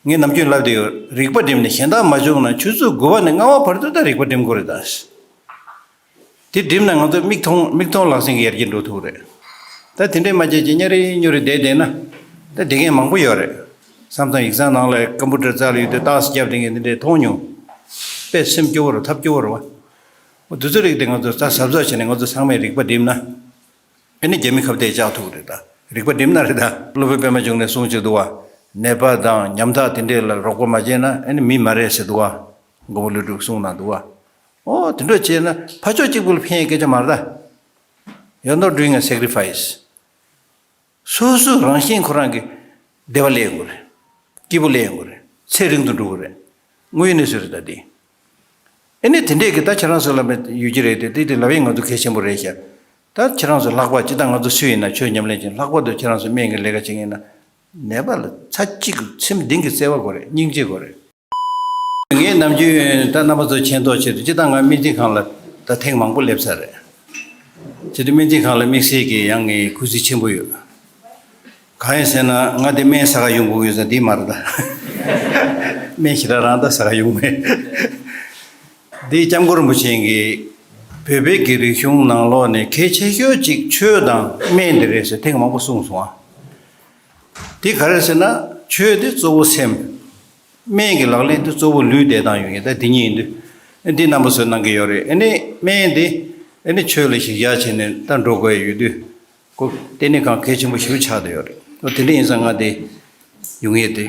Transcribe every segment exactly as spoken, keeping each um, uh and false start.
ངས་ནམ་རྒྱུན་ལབ་བསྡད་ཡོད། རིག་པ་བསྒྲིམས་ནས་གཞན་དག་མ་བྱུང་ན་ཆུ་ཚོད་དགུ་པ་ནས་ལྔ་པ་བར་དུ་ད་རིག་པ་བསྒྲིམ་དགོས་རེད་ད། དེ་བསྒྲིམས་ན་ང་ཚོ་མིག་མཐོང་མིག་མཐོང་ལག་ཟིན་གྱི་ཡར་རྒྱས་འགྲོ་ཐུབ་རེད། ད་དེ་འདྲས་མ་བྱས་ཀྱི་གཉའ་རེ་གཉུ་རེ་བསྡད་བསྡད་ན། ད་བསྡད་མཁན་མང་པོ་ཡོད་རེད། བསམ་བཏང་ཡིག་ཚང་ནང་ལ་ཀམ་པུ་ཊར་རྩ་ལ་ཡོད་དུས་རྟགས་སུ་བརྒྱབ་བསྡད་མཁན་དེ་འདྲས་མཐོང་མྱོང་། དཔེ་སེམས་སྐྱོ་བོ་རེད་ཐབས་སྐྱོ་བོ་རེད་བ། འོ་དེ་ཚོ་རིགས་དེ་ང་ཚོ་ད་གཟབ་གཟབ་བྱས་ནས་ང་ཚོ་ཚང་མས་རིག་པ་བསྒྲིམས་ན། ཨ་ནི་རྒྱ་མི་ཁ་གཏད་བཅག་ཐུབ་རེད་ད། རིག་པ་བསྒྲིམས་ན་རེད་ད། སློབ་དཔོན་པད་མ་འབྱུང་གནས་གསུངས་བྱས་འདུག་བ། ནད་པ་དང་ཉམ་ཐག་དེ་འདྲས་ལ་རོགས་པ་མ་བྱས་ན་ཨ་ནི་མི་མ་རེད་ཟེར་འདུག་བ། མགོན་པོ་ཀླུ་སྒྲུབ་གསུངས་གནང་འདུག་བ། ཨོ་དེ་འདྲ་བྱས་ན་ཕར་ཕྱོགས་གཅིག་པུ་ལ་ཕན་ཡས་སྐད་ཆ་མ་རེད་ད། You're not doing a sacrifice. སོ་སོའི་རང་བཞིན་ཁོ་རང་གི་བདེ་བ་སླེབས་ཡོང་གི་རེད། སྐྱིད་པོ་སླེབས་ཡོང་གི་རེད། ཚེ་རིང་དུ་འགྲོ་གི་རེད། དངོས་ཡོད་གནས་ཚུལ་རེད་ད་འདི། ཨེ་ནི་དེ་འདྲས་ཀྱི་ད་ཁྱེད་རང་ཚོ་ལ་མེད་ཡོད་ཀྱི་རེད་དེ་དེ་དེ་ལབ་ཡས་ང་ཚོ་གལ་ཆེན་པོ་རེད་ཤག་ད་ཁྱེད་རང་ཚོ་ལྷག་པར་ཅི་ལྟར་ང་ཚོ་སུ་ཡིན་ན་ཆོས་ཉམས་ལེན་བྱེད་ལྷག་པར་དུ་ཁྱེད་རང་ཚོ་སྨན་གྱི་ལས་ཀ་བྱེད་མཁན་ཡིན་ན། ནད་པ་ལ་ཚར་གཅིག་སེམས་གཏིང་གི་བརྩེ་བ་དགོས་རེད། སྙིང་རྗེ་དགོས་རེད། ངས་ནམ་རྒྱུན་ད་རྣམ་པ་ཚོ་མཁྱེན་རྟོགས་ཆེད་དུ་སྤྱིར་བཏང་ང་སྨན་རྩིས་ཁང་ལ་ད་ཐེངས་མང་པོ་སླེབས་ཚར་རེད། བྱས་དུས་སྨན་རྩིས་ཁང་ལ་དམིགས་བསལ་གྱི་ཡང་ངའི་གུས་བརྩི་ཆེན་པོ་ཡོད། གང་ཡིན་ཟེར་ན་ང་དེ་སྨན་ཟ་ག་ཡོང་དགོས་ཡོད་ས་འདི་མ་རེད་ད། སྨན་ཞེ་དྲག་རང་ད་ཟ་ག་ཡོང་མེད། འདི་སྐྱབས་མགོན་རིན་པོ་ཆེ་གིས་བོད་པའི་གི་རིག་གཞུང་ནང་ལོགས་ནས་གལ་ཆེ་ཤོས་གཅིག་ཆོས་དང་སྨན་དེ་རེད་ཟེར་ཐེངས་མང་པོ་གསུངས་སོང་ཨ། དེ་ག་རེ་ཟེར་ན་ཆོས་དེ་གཙོ་བོ་སེམས། སྨན་གྱི་ལག་ལེན་དེ་གཙོ་བོ་ལུས་བསྡད་སྟངས་ཡོད་ངེས་ད་འདི་གཉིས་ཡིན་དུས། འདི་རྣམ་པ་ཚོས་གནང་གི་ཡོད་རེད། ཨ་ནི་སྨན་དེ་ཨ་ནི་ཆོས་ལ་གཞི་བཞག་བྱས་ནས་ད་འགྲོ་དགོས་ཡོད་དུས། ཁོ་ལྟེ་གནས་ཁང་གལ་ཆེན་པོ་ཞིག་ཆགས་བསྡད་ཡོད་རེད། ཨོ་དེ་འདྲ་ཡིན་ཙང་ང་དེ་ཡོང་ཡས་དེ་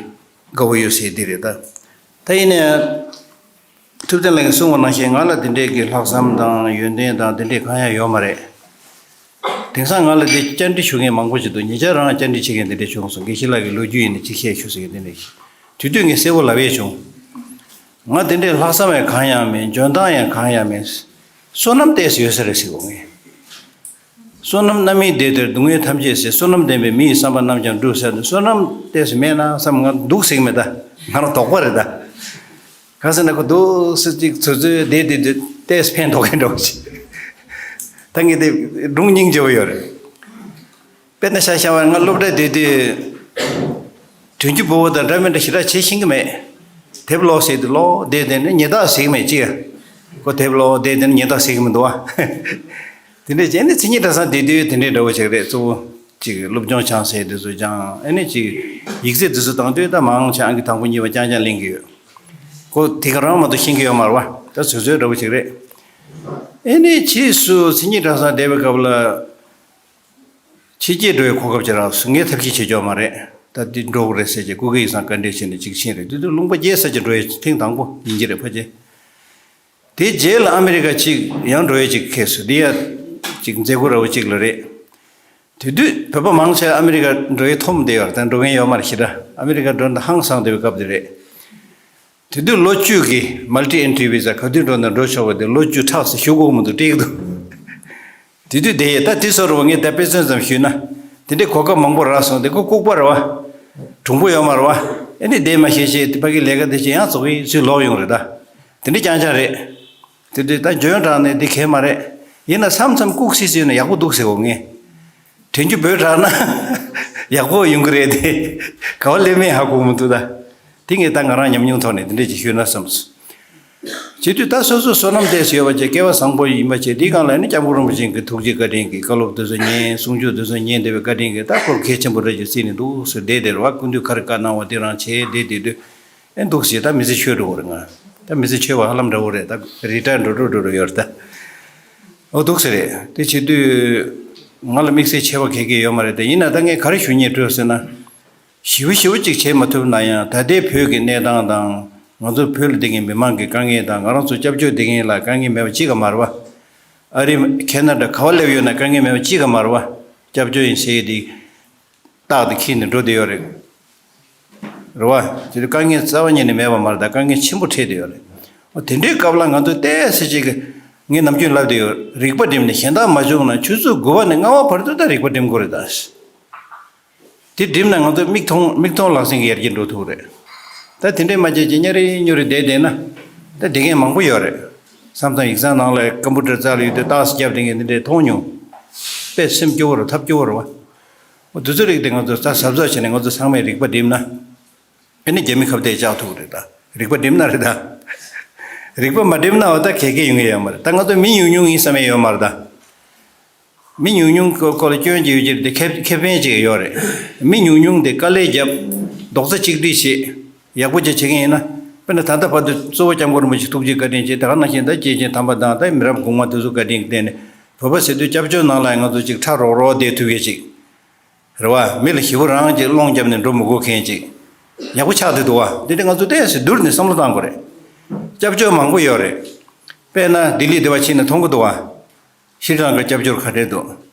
དགའ་བོ་ཡོད་ཟེར་དེ་རེད་ད། ད་ཡིན་ནའི་ཐུབ་བསྟན་ལགས་ཀྱིས་གསུངས་པ་ནང་བཞིན་ང་ལ་དེ་འདྲའི་གི་ལྷག་བསམ་དང་ཡོན་ཏན་དང་དེ་འདྲའི་གང་ཡང་ཡོད་མ་རེད། དེང་སང་ང་ལ་དེ་བཅར་འདྲི་ཞུ་མཁན་མང་པོ་ཞིག་འདུག་ཉེ་ཆར་རང་བཅར་འདྲི་བྱེད་མཁན་དེ་འདྲ་བྱུང་སོང་། དགེ་བཤེས་ལགས་ཀྱི་ལོ་རྒྱུས་ཡིན་ན་ཅིག་བཤད་ཞུ་ཟེར་མཁན་དེ་འདྲ་ཞིག་དེ་དུས་ངས་གསལ་པོ་ལབ་ཡས་བྱུང་། ང་དེ་འདྲའི་ལྷག་བསམ་ཡང་གང་ཡང་མེད། འཇོན་ཐང་ཡང་གང་ཡང་མེད། བསོད་ནམས་ཏོག་ཙམ་ཡོད་ས་རེད་ཟེར་གོ་ངས། བསོད་ནམས་རྣམ་སྨིན་བདེ་སྟེར་སྡུག་བསྔལ་ཐམས་ཅད་སེལ། བསོད་ནམས་ལྡན་པས་མི་ཡི་བསམ་པ་རྣམས་ཀྱང་འགྲུབ་ཟེར་ནས་བསོད་ནམས་ཏོག་ཙམ་མེད་ན་བསམ། ང་འདུག་ཟེར་གི་མེད་ད། ང་རང་དོགས་པ་རེད་ད། གང་ཟེར་ན་ཁོ་འདུག་སེ་གཅིག་ཚོད་ཚོད་བསྡད་བསྡད་དུས་ཏོག་ཙམ་ཕན་ཐོགས་མཁན་འདྲ་བོ་ཞིག་ད་ངས་དེ་སྒྲུང་སྙིང་རྗེ་པོ་ཡོད་རེད། དཔེར་ན་ཤ་ཤ་བ་ང་སློབ་གྲྭ་བསྡད་དུས། དྲིན་རྒྱུ་བུ་བོ་དང་འདྲ་མི་འདྲ་ཞེ་དྲག་བྱེད་ཤེས་ཀྱི་མེད། དེབ་ཀློག་ཟེར་དུས་ཀློག་བསྡད་དེ་ནི་ཉེས་དག་ཟེར་གྱི་མེད་ཅི། ཁོ་དེབ་ཀློག་བསྡད་དེ་ནི་ཉེས་དག་ཟེར་གྱི་མི་འདུག་བ། དེ་འདྲས་བྱས་ནས་མཚན་ཉིད་གྲྭ་ཚང་བསྡད་དུས་དེ་འདྲས་འདྲ་བོ་ཅིག་རེད། གཙོ་བོ་ཅིག་སློབ་སྦྱོང་སྦྱང་ཟེར་དུས་ཚོད་སྦྱང་ཨ་ནི་ཅིག་ཡིག་ཚད་དེ་ཚོ་བཏང་དུས་ད་མང་ཆེ་ཨང་ཀི་དང་པོ་གཉིས་པ་རྐྱང་རྐྱང་ལེན་གྱི་ཡོད། ཁོ་དེ་ག་རང་མ་གཏོགས་ཤེས་ཀྱི་ཡོད་མ་རེད་བ། ད་ཚོད་ཚོད་འདྲ་བོ་ཅིག་རེད། ཨེ་ནས་ཕྱིས་སུ་མཚན་ཉིད་གྲྭ་ཚང་བསྡད་པའི་སྐབས་ལ། ཕྱི་རྒྱལ་འགྲོ་བའི་གོ་སྐབས་ཅིག་རག་སོང་། ངས་ཐབས་ཤེས་བྱེད་ཆོག་མ་རེད། ད་འདི་འགྲོ་དགོས་རེད་ཟེར་གྱི་སྐུ་སྒེར་ཡིག་ཚང་བཀའ་འདྲི་བྱས་ནས་ཅིག་ཕྱིན་རེད། དེ་དུས་ལུང་པ་བརྒྱད་ཙམ་ཅིག་འགྲོ་ཡས་ཐེངས་དང་པོ་ཡིན་གྱི་རེད་ཕལ་ཆེར། དེའི་རྗེས་ལ་ཨ་མི་རི་ཀ་ཅིག་ཡང་འགྲོ་ཡས་ཅིག་ཁེལ་སོང་། འདི་ཡ་ཅིག་མཛད་སྒོ་ར་བ་ཅིག་ལ་རེད། དེ་དུས་བོད་པ་མང་ཆེ་ཨ་མི་རི་ཀ་འགྲོ་ཡས་འཐོམ་བསྡད་ཡོད་རེད། ད་འགྲོ་མཁན་ཡོད་མ་རེད་ཞེ་དྲག་ཨ་མི་རི་ཀ་འགྲོ་ན་ཧང་སངས་བསྡད་པའི་སྐབས་དེ་རེད། དེ་དུས་ལོ་བཅུ་གི་མལ་ཊི་ཨེན་ཊི་བི་ཟ་ག་དུས་འགྲོ་ན་འགྲོ་ཆོག་པ་དེ་ལོ་བཅུ་ཕྲག་ཙམ་བཞུགས་དགོས་མི་འདུག་སྤྲད་ཀྱི་འདུག་དེ་དུས་དེ་ཡས་ད་དེ་ཚོ་རུ་ངས་ད་དཔེ་མཚོན་ཙམ་ཞུས་ན། དེ་འདྲའི་གོ་སྐབས་མང་པོ་རག་སོང་། དེ་ཁོ་ལྐུགས་པ་རེད་བ། གྲུང་པོ་ཡོད་མ་རེད་བ། ཨེ་ནི་བསྡད་མ་ཤེས་ཤེས་དེ་ཕ་གི་ལས་ཀ་དེ་བྱེད་ཡང་ཙོག་གི་ཚུར་ལོག་ཡོང་རེད་ད། དེ་འདྲ་རྐྱང་རྐྱང་རེད། དེ་དུས་ད་འཇོན་དྲགས་ནས་འདི་གས་མ་རེད། ཡིན་ན་མཚམས་མཚམས་ལྐུགས་སི་སི་ཡོད་ན་ཡག་པོ་འདུག་ཟེར་འོ་ངས། དྲན་རྒྱུ་བོད་དྲགས་ན་ཡག་པོ་ཡོང་གི་རེད་དེ། ག་བ་སླེབས་མིན་ཧ་གོ་མི་འདུག་ད། དེ་ངས་ད་ང་རང་ཉམས་མྱོང་ཐོག་ནས་དེ་འདྲས་ཅིག་ཤོད་ན་བསམས། བྱེད་དུས་ད་སོ་སོ་བསོད་ནམས་ཏོག་ཙམ་ཡོད་པ་བྱས་སྐལ་བ་བཟང་པོ་ཡིན་པ་བྱས་དེའི་སྒང་ལ་ནི་སྐྱབས་མགོན་རིན་པོ་ཆེ་གི་ཐུགས་རྗེ་བཀའ་དྲིན་གྱིས་བཀའ་སློབ་དེ་ཚོ་ཉན། གསུང་ཆོས་དེ་ཚོ་ཉན་བསྡད་པའི་བཀའ་དྲིན་གྱིས་ད་ཁོར་གལ་ཆེན་པོ་རེད་ཅེས་བརྩིས་ནས་འདུག་ཟེར་བསྡད་དེ་རེད་བ། སྐུ་མདུན་ག་རེ་བཀའ་གནང་བ་དེ་རང་བྱས་བསྡད་བསྡད་དུས། ཨེ་འདུག་ཟེར་ད་མི་ཚེ་ཆོད་འགྲོ་གི་རེད་ང་། ད་མི་ཚེ་ཆོད་པ་ཧ་ལམ་འདྲ་བོ་རེད་ད། རི་ཊ་ཡར་འགྲོ་འགྲོ་འགྲོ་འགྲོ་ཡོད་རེད་ད། ཨོ་འདུག་ཟེར་རེད། དེ་བྱེད་དུས་ང་ལ་དམིགས་བསལ་ཆེ་བ་ག་གེ་ཡོད་མ་རེད་དེ། ཡིན་ན་ད་ངས་ག་རེ་ཞུ་སྙིང་བྲོས་ཟེར་ན། ཞེ་པོ་ཞེ་པོ་ཅིག་བྱེད་མ་ཐུབ་ན་ཡང་ད་ལྟའི་བོད་ཀྱི་གནས་སྟངས་དང་ང་ཚོ་བོད་ལ་བསྡད་མཁན་མི་མང་གི་དཀའ་ངལ་དང་ང་རང་ཚོ་སྐྱབས་བཅོལ་བསྡད་མཁན་ལ་དཀའ་ངལ་མེད་པ་གཅིག་ཀ་མ་རེད་བ། ཨ་རི་ཁེ་ན་ཌ་ག་བ་སླེབས་ཡོད་ན་དཀའ་ངལ་མེད་པ་གཅིག་ཀ་མ་རེད་བ། སྐྱབས་བཅོལ་ཡིན་ཟེར་ཡས་དེ། རྟགས་དེ་འཁྱེར་ནས་འགྲོ་བསྡད་ཡོད་རེད། རེད་བ། དེ་དུས་དཀའ་ངལ་རྩ་བ་ཉིད་ནས་མེད་པ་མ་རེད་ད། དཀའ་ངལ་ཆེན་པོ་འཕྲད་བསྡད་ཡོད་རེད། འོ་དེ་འདྲའི་སྐབས་ལ་ང་ཚོས་ཏོག་ཙམ་ཅིག་གི་ངས་ནམ་རྒྱུན་ལབ་བསྡད་ཡོད། རིག་པ་བསྒྲིམས་ནས་གཞན་དག་མ་བྱུང་ན་ཆུ་ཚོད་དགུ་པ་ནས་ལྔ་པ་བར་དུ་ད་རིག་པ་བསྒྲིམ་དགོས་རེད་ད། དེ་བསྒྲིམས་ན་ང་ཚོ་མིག་མཐོང་མིག་མཐོང་ལག་ཟིན་གྱི་ཡར་རྒྱས་འགྲོ་ཐུབ་རེད། ད་དེ་འདྲས་མ་བྱས་ཀྱི་གཉའ་རེ་གཉུ་རེ་བསྡད་བསྡད་ན། ད་བསྡད་མཁན་མང་པོ་ཡོད་རེད། བསམ་བཏང་ཡིག་ཚང་ནང་ལ་ཀམ་པུ་ཊར་རྩ་ལ་ཡོད་དུས་རྟགས་སུ་བརྒྱབ་བསྡད་མཁན་དེ་འདྲས་མཐོང་མྱོང་། དཔེ་སེམས་སྐྱོ་བོ་རེད། ཐབས་སྐྱོ་བོ་རེད་བ། འོ་དེ་ཚོ་རིགས་དེ་ང་ཚོ་ད་གཟབ་གཟབ་བྱས་ནས་ང་ཚོ་ཚང་མས་རིག་པ་བསྒྲིམས་ན། ཨེ་ནི་རྒྱ་མི་ཁ་གཏད་བཅག་ཐུབ་རེད་ད། རིག་པ་སྒྲིམ་ན་རེད་ད། རིག་པ་མ་སྒྲིམ་ན་འོ་ད་གལ་གལ་ཡོང་གི་ཡོད་མ་རེད། ད་ང་ཚོ་མི་ཉུང་ཉུང་ཡིན་བསམ་ཡས་ཡོད་མ་རེད་ད། མི་ཉུང་ཉུང་སྐོར་སྐོར་ལ་སྐྱོན་གྱི་ཡོད་ཀྱི་རེད་དེ་ཁེ་ཁེ་ཕན་ཅིག་ཡོད་རེད། མི་ཉུང་ཉུང་དེ་དཀའ་ལས་བརྒྱབ། རྡོག་རྩ་གཅིག་སྒྲིལ་བྱེད། ཡག་པོ་ཅིག་བྱེད་མཁན་ཡིན་ན། དཔེར་ན་ད་ལྟ་བར་དུ་གཙོ་བོ་སྐྱབས་མགོན་རིན་པོ་ཆེ་ཐུགས་རྗེ་བཀའ་དྲིན་ཆེ། དེ་ག་ནང་བཞིན་ད་སྐྱེས་ཆེན་དམ་པ་དང་ད་མི་རབས་གོང་མ་དེ་ཚོ་བཀའ་དྲིན་གྱི་སྟེང་ནས་བོད་པ་ཟེར་དུས་སྐྱབས་བཅོལ་ནང་ལ་ང་ཚོ་ཅིག་ཁྲ་རོག་རོག་བསྡད་ཐུབ་ཡས་ཅིག་རེད་བ། མི་ལ་ཞེ་པོ་རང་གིས་སློང་བརྒྱབ་ནས་འགྲོ་མི་དགོས་མཁན་ཅིག་ཡག་པོ་ཆགས་བསྡད་འདུག་བ། འདི་འདྲ་ང་ཚོ་ཏོག་ཙམ་བསྡུར་ནས་བསམ་བློ་བཏང་དགོས་རེད། སྐྱབས་བཅོལ་མང་པོ་ཡོད་རེད། དཔེར་ན་ལྡི་ལི་འདི་བ་ཕྱིན་ནས་མཐོང་གི་འདུག་བ། ཤྲི་ལང་ཀ་སྐྱབས་བཅོལ་ག་འདྲས་འདུག་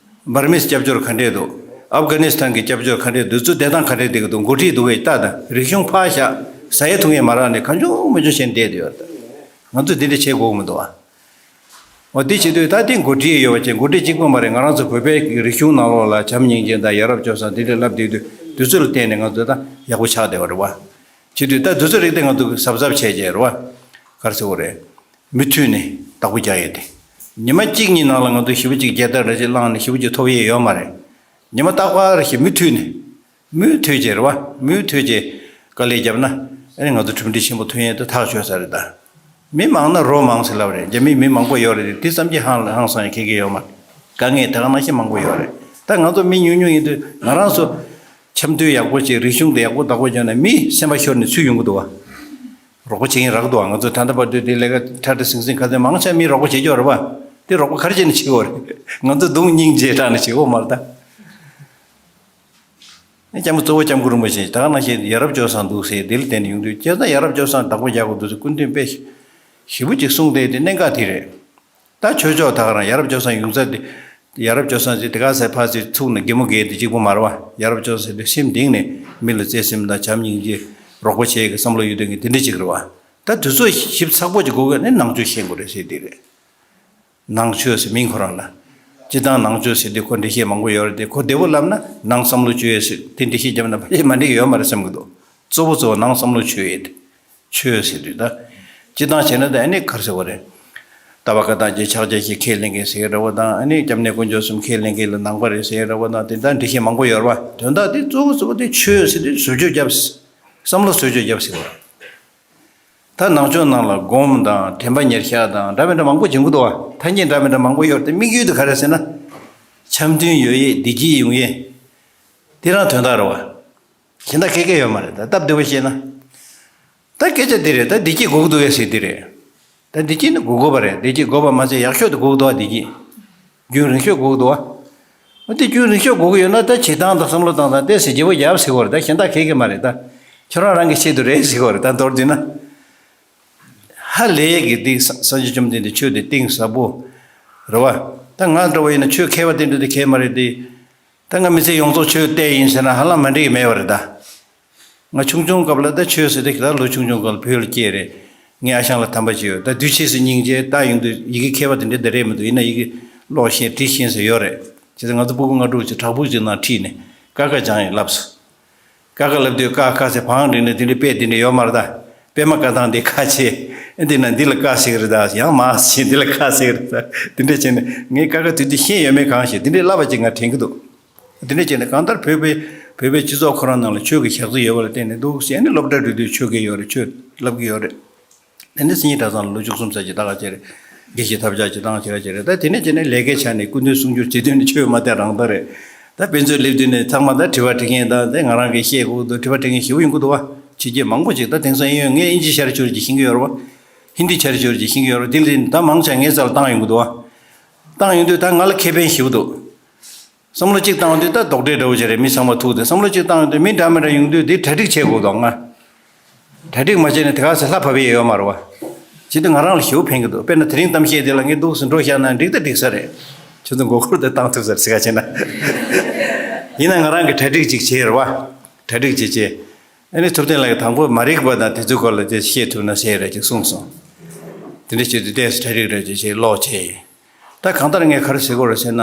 འབར་མིས་སྐྱབས་བཅོལ་ག་འདྲས་འདུག་ཨབ་གྷ་ནི་སི་ཐན་གྱི་སྐྱབས་བཅོལ་ག་འདྲས་འདུག་ཚུར་བསྡད་སྟངས་ག་འདྲས་བསྡད་ཀྱི་འདུག་འགོ་ཁྲིད་འདུག་གས་ལྟ་དང་། རིག་གཞུང་ཕར་བཞག་ཟ་ཡ་འཐུང་ཡ་མ་རག་ནས་གང་བྱུང་མང་བྱུང་བྱས་ནས་བསྡད་ཡོད་རེད། ང་ཚོས་འདི་འདྲ་བྱེད་དགོས་ཀྱི་མི་འདུག་ཨ། འོ་འདི་བྱེད་དུས་ད་འདི་འགོ་ཁྲིད་ཡོད་པ་ཅན་འགོ་ཁྲིད་གཅིག་པོ་མ་རེད། ང་རང་ཚོ་བོད་པའི་རིག་གཞུང་ནང་ལོགས་ལ་བྱམས་སྙིང་རྗེ་དང་ཡ་རབས་སྤྱོད་བཟང་འདི་འདྲ་ལབ་བསྡད་དུས་དུས་ཚོད་ལ་བརྟེན་ནས་ང་ཚོ་ད་ཡག་པོ་ཆགས་བསྡད་པ་རེད་བ། བྱེད་དུས་ད་དུས་ཚོད་རིག་སྟེ་ང་ཚོ་གཟབ་གཟབ་བྱས་བྱས་རེད་བ། ག་རེ་ཟེར་དགོས་རེད། མུ་མཐུད་ནས་བདག་པོ་རྒྱག་ཡས་དེ། ཉི་མ་གཅིག་གཉིས་ནང་ལ་ང་ཚོ་ཞེ་པོ་ཅིག་རྒྱལ་དར་འདྲ་ཅིག་བསླངས་ནས་ཞེ་པོ་ཅིག་ཐོབ་ཡས་ཡོད་མ་རེད། ཉི་མ་རྟག་པར་ཞིག་མུ་མཐུད་ནས། མུ་མཐུད་ཅེས་རེད་བ། མུ་མཐུད་ཅེས་དཀའ་ལས་བརྒྱབ་ན་ཨ་ནི་ང་ཚོ་གྲུབ་འབྲས་ཆེན་པོ་ཐོན་ཡས་དེ་ཐག་ཆོད་ས་རེད་ད། མི་མང་ན་རོ་མང་ཟེར་ལབ་རེད། རྒྱ་མིའི་མི་མང་པོ་ཡོད་རེད། དེ་ཙམ་གྱིས་ཧང་ཧང་སང་ཡས་ཁེ་ཁེ་ཡོད་མ་རེད། དཀའ་ངལ་ད་ག་ནང་བཞིན་མང་པོ་ཡོད་རེད། ད་ང་ཚོ་མི་ཉུང་ཉུང་ཡིན་དུས་ང་རང་ཚོ་འཆམ་མཐུན་ཡག་པོ་བྱེད། རིག་གཞུང་དེ་ཡག་པོ་བདག་པོ་བརྒྱབ་ན་མི་སེམས་པ་ཤོར་ནས་ཚུར་ཡོང་གི་འདུག་བ། རོགས་པ་བྱེད་མཁན་རག་འདུག་བ། ང་ཚོ་ད་ལྟ་བར་དུ་དེ་ལས་ཀ་ཁྲ་ཁྲ་ཟིང་ཟིང་ག་ཚོད་མང་ཆེ་མིས་རོགས་པ་བྱེད་ཀྱི་ཡོད་རེད་བ། དེ་རོགས་པ་ག་རེ་བྱས་ནས་བྱེད་དགོས་རེད། ང་ཚོ་སྡུག་སྙིང་རྗེ་དྲགས་ནས་བྱེད་དགོས་མ་རེད་ད། སྐྱབས་མགོན་གཙོ་བོ་སྐྱབས་མགོན་རིན་པོ་ཆེ་ད་ག་ནང་བཞིན་ཡ་རབས་སྤྱོད་བཟང་འདུག་ཟེར་དེ་ལ་བརྟེན་ནས་ཡོང་དུས་བྱས་ཙང་ཡ་རབས་སྤྱོད་བཟང་བདག་པོ་རྒྱག་དགོས་འདུག་ཟེར་སྐུ་མདུན་དཔེ་ཞེ་པོ་ཅིག་གསུངས་ཏེ་དེ་གནད་འགག་དེ་རེད། ད་ཆོས་ཕྱོགས་ད་ག་རང་ཡ་རབས་སྤྱོད་བཟང་ཡོང་ཚད་དེ། ཡ་རབས་སྤྱོད་བཟང་ཟེར་དེ་ག་ཟེར་ཕར་ཟེར་ཚུགས་ནས་གད་མོ་བགད་དེ་གཅིག་པོ་མ་རེད་བ། ཡ་རབས་སྤྱོད་བཟང་ཟེར་དེ་སེམས་གཏིང་ནས་མི་ལ་བརྩེ་སེམས་དང་བྱམས་སྙིང་རྗེ་རོགས་པ་བྱེད་ཀྱི་བསམ་བློ་ཡོད་དོན་གྱི་དེ་འདྲ་ཅིག་རེད་བ། ད་དུས་ཚོད་ཞིབ་ཚགས་པོ་ཅིག་དགོས་ཀྱི་ནི་ནང་ཆོས་ཤེས་དགོས་རེད་ཟེར་དེ་རེད། ནང་ཆོས་ཟེར་མིང་ཁོ་རང་ལ། སྤྱིར་བཏང་ནང་ཆོས་ཟེར་དུས་ཁོ་འགྲེལ་བཤད་མང་པོ་ཡོད་རེད་དེ། ཁོ་བདེ་པོ་ལབ་ན་ནང་བསམ་བློ་བཅོས་ཡས་ཟེར་དེ་འགྲེལ་བཤད་བརྒྱབ་ན་ཕལ་ཆེར་མ་འགྲིག་གི་ཡོད་མ་རེད་བསམ་གྱི་འདུག་གཙོ་བོ་གཙོ་བོ་ནང་བསམ་བློ་བཅོས་ཡས་དེ། ཆོས་ཟེར་དུས་ད། སྤྱིར་བཏང་བྱས་ན་ད་ཨ་ནི་ག་རེ་ཟེར་བ་རེད། ལྟ་བ་བཀའ་ཐམས་ཅད་ཕྱག་རྒྱ་ཆེ་ཁས་ལེན་མཁན་ཟེར་ར་བ་དང་། ཨ་ནི་སྐྱབས་གནས་དཀོན་མཆོག་གསུམ་ཁས་ལེན་མཁན་ལ་ནང་པ་རེད་ཟེར་ར་བ་དང་། དེ་འདྲ་འགྲེལ་བཤད་མང་པོ་ཡོད་རེད་བ། དོན་དག་དེ་གཙོ་བོ་གཙོ་བོ་དེ་ཆོས་ཟེར་དུས་བཟོ་བཅོས་བརྒྱབ། བསམ་བློ་བཟོ་བཅོས་བརྒྱབ་ཟེར་བ། ད་ནང་ཆོས་ནང་ལ་སྒོམ་དང་དྲན་པ་ཉེར་བཞག་དང་འདྲ་མི་འདྲ་མང་པོ་བྱེད་ཀྱི་འདུག་བ། ཐ་སྙད་འདྲ་མི་འདྲ་མང་པོ་ཡོད་རེད་དེ། དམིགས་ཡུལ་དེ་ག་རེ་ཟེར་ན། འཆམ་མཐུན་ཡོད་ཡས་བདེ་སྐྱིད་ཡོང་ཡས། དེ་རང་དོན་དག་རེད་བ། གཞན་དག་ཁེ་ཁེ་ཡོད་མ་རེད། ད་སྟབས་བདེ་པོ་བཤད་ན། ད་སྐད་ཆ་འདི་རེད། ད་བདེ་སྐྱིད་དགོས་ཀྱི་འདུག་གས་ཟེར་འདི་རེད། ད་བདེ་སྐྱིད་ནི་དགོས་དགོས་པ་རེད། བདེ་སྐྱིད་དགོས་པ་མ་ཚད་ཡག་ཤོས་དེ་དགོས་ཀྱི་འདུག་བ། བདེ་སྐྱིད་རྒྱུན་རིང་ཤོས་དགོས་ཀྱི་འདུག་བ། འོ་དེ་རྒྱུན་རིང་ཤོས་དགོས་ཀྱི་ཡོད་ན་ད་བྱེད་སྟངས་དང་བསམ་བློ་བཏང་སྟངས་དེ་ཟེར་བརྗེ་པོ་རྒྱབ་ཟེར་དགོས་རེད། ད་གཞན་དག་ཁེ་ཁེ་མ་རེད། ད་ཁྱོད་རང་རང་གི་ཆེད་དུ་རེད་ཟེར་དགོས་རེད། ད་མདོར་བསྡུས་ན། ཧ་ལས་ཡས་ཀྱི་འདི་སངས་རྒྱས་བཅོམ་ལྡན་འདས་ཆོས་དེ་གཏིང་ཟབ་པོ་རེད་བ། ད་ང་འདྲ་བོ་ཡིན་ན་ཆོས་མཁས་པ་དེ་འདྲ་དེ་མཁས་མ་རེད་དེ། ད་ང་མི་ཚེ་ཡོངས་རྫོགས་ཆོས་བལྟས་ཡིན་ཟེར་ན་ཧ་ལམ་མ་འགྲིག་གི་མེད་པ་རེད་ད། ང་ཆུང་ཆུང་སྐབས་ལ་ད་ཆོས་ཟེར་དེ་ད་ལོ་ཆུང་ཆུང་སྐབས་ལ་བོད་ལ་སྐྱེས་རེད། ངའི་ཨ་ཞང་ལ་དམ་པ་ཅིག་ཡོད། ད་འདུས་བྱས་སུ་སྙིང་རྗེ་ད་ཡོང་དུས་ཡི་གེ་མཁས་པ་དེ་འདྲ་ད་རེད་མི་འདུག་ཡིན་ན་ཡི་གེ་ཀློག་ཤེས་འབྲི་ཤེས་ཟེར་ཡོད་རེད། བྱས་ཙང་ང་ཚོ་སྤུ་གུ་ལྔ་དྲུག་ཅིག་བྲག་ཕུག་ཅིག་ནང་ཁྲིད་ནས་ཀ་ཁ་སྦྱང་ཡིན་ལབ་སོང་། ཀ་ཁ་ལབ་དུས་ཀ་ཁ་ཟེར་བང་བསྒྲིགས་ནས་དེ་འདྲའི་དཔེ་དེ་འདྲ་ཡོད་མ་རེད་ད། པད་མ་བཀའ་ཐང་དེ་ཁ་ཕྱེ། འདི་ན་འདི་ལ་ཀ་ཟེར་གི་རེད་ད། ཡང་མ་ཕྱེ་འདི་ལ་ཁ་ཟེར་གི་རེད་ད། དེ་འདྲ་བྱས་ནས་ངས་ཀ་ཁ་དུས་དེ་ཤེས་ཡོད་མེད་གང་ཤེས། དེ་འདྲའི་བསླབ་པ་ཅིག་ང་དྲན་གི་འདུག་དེ་འདྲ་བྱས་ནས་གང་ལྟར་བོད་པའི་བོད་པའི་སྤྱི་ཚོགས་ཁོ་རང་ནང་ལ་ཆོས་ཀྱི་ཞག་རྩི་ཡོད་པ་ལ་བརྟེན་ནས་འདུག་ཟེར་ནས་སློབ་གྲྭ་འགྲོ་དུས་ཆོས་དགེ་ཡོད་རེད། ཆོས་བསླབ་གི་ཡོད་རེད། དེ་ནས་སེང་གེ་གྲྭ་ཚང་ལ་ལོ་བཅུ་གསུམ་ཙམ་ཅིག་ད་ག་བྱས་རེད། དགེ་བཤེས་ཐབས་ཆག་ཅིག་བཏང་བྱས་ར་བྱས་རེད། ད་དེ་ནས་བྱས་ནས་ལས་ཀའི་ཆ་ནས་སྐུ་མདུན་གསུང་སྒྱུར་བྱེད་དུས་ནས་ཆོས་མ་བསྟན་རང་དག་རེད། ད་དཔེ་མཛོད་སླེབས་དུས་ནས་ཚང་མ་ད་དྲི་བ་དྲི་མཁན་དང་དེ་ང་རང་གིས་བཤད་དགོས་འདུག་དྲི་བ་དྲི་མཁན་ཞེ་པོ་ཡོང་གི་འདུག་བ། ཕྱི་རྒྱལ་མང་པོ་ཅིག་ད་དེང་སང་ཨེ་ཡོད། ངས་ཨིན་ཇི་ཤར་ཕྱོགས་ཅིག་ཤེས་ཀྱི་ཡོད་རེད་བ། ཧིན་དི་ཤར་ཕྱོགས་ཅིག་ཤེས་ཀྱི་ཡོད་རེད། དེ་ལས་ད་མང་ཆེ་ངའི་རྩ་ལ་བཏང་ཡོང་གི་འདུག་བ། བཏང་ཡོང་དུས་ད་ང་ལ་ཁེ་ཕན་ཞེ་པོ་འདུག་བསམ་བློ་གཅིག་བཏང་དུས་ད་རྡོག་ཁྲེས་འདྲ་བོ་ཅིག་རེད། མི་ཚང་མ་ཐུག་སྟེ་བསམ་བློ་གཅིག་བཏང་དུས་མི་འདྲ་མི་འདྲ་ཡོང་དུས་འདི་གྲ་སྒྲིག་བྱེད་དགོས་འདུག་ང་གྲ་སྒྲིག་མ་བྱས་ན་དེ་ག་ཚོད་ལྷ་བབས་ཡས་ཡོད་མ་རེད་བ། བྱེད་དུས་ང་རང་ལ་ཞེ་པོ་ཕན་གྱི་འདུག་དཔེར་ན་དེ་རིང་གཏམ་བཤད་དེ་ལ་ངས་འདུག་སེ་འགྲོ་བཞག་ན་འགྲིག་ད་འགྲིག་ས་རེད། ཁྱོད་ཚོ་མགོ་སྐོར་དེ་བཏང་ཐུབ་ས་རེད་ཟེར་ག་བྱས་ན། ཡིན་ན་ང་རང་གི་གྲ་སྒྲིག་ཅིག་བྱས་རེད་བ། གྲ་སྒྲིག་བྱེད་བྱས། ཨ་ནི་ཐུབ་བསྟན་ལགས་ཀྱིས་དང་པོ་མ་རིག་པ་དང་དེ་ཚོའི་སྐོར་ལ་དེ་བཤད་ཐུབ་ན་ཟེར་རེད་ཅེས་གསུངས་སོང་། དེ་འདྲ་བྱེད་དུས་ཏོག་ཙམ་གྲ་སྒྲིག་རེ་བྱེད་བྱེད་ཀློག་བྱས་ཡིན། ད་གང་ལྟར་ངས་ག་རེ་ཟེར་དགོས་རེད་ཟེར་ན།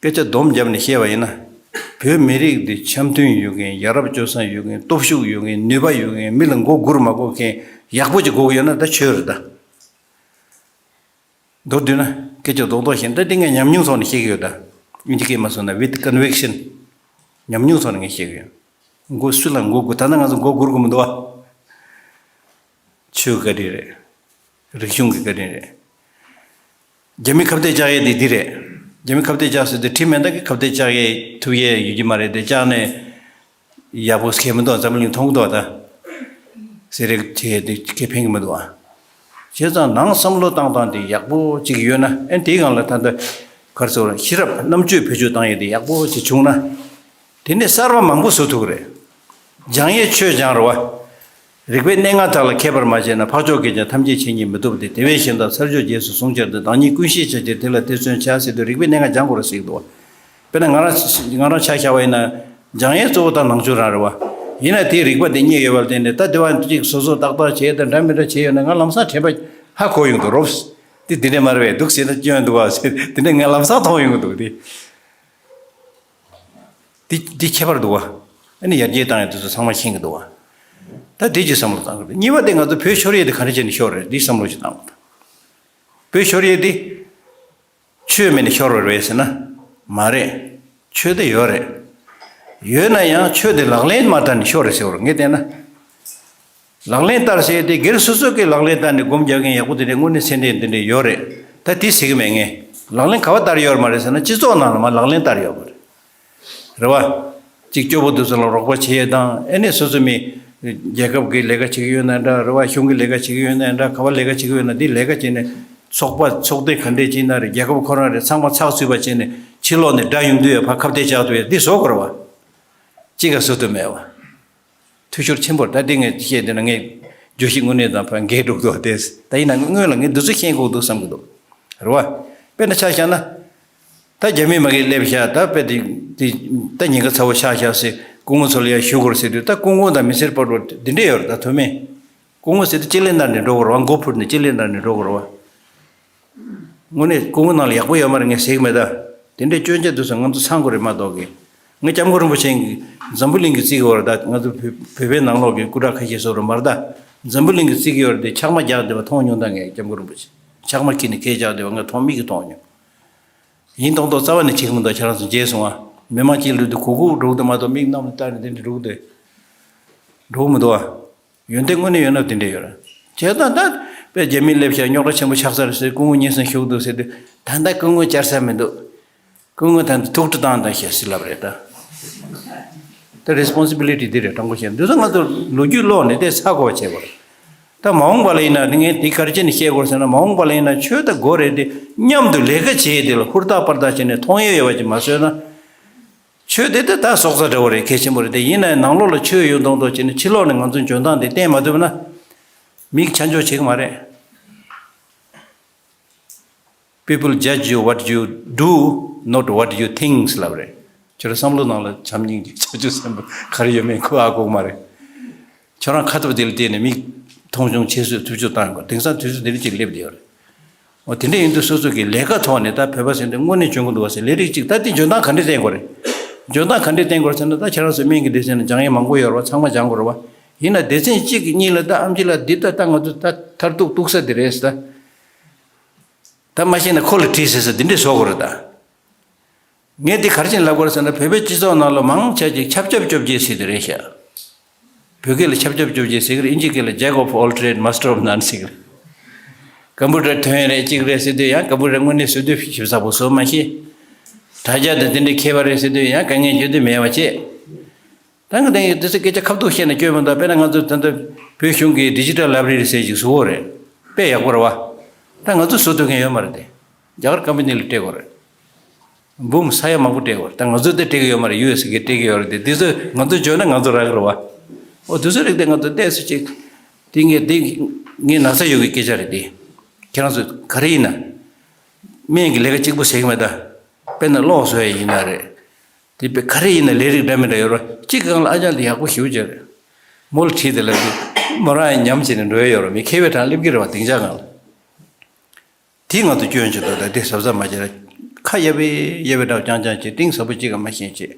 སྐད་ཆ་སྡོམ་བརྒྱབ་ནས་བཤད་པ་ཡིན་ན། བོད་མི་རིགས་འདི་འཆམ་མཐུན་ཡོད་མཁན། ཡ་རབས་སྤྱོད་བཟང་ཡོད་མཁན། སྟོབས་ཤུགས་ཡོད་མཁན། ནུས་པ་ཡོད་མཁན། མི་ལ་མགོ་སྒུར་མ་དགོས་མཁན་ཡག་པོ་ཅིག་དགོས་ཀྱི་ཡོད་ན་ད་ཆོས་རེད་ད། མདོར་བསྡུས་ན་སྐད་ཆ་རྡོག་རྡོག་བཤད་ན་ད་འདི་ངས་ཉམས་མྱོང་ཐོག་ནས་བཤད་ཀྱི་ཡོད་ད། ཨིན་ཇི་སྐད་མ་སོང་ན་with conviction ཉམས་མྱོང་ཐོག་ནས་ངས་བཤད་ཀྱི་ཡོད། མགོ་སུ་ལ་མགོ་སྒུར། ད་ལྟ་ང་ཚོ་མགོ་སྒུར་དགོས་མི་འདུག་བ། ཆོས་བཀའ་དྲིན་རེད། རིག་གཞུང་གི་བཀའ་དྲིན་རེད། རྒྱ་མི་ཁ་གཏད་བཅག་ཡས་དེ་འདི་རེད། རྒྱ་མི་ཁ་གཏད་བཅག་ཟེར་དུས་ཁྲིམས་མེད་ན་ཁ་གཏད་བཅག་ཡས་ཐུབ་ཡས་ཡོད་ཀྱི་མ་རེད་དེ། བཅག་ནས་ཡག་པོ་ཁེལ་མི་འདུག་འཛམ་བུ་གླིང་མཐོང་གི་འདུག་ད། ཟེར་རེད་བྱས་དེ་ཁེ་ཕན་གྱི་མི་འདུག་ཨ། བྱས་ཙང་ནང་བསམ་བློ་བཏང་སྟངས་དེ་ཡག་པོ་ཅིག་ཡོད་ན། ཨེ་དེའི་སྒང་ལ་ད་ལྟ་ག་རེ་ཟེར་དགོས་རེད། ཤེས་རབ་རྣམ་དཔྱོད་བེད་སྤྱོད་བཏང་ཡས་དེ་ཡག་པོ་ཅིག་བྱུང་ན། དེ་ནས་གསར་པ་མང་པོ་བཟོ་ཐུབ་ཀྱི་རེད། སྦྱང་ཡས་ཆོས་སྦྱང་རེད་བ། རིག་པའི་གནས་ལྔ་དག་ལ་མཁས་པར་མ་བྱས་ན། འཕགས་མཆོག་གིས་ཀྱང་ཐམས་ཅད་མཁྱེན་ཉིད་མི་ཐོབ་སྟེ། དེ་བས་གཞན་དག་ཚར་གཅོད་རྗེས་སུ་བཟུང་བྱར་འདོད། བདག་ཉིད་ཀུན་ཤེས་བྱ་ཕྱིར་དེ་ལ་དེ་བརྩོན་བྱ། ཟེར་དུས་རིག་པའི་གནས་ལྔ་སྦྱང་དགོས་རེད་ཟེར་གྱི་འདུག་བ། དཔེར་ན་ང་རང་ང་རང་ཆ་བཞག་པ་ཡིན་ན། སྦྱང་ཡས་གཙོ་བོ་ད་ནང་ཆོས་རང་རེད་བ། ཡིན་ན་དེའི་རིག་པ་དེ་རྙེད་ཡོད་པ་ལ་བརྟེན་ནས། ད་དེ་བ་གཅིག་སོ་སོ་ཏག་ཏག་བྱས་དང་འདྲ་མི་འདྲ་བྱས་ཡོད་ན། ང་ལམ་སང་དྲན་པ་ཧ་གོ་ཡོང་འདུག་རོབ། དེ་དེ་འདྲ་མ་རེད་པས། འདུག་ཟེར་ན་སྐྱོན་འདུག་བ་ཟེར། དེ་འདྲ་ང་ལམ་སང་མཐོང་ཡོང་གི་འདུག་དེ། འདི་འདི་ཁྱད་པར་འདུག་བ། ཨ་ནི་ཡར་རྒྱས་བཏང་ཡས་དེ་ཚོ་ཚང་མ་ཤེས་ཀྱི་འདུག་བ། ད་དེ་ཅིག་བསམ་བློ་བཏང་དགོས། གཉིས་པ་དེ་ང་ཚོ་བོད་ཤོར་ཡས་དེ་ག་འདྲ་བྱས་ནས་ཤོར་རེད། འདི་བསམ་བློ་ཞིག་བཏང་དགོས། བོད་ཤོར་ཡས་དེ་ཆོས་མེད་ནས་ཤོར་བ་རེད་ཟེར་ན་མ་རེད། ཆོས་དེ་ཡོད་རེད། ཡོད་ན་ཡང་ཆོས་དེ་ལག་ལེན་མ་བསྟར་ནས་ཤོར་རེད་ཟེར་བ་རེད། ངས་བལྟས་ན། ལག་ལེན་བསྟར་ཟེར་དེ་སྒེར་སོ་སོ་གིས་ལག་ལེན་བསྟར་ནས་སྒོམ་རྒྱག་མཁན་ཡག་པོ་དེ་འདྲའི་དངོས་གནས་ཚད་ལྡན་དེ་འདྲའི་ཡོད་རེད། ད་དེ་ཟེར་གི་མེད། ངས་ལག་ལེན་ག་པར་བསྟར་ཡོད་མ་རེད་ཟེར་ན། སྤྱི་ཚོགས་ནང་ལ་མར་ལག་ལེན་བསྟར་ཡོད་པ་རེད། རེད་བ། གཅིག་སྐྱོ་པོ་དེ་ཚོ་ལ་རོགས་པ་བྱེད་ཡས་དང་། ཨེ་ནས་སོ་སོ་མི་རྒྱལ་ཁབ་ཀྱི་ལས་ཀ་བྱེད་ཀྱི་ཡོད་ན་འདྲ། རེད་བ། གཞུང་གི་ལས་ཀ་བྱེད་ཀྱི་ཡོད་ན་འདྲ། ག་པར་ལས་ཀ་བྱེད་ཀྱི་ཡོད་ན་དེ་ལས་ཀ་བྱས་ནས། ཚོགས་པ་ཚོགས་སྡེ་ག་འདྲས་ཅིག་ཡིན་ན་རེད། རྒྱལ་ཁབ་ཁོ་རང་རེད། ཚང་མ་ཚགས་ཚུད་པ་བྱས་ནས་ཕྱི་ལོགས་ནས་དགྲ་ཡོང་དུས་ཡ་ཕར་ཁ་གཏད་བཅག་ཐུབ་ཡས་འདི་བཟོ་དགོས་རེད་བ། གཅིག་ག་བཟོ་ཐུབ་མེད་བ། འཐུས་ཤོར་ཆེན་པོ་རེད། ད་འདི་ངས་བཤད་འདི་ན་ངས་བརྗོད་གཞི་དངོས་གནས་དང་ཕར་འགལ་འགྲོ་གི་འདུག་སྟེ། ད་ཡིན་ན་སྔོན་ལ་ངས་འདི་ཚོ་ཤེས་དགོས་འདུག་བསམ་གི་འདུག་རེད་བ། དཔེར་ན་ཆ་བཞག་ན། ད་རྒྱ་མི་མ་གིར་སླེབས་ཤག་ད་དཔེ་དེ་དེ་ད་ཉེན་ཁ་ཚ་བོ་ཆགས་ཤག་ཟེར་སྐུ་ངོ་ཚོ་ལ་ཡང་ཞུ་དགོས་རེད་ཟེར་དུས། ད་སྐུ་ངོ་དང་མི་སེར་བར་དུ་འདི་འདྲས་ཡོད་རེད། ད་མཐོ་དམན། སྐུ་ངོ་ཟེར་དུས་ལྕེ་ལེ་བསྣར་ནས་འགྲོ་དགོས་རེད་བ། མགོ་ཕུད་ནས་ལྕེ་ལེ་བསྣར་ནས་འགྲོ་དགོས་རེད་བ། དངོས་གནས་སྐུ་ངོ་ནང་ལ་ཡག་པོ་ཡོད་མ་རེད། ངས་ཟེར་གི་མེད་ད། དེ་འདྲའི་སྐྱོན་ཆ་འདུག་ཟེར་ང་ཚོ་ཚང་དགོས་རེད་མ་གཏོགས་གི། ངས་སྐྱབས་མགོན་རིན་པོ་ཆེ་གིས་འཛམ་བུ་གླིང་གི་རྩིས་ཀྱི་འོག་རེད། ད་ང་ཚོ་བོད་བོད་པའི་ནང་ལོགས་ཀྱི་སྐུ་དྲག་ཁ་ཤས་སོགས་རེད་མ་རེད་ད། འཛམ་བུ་གླིང་གི་རྩིས་ཀྱི་འོག་རེད་དེ། ཆག་མ་རྒྱག་བསྡད་པ་མཐོང་མྱོང་། ད་ངས་སྐྱབས་མགོན་རིན་པོ་ཆེ་ཆག་མ་འཁྱེར་ནས་སྐད་རྒྱག་བསྡད་པ་ངས་མཐོང་། མིག་གིས་མཐོང་མྱོང་། ཡིན་མདོག་མདོག་རྩ་བ་ནས་བྱེད་ཀྱི་མི་འདུག་ཁྱེད་རང་ཚོ་མཇལ་སོང་ང་། མི་མང་སྤྱི་འདུས་དེ་གུག་གུག་འགྲོ་གི་འདུག་མ་གཏོགས་མིག་གནམ་ལ་བལྟས་ནས་དེ་འདྲ་འགྲོ་གི་འདུག་འགྲོ་གི་མི་འདུག་ཨ། ཡོན་ཏན་དངོས་གནས་ཡོད་ན་དེ་འདྲས་ཡོད་རེད། བྱས་ཙང་ད་དཔེ་རྒྱ་མི་སླེབས་ཤག་རྙོག་དྲ་ཆེན་པོ་ཆགས་ཚར་ཟེར། སྐུ་ངོ་སྙན་སེང་ཞུ་གི་འདུག་ཟེར་དུས། ད་ལྟ་སྐུ་ངོ་བཅར་ས་མི་འདུག་སྐུ་ངོ་ད་ལྟ་ཐུགས་ཁྲོ་བཏང་བཏང་ཤག་ཟེར་ལབ་རེད་ད། ད་རེ་སི་པོན་སི་བི་ལི་ཊི་འདི་རེད། དྲང་པོ་བཤད་ན་འདི་ཚོ་ང་ཚོ་ལོ་རྒྱུས་ཀློག་ནས་དེ་ཚ་གོ་བ་བྱེད་དགོས་རེད། ད་མ་འོངས་པ་ལ་ཡིན་ན། ངས་དེ་ག་རེ་བྱས་ནས་བཤད་དགོས་ཟེར་ན། མ་འོངས་པ་ལ་ཡིན་ན་ཆོས་ད་དགོས་རེད་དེ། མཉམ་དུ་ལས་ཀ་བྱེད་ཡས་དེ་ལ་ཧུར་ཐག་པར་ཐག་བྱས་ནས་མཐོང་ཡས་ཡོད་པ་ཅིག་མ་བཟོས་ན། ཆོས་དེ་དེ་ད་སྲོག་རྩ་འདྲ་བོ་རེད། གལ་ཆེན་པོ་རེད་དེ། ཡིན་ནའི་ནང་ལོགས་ལ་ཆོས་ཡོད་མདོག་མདོག་བྱས་ནས་ཕྱི་ལོགས་ནས་ང་ཚོའི་འཇོན་ཐང་དེ་བསྟན་མ་ཐུབ་ན། མིས་ཆ་འཇོག་བྱེད་ཀྱི་མ་རེད། People judge you what you do, not what you think ཟེར་ལབ་རེད། ཁྱོད་རང་བསམ་བློ་ནང་ལ་བྱམས་སྙིང་རྗེ་བྱང་ཆུབ་སེམས་དཔའ་ག་རེ་ཡོད་མེད་ཁོ་ཨ་གོ་གི་མ་རེད། ཁྱོད་རང་ཁ་ཐུབ་དེ་ལ་བརྟེན་ནས་མིས་མཐོང་ཆུང་ཁྱད་གསོད་ཐུབ་ཆོག་བཏང་དགོས། དེང་སང་དུས་ཚོད་འདི་འདྲ་ཅིག་སླེབས་བསྡད་ཡོད་རེད། འོ་དེ་འདྲ་ཡིན་དུས་སོ་སོ་གི་ལས་ཀ་ཐོག་ནས་ད་བོད་པ་ཟེར་དུས་དངོས་གནས་འཇོན་གི་འདུག་བ་ཟེར། ལས་རིགས་གཅིག་ད་དེ་འཇོན་ཐང་ག་འདྲས་བསྟན་དགོས་རེད། འཇོན་ཐང་ག་འདྲས་བསྟན་དགོས་རེད་ཟེར་ན། ད་ཁྱེད་རང་ཚོ་སྨན་གྱི་སྡེ་ཚན་ལ་སྦྱང་ཡས་མང་པོ་ཡོད་རེད་བ། ཚང་མ་སྦྱང་དགོས་རེད་བ། ཡིན་ན་སྡེ་ཚན་གཅིག་གཉིས་ལ་ད་ཨེམ་ཆི་ལགས་འདི་ད་ད་ང་ཚོ་ད་མཐར་ཐུག་གཏུག་ས་འདི་རེད་ཟེར་ད། ད་མ་ཤེས་ན་ཁོ་ལ་དྲིས་ཟེར་ས་འདི་འདྲས་བཟོ་དགོས་རེད་ད། ངས་འདི་ག་རེ་བྱས་ནས་ལབ་དགོས་རེད་ཟེར་ན། བོད་པའི་སྤྱི་ཚོགས་ནང་ལ་མང་ཆེ་ཅིག་ཆབ་ཆབ་ཅོབ་ཅེས་ཟེར་དེ་རེད་ཤག་བོད་སྐད་ལ་ཆབ་ཆབ་ཅོབ་ཅེས་ཟེར་གི་རེད། ཨིན་ཇི་སྐད་ལ་Jack of all trade, master of none ཟེར་གི་རེད། ཀམ་པུ་ཊར་ཐོན་ཡས་རེད་ཅིག་རེད་ཟེར་དུས་ཡང་ཀམ་པུ་ཊར་དངོས་གནས་བཟོ་དུས་ཞིབ་ཚགས་པོ་བཟོ་མ་ཤེས། དྲ་རྒྱ་དང་དེ་འདྲའི་མཁས་པ་རེད་ཟེར་དུས་ཡང་དཀའ་ངལ་ཡོད་དུས་མེད་པ་བྱས། ད་ང་དེ་དེ་ཚོ་སྐད་ཆ་ཁ་ཐུག་བཤད་ན་སྐྱོན་མི་འདུག་དཔེར་ན་ང་ཚོ་ད་ལྟ་བོད་གཞུང་གི་ཌི་ཇི་ཊལ་ལའི་བྷ་རེ་རི་ཟེར་ཞིག་བཟོ་གི་རེད། དཔེ་ཡག་པོ་རེད་བ། ད་ང་ཚོ་བཟོ་ཐུབ་མཁན་ཡོད་མ་རེད་དེ། རྒྱ་གར་ཀམ་པ་ནི་ལ་སྤྲད་དགོས་རེད། འབུམ་ས་ཡ་མང་པོ་སྤྲད་དགོས་རེད། ད་ང་ཚོ་དེ་སྤྲད་ཀྱི་ཡོད་མ་རེད། ཡུ་ཨེས་གིས་སྤྲད་ཀྱི་ཡོད་རེད་དེ། དེ་ཚོ་ང་ཚོ་འཇོན་ན་ང་ཚོ་རག་གི་རེད་བ། འོ་དེ་ཚོ་རིགས་དེ་ང་ཚོ་ཏོག་ཙམ་ཅིག་དེ་ངས་དེ་ངས་ན་ཚ་ཡོད་ཀྱི་སྐད་ཆ་རེད་དེ། ཁྱེད་རང་ཚོ་ག་རེ་ཡིན་ན། སྨན་གྱི་ལས་ཀ་གཅིག་པུ་བྱེད་ཀྱི་མེད་ད། དཔེར་ན་གློག་བཟོ་ཡས་ཡིན་ན་རེད། དེ་དཔེ་ག་རེ་ཡིན་ན་ལས་རིགས་འདྲ་མི་འདྲ་ཡོད་རེད། གཅིག་གི་སྒང་ལ་ཨ་ཅག་འདི་ཡག་པོ་ཞེ་པོ་ཅིག་རེད། མོ་ལ་དྲིས་དེ་ལབ་དུས་མོ་རང་ཡང་ཉམས་བྱས་ནས་འགྲོ་ཡས་ཡོད་རེད། མི་མཁས་པའི་གྲས་སླེབས་ཀྱི་རེད་བ། སྡིངས་ཆ་སྒང་ལ། དེ་ང་ཚོ་སྐྱོན་ཆེ་འདུག་ད་དེ་གཟབ་གཟབ་མ་བྱས་ན། ཁ་གཡར་བའི་གཡར་བའི་འདྲ་བོ་རྐྱང་རྐྱང་བྱས། གཏིང་ཟབ་པོ་གཅིག་ག་མ་ཤེས་བྱས།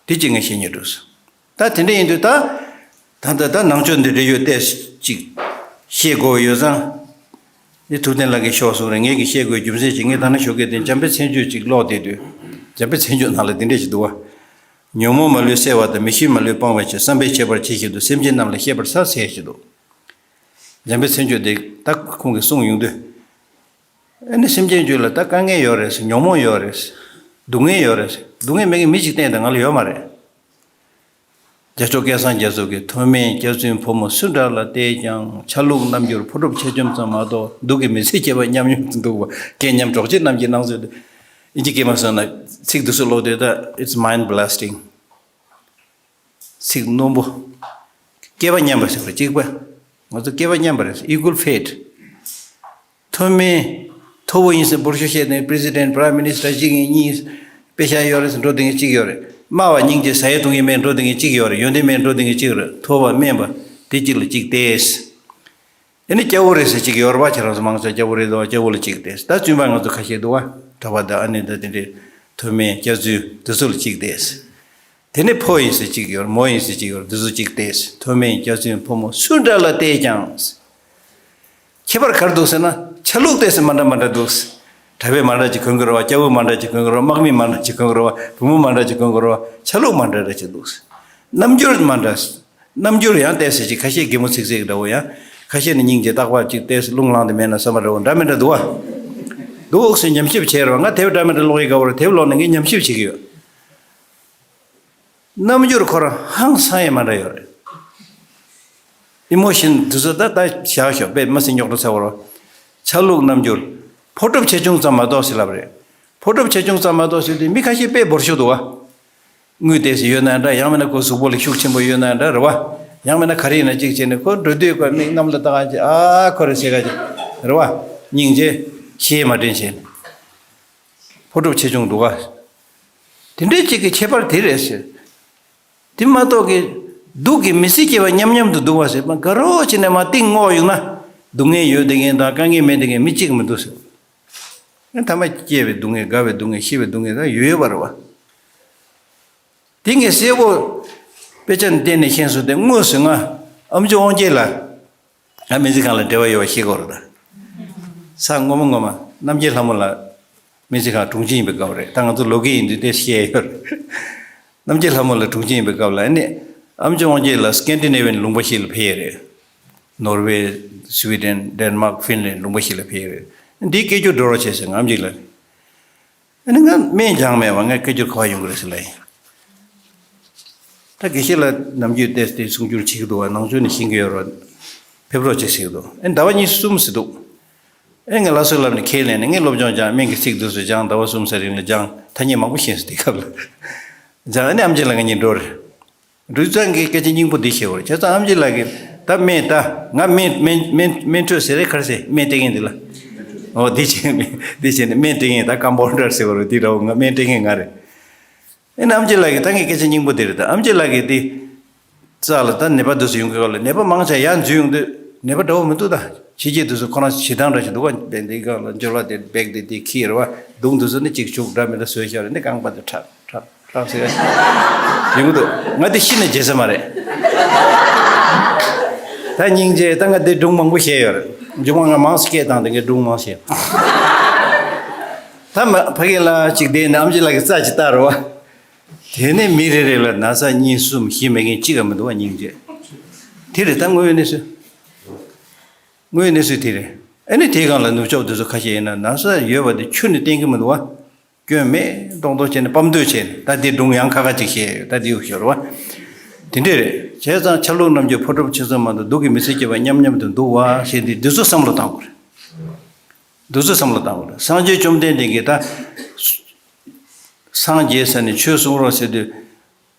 དེ་གཅིག་ངས་བཤད་སྙིང་འདོད་སོང་། ད་དེ་འདྲ་ཡིན་དུས་ད། ད་ད་ད་ནང་ཆོས་འདི་འདྲ་ཡོད་ཏེ་ཅིག་བཤད་དགོས་ཡོད་ཙང་། འདི་ཐུབ་བསྟན་ལགས་ཀྱིས་ཤོག་གསུངས་རེད། ངས་ཀྱིས་བཤད་དགོས་རྒྱུ་མཚན་ཅིག་ངས་ད་ནང་ཞོགས་ཀས་དེ་འཇམ་དཔལ་མཚན་བརྗོད་ཅིག་ཀློག་བསྡད་དུས། འཇམ་དཔལ་མཚན་བརྗོད་ནང་ལ་འདི་འདྲ་ཞིག་འདུག་བ། ཉོན་མོངས་མ་ལུས་སེལ་བ་དང་། མི་ཤེས་མ་ལུས་སྤང་བའི་ཕྱིར། བསམ་པས་ཁྱད་པར་ཆེ་ཞིང་དུ། སེམས་ཅན་རྣམས་ལ་ཤེས་པར་བྱ་ཟེར་ཞིག་འདུག། འཇམ་དཔལ་མཚན་བརྗོད་དེ་ད་ཁོང་གིས་གསུངས་ཡོང་དུས། ཨ་ནི་སེམས་ཅན་རྒྱུད་ལ་ད་དཀའ་ངལ་ཡོད་རེད་ཟེར། ཉོན་མོངས་ཡོད་རེད་ཟེར། སྡུག་བསྔལ་ཡོད་རེད་ཟེར། སྡུག་བསྔལ་མེད་མཁན་མི་གཅིག་གཏན་དུ་ང་ལ་ཡོད་མ་རེད། རྒྱལ་མཆོག་སྐལ་བཟང་རྒྱ་མཚོ་གིས། མཐོ་དམན་སྐྱག་རྫུན་ཕོ་མོ་སུ་འདྲ་ལ་བལྟས་ཀྱང་། ཆ་ལུགས་རྣམ་འགྱུར་ཕོ་གྲུབ་ཆེ་ཆུང་ཙམ་མ་གཏོགས། སྡུག་གི་མི་ཚེ་སྐྱེལ་བ་མཉམ་མཉམ་དུ་འདུག་པ། སྐད་ཉམས་གྲོགས་བྱེད་རྣམས་ཀྱི་སྣང་ཚུལ་དུ། ཨིན་ཇི་སྐད་མ་སོང་ན་ཚིག་འདི་ཚོ་ཀློག་དུས་ད། It's mind blasting། ཚིག་རྣོན་པོ། སྐལ་པ་མཉམ་པ་ཟེར་བ་གཅིག་པ། ང་ཚོ་སྐལ་པ་མཉམ་པ་རེད། Equal fate། མཐོ་དམན། མཐོ་པོ་ཡིན་ཟེར་འབོར་ཤོག་བཤད་ནས། པི་རེ་སི་ཌེན་ཊི། པི་རའིམ་མི་ནི་སི་ཊར་གཅིག་ཡིན་གཉིས། པེ་ཤག་ཡོད་རེད་ཟེར་འགྲོ་བསྡད་མཁན་གཅིག་ཡོད་རེད། སྨྲ་བ་སྙིང་རྗེ་ཟ་ཡས་བཏུང་ཡས་མེད་འགྲོ་བསྡད་མཁན་གཅིག་ཡོད་རེད། ཡོན་ཏན་མེད་འགྲོ་བསྡད་མཁན་གཅིག་རེད། མཐོ་བ་དམན་པ་དེ་གཅིག་ལ་གཅིག་བལྟས། ཨ་ནི་སྐྱ་བོ་རེད་ཟེར་གཅིག་ཡོད་རེད་པ། ཁྱེད་རང་ཚོ་མང་ཆེ་སྐྱ་བོ་རེད་འདུག་པ། སྐྱ་བོ་ལ་གཅིག་བལྟས། ད་བཙུན་པ་ང་ཚོ་ཁ་ཤས་འདུག་པ། གྲྭ་པ་དང་ཨ་ནེ་དང་དེ་འདྲའི་མཐོ་དམན་སྐྱག་རྫུན་དེ་ཚོ་ལ་གཅིག་བལྟས། དེ་ནས་ཕོ་ཡིན་ཟེར་གཅིག་ཡོད། མོ་ཡིན་ཟེར་གཅིག་ཡོད། འདི་ཚོ་གཅིག་བལྟས། མཐོ་དམན་སྐྱག་རྫུན་ཕོ་མོ་སུ་འདྲ་ལ་བལྟས་ཀྱང་། ཁྱད་པར་ག་རེ་འདུག་ཟེར་ན། ཆ་ལུགས་བལྟས་ཟེར་མ་འདྲ་མ་འདྲ་འདུག། གྲྭ་པས་མ་འདྲ་ཅིག་གོན་གྱི་རེད་པ། སྐྱ་བོས་མ་འདྲ་ཅིག་གོན་གྱི་རེད་པ། དམག་མིས་མ་འདྲ་ཅིག་གོན་གྱི་རེད་པ། བུ་མོས་མ་འདྲ་ཅིག་གོན་གྱི་རེད་པ། ཆ་ལུགས་མ་འདྲ་འདྲ་ཅིག་འདུག། རྣམ་འགྱུར་མ་འདྲ། རྣམ་འགྱུར་ཡང་བལྟས་ཟེར་གྱི། ཁ་ཤས་གད་མོ་ཚིག་ཚིག་འདྲ་བོ་ཡང་། ཁ་ཤས་ནི་སྙིང་རྗེ་རྟག་པར་ཅིག་བལྟས་ཟེར། རླུང་ལངས་ཏེ་མེད་ན་བསམ་པ་འདྲ་བོ་འདྲ་མི་འདྲ་འདུག་པ། འདུག་ཟེར་ཉམས་ཞིབ་བྱས་རེད་པ། ང་དེབ་འདྲ་མི་འདྲ་ཀློག་ཡས་དགའ་པོ་རེད། དེབ་ཀློག་ནས་ངས་ཉམས་ཞིབ་བྱེད་ཀྱི་ཡོད། རྣམ་འགྱུར་ཁོ་རང་ཧང་སང་ཡས་མ་འདྲ་ཡོད་རེད། ཨི་མོ་ཤན་འདི་ཚོ་ད་ད་བཞག་ཤོག། དཔེ་མི་སྲིད་རྙོག་དྲ་ཚ་བོ་རེད། ཆ་ལུགས་རྣམ་འགྱུར། ཕོ་གྲུབ་ཆེ་ཆུང་ཙམ་མ་གཏོགས་ཟེར་ལབ་རེད། ཕོ་གྲུབ་ཆེ་ཆུང་ཙམ་མ་གཏོགས་ཟེར་དུས་མི་ཁ་ཤས་དཔེ་འབོར་ཤོག་འདུག་པ། དངུལ་ཏོག་ཙམ་ཡོད་ན་འདྲ། ཡང་མིན་ན་ཁོ་གཟུགས་པོ་ལ་ཤུགས་ཆེན་པོ་ཡོད་ན་འདྲ་རེད་པ། ཡང་མིན་ན་ག་རེ་ཡིན་ན་གཅིག་བྱས་ནས་ཁོ་འགྲོ་དུས་ཁོ་མིག་གནམ་ལ་བལྟ་ག་ཅིག། ཨ་ཁོ་རེད་ཟེར་ག་ཅིག་རེད་པ། སྙིང་རྗེ། ཤེས་མ་དྲན་བྱས་ནས། ཕོ་གྲུབ་ཆེ་ཆུང་འདུག་ག། དེ་འདྲའི་གཅིག་གི་ཁྱད་པར་དེ་རེད་ཟེར། དེ་མ་གཏོགས་ཀྱི། སྡུག་གི་མི་ཚེ་སྐྱེལ་བ་མཉམ་མཉམ་དུ་འདུག་པ་ཟེར། མ་དགའ་རོགས་བྱས་ནས་མ་གཏིང་སྔོག་ཡོང་ན། སྡུག་བསྔལ་ཡོད་བསྡད་མཁན་དང་དཀའ་ངལ་མེད་བསྡད་མཁན་མི་གཅིག་མི་འདུག་ཟེར། ཨ་ཐ་མ་སྐྱེ་བའི་སྡུག་བསྔལ། རྒ་བའི་སྡུག་བསྔལ། ཤི་བའི་སྡུག་བསྔལ་ད་ཡོད་ཡོད་པ་རེད་པ། དེ་ངས་གསལ་པོ་དཔེ་ཆ་ནས་བལྟས་ནས་ཤེས་སོང་སྟེ། དངོས་སུ་ང་ཨམ་ཅོག་དབང་རྒྱལ་ལགས། ང་སྨན་རྩིས་ཁང་ལ་འབྲེལ་བ་ཡོད་པ་ཤེས་ཀྱི་ཡོད་རེད་ད། ས་སྔོན་མ་སྔོན་མ་རྣམ་རྒྱལ་ལྷ་མོ་ལགས་སྨན་རྩིས་ཁང་དྲུང་ཆེ་ཡིན་པའི་སྐབས་རེད། ད་ང་ཚོ་ལོ་རྒན་ཡིན་དུས་དེ་ཤེས་ཡོད་རེད། རྣམ་རྒྱལ་ལྷ་མོ་ལགས་དྲུང་ཆེ་ཡིན་པའི་སྐབས་ལ་ཨ་ནི། ཨམ་ཅོག་དབང་རྒྱལ་ལགས་སི་ཀེན་ཌི་ནེ་ཝི་ཡན་ལུང་པ་ཞིག་ལ་ཕེབས་ཡོད་རེད། ནོར་ཝེ། སུའི་ཌེན། ཌེན་མཱག་ཧྥིན་ལན་ལུང་པ་ཞིག་ལ་ཕེབས་ཡོད་རེད། འདིའི་སྐད་སྒྱུར་འགྲོ་རོགས་བྱེད་ཟེར། ང་ཨམ་ཅིག་ལ། ཨ་ནི་ང་སྨན་སྦྱངས་མེད་པ། ང་སྐད་སྒྱུར་ག་པར་ཡོང་གི་རེད་ཟེར་ལབ་ཡིན། ད་དགེ་བཤེས་ལགས་ནམ་རྒྱུན་ཏོག་ཙམ་དེ་གསུང་སྒྱུར་བྱེད་ཀྱི་འདུག་པ། ནང་ཆོས་ནི་ཤེས་ཀྱི་ཡོད་རེད། ཕེབས་རོགས་བྱེད་ཟེར་གྱི་འདུག། ཨ་ནི་ཟླ་བ་གཉིས་གསུམ་ཟེར་འདུག། ཨ་ནི་ང་ལགས་སོ་ལབ་ནས་ཁས་ལེན་ནས། ངས་སློབ་སྦྱོང་སྦྱངས། སྨན་གྱི་ཚིག་འདི་ཚོ་སྦྱངས། ཟླ་བ་གསུམ་ཙམ་རིང་ལ་སྦྱངས། ཐ་སྙད་མང་པོ་ཤེས་སོང་དེ་སྐབས་ལ། སྦྱངས། ཨ་ནི་ཨམ་ཅིག་ལགས་ང་གཉིས་འགྲོ་རེད། འབྲུག་ཚང་གིས་སྐད་ཆ་སྙིང་པོ་འདི་བཤད་པ་རེད། བྱས་ཙང་ཨམ་ཅིག་ལགས་ཀྱིས་ད་སྨན་ད་ང་སྨན་སྨན་སྨན་སྨན་སྤྲོད་ཟེར་རེད། ག་རེ་ཟེར། སྨན་སྤྲད་མཁན་འདི་ལ། འོ་འདི་བྱས། འདི་བྱས་ནས་སྨན་སྤྲད་མཁན་ད་ཀམ་པའུན་ཌར་ཟེར་བ་རེད། འདི་རེད་པ། ང་སྨན་སྤྲད་མཁན་ང་རེད། ཨེ་ནི་ཨམ་ཅིག་ལགས་ཀྱིས་ད་ངས་སྐད་ཆ་སྙིང་པོ་འདི་རེད། ད་ཨམ་ཅིག་ལགས་ཀྱིས་འདི་རྩ་ལ་ད་ནད་པ་འདུག་སེ་ཡོང་གི་སྐབས་ལ། ནད་པ་མང་ཆེ་ཡར་འཛུལ་ཡོང་དུས་ནད་པ་འདྲ་བོ་མི་འདུག། ད་ཕྱི་རྒྱལ་འདུག་སེ་ཁོ་རང་བྱེད་སྟངས་འདྲ་ཞིག་འདུག་པ། འདི་གང་ལ་འཇོ་ལ་དེ་བེག་དེ་དེ་ཁྱེར་རེད་པ། འདུག་འདུག་སེ་ནི་གཅིག་བྱུག་འདྲ་མི་འདྲ་བཟོས་བཞག་རེད། འདི་རྐང་པ་དེ་ཁྲག་ཁྲག་ཁྲག་ཟེར་ཡོང་གི་འདུག། ང་དེ་ཤི་ནས་བརྗེད་ས་མ་རེད། ད་སྙིང་རྗེ། ད་ང་དེ་སྒྲུང་མང་པོ་བཤད་ཡོད་རེད། མཇུག་མ་ང་མང་སྐད་བཏང་དེ་ངས་སྒྲུང་མང་བཤད། ད་མ་ཕ་གི་ལ་གཅིག་བསྡད་ནས་ཨམ་ཅིག་ལགས་ཀྱིས་རྩ་ཅིག་བལྟ་རོགས། དེ་ནས་མི་རེ་རེ་ལ་ན་ཚ་གཉིས་གསུམ་བཞི་མེད་མཁན་གཅིག་ཀྱང་མི་འདུག་པ། སྙིང་རྗེ། དེ་རེད། ད་དངོས་ཡོད་གནས་ཚུལ། དངོས་ཡོད་གནས་ཚུལ་དེ་རེད། ཨ་ནི་དེའི་སྒང་ལ་ནུབ་ཕྱོགས་དེ་ཚོ་ཁ་ཤས་ཡིན་ན་ན་ཚ་ཡོད་པ་དེ་ཁྱོན་ནས་བསྟན་གྱི་མི་འདུག་པ། སྐྱོན་མེད་མདོག་མདོག་བྱས་ནས་སྤམ་སྡོད་བྱས་ནས། ད་དེ་སྒྲུང་ཡང་ཁ་ཁ་ཅིག་བཤད་ཡོད། ད་དེ་ཡོད་ཤོར་བ། དེ་འདྲས་རེད། བྱས་ཙང་ཆ་ལུགས་རྣམ་འགྱུར་ཕོ་གྲུབ་ཆེ་ཆུང་མ་གཏོགས། སྡུག་གི་མི་ཚེ་སྐྱེལ་བ་མཉམ་མཉམ་དུ་འདུག་པ་ཞེས་འདི་འདི་ཚོ་བསམ་བློ་བཏང་དགོས་རེད། འདི་ཚོ་བསམ་བློ་བཏང་དགོས་རེད། སངས་རྒྱས་བཅོམ་ལྡན་འདས་ཀྱིས་ད་སངས་རྒྱས་ཟེར་ནས་ཆོས་གསུང་རོགས་ཟེར་དུས།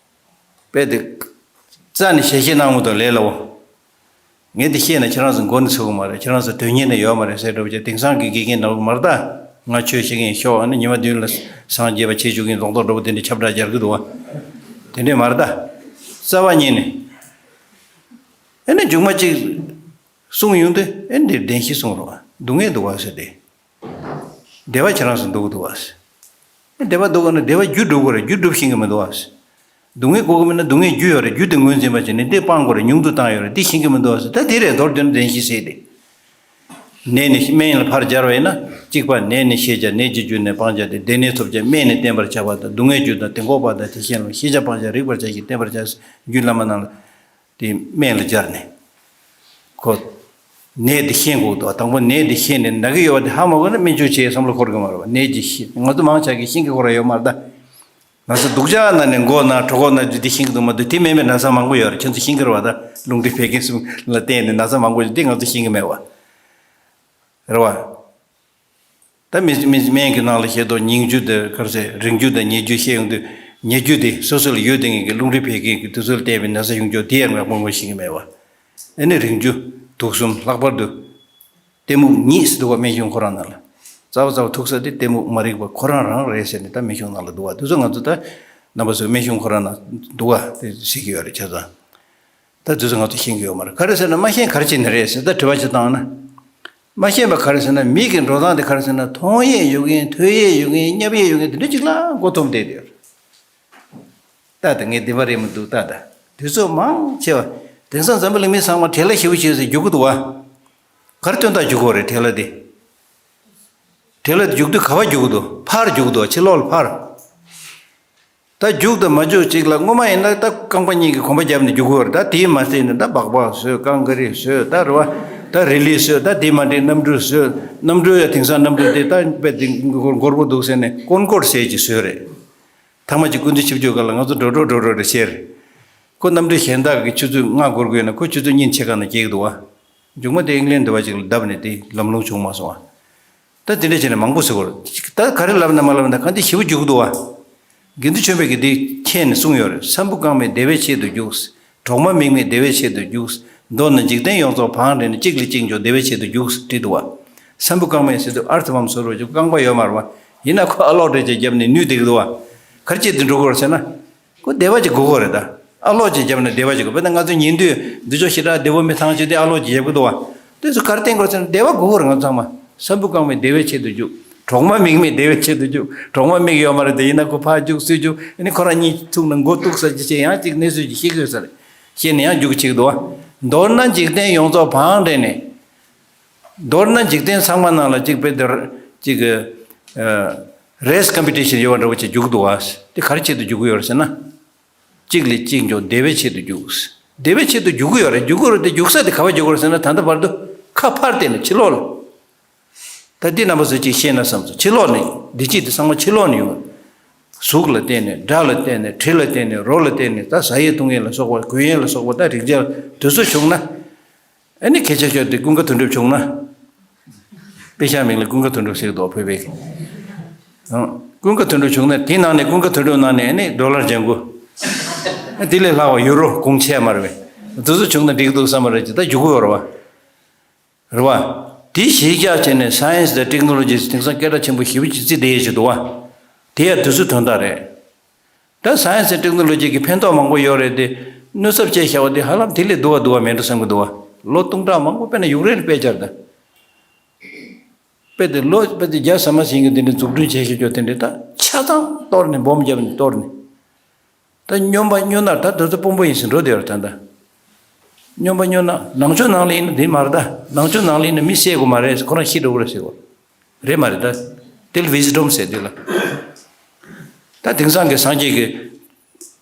དཔེ་དེ་རྩ་ནས་ཞལ་བཞེས་གནང་མི་འདུག་ལས་སླ་བོ། ངས་འདི་བཤད་ན་ཁྱེད་རང་ཚོ་མགོ་ནས་ཚོད་ཀྱི་མ་རེད། ཁྱེད་རང་ཚོ་དོན་གཉེར་ནས་ཡོད་མ་རེད་ཟེར་འདྲ་བོ་བྱས། དེང་སང་གི་དགེ་རྒན་འདྲ་བོ་མ་རེད་ད། ང་ཆོས་བཤད་མཁན་ཤོག། ཨ་ནི་ཉི་མ་བདུན་ལ་སངས་རྒྱས་པ་བྱེད་བཅུག་མཁན་རྡོག་རྡོག་འདྲ་བོ་དེ་འདྲ་ཁྱབ་བསྒྲགས་རྒྱག་གི་འདུག་པ། དེ་འདྲས་མ་རེད་ད། རྩ་བ་ཉིད་ནས། ཨ་ནི་མཇུག་མ་གཅིག་གསུངས་ཡོང་དུས། ཨེ་འདིར་བདེན་བཞི་གསུངས་རོགས། སྡུག་བསྔལ་འདུག་པ་ཟེར་ཏེ། བདེ་བ་ཁྱེད་རང་ཚོ་འདུག་འདུག་པ་ཟེར། བདེ་བ་འདུག་པ་ན་བདེ་བ་རྒྱུ་སྒྲུབ་དགོས་རེད། རྒྱུ་སྒྲུབ་ཤེས་ཀྱི་མི་འདུག་པ་ཟེར། སྡུག་བསྔལ་དགོས་ཀྱི་མིན་ན་སྡུག་བསྔལ་རྒྱུ་ཡོད་རེད། རྒྱུ་དེ་ངོས་འཛིན་པ་བྱས་ནས་འདི་སྤང་དགོས་རེད། ཉུང་དུ་བཏང་ཡོད་རེད། འདི་ཤེས་ཀྱི་མི་འདུག་པ་ཟེར། ད་དེ་རེད། མདོར་བསྡུས་ན་བདེན་བཞི་ཟེར་ཏེ། ནད་ནི་སྨན་ལ་ཕར་སྦྱར་བས་ན། གཅིག་པ་ནད་ནི་ཤེས་བྱ། ནད་ཀྱི་རྒྱུ་ནི་སྤང་བྱ་སྟེ། སྡེ་སྣོད་ཐོབ་བྱ་སྨན་ནི་བསྟེན་པར་བྱ་བ་དང་། སྡུག་བསྔལ་རྒྱུ་དང་དེ་འགོག་པ་དང་། དེ་གཞན་ལ་ཤེས་བྱ་སྤང་བྱ་རིག་པར་བྱ་ཞིང་བསྟེན་པར་བྱ། རྒྱུད་བླ་མ་རྣམས་ལ་དེ་སྨན་ལ་སྦྱར་ནས། ཁོ་ནད་དེ་ཤེས་དགོས་འདུག་དང་པོ་ནད་དེ་ཤེས་ནས་ན་གི་ཡོད་པ་དེ་ཧ་མ་གོ་ན་སྨན་བཅོས་བྱེད་བསམ་བློ་འཁོར་གི་མ་རེད་པ། ནད་ཀྱི་ཤེས། ང་ཚོ་མང་ཆ་གིས་ཤེས་ཀྱི་ཁོ་རང་ཡོད་མ་རེད་ད། ང་ཚོ་སྡུག་ཅག་ན་ནས་མགོ་ན་གྲོད་ཁོག་ན་རྒྱུ་དེ་ཤེས་ཀྱི་འདུག་མ་གཏོགས། དེ་མིན་པའི་ན་ཚ་མང་པོ་ཡོད་རེད། ཁྱེད་ཚོ་ཤེས་ཀྱི་རེད་པ། ད་རླུང་མཁྲིས་བད་ཀན་གསུམ་ལ་བརྟེན་ནས་ན་ཚ་མང་པོ་ཡོད་དེ་ང་ཚོ་ཤེས་ཀྱི་མེད་པ། རེད་པ། ད་མི་མི་སྨན་གྱི་ནང་ལ་བཤད་དོ། ཉིང་རྒྱུ་དེ་ག་རེ་ཟེར། རེང་རྒྱུ་དང་ཉེ་རྒྱུ་བཤད་ཡོང་དུས། ཉེ་རྒྱུ་དེ་སོ་སོ་ལ་ཡོད་དེ་ངེས་ཀྱི་རླུང་མཁྲིས་བད་ཀན་གྱི་དེ་ཚོ་ལ་བརྟེན་པའི་ན་ཚ་ཡོང་རྒྱུ་དེ་ཡང་ངས་དངོས་པོ་ཤེས་ཀྱི་མེད་པ། ཨ་ནི་རེང་རྒྱུ་དུག་གསུམ། ལྷག་པར་དུ་གཏི་མུག་གཉིས་ཟེར་འདུག་པ། སྨན་གཞུང་ཁོ་རང་ནང་ལ། རྩ་བ་རྩ་བ་ཐུག་ས་དེ་གཏི་མུག་མ་རིག་པ་ཁོ་རང་རང་རེད་ཟེར་ནས་ད་སྨན་གཞུང་ནང་ལ་འདུག་པ། དེ་ཚོ་ང་ཚོ་ད་རྣམ་པ་ཚོ་སྨན་གཞུང་ཁོ་རང་ནང་འདུག་པ་དེ་ཤེས་ཀྱི་ཡོད་རེད་ཆ་ཚང་། ད་དེ་ཚོ་ང་ཚོ་ཤེས་ཀྱི་ཡོད་མ་རེད། ག་རེ་ཟེར་ན་མ་ཤེས་ག་རེ་བྱས་ནས་རེད་ཟེར་ད་དྲི་བ་ཅིག་བཏང་ན། མ་ཤེས་པ་ག་རེ་ཟེར་ན། མི་གི་འགྲོ་སྟངས་དེ་ག་རེ་ཟེར་ན། མཐོང་ཡས་ཡོད་མཁན། ཐོས་ཡས་ཡོད་མཁན། མཉམ་ཡས་ཡོད་མཁན་དེ་འདྲ་ཅིག་ལ་མགོ་འཐོམས་བསྡད་དེ། ད་ལྟ་ངས་བདེན་པ་རེད་མི་འདུག་ད་ལྟ་དུས་ཚོད་མང་ཆེ་བ། དེང་སང་འཛམ་བུ་གླིང་མི་ཚང་མ་བྲེལ་བ་ཞེ་པོ་ཅིག་ཡོད་ས་རྒྱུག་གི་འདུག་པ། ག་རེ་དོན་དག་རྒྱུག་གི་ཡོད་རེད། བྲེལ་བ་དེ། བྲེལ་བ་དེ་རྒྱུག་དུས་ག་པར་རྒྱུག་གི་འདུག་ཕར་རྒྱུག་གི་འདུག་ཕྱི་ལོགས་ལ་ཕར། ད་རྒྱུག་དང་མ་རྒྱུག་ཅིག་ལ། སྔོན་མ་ཡིན་ན་ད་རྐང་པ་གཉིས་ཀྱིས་གོམ་པ་བརྒྱབ་ནས་རྒྱུག་གི་ཡོད་རེད། ད་དེ་མ་ཟད་ནས་ད་སྦག་སྦག་བཟོས། རྐང་ག་རེ་བཟོས། ད་རེད་པ། ད་རི་ལི་བཟོས། ད་དེ་མ་འགྲིག་གནམ་གྲུ་བཟོས། གནམ་གྲུ་ཡང་དེང་སང་གནམ་གྲུ་དེ་ད་དཔེ་དེ་མགོར་པོ་འདུག་ཟེར་ནས་ཀོན་ཀོར་ཟེར་ཅིག་བཟོས་རེད། ཐ་མ་ཅིག་སྐུ་མདུན་ཆིབས་བསྒྱུར་སྐབས་ལ་ང་ཚོ་འགྲོ་འགྲོ་འགྲོ་འགྲོ་རེད་བཤད་རེད། ཁོ་གནམ་གྲུ་གཞན་དག་གིས་ཆུ་ཚོད་ལྔ་འགོར་དགོས་ན་ཁོ་ཆུ་ཚོད་གཉིས་ཕྱེད་ཀ་ནང་སྐྱེལ་གྱི་འདུག་པ། མཇུག་མ་དེ་ཨིང་ལན་འདྲ་བ་ཅིག་ལ་བརྡབས་ནས་དེ་ལམ་ལྷོང་བྱུང་མ་སོང་བ། ད་དེ་འདྲ་བྱས་ནས་མང་པོ་ཟེར་བ་རེད། ད་ག་རེ་ལབ་ན་མ་ལབ་ན་གང་དེ་ཞེ་པོ་རྒྱུག་འདུག་པ། དགེ་འདུན་ཆོས་འཕེལ་གྱིས་དེ་མཁྱེན་ནས་གསུངས་ཡོད་རེད། ས་འབུ་རྐང་མའི་བདེ་བའི་ཆེད་དུ་རྒྱུག། གྲོག་མ་མིག་མའི་བདེ་བའི་ཆེད་དུ་རྒྱུག། མདོར་ན་འཇིག་རྟེན་ཡོངས་རྫོགས་བང་བསྒྲིགས་ནས། གཅིག་ལས་གཅིག་མགྱོགས་བདེ་བའི་ཆེད་དུ་རྒྱུག་བྲིས་འདུག་པ། ས་འབུ་རྐང་མའི་ཟེར་དུས་ཨར་ཐི་ཝམ་བཟོ་རོགས་ཀྱི་རྐང་པ་ཡོད་མ་རེད་པ། ཡིན་ན་ཁོ་ཨ་ལོག་འདྲ་ཅིག་བརྒྱབ་ནས་ནུས་བསྡད་ཀྱི་འདུག་པ། ག་རེ་བྱས་ཏེ་འགྲོ་དགོས་རེད་ཟེར་ན། ཁོ་བདེ་བ་ཅིག་དགོས་ཀྱི་རེད་ད། ཨ་ལོག་ཅིག་བརྒྱབ་ན་བདེ་བ་ཅིག་དགོས། དཔེར་ན་ང་ཚོ་ཉལ་དུས་འདི་ཕྱོགས་ཞེ་དྲག་བདེ་པོ་མི་ཐང་ཆད་དེ་ཨ་ལོག་ཅིག་བརྒྱབ་ཀྱི་འདུག་པ། དེ་ཚོ་ག་རེ་བསྟན་དགོས་ཟེར་ན་བདེ་བ་དགོས་ཀྱི་རེད། ང་ཚང་མ་ས་འབུ་རྐང་མའི་བདེ་བའི་ཆེད་དུ་རྒྱུག། གྲོག་མ་མིག་མའི་བདེ་བའི་ཆེད་དུ་རྒྱུག། གྲོག་མ་མིག་ཡོད་མ་རེད་དེ། ཡིན་ན་ཁོ་ཕར་རྒྱུག་ཚུར་རྒྱུག། ཨ་ནི་ཁོ་རང་གཉིས་ཐུག་ན་མགོ་གཏུག་ས་ཅིག་བྱས། ཡང་ཅིག་གནས་ཚུལ་ཅིག་ཤེས་ཀྱི་ཡོད་ས་རེད། ཤེས་ནས་ཡང་རྒྱུག་བྱེད་ཀྱི་འདུག་པ། མདོར་ན་འཇིག་རྟེན་ཡོངས་རྫོགས་བང་བསྒྲིགས་ནས། མདོར་ན་འཇིག་རྟེན་ཚང་མ་ནང་ལ་གཅིག་དཔེ་དེར་གཅིག་གི་རེས་ཀམ་པི་ཊི་ཤན་ཡོད་པ་འདྲ་བོ་ཅིག་རྒྱུག་འདུག་པ། དེ་ག་རེ་ཆེད་དུ་རྒྱུག་གི་ཡོད་རེད་ཟེར་ན། གཅིག་ལས་གཅིག་མགྱོགས་བདེ་བའི་ཆེད་དུ་རྒྱུག། བདེ་བའི་ཆེད་དུ་རྒྱུག་གི་ཡོད་རེད། རྒྱུག་གི་རེད་དེ། རྒྱུག་ས་དེ་ག་པར་རྒྱུག་གི་རེད་ཟེར་ན། ད་ལྟ་བར་དུ་ཁ་ཕར་བལྟས་ནས་ཕྱི་ལོགས་ལ། ད་འདི་རྣམ་པ་ཚོས་ཅིག་ཤེས་ན་བསམ་སོང་། ཕྱི་ལོགས་ནས་བདེ་སྐྱིད་དེ་ཚང་མ་ཕྱི་ལོགས་ནས་ཡོང་། གཟུགས་ལ་བརྟེན་ནས། སྒྲ་ལ་བརྟེན་ནས། དྲི་ལ་བརྟེན་ནས། རོ་ལ་བརྟེན་ནས། ད་ཟ་ཡས་བཏུང་ཡས་ལ་སོགས་པ། གོན་ཡས་ལ་སོགས་པ། ད་རེག་བྱ་དེ་ཚོ་བྱུང་ན། ཨ་ནི་སྐད་ཆ་ཤོད་དེ་ཀུན་དགའ་དོན་གྲུབ་བྱུང་ན། དཔེ་ཆ་མིང་ལ་ཀུན་དགའ་དོན་གྲུབ་ཟེར་གི་འདུག་བོད་པའི་གི། ཨང་། ཀུན་དགའ་དོན་གྲུབ་བྱུང་ན། དེའི་ནང་ནས་ཀུན་དགའ་དོན་གྲུབ་ནང་ནས་ཨ་ནི་ཌོ་ལར་ལྗང་གུ། དེ་ལས་ལྷག་པ་ཡུ་རོ་གོང་ཆེ་མ་རེད་པས། དེ་ཚོ་བྱུང་ན་འགྲིག་འདུག་བསམ་པ་རེད་ཅེས་ད་རྒྱུག་གི་ཡོད་རེད་པ། རེད་པ། དེ་གཞི་བཞག་བྱས་ནས་སའེན་སི་དང་ཊེག་ནོ་ལོ་ཇི་དེང་སང་སྐད་གྲགས་ཆེན་པོ་ཞེ་པོ་ཅིག་བརྩིས་བསྡད་ཡས་ཅིག་འདུག་པ། དེ་ཡང་དུས་ཚོད་དོན་དག་རེད། ད་སའེན་སི་དང་ཊེག་ནོ་ལོ་ཇི་གི་ཕན་ཐོགས་མང་པོ་ཡོད་རེད་དེ། གནོད་ཚབས་བཅས་བཞག་པ་དེ་ཧ་ལམ་དེ་ལས་སྡུག་པ་སྡུག་པ་མེད་འགྲོ་བསམ་གྱི་འདུག་པ། ལོ་སྟོང་ཕྲག་མང་པོ་དཔེར་ན་ཡུཀ་རེན་དཔེ་ཆ་རེད་ད། དཔེ་དེ་ལོ་དཔེ་དེ་བརྒྱ་ཟ་མ་ཟིན་གྱི་དེ་འདྲ་འཛུགས་སྐྲུན་བྱས་བཞག་ཆོག་དེ་འདྲ་ད་ཆ་ཚང་གཏོར་ནས་སྦོམ་བརྒྱབ་ནས་གཏོར་ནས། ད་སྨྱོན་པ་སྨྱོ་ནག་ད་དེ་ཚོ་དཔོན་པོ་ཡིན་ཟེར་འགྲོ་བསྡད་ཡོད་རེད་ད་ལྟ། སྨྱོན་པ་སྨྱོ་ནག་ནང་ཆོས་ནང་ལ་ཡིན་ན་དེ་མ་རེད་ད། ནང་ཆོས་ནང་ལ་ཡིན་ན་མི་བསད་དགོས་མ་རེད། ཁོ་རང་ཤི་འགྲོ་གི་རེད་ཟེར་གོ། རེད་མ་རེད་ད། དེ་ལ་ཝི་སི་ཌམ་ཟེར་དུས་ལ། ད་དེང་སང་གི་སངས་རྒྱས་ཀྱི་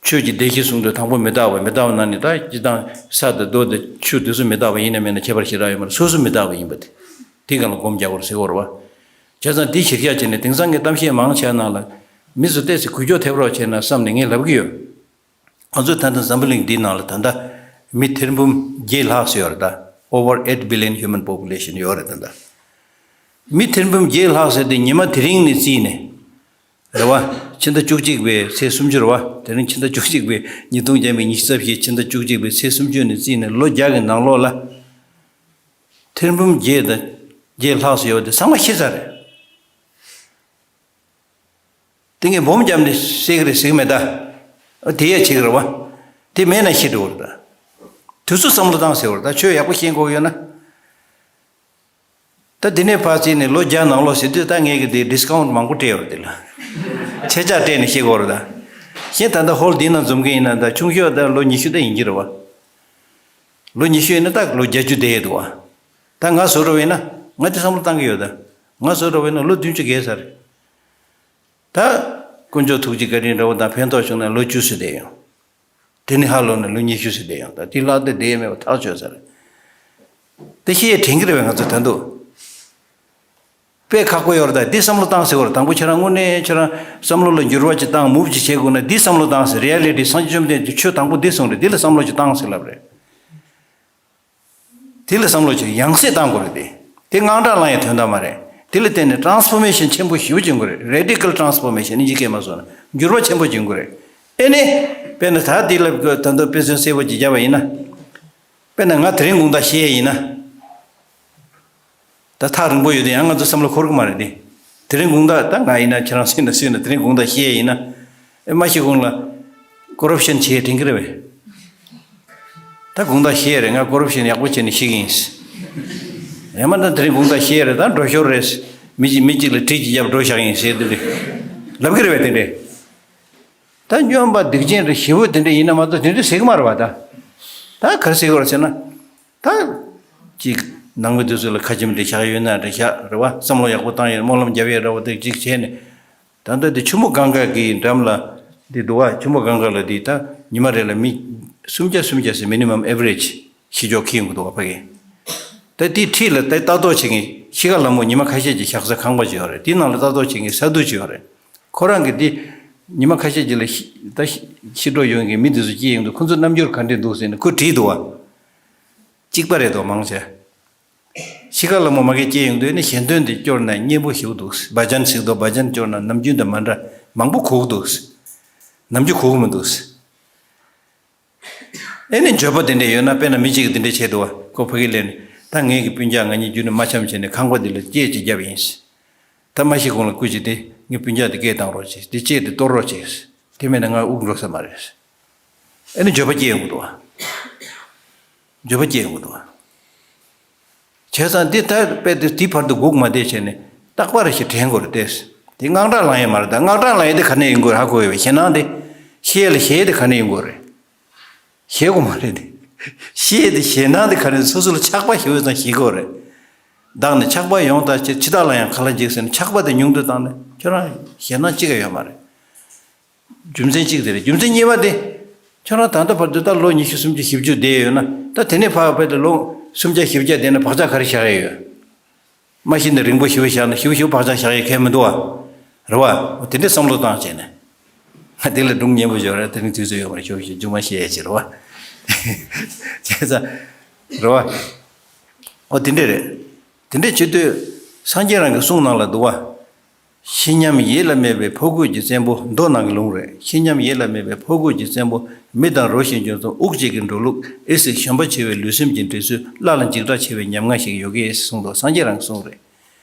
ཆོས་ཀྱི་བདེ་གཤེགས་གསུང་དུས་དང་པོ་མི་རྟག་པ། མི་རྟག་པ་ནང་ནས་ད་སྤྱིར་བཏང་ས་དང་རྡོ་དང་ཆུ་དེ་ཚོ་མི་རྟག་པ་ཡིན་ན་མིན་ན་ཁྱད་པར་ཞེ་དྲག་ཡོད་མ་རེད། སོ་སོ་མི་རྟག་པ་ཡིན་པ་དེ། དེ་སྒང་ལ་སྒོམ་རྒྱག་དགོས་རེད་ཟེར་གོ་རེད་པ། བྱས་ཙང་དེ་གཞིར་བཞག་བྱས་ནས་དེང་སང་གི་གཏམ་བཤད་མང་ཆེ་བ་ནང་ལ་མི་ཚོ་ཏོག་ཙམ་འགུལ་སྐྱོད་ཐེབས་རོགས་བྱས་ན་བསམ་ནས་ངས་ལབ་ཀྱི་ཡོད། ང་ཚོས་ད་ལྟ་འཛམ་བུ་གླིང་འདིའི་ནང་ལ་ད་ལྟ་མི་ཐེར་འབུམ་བརྒྱད་ལྷག་ཙམ་ཡོད་རེད་ད། Over eight billion human population ཡོད་རེད་ད་ལྟ། མི་ཐེར་འབུམ་བརྒྱད་ལྷག་ཙམ་དེ་ཉི་མ་དེ་རིང་ནས་བརྩིས་ནས། རེད་པ། ཕྱི་ཟླ་བཅུ་གཅིག་པའི་ཚེས་སུམ་ཅུ་རེད་པ། དེ་རིང་ཕྱི་ཟླ་བཅུ་གཅིག་པའི་ཉིས་སྟོང་བརྒྱ་མེད་ཉི་ཤུ་རྩ་བཞི་ཕྱི་ཟླ་བཅུ་གཅིག་པའི་ཚེས་སུམ་ཅུ་ནས་བརྩིས་ནས་ལོ་བརྒྱ་གི་ནང་ལོགས་ལ། ཐེར་འབུམ་བརྒྱད་དང་བརྒྱད་ལྷག་ཙམ་ཡོད་དེ་ཚང་མ་ཤི་ཚར་རེད། དེ་ངས་སྦོམ་བརྒྱབ་ནས་བཤད་གི་རེད་ཟེར་གི་མེད་ད། ཨ་དེ་ཡས་བྱེད་གི་རེད་པ། དེ་མེད་ན་ཤི་འགྲོ་གི་རེད་ད། དུས་ཚོད་བསམ་བློ་བཏང་ཟེར་བ་རེད་ད། ཆོས་ཡག་པོ་ཤེས་དགོས་ཡོད་ན། ད་དེ་ནས་ཕར་བརྩིས་ནས་ལོ་བརྒྱ་ནང་ལོགས་ཟེར་དུས་ད་ངས་གི་དེ་ཌི་སི་ཀའུན་ཊི་མང་པོ་སྤྲད་ཡོད་རེད་དེ་ལ། ཆད་ཆག་སྤྲད་ནས་བཤད་དགོས་རེད་ད། གཞན་ད་ལྟ་ཧོལ་འདི་ནང་འཛོམས་མཁན་ཡིན་ན་ད་ཆུང་ཤོས་ད་ལོ་ཉི་ཤུ་ད་ཡིན་གྱི་རེད་པ། ལོ་ཉི་ཤུ་ཡིན་ན་ད་ལོ་བརྒྱད་ཅུ་བསྡད་ཡས་འདུག་པ། ད་ང་བཟོ་འདྲ་བོ་ཡིན་ན། ང་དེ་བསམ་བློ་བཏང་གི་ཡོད་ད། ང་བཟོ་འདྲ་བོ་ཡིན་ན་ལོ་བདུན་ཅུ་བརྒལ་ཚར་རེད། ད་དཀོན་མཆོག་ཐུགས་རྗེ་བཀའ་དྲིན་འདྲ་བོ་དང་ཕན་ཐོགས་བྱུང་ན་ལོ་བཅུ་ཙམ་བསྡད་ཡོང་། དེ་ནི་ཧ་ལོ་ནས་ལོ་ཉི་ཤུ་ཙམ་བསྡད་ཡོང་། ད་དེ་ལྷག་དེ་བསྡད་མེད་པ་ཐག་ཆོད་ཚར་རེད། དེ་ཤེས་དྲན་གི་རེད་བས། ང་ཚོ་ད་དུང་དཔེ་ཁག་པོ་ཡོད་རེད། ད་འདི་བསམ་བློ་བཏང་ཟེར་བ་རེད། དང་པོ་ཁྱེད་རང་དངོས་གནས་ཁྱེད་རང་བསམ་བློ་ལ་འགྱུར་བ་ཅིག་བཏང་མུབ་ཅིག་བྱེད་དགོས་ན་འདི་བསམ་བློ་བཏང་ཟེར། རི་ཨེ་ལི་ཊི། སངས་རྒྱས་བཅོམ་ལྡན་འདས་ཀྱིས་ཆོས་དང་པོ་འདི་གསུངས་རེད། འདི་ལ་བསམ་བློ་ཅིག་བཏང་ཟེར་ལབ་རེད། དེ་ལ་བསམ་བློ་ཅིག་ཡང་སེ་བཏང་དགོས་རེད་དེ། དེ་དངངས་སྐྲག་ལངས་ཡའི་དོན་དག་མ་རེད། དེ་ལ་བརྟེན་ནས་ཊ་རན་སི་ཕོར་མེ་ཤན་ཆེན་པོ་ཞེ་པོ་བྱུང་གི་རེད། རེ་ཌི་ཀལ་ཊ་རན་སི་ཕོར་མེ་ཤན། ཨིན་ཇི་སྐད་མ་སོང་ན་འགྱུར་བ་ཆེན་པོ་བྱུང་གི་རེད། ཨེ་ནི། དཔེར་ན་ད་འདི་ལ་ད་དུང་དཔེ་མཚོན་གསལ་པོ་ཅིག་བརྒྱབ་པ་ཡིན་ན། དཔེར་ན་ང་དེ་རིང་དགོང་དག་ཤི་ཡས་ཡིན་ན། ད་ཐག་རིང་པོ་ཡོད་དེ་ཡང་ང་ཚོ་བསམ་བློ་འཁོར་གི་མ་རེད་དེ། དེ་རིང་དགོང་དག་ད་ང་ཡིན་ན་ཁྱེད་རང་སུ་ཡིན་ན་སུ་ཡིན་ན་དེ་རིང་དགོང་དག་ཤི་ཡས་ཡིན་ན། ཨེ་མ་ཤི་གོང་ལ་ཀོ་རབ་ཤན་བྱེད་དྲན་གི་རེད་བས། ད་དགོང་དག་ཤི་ཡས་རེད། ང་ཀོ་རབ་ཤན་ཡག་པོ་བྱས་ནས་ཤི་གི་ཡིན། ཡང་མ་ད་དེ་རིང་དགོང་དག་ཤི་ཡས་རེད། ད་འགྲོ་ཤོར་རེད། མི་གཅིག་མི་གཅིག་ལ་གྲི་གཅིག་བརྒྱབ་འགྲོ་བཞག་ཡིན་ཟེར་དེ་འདྲ་ལབ་གི་རེད་བས། དེ་འདྲས། ད་སྨྱོན་པ་སྡིག་ཅན་རེད། ཞེ་པོ་དེ་འདྲ་ཡིན་ན་མ་གཏོགས་དེ་འདྲ་ཟེར་གི་མ་རེད་བ་ད། ད་ག་རེ་ཟེར་གི་རེད་ཟེར་ན། ད་ཅིག་ནང་མི་དེ་ཚོ་ལ་ཁ་ཆེམས་དེ་བཞག་ཡོད་ན་རེད་བཞག་རེད་བ། བསམ་བློ་ཡག་པོ་བཏང་ཡོད། སྨོན་ལམ་རྒྱབ་ཡོད་འདྲ་བོ་དེ་ཅིག་བྱས་ནས། ད་ལྟ་དེ་ཆུ་མོ་གངྒཱ་གི་འགྲམ་ལ་དེ་འདུག་བ། ཆུ་མོ་གངྒཱ་ལ་དེ་ད་ཉི་མ་རེ་ལ་མི་སུམ་བརྒྱ་སུམ་བརྒྱ་ཟེར། མི་ནི་མམ་ཨེ་ཝ་རེཇ་ཤི་ཆོག་ཁེལ་ཡོང་གི་འདུག་བ་ཕ་གི། ད་དེ་འཁྲིས་ལ་ད་ལྟ་རྟོག་བྱེད་མཁན་ཤི་ཁ་ལ་མོ་ཉི་མ་ཁ་ཤས་ཀྱི་ཞག་ས་ཁང་པ་ཅིག་ཡོད་རེད། དེ་ནང་ལ་ལྟ་རྟོག་བྱེད་མཁན་ས་འདུག་ཅིག་ཡོད་རེད། ཁོ་རང་གིས་འདི་ཉི་མ་ཁ་ཤས་ཀྱི་ལ་ཤི་ད་ཤི་ཤི་འགྲོ་ཡོང་གི་མི་འདི་ཚོ་སྐྱེ་ཡོང་དུས་ཁོ་ཚོ་རྣམ་འགྱུར་ག་འདྲས་འདུག་ཟེར་ནས་ཁོས་དྲིས་འདུག་བ། གཅིག་པ་རེད་དོ་མང་ཆེ། ཤི་ཁ་ལ་མོ་མ་གི་སྐྱེ་ཡོང་དུས་ནི་ཞལ་འདོན་དེ་སྐྱོར་ན་སྙན་པོ་ཞིག་འདུག་བ་ཇན་ཟེར་དོ། བ་ཇན་སྐྱོར་ན་ནམ་རྒྱུན་དང་མ་འདྲ་མང་པོ་གོ་གི་འདུག་ནམ་རྒྱུན་གོ་གི་མི་འདུག་ཨེ་ནི་འགྱོད་པ་དེ་འདྲ་ཡོད་ན། དཔེར་ན་མི་གཅིག་གིས་དེ་འདྲ་བྱས་འདུག་བ། ཁོ་ཕ་གི་ལས་ནས་ད་ངེད་ཀྱི་སྤུན་ཀྱག་ང་གཉིས་རྒྱུན་ནས་མ་འཆམ་བྱས་ནས་ཁང་པ་འདི་ལ་སྐྱེས་ཅིག་བརྒྱབ་ཡིན། ད་མ་ཤི་གོང་ལ་སྐུ་མཁྱེན་ཏེ་ངའི་སྤུན་ཀྱག་དེ་སྐད་བཏང་རོགས་བྱེད། དེ་ལྕེ་དེ་གཏོར་རོགས་བྱེད། དེ་མེད་ན་ང་དབུགས་འགྲོ་ས་མ་རེད། ཨེ་ནི་འགྱོད་པ་སྐྱེ་ཡོང་གི་འདུག་བ། འགྱོད་པ་སྐྱེ་ཡོང་གི་འདུག་བ། བྱས་ཙང་འདི་ད་དཔེ་དེ་དེའི་བར་དུ་སྒུག་མ་བསྡད་བྱས་ནས་རྟག་པར་ཞིག་དྲན་དགོས་རེད་དེ། དེ་དངངས་སྐྲག་ལངས་ཡས་མ་རེད། ད་དངངས་སྐྲག་ལངས་ཡས་དེ་ག་ནས་ཡོང་གི་རེད་ཧ་གོ་ཡོད་པས། ཞེད་སྣང་དེ། ཤི་ཡས་ལ་ཞེད་ཡས་དེ་ག་ནས་ཡོང་གི་རེད། ཤེས་དགོས་མ་རེད་དེ། ཤེས་དེ་ཞེད་སྣང་དེ་ག་རེ། སོ་སོ་ལ་ཆགས་པ་ཞེ་པོ་ཙམ་ཞིག་དགོས་རེད། བདག་ནི་ཆགས་པ་ཡོངས་དག་ཕྱིར། འཆི་བདག་ལ་ཡང་ག་ལ་འཇིགས་ཟེར་ནས་ཆགས་པ་དེ་ཉུང་དུ་བཏང་ནས་ཁྱོད་རང་ཞེད་སྣང་གཅིག་ཀྱང་ཡོད་མ་རེད། རྒྱུ་མཚན་གཅིག་དེ་རེད། རྒྱུ་མཚན་གཉིས་པ་དེ། ཁྱོད་རང་ད་ལྟ་བར་དུ་ད་ལོ་ཉི་ཤུ་སུམ་ཅུ་བཞི་བཅུ་བསྡད་ཡོད་ན། ད་དེ་ནས་ཕར་བལྟས་ཏེ་ལོ་སུམ་བརྒྱ་བཞི་བརྒྱ་བསྡད་ན་བག་ཆགས་ག་རེ་བཞག་ཡས་ཡོད། མ་གཞི་ནས་རིང་པོ་ཞེ་པོ་བཞག་ན་ཞེ་པོ་ཞེ་པོ་བག་ཆགས་བཞག་ཡས་གང་ཡང་མི་འདུག་བ། རེད་བ། འོ་དེ་འདྲའི་བསམ་བློ་བཏང་བྱས་ནས། ང་དེ་ལ་སྒྲུང་སྙན་པོ་ཞིག་ཡོད་རེད། དེ་རིང་དུས་ཚོད་ཡོད་མ་རེད། ཞོགས་ཞོགས་མཇུག་མ་བཤད་ཡས་ཅིག་རེད་བ། བྱས་ཙང་། རེད་བ། འོ་དེ་འདྲས་རེད། དེ་འདྲས་བྱེད་དུས་སངས་རྒྱས་རང་གི་གསུང་ནང་ལ་འདུག་བ། ཤི་ཉམས་ཡིད་ལ་མེད་པའི་ཕོ་རྒོད་ཀྱི་བཙན་པོ། མདོ་ནང་གི་ལུང་རེད། ཤི་ཉམས་ཡིད་ལ་མེད་པའི་ཕོ་རྒོད་ཀྱི་བཙན་པོ། མི་དང་རོ་བཞིན་འབྱུང་སོང་། དབུགས་གཅིག་གི་འགྲོ་ལུགས། ཨེ་སི་ཞོན་པ་ཆེ་བའི་ལུས་སེམས་ཀྱི་འདྲེས་ཚུལ། བླ་ལ་འཇིགས་སྐྲག་ཆེ་བའི་ཉམ་ང་ཞིག་ཡོད་ཀྱི་ཨེ་སི་གསུངས་འདུག་སངས་རྒྱས་རང་གི་གསུང་རེད།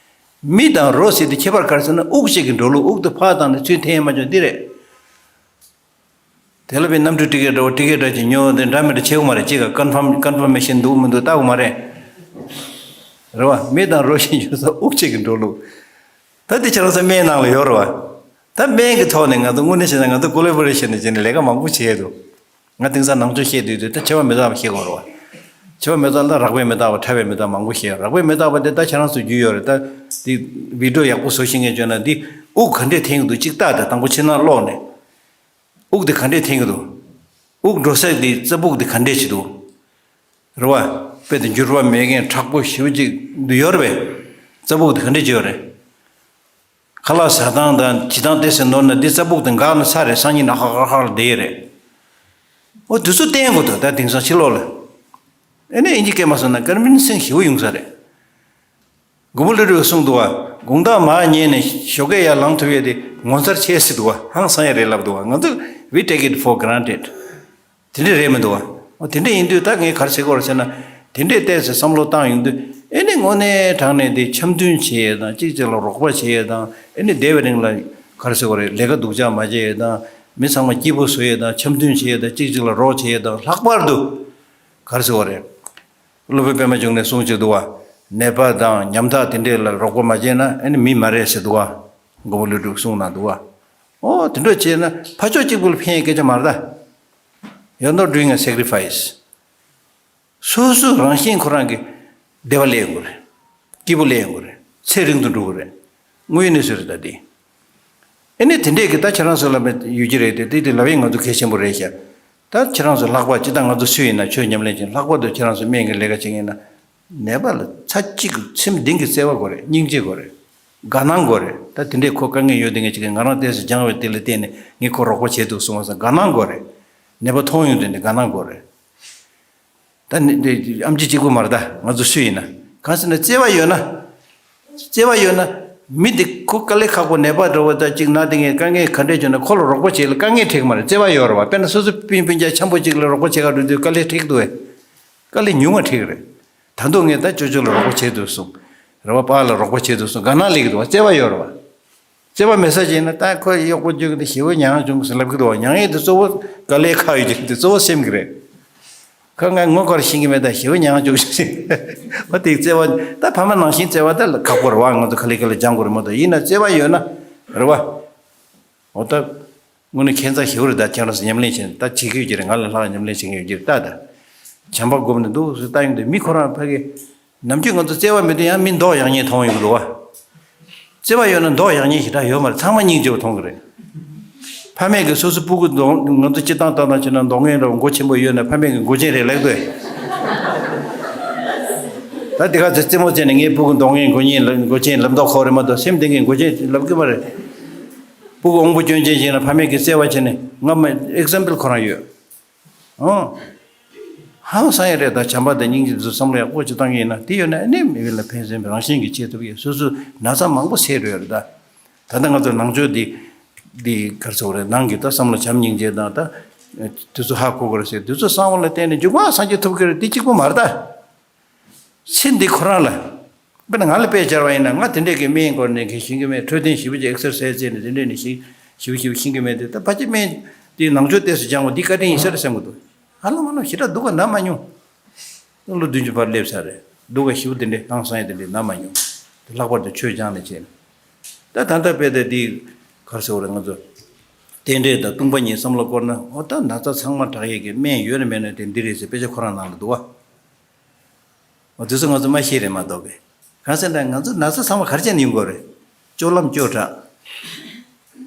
མི་དང་རོ་ཟེར་དེ་ཁྱད་པར་ག་རེ་ཟེར་ན། དབུགས་གཅིག་གི་འགྲོ་ལུགས། དབུགས་དེ་ཕར་བཏང་ནས་ཚུར་འཐེན་ཡས་མ་བྱུང་འདི་རེད། དེ་ལ་བའི་གནམ་གྲུ་ཊི་ཀེ་ཊི་འདྲ་བོ་ཊི་ཀེ་ཊི་འདྲ་ཅིག་ཉོ་དེ་འདྲ་མི་འདྲ་བྱེད་དགོས་མ་རེད། གཅིག་ག་ཀོན་ཕམ་ཀོན་ཕར་མེ་ཤན་འདུག་མི་འདུག་ལྟ་དགོས་མ་རེད། རེད་བ། མི་དང་རོ་བཞིན་འབྱུང་སོང་། དབུགས་གཅིག་གི་འགྲོ་ལུགས། ད་འདི་ཁྱེད་རང་ཚོ་སྨན་ནང་ལ་ཡོད་རེད་བ། ད་སྨན་གྱི་ཐོག་ནས་ང་ཚོ་དངོས་གནས་བྱས་ན་ང་ཚོ་ཀོ་ལེ་བོ་རེ་ཤན་ནས་བྱས་ནས་ལས་ཀ་མང་པོ་བྱས་འདུག་ང་དེང་སང་ནང་ཆོས་བཤད་དུས་དུས་ད་མཆེ་བ་མི་རྟག་པ་བཤད་དགོས་རེད་བ། མཆེ་བ་མི་རྟག་ད་རགས་པའི་མི་རྟག་པ། ཕྲ་བའི་མི་རྟག་མང་པོ་བཤད། རགས་པའི་མི་རྟག་པ་དེ་ད་ཁྱེད་རང་ཚོ་རྒྱུས་ཡོད་རེད། ད་འདི་བི་ཌི་ཡོ་ཡག་པོ་བཟོ་ཤེས་མཁན་བྱུང་ན་འདི་དབུགས་ག་འདྲས་འཐེན་གྱི་འདུག་གཅིག་ལྟ། ད་དང་པོ་ཕྱི་ནང་སློག་ནས། དབུགས་དེ་ག་འདྲས་འཐེན་གྱི་འདུག་དབུགས་འགྲོ་ས་དེ་རྩ་སྦུག་དེ་ག་འདྲས་བྱེད་འདུག་རེད་བ། དཔེ་དེ་འགྱུར་བ་མེད་མཁན་མཁྲེགས་པོ་ཞེ་པོ་ཅིག་འདུག་ཡོད་རེད་པས། རྩ་སྦུག་དེ་ག་འདྲས་བྱེད་ཡོད་རེད། ཁ་ལག་ཟ་སྟངས་དང་བྱེད་སྟངས་ཏོག་ཙམ་ནོར་ན་འདི་རྩ་སྦུག་དེ་འགག་ནས་ཚར་རེད། སང་ཉིན་ནས་ཧ་ཧ་ཧ་ལ་བསྡད་ཡས་རེད། འོ་དེ་ཚོ་བསྟེན་དགོས་འདུག་ད་དེང་སང་ཕྱི་ལོགས་ལ། ཨེ་ནས་ཨིན་ཇི་སྐད་མ་སོང་ན་ཀོན་ཝིན་སིང་ཞེ་པོ་ཡོང་ས་རེད། མགོན་པོ་ཀླུ་སྒྲུབ་གསུངས་འདུག་བ། དགོང་དག་མར་ཉལ་ནས་ཞོགས་ཀས་ཡར་ལངས་ཐུབ་ཡས་དེ་ངོ་མཚར་ཆེ་ཟེར་འདུག་བ། ཧང་སང་ཡས་རེད་ལབ་འདུག་བ། ང་ཚོ་we take it for granted། དེ་འདྲས་རེད་མི་འདུག་བ། འོ་དེ་འདྲས་ཡིན་དུས་ད་ངས་ག་རེ་ཟེར་དགོས་རེད་ཟེར་ན། དེ་འདྲས་བལྟས་ཚེ་བསམ་བློ་བཏང་ཡོང་དུས་ཨེ་ནས་དངོས་གནས་དྲང་གནས་དེ་འཆམ་མཐུན་བྱེད་ཡས་དང་། གཅིག་གཅིག་ལ་རོགས་པ་བྱེད་ཡས་དང་། ཨེ་ནས་འདས་པའི་རིང་ལ་ག་རེ་ཟེར་དགོས་རེད། ལས་ཀ་སྡུག་ཅག་མ་བྱེད་ཡས་དང་། མི་ཚང་མ་སྐྱིད་པོ་བཟོ་ཡས་དང་། འཆམ་མཐུན་བྱེད་ཡས་དང་། གཅིག་གཅིག་ལ་རོགས་བྱེད་ཡས་དང་། ལྷག་པར་དུ་ག་རེ་ཟེར་དགོས་རེད། སློབ་དཔོན་པད་མ་འབྱུང་གནས་གསུང་གཅིག་འདུག་བ། ནད་པ་དང་ཉམ་ཐག་དེ་འདྲས་ལ་རོགས་པ་མ་བྱས་ན་ཨེ་ནི་མི་མ་རེད་ཟེར་འདུག་བ། མགོན་པོ་ཀླུ་སྒྲུབ་གསུང་གནང་འདུག་བ། ཨོ་དེ་འདྲ་བྱས་ན་ཕར་ཕྱོགས་གཅིག་པུ་ལ་ཕན་ཡས་སྐད་ཆ་མ་རེད་ད། You're not doing a sacrifice. སོ་སོ་རང་བཞིན་ཁོ་རང་གི་བདེ་བ་སླེབས་ཡོང་གི་རེད། སྐྱིད་པོ་སླེབས་ཡོང་གི་རེད། ཚེ་རིང་དུ་འགྲོ་གི་རེད། དངོས་ཡོད་གནས་ཚུལ་རེད་ད་དེ། ཨེ་ནས་དེ་འདྲས་ཀྱི་ད་ཁྱེད་རང་ཚོ་ལ་མེད་ཡོད་ཀྱི་རེད་དེ་དེ་དེ་ལབ་ཡིན་ང་ཚོ་གལ་ཆེན་པོ་རེད་ཤག་ད་ཁྱེད་རང་ཚོ་ལྷག་པར་ཅི་ལྟར་ང་ཚོ་སུ་ཡིན་ན་ཆོས་ཉམས་ལེན་བྱེད་ལྷག་པར་དུ་ཁྱེད་རང་ཚོ་སྨན་གྱི་ལས་ཀ་བྱེད་མཁན་ཡིན་ན་ནད་པ་ལ་ཚ་གཅིག་གི་སེམས་གཏིང་གི་བརྩེ་བ་དགོས་རེད། སྙིང་རྗེ་དགོས་རེད། དགའ་སྣང་དགོས་རེད། ད་དེ་འདྲས་ཁོ་དཀའ་ངལ་ཡོད་དེ་ངས་ཅིག་ང་རང་ཏོག་ཙམ་སྦྱངས་པའི་དེ་ལ་བརྟེན་ནས་ངས་ཁོ་རོགས་པ་བྱེད་ཐུབ་སོང་བ་སང་དགའ་སྣང་དགོས་རེད། ནད་པ་མཐོང་ཡོང་དུས་ནས་དགའ་སྣང་དགོས་རེད། ད་ནི་འདི་ཨམ་ཆི་གཅིག་པུ་མ་རེད་ད་ང་ཚོ་སུ་ཡིན་ན། གང་ཟེར་ན་བརྩེ་བ་ཡོད་ན། བརྩེ་བ་ཡོད་ན། མི་འདི་ཁོ་དཀའ་ལས་ཁག་པོ་ནད་པ་འདྲ་བོ་ད་ཅིག་ན་དེ་ངས་དཀའ་ངལ་ག་འདྲས་བྱུང་ན་ཁོ་ལ་རོགས་པ་བྱེད་ལ་དཀའ་ངལ་འཕྲད་ཀྱི་མ་རེད། བརྩེ་བ་ཡོད་རེད་བ། དཔེར་ན་སོ་སོ་སྤུན་སྤུན་ཀྱག་འཆམ་པོ་ཅིག་ལ་རོགས་པ་བྱེད་ག་འགྲོ་དུས་དཀའ་ལས་འཕྲད་ཀྱི་འདུག་བས། དཀའ་ལས་ཉུང་བ་འཕྲད་ཀྱི་རེད། ད་དུང་ངས་ད་ཅོ་ཅོ་ལ་རོགས་པ་བྱེད་ཐུབ་སོང་། རེད་བ། པཱ་ལ་རོགས་པ་བྱེད་ཐུབ་སོང་དགའ་སྣང་སླེབས་ཀྱི་འདུག་བ། བརྩེ་བ་ཡོད་རེད་བ། བརྩེ་བ་མེད་ས་ཅིག་ཡིན་ན་ད་ཁོ་གཡོག་པོ་རྒྱུག་གི་འདི་ཞེ་པོ་མྱངས་བྱུང་ཟེར་ལབ་ཀྱི་འདུག་བ། མྱངས་ཡས་དེ་གཙོ་བོ་དཀའ་ལས་ཁག་ཡོད་ཀྱི་རེད། དེ་གཙོ་བོ་སེམས་ཀྱི་རེད། ཁོ་ང་ངོ་དཀར་ཤེས་ཀྱི་མེད་ད་ཞེ་པོ་མྱངས་བྱུང་ཟེར། བ་དེ་བརྩེ་བ་ད་ཕ་མ་ནང་བཞིན་བརྩེ་བ་ད་ཁག་པོ་རེད་བ། ང་ཚོ་ག་ལེ་ག་ལེ་སྦྱང་དགོས་རེད་མ་གཏོགས་ཡིན་ན་བརྩེ་བ་ཡོད་ན་རེད་བ། འོ་ད། དངོས་གནས་ཁྱད་མཚར་ཞེ་པོ་རེད་ད། ཁྱེད་རང་ཚོ་ཉམས་ལེན་བྱེད་ད་བྱེད་ཀྱི་ཡོད་ཀྱི་རེད། ང་ལས་ལྷག་ཉམས་ལེན་བྱེད་མཁན་ཡོད་ཀྱི་རེད་ད། ད་བྱམས་པ་སྒོམ་ནས་འདུག་ཟེར་ལྟ་ཡོང་དུས་མི་ཁོ་རང་ཕ་གི་ནམ་རྒྱུན་ང་ཚོ་བརྩེ་བ་མེད་དུས་ཡང་མི་མདོག་ཡག་ཉེས་མཐོང་ཡོང་གི་འདུག་བ། བརྩེ་བ་ཡོད་ན་མདོག་ཡག་ཉེས་ཞེ་དྲག་ཡོད་མ་རེད། ཚང་མ་སྙིང་རྗེ་པོ་མཐོང་གི་རེད། ཕ་མས་ཀྱི་སོ་སོ་སྤུ་གུ་མདོག་ང་ཚོ་སྤྱིར་བཏང་ལྟ་ན་བྱས་ན་མདོག་ངན་རེད་མགོ་ཆེན་པོ་ཡོད་ན་ཕ་མས་ཀྱི་མགོ་ཆེན་རེད་ལབ་དགོས། ད་དེ་ག་ཚོད་རྩེད་མོ་རྩེ་ནས་ངའི་སྤུ་གུ་མདོག་ངན་མགོ་ངན་ལ་མགོ་ཆེན་ལབ་མདོག་ཁོག་རེད་མ་གཏོགས་སེམས་གཏིང་གི་མགོ་ཆེན་ལབ་གི་མ་རེད། སྤུ་གུ་དབང་པོ་སྐྱོན་ཅན་ཞིག་ན་ཕ་མས་ཀྱི་བརྩེ་བ་བྱས་ནས་ང་མ་ཨེག་ཛམ་པལ་ཁོ་རང་ཡོད། ཨང་། ཧང་སང་ཡ་རེད་ད། བྱམས་པ་དང་སྙིང་རྗེ་ཚོ་བསམ་བློ་ཡག་པོ་ཅིག་བཏང་གི་ཡིན་ན་དེ་ཡོད་ན་ཨ་ནི་མི་ལ་ཕན་སེམས་རང་བཞིན་གྱིས་བྱེད་ཐུབ་ཡོད། སོ་སོ་ན་ཚ་མང་པོ་སེལ་འགྲོ་ཡ་རེད་ད། ད་ལྟ་ང་ཚོ་ནང་ཆོས་འདི་འདི་གར་ཚོགས་རེད་ནང་གི་ད་བསམ་བློ་བྱམས་སྙིང་རྗེ་དང་ད་དེ་ཚོ་ཧ་གོ་དགོས་རེད་ཟེར་དེ་ཚོ་གསང་བ་ལ་བརྟེན་ནས་མཇུག་མ་སངས་རྒྱས་ཐུབ་ཀྱི་རེད་དེ་གཅིག་པུ་མ་རེད་ད། ཚེ་འདི་ཁོ་རང་ལ། དཔེར་ན་ང་ལ་དཔེ་སྦྱར་བ་ཡིན་ན་ང་དེ་འདྲས་ཀྱི་སྨན་སྐོར་ནས་གི་ཤེས་ཀྱི་མེད། འཕྲོད་བསྟེན་ཞིབ་པོ་ཅིག་ཨེག་སར་སའི་ཛི་བྱས་ནས་དེ་འདྲས་ནས་ཤེས་ཞིབ་ཞིབ་ཤེས་ཀྱི་མེད་དེ་ད་ཕལ་ཆེར་སྨན་དེ་ནང་ཆོས་ཏོག་ཙམ་སྦྱང་བ་འདི་བཀའ་དྲིན་ཡིན་ས་རེད་བསམ་གྱི་འདུག་ཧ་ལམ་ཧ་ལམ་ཞེ་དྲག་སྡུག་ག་ན་མ་མྱོང་། ལོ་བདུན་ཅུ་བར་སླེབས་ས་རེད། སྡུག་ག་ཞེ་པོ་དེ་འདྲས་ཧང་སང་ཡ་དེ་འདྲས་ན་མ་མྱོང་། དེ་ལྷག་པར་དུ་ཆོས་སྦྱངས་ནས་བྱས་ནས། ད་ད་ལྟ་དཔེ་དེ་འདི་གར་ཟེར་བ་རེད་ང་ཚོ། རྟེན་འབྲེལ་དང་ལྟུང་བ་གཉིས་བསམ་བློ་བསྐོར་ན་འོ་ད་ན་ཚ་ཚང་མ་དྲག་ཡས་ཀྱི་སྨན་ཡོད་ན་མེད་ན་དེ་འདི་རེད་ཟེར་དཔེ་ཆ་ཁོ་རང་ནང་ལ་འདུག་བ། འོ་དེ་ཚོ་ང་ཚོ་མ་ཤེས་རེད་མ་གཏོགས་གི། གང་ཟེར་ན་ང་ཚོ་ན་ཚ་ཚང་མ་ག་རེ་བྱས་ནས་ཡོང་གི་རེད། སྤྱོད་ལམ་སྐྱོ་དྲགས།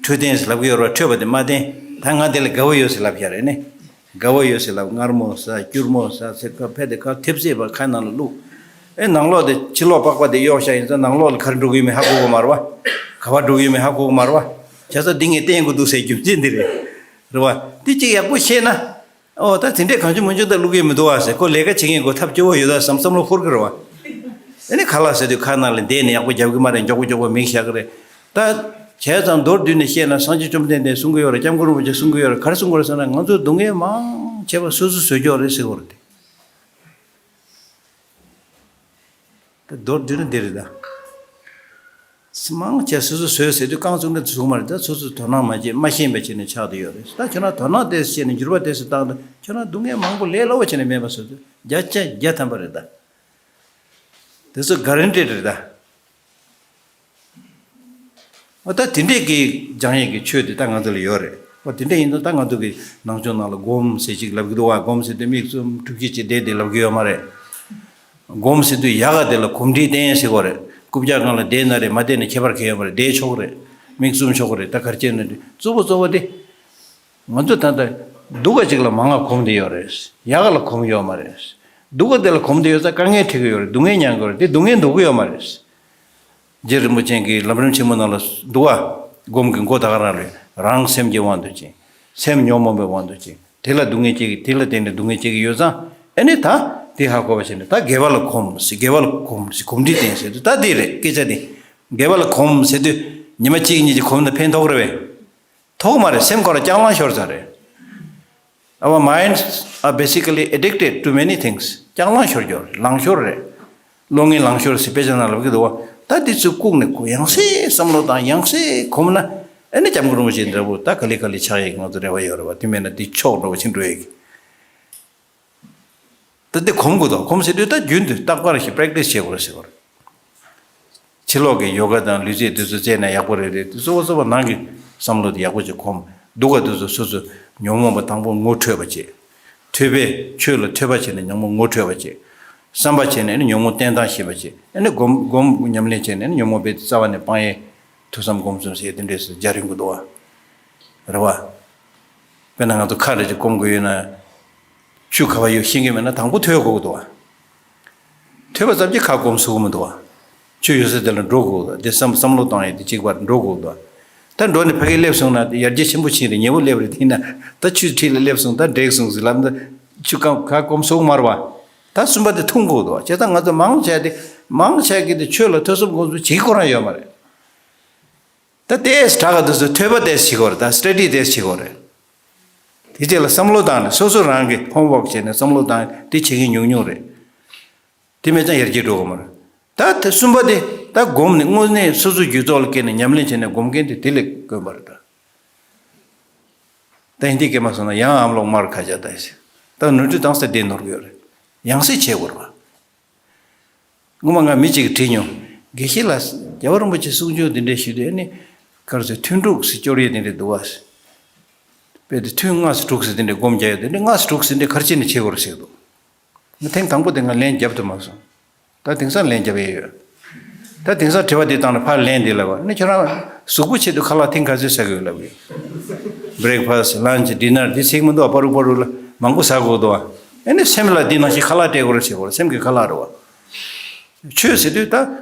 འཕྲོད་བསྟེན་ཟེར་ལབ་ཀྱི་ཡོད་རེད་བ། འཕྲོད་པ་དེ་མ་བསྟེན། ད་ང་དེ་ལ་དགའ་བོ་ཡོད་ཟེར་ལབ་ཡ་རེད་ནི། དགའ་བོ་ཡོད་ཟེར་ལབ། མངར་མོ་ཟ་སྐྱུར་མོ་ཟ་ཟེར་ཁ་ཕེ་དེ་ཁ་ཐེབས་ཟེར་བ་ཁ་ནང་ལ་བླུགས། ཨེ་ནང་ལོགས་དེ་ཕྱི་ལོགས་པགས་པ་དེ་གཡོག་བཞག་ཡིན་ཙང་ནང་ལོགས་ལ་ག་རེ་འགྲོ་གི་ཡོད་མེད་ཧ་གོ་གི་མ་རེད་བ། ག་པར་འགྲོ་གི་ཡོད་མེད་ཧ་གོ་གི་མ་རེད་བ། བྱས་ཙང་འདི་ངས་བསྟེན་དགོས་འདུག་ཟེར་རྒྱུ་མཚན་འདི་རེད། རེད་བ། འདི་གཅིག་ཡག་པོ་ཤེས་ན། ཨོ་ད་དེ་འདྲས་གང་བྱུང་མང་བྱུང་ད་བླུག་གི་མི་འདུག་བ་ཟེར་ཁོ་ལས་ཀ་བྱེད་མཁན་ཁོ་ཐབས་སྐྱོ་བོ་ཡོད་ད་བསམ་བསམ་བློ་འཁོར་གི་རེད་བ། ཨེ་ནི་ཁ་ལག་ཟེར་དུས་ཁ་ནང་ལ་བསྡད་ནས་ཡག་པོ་རྒྱབ་གི་མ་རེད། མགྱོགས་པོ་མགྱོགས་པོ་མིག་བཞག་གི་རེད། ད་བྱས་ཙང་མདོར་བསྡུས་ནས་བཤད་ན་སངས་རྒྱས་བཅོམ་ལྡན་འདས་གསུང་གི་ཡོད་རེད། སྐྱབས་མགོན་རིན་པོ་ཆེ་གསུང་གི་ཡོད་རེད། ག་རེ་གསུང་གི་རེད་ཟེར་ན་ང་ཚོ་སྡུག་བསྔལ་མང་ཆེ་བ་སོ་སོས་བཟོས་ཀྱི་ཡོད་རེད་ཟེར་གི་ཡོད་རེད་དེ། ད་མདོར་བསྡུས་ན་འདི་རེད་ད། མང་ཆེ་སོ་སོ་བཟོས་ཟེར་དུས་རྐང་བཙུགས་ན་བཟུང་མ་རེད་ད། སོ་སོ་དོ་སྣང་མ་བྱེད་མ་ཤེས་པ་བྱས་ནས་ཆགས་བསྡད་ཡོད་རེད། ད་ཁྱོད་རང་དོ་སྣང་དེ་བྱས་ནས་འགྱུར་བ་དེ་ཚོ་བཏང་ན་ཁྱོད་རང་སྡུག་བསྔལ་མང་པོ་ལས་སླ་བོ་བྱས་ནས་མེད་པ་བཟོ་དུས་བརྒྱ་ཆ་བརྒྱ་ཐམ་པ་རེད་ད། དེ་ཚོ་ག་རན་ཊི་ཌི་རེད་ད། འོ་ད་དེ་འདྲས་ཀྱི་སྦྱང་ཡས་ཀྱི་ཆོས་དེ་ད་ང་ཚོ་ལ་ཡོད་རེད། འོ་དེ་འདྲས་ཡིན་དུས་ད་ང་ཚོ་གི་ནང་ཆོས་ནང་ལ་སྒོམ་ཟེར་ཅིག་ལབ་ཀྱི་འདུག་བ། སྒོམ་ཟེར་དུས་མིག་བཙུམ་སྒྲུབ་ཀྱི་ཅིག་བསྡད་དེ་ལབ་ཀྱི་ཡོད་མ་རེད། སྒོམ་ཟེར་དུས་ཡག་ག་དེ་ལ་གོམས་འདྲིས་བསྟེན་ཟེར་གོ་རེད། རྐུབ་བཀྱག་སྒང་ལ་བསྡད་ན་རེད་མ་བསྡད་ན་ཁྱད་པར་གང་ཡོད་མ་རེད། བསྡད་ཆོག་གི་རེད། མིག་བཙུམ་ཆོག་གི་རེད། ད་གར་བྱས་ན་རེད་གཙོ་བོ་གཙོ་བོ་དེ། ང་ཚོ་ད་ལྟ་སྡུག་ག་ཅིག་ལ་མང་ང་གོམས་བསྡད་ཡོད་རེད། ཡག་ག་ལ་གོམས་ཡོད་མ་རེད། སྡུག་ག་དེ་ལ་གོམས་བསྡད་ཡོད་ཙང་དཀའ་ངལ་འཕྲད་ཀྱི་ཡོད་རེད། སྡུག་བསྔལ་མྱང་གི་ཡོད་རེད། དེ་སྡུག་བསྔལ་འདོད་ཀྱི་ཡོད་མ་རེད། རྗེ་རིན་པོ་ཆེ་གིས་ལམ་རིམ་ཆེན་མོ་ནང་ལ་འདུག་བ། སྒོམ་གྱི་མགོ་ད་ག་རང་རེད། རང་སེམས་ཀྱི་དབང་དུ་བྱས། སེམས་ཉོན་མོངས་པའི་དབང་དུ་བྱས། དེ་ལ་སྡུག་བསྔལ་སྐྱེ་གི་དེ་ལ་བརྟེན་ནས་སྡུག་བསྔལ་སྐྱེ་གི་ཡོད་ཙང་ཨེ་ནི་ད་དེ་ཧ་གོ་བ་བྱས་ནས་ད་དགེ་བ་ལ་གོམས་ཟེར། དགེ་བ་ལ་གོམས་ཟེར་གོམས་འདྲིས་བསྟེན་ཟེར་དུས་ད་དེ་རེད་སྐད་ཆ་དེ། དགེ་བ་ལ་གོམས་ཟེར་དུས་ཉི་མ་གཅིག་གཉིས་ཀྱི་གོམས་ན་ཕན་ཐོགས་རེད་པས། ཐོག་མ་རེད། སེམས་ཁོ་རང་ལྕགས་ལང་ཤོར་ཚར་རེད། Our minds are basically addicted to many things. ལྕགས་ལང་ཤོར་གྱི་ཡོད་རེད། ལང་ཤོར་རེད། བློ་ངན་ལང་ཤོར་ཟེར་དཔེ་ཆ་ནང་ལབ་ཀྱི་འདུག་བ། ད་འདི་ཚོ་བཀུག་ནས་ཁོ་ཡང་སེ་བསམ་བློ་བཏང་ཡང་སེ་གོམས་ན་ཨེ་ནི་སྐྱབས་མགོན་རིན་པོ་ཆེ་འདྲ་བོ་ད་ག་ལེ་ག་ལེ་ཆགས་ཡས་ཀྱི་ང་ཚོ་རེ་བ་ཡོད་རེད་བ། དེ་མེད་ན་འདི་ཆོག་འགྲོ་བ་ཕྱིན་འགྲོ་ཡས་ཀྱི། ད་འདི་གོམས་དགོས་དོ། གོམས་ཟེར་དུས་ད་རྒྱུན་དུ་རྟག་པར་ཞིག་པེ་རེག་ཊི་སི་བྱེད་དགོས་རེད་ཟེར་བ་རེད། ཕྱི་ལོགས་ཀྱི་ཡོ་ག་དང་ལུས་རྩལ་དེ་ཚོ་རྩེས་ན་ཡག་པོ་རེད་རེད། དེ་གཙོ་བོ་གཙོ་བོ་ནང་གི་བསམ་བློ་དེ་ཡག་པོ་ཅིག་གོམས། སྡུག་ག་དེ་ཚོ་སོ་སོ་ཉོན་མོངས་པ་དང་པོ་ངོ་འཕྲོད་པ་བྱེད། ཐོས་པས་ཆོས་ལ་ཐོས་པ་བྱས་ནས་ཉོན་མོངས་ངོ་འཕྲོད་པ་བྱེད། བསམ་པ་བྱས་ནས་ནི་ཉོན་མོངས་བསྟེན་སྟངས་ཤེས་པ་བྱས། ཨ་ནི་སྒོམ་སྒོམ་ཉམས་ལེན་བྱས་ནས་ནི་ཉོན་མོངས་རྦད་དེ་རྩ་བ་ནས་སྤང་ཡས། ཐོས་བསམ་སྒོམ་གསུམ་ཟེར་དེ་འདྲས་སུ་སྦྱར་ཡོང་གི་འདུག་བ། རེད་བ། དཔེར་ན་ང་ཚོ་ཁ་འདྲ་ཅིག་སྐོམ་གི་ཡོད་ན། ཆུ་ག་བ་ཡོད་ཤེས་ཀྱི་མེད་ན་དང་པོ་ཐོས་དགོས་ཀྱི་འདུག་བ། ཐོས་པ་ཙམ་གྱིས་ཁ་སྐོམ་ཚུགས་ཀྱི་མི་འདུག་བ། ཆུ་ཡོད་ས་དེ་ལ་འགྲོ་དགོས་ཀྱི་འདུག་དེ་བསམ་བསམ་བློ་བཏང་ཡས་དེ་གཅིག་པར་འགྲོ་དགོས་ཀྱི་འདུག་ད་འགྲོ་ནས་ཕ་གི་སླེབས་སོང་ན་དེ་ཡར་རྒྱས་ཆེན་པོ་ཕྱིན་རེད། ཉེ་བོ་སླེབས་རེད། དེ་ན་ད་ཆུ་འཁྲིས་ལ་སླེབས་སོང་། ད་འགྲིག་སོང་ཟེར་ལབ་ན་ཆུ་སྐམ་ཁ་སྐོམ་ཚུགས་མ་རེད་བ། ད་གསུམ་པ་དེ་འཐུང་དགོས་འདུག་བ། བྱས་ཙང་ང་ཚོ་མང་ཆེ་དེ་མང་ཆེ་གི་དེ་ཆོས་ལ་ཐོས་བསམ་སྒོམ་གསུམ་བྱེད་ཀྱི་ཁོ་རང་ཡོད་མ་རེད། ད་ཏེས་དྲག་ག་དུས་སུ་ཐོས་པ་ཏེས་བྱེད་དགོས་རེད། ད་སི་ཊ་ཌི་ཏེས་བྱེད་དགོས་རེད། དེ་རྗེས་ལ་བསམ་བློ་བཏང་ནས་སོ་སོ་རང་གི་ཧོམ་ཝོག་བྱས་ནས་བསམ་བློ་བཏང་དེ་བྱེད་མཁན་ཉུང་ཉུང་རེད། དེ་མེད་ཙང་ཡར་རྒྱས་འགྲོ་གི་མ་རེད། ད་དེ་གསུམ་པ་དེ་ད་སྒོམ་ནས་དངོས་གནས་སོ་སོ་རྒྱུད་ཚོགས་ལ་སྐྱེས་ནས་ཉམས་ལེན་བྱས་ནས་སྒོམ་མཁན་དེ་དེ་ལས་དཀོན་པ་རེད་ད། ད་ཧིན་དི་སྐད་མ་སོང་ན་ཡང་ཨམ་ལོག་མར་ཁ་ཆ་ད་ཞེས། ད་ནོར་འཁྲུལ་དང་སེ་བདེ་ནོར་གི་ཡོད་རེད། ཡང་སེ་བྱེད་དགོས་རེད་བ། སྔོན་མ་ང་མི་གཅིག་གིས་དྲིས་མྱོང་། དགེ་བཤེས་ལགས། རྒྱལ་བ་རིན་པོ་ཆེ་གསུང་ཆོས་འདི་འདྲས་ཞུས་དུས་ཨ་ནི། ག་རེ་ཟེར། ཐུན་དྲུག་ཟེར་སྐྱོར་ཡས་འདི་འདྲས་འདུག་བ། དཔེ་དེ་ཐུན་ལྔ་ཟེར་དྲུག་ཟེར་འདི་འདྲས་སྒོམ་རྒྱག་ཡས་འདི་འདྲས་ལྔ་ཟེར་དྲུག་ཟེར་འདི་ག་རེ་བྱས་ནས་བྱེད་དགོས་རེད་ཟེར་འདུག་ང་ཐེངས་དང་པོ་དེ་ང་ལན་རྒྱབ་ཐུབ་མ་སོང་། ད་དེང་སང་ལན་རྒྱབ་ཡས་ཡོད། ད་དེང་སང་དྲི་བ་འདི་བཏང་ན་ཕར་ལན་འདི་ལབ་པ་ནི། ཁྱོད་རང་གཟུགས་པོ་ཆེད་དུ་ཁ་ལག་ཐེངས་ག་ཚོད་ཟ་གི་ཡོད་ལབ་གི། བྷི་རེག་ཕ་སི་ཊི། ལན་ཆི། ཌི་ནར་འདི་ཚིག་མི་འདུག་བ། པ་རུག་པ་རུག་ལ་མང་པོ་ཟ་དགོས་འདུག་བ། ཨ་ནི་སེམས་ལ་འདི་ནང་བཞིན་ཁ་ལག་སྤྲད་དགོས་རེད་ཟེར་དགོས་རེད། སེམས་ཀྱི་ཁ་ལག་རེད་བ། ཆོས་ཟེར་དུས་ད་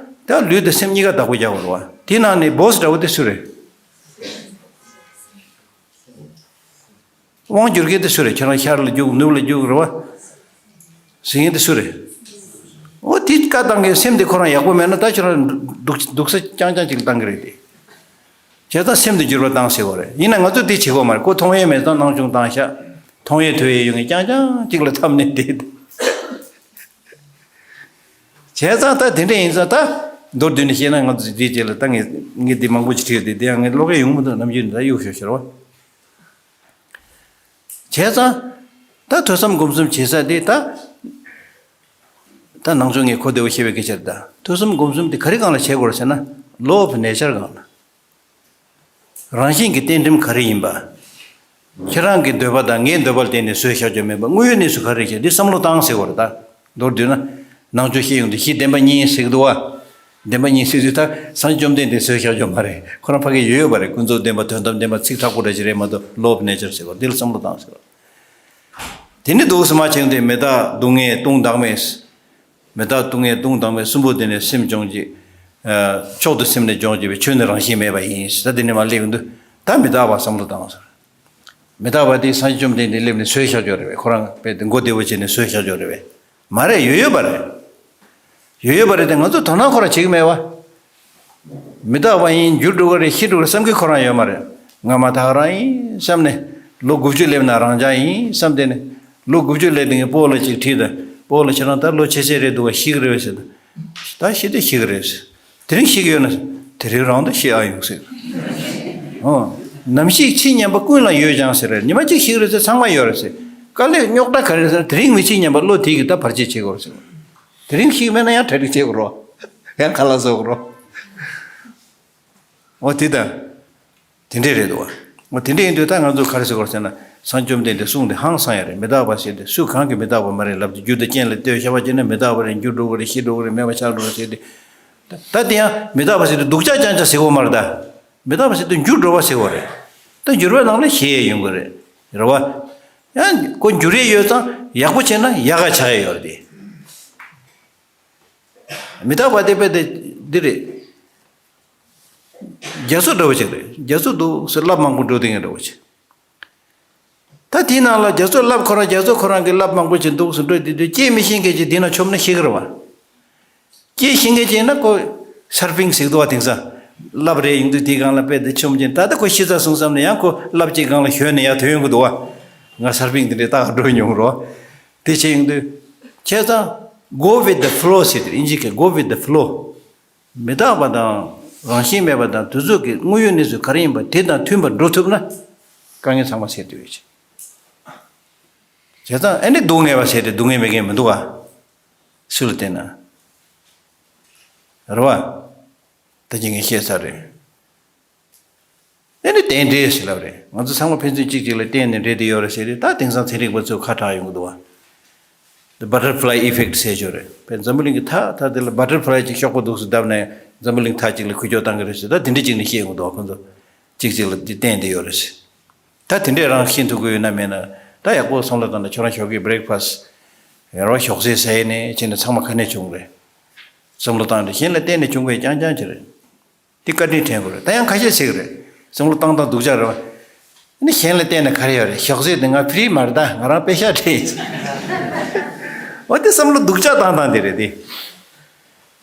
ད་ལུས་དང་སེམས་གཉིས་ཀ་བདག་པོ་རྒྱག་དགོས་རེད་བ། དེ་ནང་ནས་བོ་སི་འདྲ་བོ་དེ་སུ་རེད། དབང་བསྒྱུར་མཁན་དེ་སུ་རེད། ཁྱོད་རང་ཤར་ལ་རྒྱུག་ནུབ་ལ་རྒྱུག་རེད་བ། ཟེར་མཁན་དེ་སུ་རེད། འོ་དེ་བཀའ་བཏང་མཁན་སེམས་དེ་ཁོ་རང་ཡག་པོ་མེད་ན་ད་ཁྱོད་རང་སྡུག་སྡུག་ས་རྐྱང་རྐྱང་ཅིག་ལ་བཏང་གི་རེད་དེ། བྱས་ཙང་སེམས་དེ་འགྱུར་བ་བཏང་ཟེར་བ་རེད། ཡིན་ན་ང་ཚོ་དེ་བྱེད་དགོས་མ་རེད། ཁོ་མཐོང་ཡས་མེད་ཙང་སྣང་ཆུང་བཏང་ཤག་མཐོང་ཡས་ཐོས་ཡས་ཡོད་མཁན་རྐྱང་རྐྱང་ཅིག་ལ་འཐམས་ནས་བསྡད། བྱས་ཙང་ད་དེ་འདྲ་ཡིན་ཙང་ད་མདོར་བསྡུས་ནས་བཤད་ན་ང་ཚོ་དེའི་རྗེས་ལ་ད་ངས་ངས་འདི་མང་པོ་ཅིག་བྲིས་ཡོད་དེ་དེ་ཡང་ངས་ཀློག་གི་ཡོང་མི་འདུག་ནམ་རྒྱུན་ད་གཡུག་ཞོག་ཤོར་བ། བྱས་ཙང་། ད་ཐོས་བསམ་སྒོམ་གསུམ་བྱེད་ས་དེ་ད། ད་ནང་ཆོས་ངས་གོ་བདེ་བོ་ཤེས་པའི་སྐད་ཆ་རེད་ད། ཐོས་བསམ་སྒོམ་གསུམ་དེ་ག་རེ་སྒང་ལ་བྱེད་དགོས་རེད་ཟེར་ན། Law of Nature སྒང་ལ། རང་བཞིན་གྱི་གཏན་ཁྲིམས་ག་རེ་ཡིན་པ། ཁྱེད་རང་གི་འདོད་པ་དང་ངའི་འདོད་པ་ལ་བརྟེན་ནས་བཟོས་བཞག་རྒྱུ་མེད་པ། དངོས་ཡོད་གནས་ཚུལ་ག་རེ་ཞིག་འདི་བསམ་བློ་བཏང་ཟེར་བ་རེད་ད། མདོར་བསྡུས་ན། ནང་ཆོས་བཤད་ཡོང་དུས་གཞི་བདེན་པ་གཉིས་ཟེར་གི་འདུག་བ། བདེན་པ་གཉིས་ཟེར་དུས་ད་སངས་རྒྱས་བཅོམ་ལྡན་འདས་བཟོས་བཞག་རྒྱུ་མ་རེད། ཁོ་རང་ཕ་གི་ཡོད་ཡོད་པ་རེད། ཀུན་རྫོབ་བདེན་པ། དོན་དམ་བདེན་པ། ཚིག་ཁྲག་པོ་འདྲ་ཞིག་རེད་མ་གཏོགས། Law of Nature ཟེར་བ་འདི་ལ་བསམ་བློ་བཏང་ཟེར་བ། དེ་ནི་འདུག་སེ་མ་བྱུང་སྟེ། མི་རྟག་སྡུག་བསྔལ་སྟོང་བདག་མེད། མི་རྟག་སྡུག་བསྔལ་སྟོང་བདག་མེད་གསུམ་པོ་དེ་ནས་སེམས་སྦྱོང་བྱེད། ཨ། མཆོག་ཏུ་སེམས་ནི་སྦྱོང་བྱེད་པའི་ཆོས་ནི་རང་བཞིན་མེད་པ་ཡིན། ད་དེ་ནས་མར་སླེབས་ཡོང་དུས་ད་མི་རྟག་པ་བསམ་བློ་བཏང་ཟེར། མི་རྟག་པ་དེ་སངས་རྒྱས་བཅོམ་ལྡན་འདས་སླེབས་ནས་བཟོས་བཞག་ཆོག་རེད་པས། ཁོ་རང་དཔེ་དེ་མགོ་བདེ་བོ་བྱས་ནས་བཟོས་བཞག་ཆོག་རེད་པས། མ་རེད། ཡོད་ཡོད་པ་རེད། ཡོད་ཡོད་པ་རེད་དེ་ང་ཚོ་དོ་སྣང་ཁོ་རང་བྱེད་ཀྱི་མེད་པ། མི་རྟག་པ་ཡིན། འགྱུར་འགྲོ་གི་རེད། ཤི་འགྲོ་གི་རེད་བསམ་གྱི་ཁོ་རང་ཡོད་མ་རེད། ང་མ་ཐག་རང་ཡིན་བསམ་ནས། ལོ་དགུ་བཅུ་སླེབས་ན་རང་རྐྱང་ཡིན་བསམ་སྟེ་ནས། ལོ་དགུ་བཅུ་སླེབས་དེ་ངས་སྤོ་ལོ་ཅིག་དྲིས་དང་། སྤོ་ལོ་ཁྱེད་རང་ད་ལོ་ཆེ་ཆེ་རེད་འདུག་ག་ཤི་གི་རེད་ཟེར་དང་། ད་ཤི་དེ་ཤི་གི་རེད་ཟེར། དེ་རིང་ཤི་གི་ཡོད་ན་ཟེར། དེ་རིང་རང་དུ་ཤི་ཨ་ཡོང་ཟེར། ཨོ། ནམ་ཞིག་འཆི་ཉམས་པ་ཀུན་ལ་ཡོད་ཀྱང་ཟེར། ཉི་མ་གཅིག་ཤི་གི་རེད་ཟེར། ཚང་མ་ཡོད་རེད་ཟེར། དཀའ་ལས་རྙོག་དྲ་ག་རེ་ཟེར་ན་དེ་རིང་མི་འཆི་ཉམས་པ་བློ་དེ་གིས་ད་བར་ཆད་བྱེད་དགོས་རེད་ཟེར། དེ་རིང་ཤི་མེད་ན་ཡང་གྲ་སྒྲིག་བྱེད་དགོས་རོ། ཡང་ཁ་ལག་བཟོ་དགོས་རོ། འོ་དེ་དང་། དེ་འདྲས་རེད་འདུག་བ། འོ་དེ་འདྲས་ཡིན་དུས་ད་ང་ཚོ་ག་རེ་ཟེར་དགོས་ཟེར་ན། སངས་རྒྱས་བཅོམ་ལྡན་འདས་གསུང་དེ་ཧང་སང་ཡ་རེད། མི་རྟག་པ་ཟེར་ཏེ་སུ་གང་གིས་མི་རྟག་པ་མ་རེད་ལབ་སྟེ་རྒྱུ་དང་རྐྱེན་ལ་ལྟོས་ཤ་བ་བྱས་ན་མི་རྟག་པ་རེད། འགྱུར་འགྲོ་གི་རེད། ཤི་འགྲོ་གི་རེད། མེད་པ་ཆགས་འགྲོ་གི་རེད་ཟེར་ཏེ། ད་དེ་ཡང་མི་རྟག་པ་ཟེར་ཏེ་སྡུག་ཅག་རྐྱང་ཅག་ཟེར་དགོས་མ་རེད་ད། མི་རྟག་པ་ཟེར་ཏེ་འགྱུར་འགྲོ་བ་ཟེར་དགོས་རེད། ད་འགྱུར་བའི་ནང་ལ་ཞི་ཡས་ཡོང་གི་རེད། རེད་བ། ཡང་ཁོ་འགྱུར་ཡས་ཡོད་ཙང་ཡག་པོ་བྱས་ན་ཡག་ག་ཆགས་ཡས་ཡོད་རེད་དེ། མི་རྟག་པ་དེ་དཔེ་དེ་འདི་རེད། རྒྱ་མཚོ་འདྲ་བོ་ཅིག་རེད། རྒྱ་མཚོ་འདུག་སེ་རླབས་མང་པོ་འགྲོ་དེ་འདྲ་བོ་ཅིག་ད་དེའི་ནང་ལ་རྒྱ་མཚོ་རླབས་ཁོ་རང་རྒྱ་མཚོ་ཁོ་རང་གི་རླབས་མང་པོ་ཅིག་འདུག་སེ་འགྲོ་དེ་དུས་སྐྱེ་མི་ཤེས་མཁན་ཅིག་དེ་ན་མཆོངས་ན་ཤི་གི་རེད་བ། སྐྱེ་ཤེས་མཁན་ཅིག་ན་ཁོ་སར་ཕིང་ཟེར་འདུག་བ། དེང་སང་རླབས་རེ་ཡོང་དུས་དེའི་སྒང་ལ་དཔེ་དེ་མཆོངས་ཅིག་ད་ལྟ་ཁོ་ཤི་ཚར་སོང་བསམ་ནས་ཡང་ཁོ་རླབས་ཅིག་སྒང་ལ་ཞོན་ནས་ཡར་ཐོན་ཡོང་གི་འདུག་བ། ང་སར་ཕིང་དེ་འདྲའི་ལྟ་ག་འགྲོ་མྱོང་རོ། དེ་བྱས་ཡོང་དུས་བྱས་ཙང་go with the flow ཟེར་དེ་ཨིན་ཇི་སྐད་go with the flow། མི་རྟག་པ་དང་རང་བཞིན་མེད་པ་དང་དུས་ཚོད་ཀྱི་དངོས་ཡོད་གནས་ཚུལ་ག་རེ་ཡིན་པ་དེ་དང་མཐུན་པར་འགྲོ་ཐུབ་ན་དཀའ་ངལ་ཚང་མ་སེལ་ཐུབ་ཡོད་ཅིག་བྱས་ཙང་ཨ་ནི་སྡུག་བསྔལ་བ་ཟེར་ཏེ་སྡུག་བསྔལ་མེད་མཁན་མི་འདུག་ག་སུ་ལ་བལྟས་ན། རེད་བ། ད་ཅི་ངས་བཤད་ཚར་རེད། ཨ་ནི་རྟེན་འབྲེལ་ཟེར་ལབ་རེད། ང་ཚོ་ཚང་མ་ཕན་ཚུན་གཅིག་གཅིག་ལ་བརྟེན་ནས་འབྲེལ་བསྡད་ཡོད་རེད་ཟེར་ཏེ། ད་དེང་སང་ཚན་རིག་པ་ཚོས་ཁ་གྲག་ཡོང་གི་འདུག་བ། The butterfly effect ཟེར་ཞོར་རེད། བས་འཛམ་བུ་གླིང་གི་མཐའ་མཐའ་དེ་ལ་butterfly ཅིག་གཤོག་པ་འདུག་སེ་བརྡབས་ནས་འཛམ་བུ་གླིང་མཐའ་གཅིག་ལ་འགུལ་སྐྱོད་བཏང་གི་རེད་ཟེར། ད་དེ་འདྲ་ཅིག་ནས་བཤད་ཡོང་གི་འདུག་ཁོ་ཚོ་གཅིག་གཅིག་ལ་དེ་བརྟེན་བསྡད་ཡོད་རེད་ཟེར། ད་དེ་འདྲས་རང་ཤེས་ཐུབ་ཀྱི་ཡོད་ན་མེད་ན། ད་ཡག་པོ་བསམ་བློ་བཏང་ན་ཁྱོད་རང་ཞོགས་ཀས་breakfast ཡར་བ་ཞོགས་ཟས་ཟ་ཡས་ནས་བྱས་ནས་ཚང་མ་ག་ནས་བྱུང་རེད། བསམ་བློ་བཏང་ནས་གཞན་ལ་བརྟེན་ནས་བྱུང་བའི་རྐྱང་རྐྱང་ཅིག་རེད། དེ་བཀའ་དྲིན་དྲན་དགོས་རེད། ད་ཡང་ཁ་ཤས་ཟེར་གི་རེད། བསམ་བློ་བཏང་སྟངས་སྡུག་ཅག་རེད་བ། ནི་གཞན་ལ་བརྟེན་ནས་ག་རེ་ཡོད་རེད། ཞོགས་ཟས་དེ་ང་free མ་རེད། ད་ང་རང་པེ་ཤག་སྤྲད་ཡིན། འོ་དེ་བསམ་བློ་སྡུག་ཅག་བཏང་སྟངས་དེ་རེད་དེ།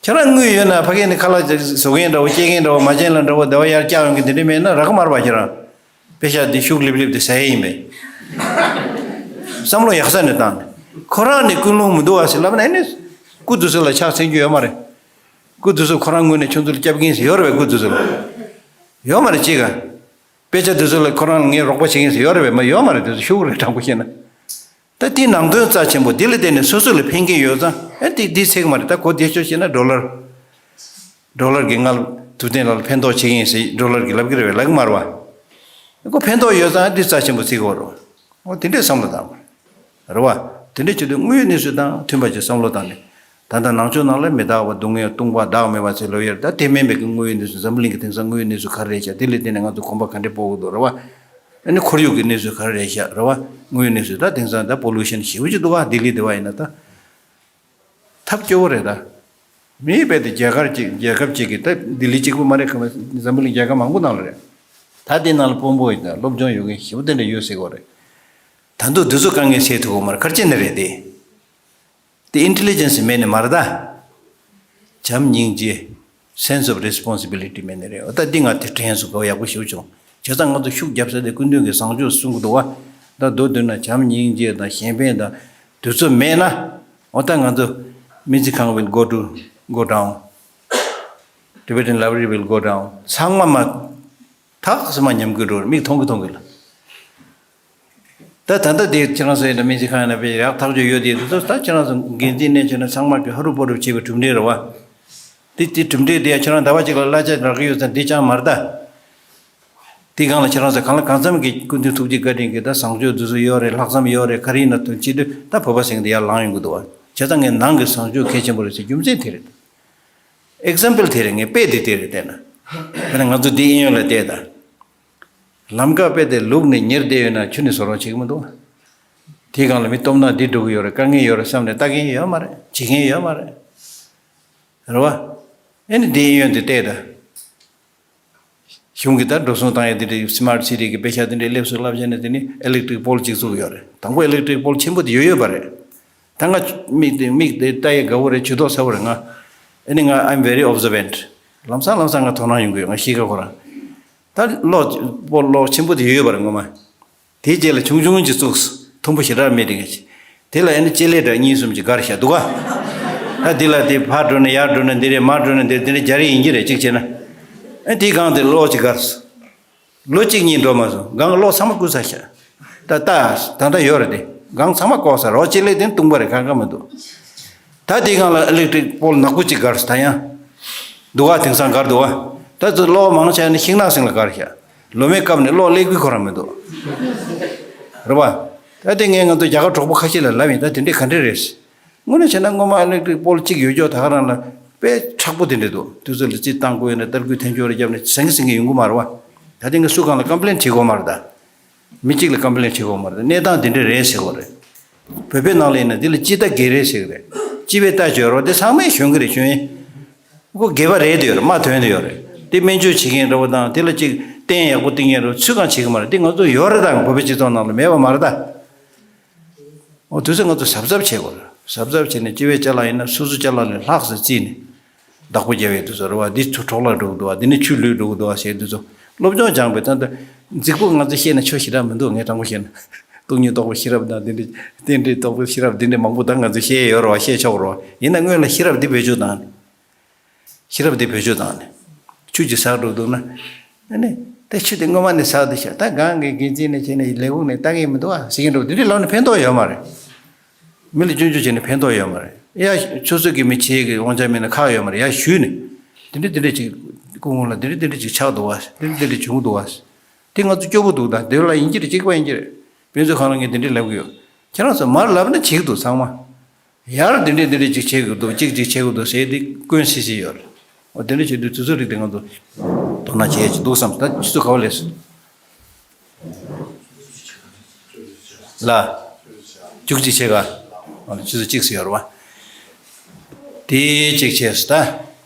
ཁྱེད་རང་དངུལ་ཡོད་ན་ཕ་གི་ནས་ཁ་ལག་བཟོ་མཁན་འདྲ་བོ་སྐྱེལ་མཁན་འདྲ་བོ་མ་བྱན་ལ་འདྲ་བོ་བདེ་བ་ཡར་བཀྱག་ཡོང་གི་དེ་འདྲ་མེད་ན་རག་གི་མ་རེད་པ། ཁྱེད་རང་པེ་ཤག་འདི་ཤུགས་ལེབ་ལེབ་དེ་ཟ་ཡས་ཡིན་པས། བསམ་བློ་ཡག་ས་ནས་བཏང་ནས། ཁོ་རང་ནས་ཀུན་སློང་མི་འདུག་བ་ཟེར་ལབ་ན་ཨེ་ནི། སྐུ་དུས་སུ་ལ་ཕྱག་འཚལ་རྒྱུ་ཡོད་མ་རེད། སྐུ་དུས་སུ་ཁོ་རང་ངོས་ནས་ཁྱོད་ཚོ་ལ་སྐྱབས་མཁན་ཟེར་ཡོད་རེད་པས། སྐུ་དུས་སུ་ལ་ཡོད་མ་རེད་ཅིག་ག་པེ་ཤག་དུས་སུ་ལ་ཁོ་རང་ངས་རོགས་པ་བྱེད་མཁན་ཟེར་ཡོད་རེད་པས། མ་ཡོད་མ་རེད། དུས་སུ་ཤུགས་རེད། དྲང་པོ་བཤད་ན། ད་དེའི་ནང་དོན་རྩ་ཆེན་པོ་འདི་ལ་བརྟེན་ནས་སོ་སོ་ལ་ཕན་གྱི་ཡོད་ཙང་ཨེ་འདི་འདི་ཚེག་མ་རེད། ད་གོ་བདེ་ཤོས་བཤད་ན་ཌོ་ལར། ཌོ་ལར་གྱི་ང་ལ་ཐུབ་བསྟན་ལགས་ལ་ཕན་ཐོགས་བྱེད་ཀྱི་ཡིན་ཟེར་ཌོ་ལར་གྱིས་ལབ་ཀྱི་རེད་པས། ལབ་ཀྱི་མ་རེད་པ། ཁོ་ཕན་ཐོགས་ཡོད་ཙང་འདི་རྩ་ཆེན་པོ་བརྩི་དགོས་རེད། འོ་དེ་འདྲའི་བསམ་བློ་བཏང་དགོས་རེད་པ། དེ་འདྲ་བྱེད་དུས་དངོས་ཡོད་གནས་ཚུལ་དང་མཐུན་པ་ཅིག་བསམ་བློ་བཏང་ནས། ད་ལྟ་ནང་ཆོས་ནང་ལ་མི་རྟག་པ་སྡུག་བསྔལ་སྟོང་པ་བདག་མེད་པ་ཟེར་ལབ་ཡོད་རེད། ད་དེ་མིན་པའི་གི་དངོས་ཡོད་གནས་ཚུལ་འཛམ་བུ་གླིང་གི་དེང་སང་དངོས་ཡོད་གནས་ཚུལ་ག་རེ་རེད་ཤག་དེ་ལ་བརྟེན་ནས་ང་ཚོ་གོམ་པ་ག་འདྲ་སྤོ་དགོས་འདུག་རེད་པ། ཨ་ནི་ཁོར་ཡུག་གི་གནས་ཚུལ་ག་རེ་རེད་ཤག་རེད་པ། དངོས་ཡོད་གནས་ཚུལ་ད་དེང་སང་ད་པོ་ལུ་ཤན་ཞེ་པོ་ཅིག་འདུག་ག་ལྡི་ལི་འདི་པ་ཡིན་ན་ད། ཐབས་སྐྱོ་བོ་རེད་ད། མིའི་རྦད་དེ་རྒྱ་གར་གཅིག་རྒྱལ་ཁབ་གཅིག་གི་ད་ལྡི་ལི་གཅིག་པུ་མ་རེད། ཁ་མ་འཛམ་བུ་གླིང་རྒྱལ་ཁབ་མང་པོ་ནང་ལ་རེད། ད་དེ་ནང་ལ་དཔོན་པོ་ཡིན་ད་སློབ་སྦྱོང་ཡོད་མཁན་ཞེ་པོ་དེ་འདྲ་ཡོད་ཟེར་གོ་རེད། ད་དུང་དེ་ཚོ་དཀའ་ངལ་སེལ་ཐུབ་གོ་མ་རེད། ག་རེ་བྱས་ནས་རེད་དེ། དེ་ཨིན་ཊེ་ལི་ཇེན་སི་མེད་ནས་མ་རེད་ད། བྱམས་སྙིང་རྗེ། Sense of responsibility མེད་ནས་རེད། འོ་ད་འདི་ང་དེ་དྲན་སོང་། གོ་ཡག་པོ་ཞེ་པོ་བྱུང་། བྱས་ཙང་ང་ཚོ་ཤུགས་རྒྱབ་ས་དེ་སྐུ་མདུན་གྱི་བཟང་སྤྱོད་གསུང་གི་འདུག་བ། ད་མདོར་བསྡུས་ན་བྱམས་སྙིང་རྗེ་དང་གཞན་ཕན་དང་དུས་ཚོད་མེད་ན། འོ་ད་ང་ཚོ་སྨན་རྩིས་ཁང་will go to go down. Tibetan library will go down. ཚང་མ་མ་ཐག་སེ་མ་ཉམས་རྒུད་འགྲོ་རེད། མིག་མཐོང་གི་མཐོང་གི་ལ། ད་ད་ལྟ་དེ་ཁྱེད་རང་ཚོ་ཡིན་ན་སྨན་རྩིས་ཁང་ཡིན་ན་དཔེ་ཡག་ཐག་ཆོད་ཡོད་དེ། དེ་ཚོ་ད་ཁྱེད་རང་ཚོ་འགན་འཛིན་ནས་བྱས་ན་ཚང་མ་གི་ཧ་རུ་པོ་རུ་བྱེད་པའི་གྲུབ་འབྲས་རེད་བ། དེ་དེ་གྲུབ་འབྲས་དེ་ཡང་ཁྱེད་རང་ཟླ་བ་གཅིག་ལ་གླ་ཆ་རག་གི་ཡོད་ཙང་དེ་ཅང་མ་རེད་ད། དེ་སྒང་ལ་ཁྱེད་རང་ཚོ་གང་ལ་གང་འཚམ་གྱི་སྐུ་མདུན་ཐུགས་རྗེ་བཀའ་དྲིན་གྱིས་ད་བཟང་སྤྱོད་དེ་ཚོ་ཡོད་རེད། ལྷག་བསམ་ཡོད་རེད། ག་རེ་ཡིན་ན་དོན་ཆེད་དུ་ད་བོད་པ་ཟེར་མཁན་དེ་ཡར་ལངས་ཡོང་གི་འདུག་བ། བྱས་ཙང་ངས་ནང་གི་བཟང་སྤྱོད་གལ་ཆེན་པོ་རེད་ཟེར་རྒྱུ་མཚན་དེ་རེད། ཨེག་ཛམ་པལ་དེ་རེད། ངས་དཔེ་དེ་དེ་རེད་བལྟས་ན། དཔེར་ན་ང་ཚོ་འདི་གཡས་གཡོན་ལ་བལྟས་ད། ལམ་ཁ་དཔེ་དེ་ལུག་ནས་ཉེར་བསྡད་ཡོད་ན་ཆུ་ནས་བཟོ་རོགས་བྱེད་ཀྱི་མི་འདུག་དེའི་སྒང་ལ་མི་སྟོབས་ན་འདི་འགྲོ་གི་ཡོད་རེད། དཀའ་ངལ་ཡོད་རེད་བསམ་ནས་ལྟ་མཁན་ཡོད་མ་རེད། བྱེད་མཁན་ཡོད་མ་རེད། རེད་བ། ཨེ་ནི་འདི་གཡས་གཡོན་དེ་བལྟས་ད། གཞུང་གིས་ད་འགྲོ་སོང་བཏང་ཡ་དེ་འདྲའི་སི་མཱར་ཊི་སི་ཊི་གི་པེ་ཤ་དེ་འདྲའི་སླེབས་སོང་ལབ་བྱས་ནས་དེ་ནི་ཨི་ལེག་ཊི་རིག་པོལ་ཅིག་བཙུགས་ཡོད་རེད། དང་པོ་ཨི་ལེག་ཊི་རིག་པོལ་ཆེན་པོ་དེ་ཡོད་ཡོད་པ་རེད། ད་ང་མིག་དེ་མིག་དེ་ལྟ་ཡ་དགའ་བོ་རེད། ཇུས་གཏོགས་ཚ་བོ་རེད་ང་། ཨེ་ནི་ང་I'm very observant། ལམ་སང་ལམ་སང་ང་དོ་སྣང་ཡོང་གི་ཡོད། ང་ཤེས་ཀ་ཁོ་རང་། ད་གློག་པོ་གློག་ཆེན་པོ་དེ་ཡོད་ཡོད་པ་རེད་ངོ་མ། དེའི་རྗེས་ལ་ཆུང་ཆུང་ཅིག་བཙུགས། མཐོན་པོ་ཞེ་དྲག་མེད་དེ་ག་ཅིག་དེ་ལ་ཨེ་ནི་ལྕེ་ལེ་འདྲ་གཉིས་གསུམ་ཅིག་སྒར་བཞག་འདུག་ག་ད་འདི་ལ་དེ་ཕར་འགྲོ་ན་ཡར་འགྲོ་ན་འདི་རེད། མར་འགྲོ་ན་འདི་རེད། དེ་འདྲ་སྦྱར་ཡིན་གྱི་རེད། གཅིག་བྱས་ན། ཨེ་དེའི་སྒང་དེ་གློག་ཅིག་སྒར་སོང་། ལོ་གཅིག་གཉིས་འགྲོ་མ་སོང་། སྒང་གློག་ཚང་མ་བསྐུས་ཚར་ཤག་ད་ལྟ་ད་ལྟ་ཡོད་རེད་དེ། སྒང་ཚང་མ་བཀོག་ཚར་རོ། ལྕེ་ལེ་དེ་བཏུང་པ་རེད། གང་གང་མི་འདུག་ད་དེའི་སྒང་ལ་ཨི་ལེག་ཊི་རིག་པོལ་ནག་པོ་གཅིག་སྒར་སོང་། ད་ཡང་། འདུག་ག་དེང་སང་སྒར་འདུག་ག་ད་ཚོ་གློག་མང་ཆེ་ནི་ཤིང་ནགས་སེང་ལ་སྒར་ཤག་ལོ་མའི་སྐབས་ནས་གློག་སླེབས་ཀྱི་ཁོ་རང་མི་འདུག་རེད་པ། ད་དེ་ངས་ང་ཚོ་རྒྱ་གར་གྲོགས་པོ་ཁ་ཤས་ལ་ལབ་ཡིན། ད་དེ་འདྲས་ག་འདྲས་རེད། དངོས་གནས་བྱས་ན་སྔོན་མ་ཨི་ལེག་ཊི་རིག་པོལ་གཅིག་ཡོད་ཀྱོག་ད་ག་རང་ལ་དཔེ་མཁྲེགས་པོ་དེ་འདྲས་འདུག་དུས་ཚོད་ལ་རྩིས་བཏང་དགོས་ཡོད་ན་ཏར་སྐུད་འཐེན་ཆོག་རེ་བརྒྱབ་ནས་ཟང་གི་ཟིང་གི་ཡོང་གི་མ་རེད་པ། ད་དེ་ངས་སུ་གང་ལ་ཀམ་པི་ལེན་བྱེད་དགོས་མ་རེད་ད། མི་གཅིག་ལ་ཀམ་པི་ལེན་བྱེད་དགོས་མ་རེད། གནས་སྟངས་འདི་འདྲ་རེད་ཟེར་དགོས་རེད། བོད་པའི་ནང་ལ་ཡིན་ན་འདི་ལ་སྤྱི་ཟླ་བརྒྱད་རེད་ཟེར་གི་རེད། སྤྱི་པའི་ལྟ་བྱོས་རོགས་དེ་ཚང་མས་གཞོན་གི་རེད། གཞོན་ཡིན། ཁོ་རྒས་པ་རེད་དེ་ཡོད་རེད། མ་ཐོན་དེ་ཡོད་རེད། དེ་སྨན་བཅོས་བྱེད་མཁན་འདྲ་བོ་དང་དེ་ལ་ཅིག་སྟེང་ཡག་པོ་བཏིང་མཁན་འདྲ་བོ་ཚུད་གང་བྱེད་གི་མ་རེད། དེ་ང་ཚོ་ཡོད་རེད་ད། བོད་པའི་སྤྱི་ཚོགས་ནང་ལ་མེད་པ་མ་རེད་ད། འོ་དུས་ཚོད་ང་ཚོ་གཟབ་གཟབ་བྱེད་དགོས་རེད། གཟབ་གཟབ་བྱས་ནས་སྤྱི་པའི་ཅ་ལག་ཡིན་ན་སོ་སོའི་ཅ་ལག་ལས་ལྷག་ཙམ་བརྩིས་ནས། བདག་པོ་རྒྱབ་ཡས་དུས་ཚོད་རེད་བ། འདི་ཚོ་འཕྲོ་བརླག་འགྲོ་གི་འདུག་བ། འདི་ནི་ཆུ་ལུད་འགྲོ་གི་འདུག་བ་ཟེར་དུས་ཚོད། སློབ་སྦྱོང་སྦྱངས་པའི་ད་ལྟ་རྫིག་པོ་ང་ཚོ་བཤད་ན་ཆོ་ཞེ་དྲག་མི་འདུག་ངས་དྲང་པོ་བཤད་ན། སྟོང་ཉིད་རྟོགས་པའི་ཤེས་རབ་དང་འདི་འདྲའི་རྟེན་འབྲེལ་རྟོགས་པའི་ཤེས་རབ་འདི་འདྲའི་མང་པོ་ད་ང་ཚོ་བཤད་ཡོད་རེད་བ། བཤད་ཆོག་རེད་བ། ཡིན་ན་སྔོན་ལ་ཤེས་རབ་འདི་བེད་སྤྱོད་བཏང་ནས། ཤེས་རབ་འདི་བེད་སྤྱོད་བཏང་ནས། ཆུ་ཅིག་ཟག་འགྲོ་འདུག་ན། ཨ་ནི། ད་ཆུ་དེ་སྔོན་མ་ནས་ཟག་འདུག་ཤག་ད་སྒང་གི་འགན་འཛིན་ནས་བྱས་ནས་ལས་ཁུངས་ནས་ལྟ་གི་མི་འདུག་ཨ་ཟེར་གྱིན་འགྲོ། འདི་འདྲའི་ལམ་ནས་ཕན་ཐོགས་ཡོད་མ་རེད། མི་ལ་སྐྱོན་བརྗོད་བྱས་ནས་ཕན་ཐོགས་ཡོད་མ་རེད། ཡ་ཆུ་ཚོད་ཀྱི་མི་བྱེད་ཀྱི་དབང་ཆ་མེད་ན་ཁག་ཡོད་མ་རེད། ཡ་ཞུས་ནས། དེ་འདྲ་དེ་འདྲ་ཅིག་སྐུ་ངོ་ལ་དེ་འདྲ་དེ་འདྲ་ཅིག་ཆགས་འདུག་བ། དེ་འདྲ་དེ་འདྲ་བྱུང་འདུག་བ། དེ་ང་ཚོ་སྐྱོ་པོ་འདུག་ད་དེ་ལ་ཡིན་གྱི་རེད། གཅིག་པ་ཡིན་གྱི་རེད། དཔེ་མཛོད་ཁང་ལ་ངས་དེ་འདྲ་ལབ་གི་ཡོད། ཁྱེད་རང་ཚོ་མར་ལབ་ན་བྱེད་ཀྱི་འདུག་ཚང་མ། ཡར་འདི་འདྲས་འདི་འདྲས་ཅིག་བྱེད་དགོས་འདུག་ཅིག་ཅིག་བྱེད་དགོས་འདུག་ཟེར་ཏེ་སྐྱོན་སི་སི་ཡོད་རེད། འོ་དེ་འདྲས་བྱེད་དུས་དུས་ཚོད་རིགས་དེ་ང་ཚོ་དོ་སྣང་བྱེད་ཀྱི་འདུག་བསམ། ད་ཆུ་ཚོད་ག་བ་ལས་སོང་། ལ། བཅུ་གཅིག་བྱེད་ག་ཨ་ནི་ཆུ་ཚོད་གཅིག་སུ་ཡོད་རེད་བ། དེ་གཅིག་བྱས་སུ་ད།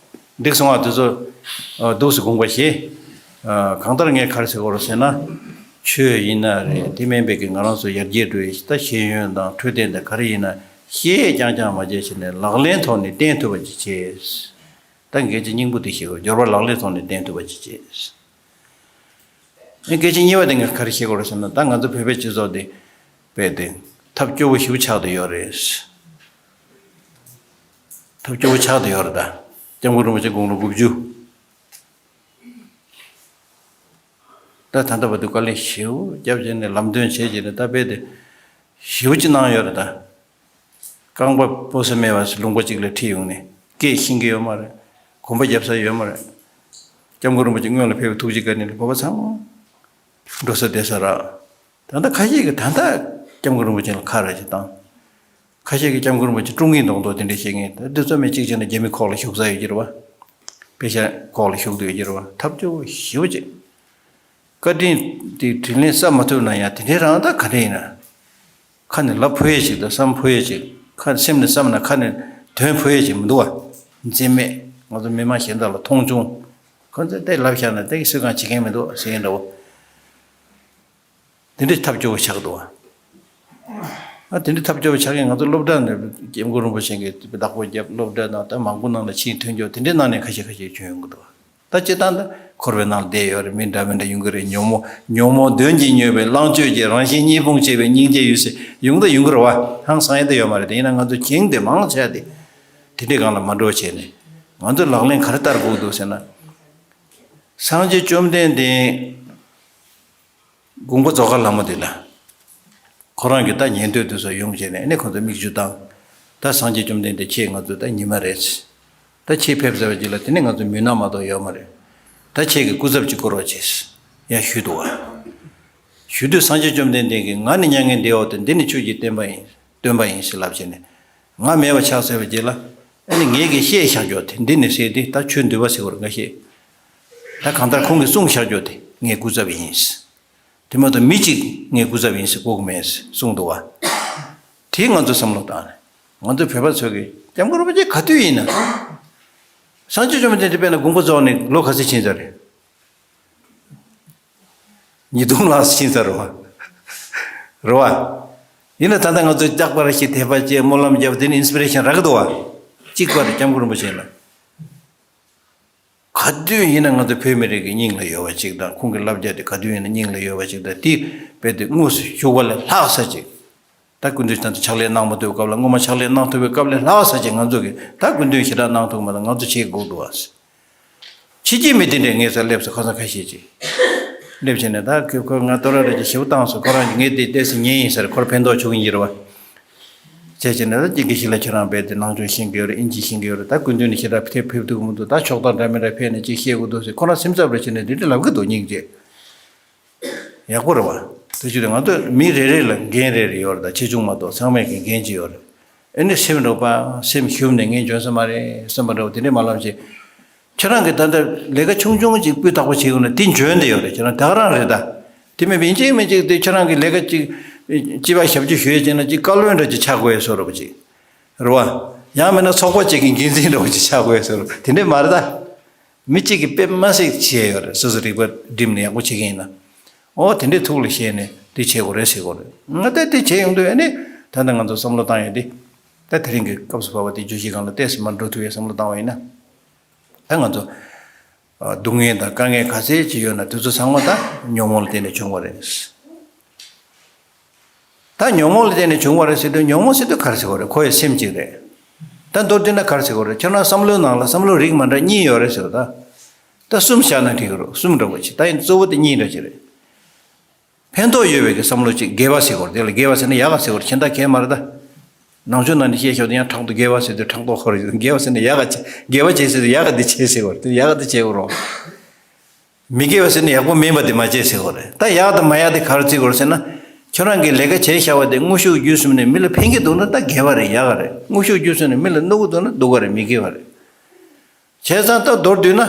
འགྲིག་སོང་བ་དེ་ཚོ་འདུག་སུ་དགོངས་པ་བཞེས། གང་ལྟར་ངས་ག་རེ་ཟེར་དགོས་རེད་ཟེར་ན། ཆོས་ཡིན་ན་རེད། དེ་མིན་པའི་གི་ང་རང་ཚོ་ཡར་རྒྱས་འགྲོ་ཡི་ད་ཤེས་ཡོན་དང་འཕྲོད་བསྟེན་དང་ག་རེ་ཡིན་ན་ཤེས་རྐྱང་རྐྱང་མ་བྱས་བྱས་ནས་ལག་ལེན་ཐོག་ནས་བསྟན་ཐུབ་པ་ཅིག་བྱས། ད་འགན་ཆེ་སྙིང་པོ་དེ་ཤེས་དགོས། སྦྱོར་བ་ལག་ལེན་ཐོག་ནས་བསྟན་ཐུབ་པ་ཅིག་བྱས། ཨེ་སྐད་ཆ་གཉིས་པ་དེ་ངས་ག་རེ་བཤད་དགོས་རེད་ཟེར་ན། ད་ང་ཚོ་བོད་པའི་སྤྱི་ཚོགས་འདི་དཔེ་དེ་ཐབས་སྐྱོ་བོ་ཞེ་པོ་ཆགས་བསྡད་ཡོད་རེད། ཐབས་སྐྱོ་བོ་ཆགས་བསྡད་ཡོད་རེད། ད་སྐྱབས་མགོན་རིན་པོ་ཆེ་དགུང་ལོ་དགུ་བཅུ། ད་ད་ལྟ་བར་དུ་དཀའ་ལས་ཞེ་པོ་བརྒྱབ་བྱས་ནས་ལམ་སྟོན་བྱས་བྱས་ནས་ད་དཔེ་དེ་ཞེ་པོ་ཅིག་གནང་ཡོད་རེད་ད། རྐང་པ་སྤོ་ས་མེད་པ་ལུང་པ་གཅིག་ལ་ཁྲིད་ཡོང་ནས་སྐད་ཤེས་ཀྱི་ཡོད་མ་རེད། གོམ་པ་རྒྱབ་ས་ཡོད་མ་རེད། སྐྱབས་མགོན་རིན་པོ་ཆེ་སྔོན་ལ་ཕེབས་པའི་ཐུགས་རྗེ་བཀའ་དྲིན་ལ་བོད་པ་ཚང་མ་འགྲོ་ས་བསྡད་ས་རག་ད་ལྟ་ཁ་ཤས་ཀྱིས་ད་ལྟ་སྐྱབས་མགོན་རིན་པོ་ཆེ་ལ་ཁ་ར་ཅིག་བཏང་། ཁ་ཤས་ཀྱིས་སྐྱབས་མགོན་རིན་པོ་ཆེ་དཀྲུག་ངེས་མདོག་མདོག་དེ་འདྲ་བཤད་མཁན། ད་འདི་ཚོ་མི་གཅིག་བྱས་ན་རྒྱ་མི་ཁོག་ལ་ཞུགས་ས་ཡོད་ཀྱི་རེད་བ། པེ་ཤ་ཁོག་ལ་ཞུགས་བསྡད་ཡོད་ཀྱི་རེད་བ། ཐབས་སྐྱོ་བོ་ཞེ་པོ་ཅིག་བཀའ་དྲིན་དེ་དྲིན་ལན་གསབ་མ་ཐུབ་ན་ཡང་དེ་འདྲའི་རང་ད་ག་འདྲ་ཡིན་ན། ཁ་ནས་ལབ་ཕོད་ཡས་ཅིག་དང་བསམ་ཕོད་ཡས་ཅིག་ཁ་སེམས་ནས་བསམ་ན་ཁ་ནས་དོན་ཕོད་ཡས་ཅིག་མི་འདུག་བ། འཛེམ་མེད་ང་ཚོ་མི་མང་གཞན་དག་ལ་མཐོང་ཆུང་། ཁོ་ཚོས་དེ་ལབ་བཞག་ན་དེ་གི་སུས་གང་བྱེད་མཁན་མི་འདུག་ཟེར་མཁན་འདྲ་བོ། དེ་འདྲའི་ཐབས་སྐྱོ་བོ་ཆགས་འདུག་བ། ཨ་དེ་འདྲའི་ཐབས་སྐྱོ་བོ་ཆགས་མཁན་ང་ཚོ་སློབ་གྲྭ་ནས་སྐྱབས་མགོན་རིན་པོ་ཆེ་གི་བདག་པོ་རྒྱབ་སློབ་གྲྭ་ནང་ད་མང་པོ་ནང་ལ་ཕྱིན་ཐོན་རྒྱུ་དེ་འདྲའི་ནང་ནས་ཁ་ཤས་ཁ་ཤས་བྱུང་ཡོང་གི་འདུག་བ། ད་སྤྱིར་བཏང་ད་འཁོར་བའི་ནང་ལ་བསྡད་ཡོད་རེད། མི་འདྲ་མི་འདྲ་ཡོང་གི་རེད། ཉོན་མོངས་ཉོན་མོངས་གདོན་གྱིས་མྱོས་པའི་ལྷག་སྤྱོད་ཀྱི་རང་བཞིན་གཉིས་ཕུང་བྱས་པའི་སྙིང་རྗེ་ཡོད་ཟེར་ཡོང་ད་ཡོང་གི་རེད་བ། ཧང་སང་ཡ་ད་ཡོད་མ་རེད། དེ་ཡིན་ན་ང་ཚོ་གྱེན་དེ་མང་ཆེ་བ་དེ་དེ་འདྲའི་སྒང་ལ་མ་འགྲོ་བྱས་ནས་ང་ཚོ་ལག་ལེན་ག་རེ་བསྟར་དགོས་འདུག་ཟེར་ན། སངས་རྒྱས་བཅོམ་ལྡན་འདས་དགོངས་པ་རྫོགས་མཁན་ལྷ་མོ་དེ་ལ། ཁོ་རང་གི་ད་ཉན་ཐོས་དེ་ཚོ་ཡོང་བྱས་ནས་ཨ་ནི་ཁོ་ཚོ་མིག་ཆུ་བཏང་། ད་སངས་རྒྱས་བཅོམ་ལྡན་འདས་ཁྱེད་ང་ཚོ་ད་ཉི་མ་རེད། ད་ཁྱེད་ཕེབས་ཚར་བའི་རྗེས་ལ་དེ་ནི་ང་ཚོ་མུན་ནག་མ་གཏོགས་ཡོད་མ་རེད། ད་ཁྱེད་ཀྱི་སྐུ་ཚབ་ཅིག་བསྐོ་རོགས་བྱས། ཡང་ཞུས་འདུག་བ། ཞུ་དུས་སངས་རྒྱས་བཅོམ་ལྡན་འདས་ཀྱིས་ང་ནི་མྱ་ངན་འདས་འོག་ཏུ་འདི་ནི་ཆོས་ཀྱི་བསྟན་པ་ཡིན། སྟོན་པ་ཡིན་ཞེས་ལབ་བྱས་ནས། ང་མེད་པ་ཆགས་ཚར་བའི་རྗེས་ལ། ཨ་ནི་ངེད་ཀྱིས་བཤད་བཞག་རྒྱུ་དེ་འདི་ནི་ཟེར་ཏེ་ད་ཆོས་འདུལ་བ་ཟེར་བར་འགའ་ཤས། ད་གང་ལྟར་ཁོང་གིས་གསུངས་བཞག་རྒྱུ་དེ་ངའི་སྐུ་ཚབ་ཡིན། དེ་མ་གཏོགས་མི་གཅིག་ངའི་སྐུ་ཚབ་ཡིན་ཟེར་གོ་གི་མེད་གསུངས་འདུག་བ། དེ་ང་ཚོ་བསམ་བློ་བཏང་ནས་ང་ཚོ་བོད་པ་ཚོ་གིས་སྐྱབས་མགོན་རིན་པོ་ཆེ་ག་དུས་ཡིན་ན། སངས་རྒྱས་བཅོམ་ལྡན་འདས་དཔེར་ན་དགོངས་པ་རྫོགས་ནས་ལོ་ག་ཚོད་ཕྱིན་ཚར་རེད། ཉིས་སྟོང་ལྷག་ཙམ་ཕྱིན་ཚར་རེད་བ། རེད་བ། ཡིན་ན་ད་ལྟ་ང་ཚོས་རྟག་པར་ཞིག་དད་པ་བྱས་སྨོན་ལམ་བརྒྱབ་དེ་ནི་ཨིན་སི་པི་རེ་ཤན་རག་གི་འདུག་བ། གཅིག་པ་རེད་སྐྱབས་མགོན་རིན་པོ་ཆེ་ལ། ག་དུས་ཡིན་ན་ང་ཚོ་བོད་མི་རིགས་ཀྱི་སྙིང་ལ་ཡོད་པ་ཅིག་དང་ཁོང་གི་བསླབ་བྱ་དེ་ག་དུས་ཡིན་ན་སྙིང་ལ་ཡོད་པ་ཅིག་དང་དེ་རྦད་དེ་དངོས་སུ་ཞུགས་པ་ལས་ལྷག་ས་ཅིག་ད་སྐུ་མདུན་ད་ལྟ་ཕྱག་ལས་གནང་མ་ཐུབ་པའི་སྐབས་ལ་སྔོན་མ་ཕྱག་ལས་གནང་ཐུབ་པའི་སྐབས་ལས་ལྷག་ས་ཅིག་ང་ཚོ་གིས་ད་སྐུ་མདུན་ཞེ་དྲག་གནང་ཐུབ་མ་ཐུབ་ང་ཚོ་བྱེད་དགོས་འདུག་ཨ། ཕྱི་རྒྱལ་མི་དེ་འདྲས་ངའི་སར་སླེབས་སོང་ཁ་སང་ཁ་ཤས་ཅིག་སླེབས་བྱས་ནས་ད་ཁོས་ཁོས་ང་ལྟོ་ར་ར་ཅིག་ཞེ་པོ་བཏང་སོང་། ཁོ་རང་གིས་ངས་དེ་ལྟས་སུ་ཉན་ཡིན་ཟེར་ཁོར་ཕན་ཐོགས་བྱུང་ཡིན་གྱི་རེད་བ། བྱས་བྱས་ནས་ད་ཅིག་གི་ཞིག་ལ་ཁྱེད་རང་རྦད་དེ་ནང་ཆོས་ཤེས་ཀྱི་ཡོད་རེད། ཨིན་ཇི་ཤེས་ཀྱི་ཡོད་རེད། ད་སྐུ་མདུན་ནས་ཞེ་དྲག་ཕེབས་ཕེབས་ཐུབ་ཀྱི་མི་འདུག་ད་ཕྱོགས་སྟངས་འདྲ་མི་འདྲ་ཕེབས་ནས་ཅིག་བཤད་དགོས་འདུག་ཟེར་ཁོ་རང་སེམས་འཚབ་རེ་བྱས་ནས་འདི་འདྲ་ལབ་ཀྱི་འདུག་སྙིང་རྗེ། ཡག་པོ་རེད་བ། དེ་ཅི་རེད། ང་ཚོ་མི་རེ་རེ་ལ་འགན་རེ་རེ་ཡོད་རེད། ད་ཆེ་ཆུང་མ་གཏོགས་ཚང་མས་ཀྱི་འགན་ཅིག་ཡོད་རེད། ཨེ་ནི་སེམས་རུབ་པ་སེམས་ཞུམ་ནས་ངས་འཇོན་ས་མ་རེད་བསམ་པ་འདྲ་བོ་དེ་འདྲས་མ་ལབ་ཅིག་ཁྱེད་རང་གིས་ད་ལྟ་ལས་ཀ་ཆུང་ཆུང་ཅིག་སྤུས་དག་པོ་བྱེད་ཡོང་ན་དེ་འཇོན་བསྡད་ཡོད་རེད། ཁྱེད་རང་ད་ག་རང་རེད་ད། དེ་མིན་པ་ཡིན་གཅིག་མིན་གཅིག་དེ་ཁྱེད་རང་གིས་ལས་ཀ་ཅིག་སྤྱི་པ་ཞབས་ཕྱི་ཞུ་ཡས་བྱས་ན་ཅིག་བཀའ་བློན་འདྲ་ཅིག་ཆགས་དགོས་ཡས་བཟོ་འདྲ་བོ་ཅིག་རེད་བ། ཡང་མིན་ན་ཚོགས་པ་ཅིག་གི་འགན་འཛིན་འདྲ་བོ་ཅིག་ཆགས་དགོས་ཡས་བཟོ་འདྲ་དེ་འདྲས་མ་རེད་ད། མི་གཅིག་གིས་དཔེ་མ་སྲིད་བྱས་ཡོད་རེད། སོ་སོ་རིག་པ་བསྒྲིམས་ནས་ཡག་པོ་བྱེད་མཁན་ཡིན་ན། ཨོ་དེ་འདྲས་ཐུགས་ལ་བཞེས་ནས་འདི་བྱེད་དགོས་རེད་ཟེར་དགོས་རེད། ང་ད་འདི་བྱེད་ཡོང་དུས་ཨ་ནི་ད་ལྟ་ང་ཚོ་བསམ་བློ་བཏང་ཡོད་འདི། ད་དེ་རིང་གི་སྐབས་སུ་བབས་པ་དེ་བརྗོད་གཞི་སྒང་ལ་ཏོག་ཙམ་མར་འགྲོ་ཐུབ་ཡས་བསམ་བློ་བཏང་བ་ཡིན་ན། ད་ང་ཚོ་ཨ་སྡུག་བསྔལ་དང་དཀའ་ངལ་ག་ཚད་ཅིག་ཡོད་ན་དེ་ཚོ་ཚང་མ་ད་ཉོན་མོངས་ལ་བརྟེན་ནས་བྱུང་བ་རེད། ད་ཉོན་མོངས་ལ་བརྟེན་ནས་བྱུང་བ་རེད་ཟེར་དུས་ཉོན་མོངས་ཟེར་དུས་ག་རེ་ཟེར་བ་རེད། ཁོ་ཡི་སེམས་གཅིག་རེད། ད་མདོར་བསྡུས་ན་ག་རེ་ཟེར་བ་རེད། ཁྱེད་རང་བསམ་བློའི་ནང་ལ་བསམ་བློ་རིགས་མ་འདྲ་གཉིས་ཡོད་རེད་ཟེར་བ་ད། ད་གསུམ་བཞག་ན་འགྲིག་གི་རེད། གསུམ་འདྲ་བོ་ཅིག་ད་ཡིན་གཙོ་བོ་དེ་གཉིས་འདྲ་ཅིག་རེད། ཕན་ཐོགས་ཡོད་པའི་གི་བསམ་བློ་ཅིག་དགེ་བ་ཟེར་བ་རེད། དེ་ལ་དགེ་བ་ཟེར་ན་ཡག་ག་ཟེར་བ་རེད། གཞན་དག་གས་མ་རེད་ད། ནང་ཆོས་ནང་ནས་བཤད་ཤོག་དེ་ཡང་ཕྲག་དོག་དགེ་བ་ཟེར་དུས་ཕྲག་དོག་ཁོ་རེད། དགེ་བ་ཟེར་ན་ཡག་ག་བྱེད་དགེ་བ་བྱེད་ཟེར་དུས་ཡག་ག་དེ་བྱེད་ཟེར་བ་རེད། ཡག་ག་དེ་བྱེད་དགོས་རེད། མི་དགེ་བ་ཟེར་ན་ཡག་པོ་མིན་པ་དེ་མ་བྱེད་ཟེར་དགོས་རེད། ད་ཡག་དང་མ་ཡག་དེ་ག་རེ་བརྩི་དགོས་རེད་ཟེར་ན། ཁྱོད་རང་གིས་ལས་ཀ་བྱས་བཞག་པ་དེ་དངོས་ཤུགས་བརྒྱུད་གསུམ་ནས་མི་ལ་ཕན་གྱི་འདུག་ན་ད་དགེ་བ་རེད། ཡག་ག་རེད། དངོས་ཤུགས་བརྒྱུད་གསུམ་ནས་མི་ལ་གནོད་ཀྱི་འདུག་ན་སྡུག་ག་རེད། མི་དགེ་བ་རེད། བྱས་ཙང་ད་མདོར་བསྡུས་ན།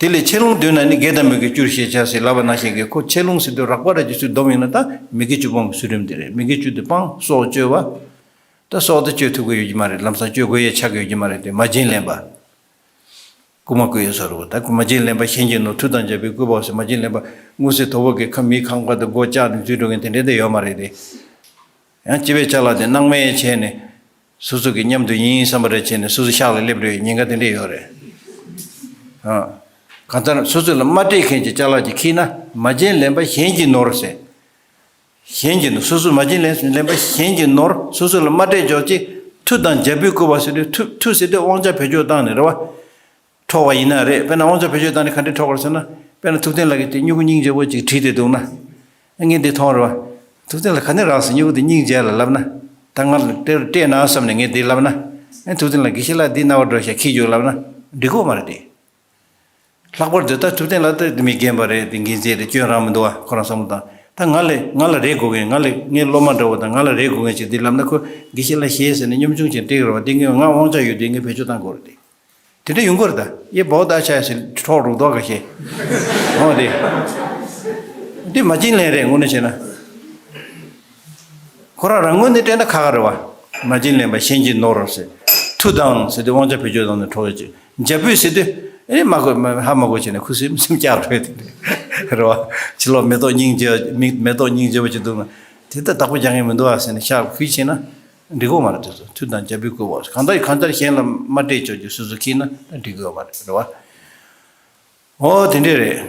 དེ་ལས་ཆེ་ལོང་བསྡུས་ན་ནི་དགེ་དང་མི་དགེ་བཅུར་ཤེས་བྱ་ཟེར་ལབ་པ་ནང་བཞིན་གྱི་ཁོ་ཆེ་ལོང་ཟེར་དུས་རགས་པ་ར་ཅིག་ཚུར་བསྡོམས་ཡིན་ན་ད་མི་དགེ་བཅུ་སྤོང་གི་ཚུལ་ཁྲིམས་དེ་རེད། མི་དགེ་བཅུ་དེ་སྤང་། སྲོག་གཅོད་པ། ད་སྲོག་དེ་གཅོད་ཐུབ་ཀྱི་ཡོད་ཀྱི་མ་རེད། ལམ་སང་གཅོད་དགོས་ཡས་ཆགས་ཀྱི་ཡོད་ཀྱི་མ་རེད་དེ། མ་བྱིན་ལེན་པ། རྐུ་མ་རྐུ་ཡས་བཟོ་འདྲ་བོ། ད་རྐུ་མ་བྱིན་ལེན་པ་གཞན་གྱིས་ནོར། མཐུ་དང་རྒྱལ་པོས་བསྐུལ་བའོ་ཟེར། མ་བྱིན་ལེན་པ་དངོས་སུ་དོ་པོ་གིས་ཁ་མིའི་ཁང་པ་དེ་སྒོ་བཅག་ནས་འཛུལ་འགྲོ་མཁན་དེ་འདྲས་དེ་ཡོད་མ་རེད་དེ། ཡང་སྤྱི་པའི་ཅ་ལག་དེ་སྣང་མེད་བྱས་ནས། སོ་སོ་གི་མཉམ་དུ་ཡིན་བསམ་པ་རེ་བྱས་ནས་སོ་སོ་ཤག་ལ་སླེབས་འགྲོ་ཡི་ཉེན་ཁ་དེ་འདྲས་ཡོད་རེད། ཨ། གང་ལྟར་སོ་སོ་ལ་མ་སྤྲད་མཁན་གྱི་ཅ་ལག་ཅིག་འཁྱེར་ན། མ་བྱིན་ལེན་པ་གཞན་གྱིས་ནོར་ཟེར། གཞན་གྱིས་ནོར། སོ་སོས་མ་བྱིན་ལེན་ལེན་པ་གཞན་གྱིས་ནོར། སོ་སོ་ལ་མ་སྤྲད་ཅོག་ཅིག་མཐུ་དང་རྒྱལ་པོས་བསྐུལ་བ་ཟེར་དུས། མཐུ་མཐུ་ཟེར་དུས་དབང་ཆ་བེད་སྤྱོད་བཏང་ནས་རེད་བ། འཕྲོག་པ་ཡིན་ན་རེད། དཔེར་ན་དབང་ཆ་བེད་སྤྱོད་བཏང་ནས་ག་འདྲས་འཕྲོག་པ་རེད་ཟེར་ན། དཔེར་ན་ཐུབ་བསྟན་ལགས་ཀྱིས་དེ་སྨྱུ་གུ་སྙིང་རྗེ་པོ་ཅིག་བྲིས་ཏེ་འདུག་ན། ངས་འདི་མཐོང་རེད་བ། ཐུབ་བསྟན་ལགས་ག་ནས་རག་ཟེར། སྨྱུ་གུ་དེ་སྙིང་རྗེ་ལ་ལབ་ན། ད་ང་ལ་སྤྲད་སྤྲད་ན་བསམ་ནས་ངས་འདི་ལབ་ན། ཨེ་ཐུབ་བསྟན་ལགས་དགེ་བཤེས་ལགས་འདི་རྣ་བར་འགྲོ་ཤག་ཁྱི་རྒྱུགས་ལབ་ན། འགྲིག་གོ་མ་རེད་དེ། ལྷག་པར་དུ་ད་ཐུབ་བསྟན་ལགས་ད་མི་རྒན་པ་རེད། དེ་འགན་འཛིན་རེད། སྐྱོན་རང་མི་འདུག་བ། ཁོ་རང་བསམ་བློ་བཏང་། ད་ང་ལས་ང་ལ་རེ་དགོས་མཁན། ང་ལས་ངའི་སློབ་མ་འདྲ་བོ་དང་ང་ལ་རེ་དགོས་མཁན་ཅིག་འདི་ལབ་ན། ཁོ་དགེ་བཤེས་ལགས་ཞེས་ཟེར་ནས་གཉོམ་ཆུང་ཅིག་འགྲིག་རེད་བ། འདི་ངས་ང་དབང་ཆ་ཡོད་དུས་ངས་བེད་སྤྱོད་བཏང་དགོས་རེད་དེ། དེ་འདྲ་ཡོང་གི་རེད་ད། ཡེ་བོ་ད་ཆ་ཟེར་འཕྲོག་རུག་དོག་ག་ཤེས། འོ་དེ། འདི་མ་བྱིན་ལེན་རེད་དངོས་གནས་བྱས་ན། ཁོ་རང་རང་ངོས་ནས་དྲན་ན་ཁག་ཁག་རེད་བ། མ་བྱིན་ལེན་པ་གཞན་གྱིས་ནོར་ཟེར། མཐུ་དང་ཟེར་དུས་དབང་ཆ་བེད་སྤྱོད་བཏང་ནས་འཕྲོག་ཡོད་ཅིག་རྒྱལ་པོས་ཟེར་དུས་ཨེ་མ་གོ་མ་ཧ་མ་གོ་བྱས་ནས་ཁུ་སིམ་སིམ་བཀྱག་འགྲོ་ཡ་དེ་འདྲ་རེད་བ། ཕྱི་ལོགས་མེ་ཏོག་སྙིང་རྗེ་མི་མེ་ཏོག་སྙིང་རྗེ་པོ་ཅིག་འདུག་ན། དེ་ལྟ་བདག་པོ་རྒྱག་མཁན་མི་འདུག་ཨ་ཟེར་ནས་ཤག་ཁུལ་བྱས་ན། འགྲིག་གོ་མ་རེད། དེ་ཚོ་མཐུ་དང་རྒྱལ་པོས་བསྐུལ་བ། གང་ལྟར་གང་ལྟར་གཞན་ལ་མ་སྤྲད་ཆོག་རྒྱུ་སོ་སོ་འཁྱེར་ན་ད་འགྲིག་གི་ཡོད་མ་རེད། རེད་བ། ཨོ་དེ་འདྲས་རེད།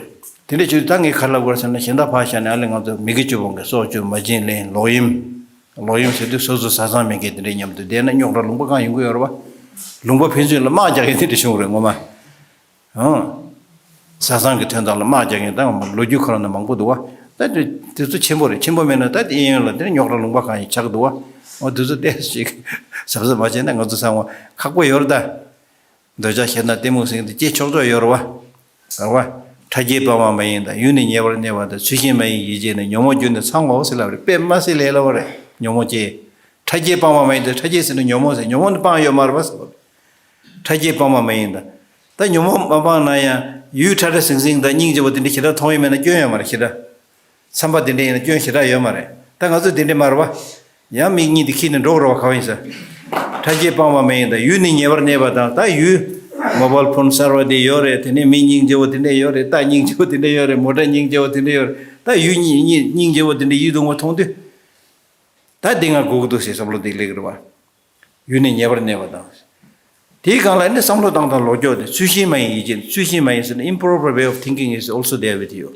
དེ་འདྲས་བྱུང་ད་ངས་ག་རེ་ལབ་དགོས་ཟེར་ན། གཞན་དག་ཕར་བཞག་ནས་ཨ་ལས་ང་ཚོ་མི་དགེ་བཅུ་སྤོང་གི་སྲོག་གཅོད་མ་བྱིན་ལེན་ལོག་གཡེམ། ལོག་གཡེམ་ཟེར་དུས་སོ་སོ་བཟའ་ཚང་མེད་མཁན་དེ་འདྲས་མཉམ་དུ་བསྡད་ན་རྙོག་དྲ་ལུང་པ་གང་ཡོང་གི་ཡོད་རེད་བ། ལུང་པ་ཕན་ཚུན་ལ་དམག་རྒྱག་མཁན་དེ་འདྲས་བྱུང་རེད་ངོ་མ། ཨང་། བཟའ་ཚང་གི་དོན་དག་ལ་དམག་རྒྱག་མཁན་ད་ལོ་རྒྱུས་ཁོ་རང་ནང་མང་པོ་འདུག་བ། ད་དེ་དེ་ཚོ་ཆེན་པོ་རེད། ཆེན་པོ་མེད་ན་ད་དེ་གཡས་གཡོན་ལ་དེ་རྙོག་དྲ་ལུང་པ་གང་ཡིན་ཆགས་འདུག་བ། འོ་དེ་ཚོ་ཏོག་ཙམ་ཞིག་གཟབ་གཟབ་མ་བྱས་ན་ང་ཚོ་ཚང་མ་ཁག་པོ་ཡོད་རེད་ད། འདོད་ཆགས་ཞེ་སྡང་གཏི་མུག་ཟེར་མཁན་དེ་སྐྱེ་ཆོག་ཆོག་ཡོད་རེད་བ། རེད་བ། ཕྲ་རྒྱས་སྤངས་པ་མ་ཡིན་དང་། ཡུལ་ནི་ཉེ་བར་གནས་པ་དང་། ཚུལ་ཤིང་མ་ཡིན་ཡིད་ཅན་ནི། ཉོན་མོངས་རྒྱུ་ནི་ཚང་བའོ་ཟེར་ལབ་རེད། དཔེ་མ་སྲིད་ལས་སླ་བོ་རེད། ཉོན་མོངས་སྐྱེ། ཕྲ་རྒྱས་སྤངས་པ་མ་ཡིན་དང་། ཕྲ་རྒྱས་ཟེར་ན་ཉོན་མོངས་ཟེར། ཉོན་མོངས་ནི་སྤངས་ཡོད་མ་རེད་བ་ཟེར་བ། ཕྲ་རྒྱས་སྤངས་པ་མ་ཡིན་དང་། ད་ཉོན་མོངས་མ་སྤངས་ན་ཡང་ཡུལ་ཕྲ་ཕྲ་ཟིང་ཟིང་དང་སྙིང་རྗེ་པོ་དེ་འདྲ་ཞེ་དྲག་མཐོང་ཡོད་མེད་ན་སྐྱོན་ཡོད་མ་རེད་ཞེ་དྲག། བསམ་པ་དེ་འདྲ་ཡིན་ན་སྐྱོན་ཞེ་དྲག་ཡོད་མ་རེད། ད་ང་ཚོ་དེ་འདྲ་མ་རེད་བ། ཡང་མིག་གཉིས་དེ་འཁྱེར་ནས་འགྲོ་དགོས་རེད་བ། ག་བ་ཡིན་ཟེར། ཕྲ་རྒྱས་སྤངས་པ་མ་ཡིན་དང་། ཡུལ་ནི་ཉེ་བར་གནས་པ་དང་། ད་ཡུལ་མོ་བལ་ཕོན་གསར་བ་དེ་ཡོད་རེད། དེ་ནས་མི་སྙིང་རྗེ་བོ་དེ་འདྲ་ཡོད་རེད། རྟ་སྙིང་རྗེ་བོ་དེ་འདྲ་ཡོད་རེད། མོ་ཊ་སྙིང་རྗེ་བོ་དེ་འདྲ་ཡོད་རེད། ད་ཡུལ་སྙིང་སྙིང་སྙིང་རྗེ་བོ་དེ་འདྲ་ཡིད་དུ་འོང་བ་མཐོང་དུས། ད་འདི་ང་དགོས་ཀྱི་འདུག་ཟེར་བསམ་བློ་དེ་སླེབས་ཀྱི་རེད་བ། ཡུལ་ནི་ཉེ་བར་གནས་པ་དང་། དེའི་སྒང་ལ་ནི་བསམ་བློ་བཏང་སྟངས་ལོག་སྐྱོར་དེ། ཚུལ་ཤིང་མ་ཡིན་ཡིད་ཅན། ཚུལ་ཤིང་མ་ཡིན་ཟེར་ན་improper way of thinking is also there with you.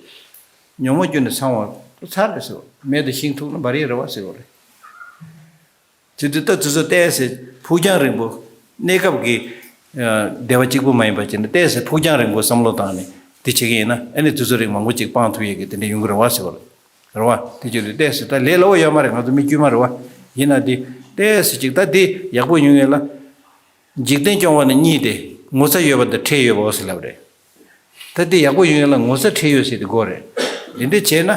ཉོན་མོངས་རྒྱུ་ནི་ཚང་བ་ཚར་རེད་ཟེར་བ། མེ་དང་ཤིང་ཐུག་ན་འབར་ཡས་རེད་བ་ཟེར་བ་རེད། དེ་དུས་ད་དེ་ཚོ་ཏོག་ཙམ་ཕུགས་རྒྱང་རིང་པོ། གནས་སྐབས་ཀྱི་ཨ་བདེ་བ་གཅིག་པུ་མ་ཡིན་པ་བྱས་ནས་ཏོག་ཙམ་ཕུགས་རྒྱང་རིང་པོ་བསམ་བློ་བཏང་ནས་དེ་བྱེད་ཀྱི་ཡིན་ན། ཨ་ནི་དུས་ཚོད་རིང་མང་པོ་ཅིག་སྤང་ཐུབ་ཡས་ཀྱི་དེ་འདྲ་ཡོང་གི་རེད་བ་ཟེར་བ་རེད། རེད་བ། དེ་བྱས་དུས་ཏོག་ཙམ་ད་ལས་སླ་བོ་ཡོད་མ་རེད། ང་ཚོ་མི་དཀྱུས་མ་རེད་བ། ཡིན་ན་དེ་ཏོག་ཙམ་ཅིག་ད་དེ་ཡག་པོ་ཡོང་ཡས་ལ། འཇིག་རྟེན་སྐྱོང་བ་ནི་གཉིས་ཏེ། ངོ་ཚ་ཡོད་པ་དང་ཁྲེལ་ཡོད་པའོ་ཟེར་ལབ་རེད། ད་དེ་ཡག་པོ་ཡོང་ཡས་ལ་ངོ་ཚ་ཁྲེལ་ཡོད་ཟེར་དེ་དགོས་རེད། དེ་འདྲ་བྱས་ན།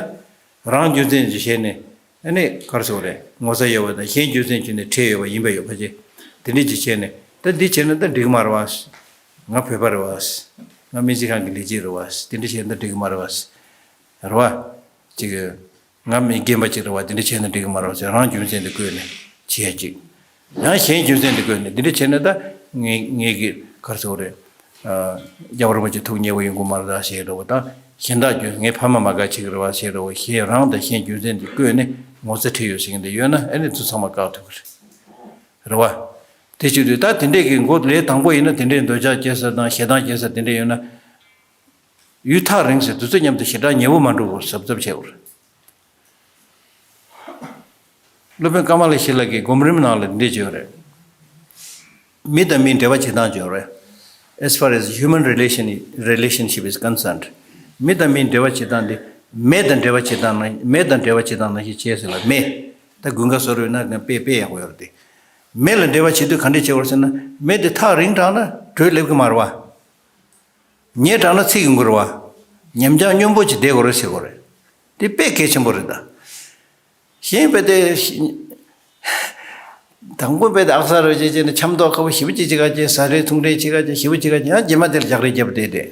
རང་རྒྱུ་མཚན་གྱིས་བྱས་ནས། ཨ་ནི་ག་རེ་ཟེར་དགོས་རེད། ངོ་ཚ་ཡོད་པ་དང་གཞན་རྒྱུ་མཚན་གྱིས་ནས་ཁྲེལ་ཡོད་པ་ཡིན་པ་ཡོད་པ་ཅེ། དེ་འདྲ་ཅིག་བྱས་ནས། ད་འདི་བྱས་ན་ད་འགྲིག་གི་མ་རེད་བ། ང་བོད་པ་རེད་བ། ང་སྨན་རྩིས་ཁང་གི་ལས་བྱེད་རེད་བ། དེ་འདྲ་བྱས་ན་ད་འགྲིག་གི་མ་རེད་བ། རེད་བ། ཅིག་ང་མི་རྒན་པ་ཅིག་རེད་བ། དེ་འདྲ་བྱས་ན་འགྲིག་གི་མ་རེད་བ་ཟེར། རང་རྒྱུ་མཚན་དེ་བཀོད་ནས་བྱེད་ཡ་ཅིག་ཡང་གཞན་རྒྱུ་མཚན་དེ་བཀོད་ནས་འདི་འདྲ་བྱས་ན་ད་ངས་ངས་ཀྱི་ག་རེ་ཟེར་དགོས་རེད། ཨ། རྒྱལ་བ་རིན་པོ་ཆེ་ཐུགས་མཉེས་པོ་ཡོང་གི་མ་རེད་ད་ཟེར་འདྲ་བོ་དང་། གཞན་དག་རྒྱུ་ངའི་ཕ་མ་མ་དགའ་བྱེད་ཀྱི་རེད་བ་ཟེར་འདྲ་བོ། གཞན་རང་དང་གཞན་རྒྱུ་མཚན་དེ་བཀོད་ནས་ངོ་ཚ་ཁྲེལ་ཡོད་ཟེར་མཁན་དེ་ཡོད་ན། ཨ་ནི་ཚོ་ཚང་མ་བཀག་ཐུབ་ཀྱི་རེད། རེད་བ། དེ་བྱེད་དུས་ད་དེ་འདྲས་ཀྱི་མགོ་ལས་དང་པོ་ཡིན་ན་དེ་འདྲས་འདོད་ཆགས་སྐྱེ་ས་དང་ཞེ་སྡང་སྐྱེ་ས་དེ་འདྲས་ཡོད་ན། ཡུལ་ཐག་རིང་ཟེར་དུས་ཚོད་མཉམ་དུ་ཞེ་དྲག་ཉེ་བོ་མ་འགྲོ་བར་གཟབ་གཟབ་བྱེད་དགོས་རེད། སློབ་དཔོན་ཀ་མ་ལ་ཤཱི་ལ་གི་སྒོམ་རིམ་ནང་ལ་འདི་བརྗོད་རེད། མི་དང་མི་འབྲེལ་བ་བྱེད་སྟངས་བརྗོད་རེད། As far as human relation relationship is concerned. མི་དང་མི་འབྲེལ་བ་བྱེད་སྟངས་འདི། མེ་དང་འབྲེལ་བ་བྱེད་སྟངས་ནང་མེ་དང་འབྲེལ་བ་བྱེད་སྟངས་ནང་བཞིན་བྱས་ཟེར་ལ། མེ། ད་དགུན་ཁ་བཟོ་རུ་ཡོད་ན་དཔེ་དཔེ་ཡག་པོ་ཡོད་རེད་དེ། མེ་ལ་འབྲེལ་བ་བྱེད་དུས་ག་འདྲས་བྱེད་དགོས་ཟེར་ན། མེ་དེ་ཐག་རིང་དྲགས་ན་དྲོད་སླེབས་ཀྱི་མ་རེད་བ། ཉེ་དྲགས་ན་ཚིག་ཡོང་གི་རེད་བ། ཉམས་ཆག་སྙོམས་པོ་ཅིག་བསྡད་དགོས་རེད་ཟེར་དགོས་རེད། དེ་དཔེ་གལ་ཆེན་པོ་རེད་ད། གཞན་དཔེ་དེ། དང་པོ་དཔེ་དེ་ཨག་ས་རོ་ཅེ་ཅེ་ནི་འཆམ་མདོག་ཁ་པོ་ཞེ་པོ་ཅིག་བྱེད་ག་ཅེ། ཟ་རེ་འཐུང་རེ་བྱེད་ག་ཅེ། ཞེ་པོ་བྱེད་ག་ཅེ། ཡང་རྗེས་མ་དེ་ལ་རྒྱག་རེས་རྒྱབ་བསྡད་དེ།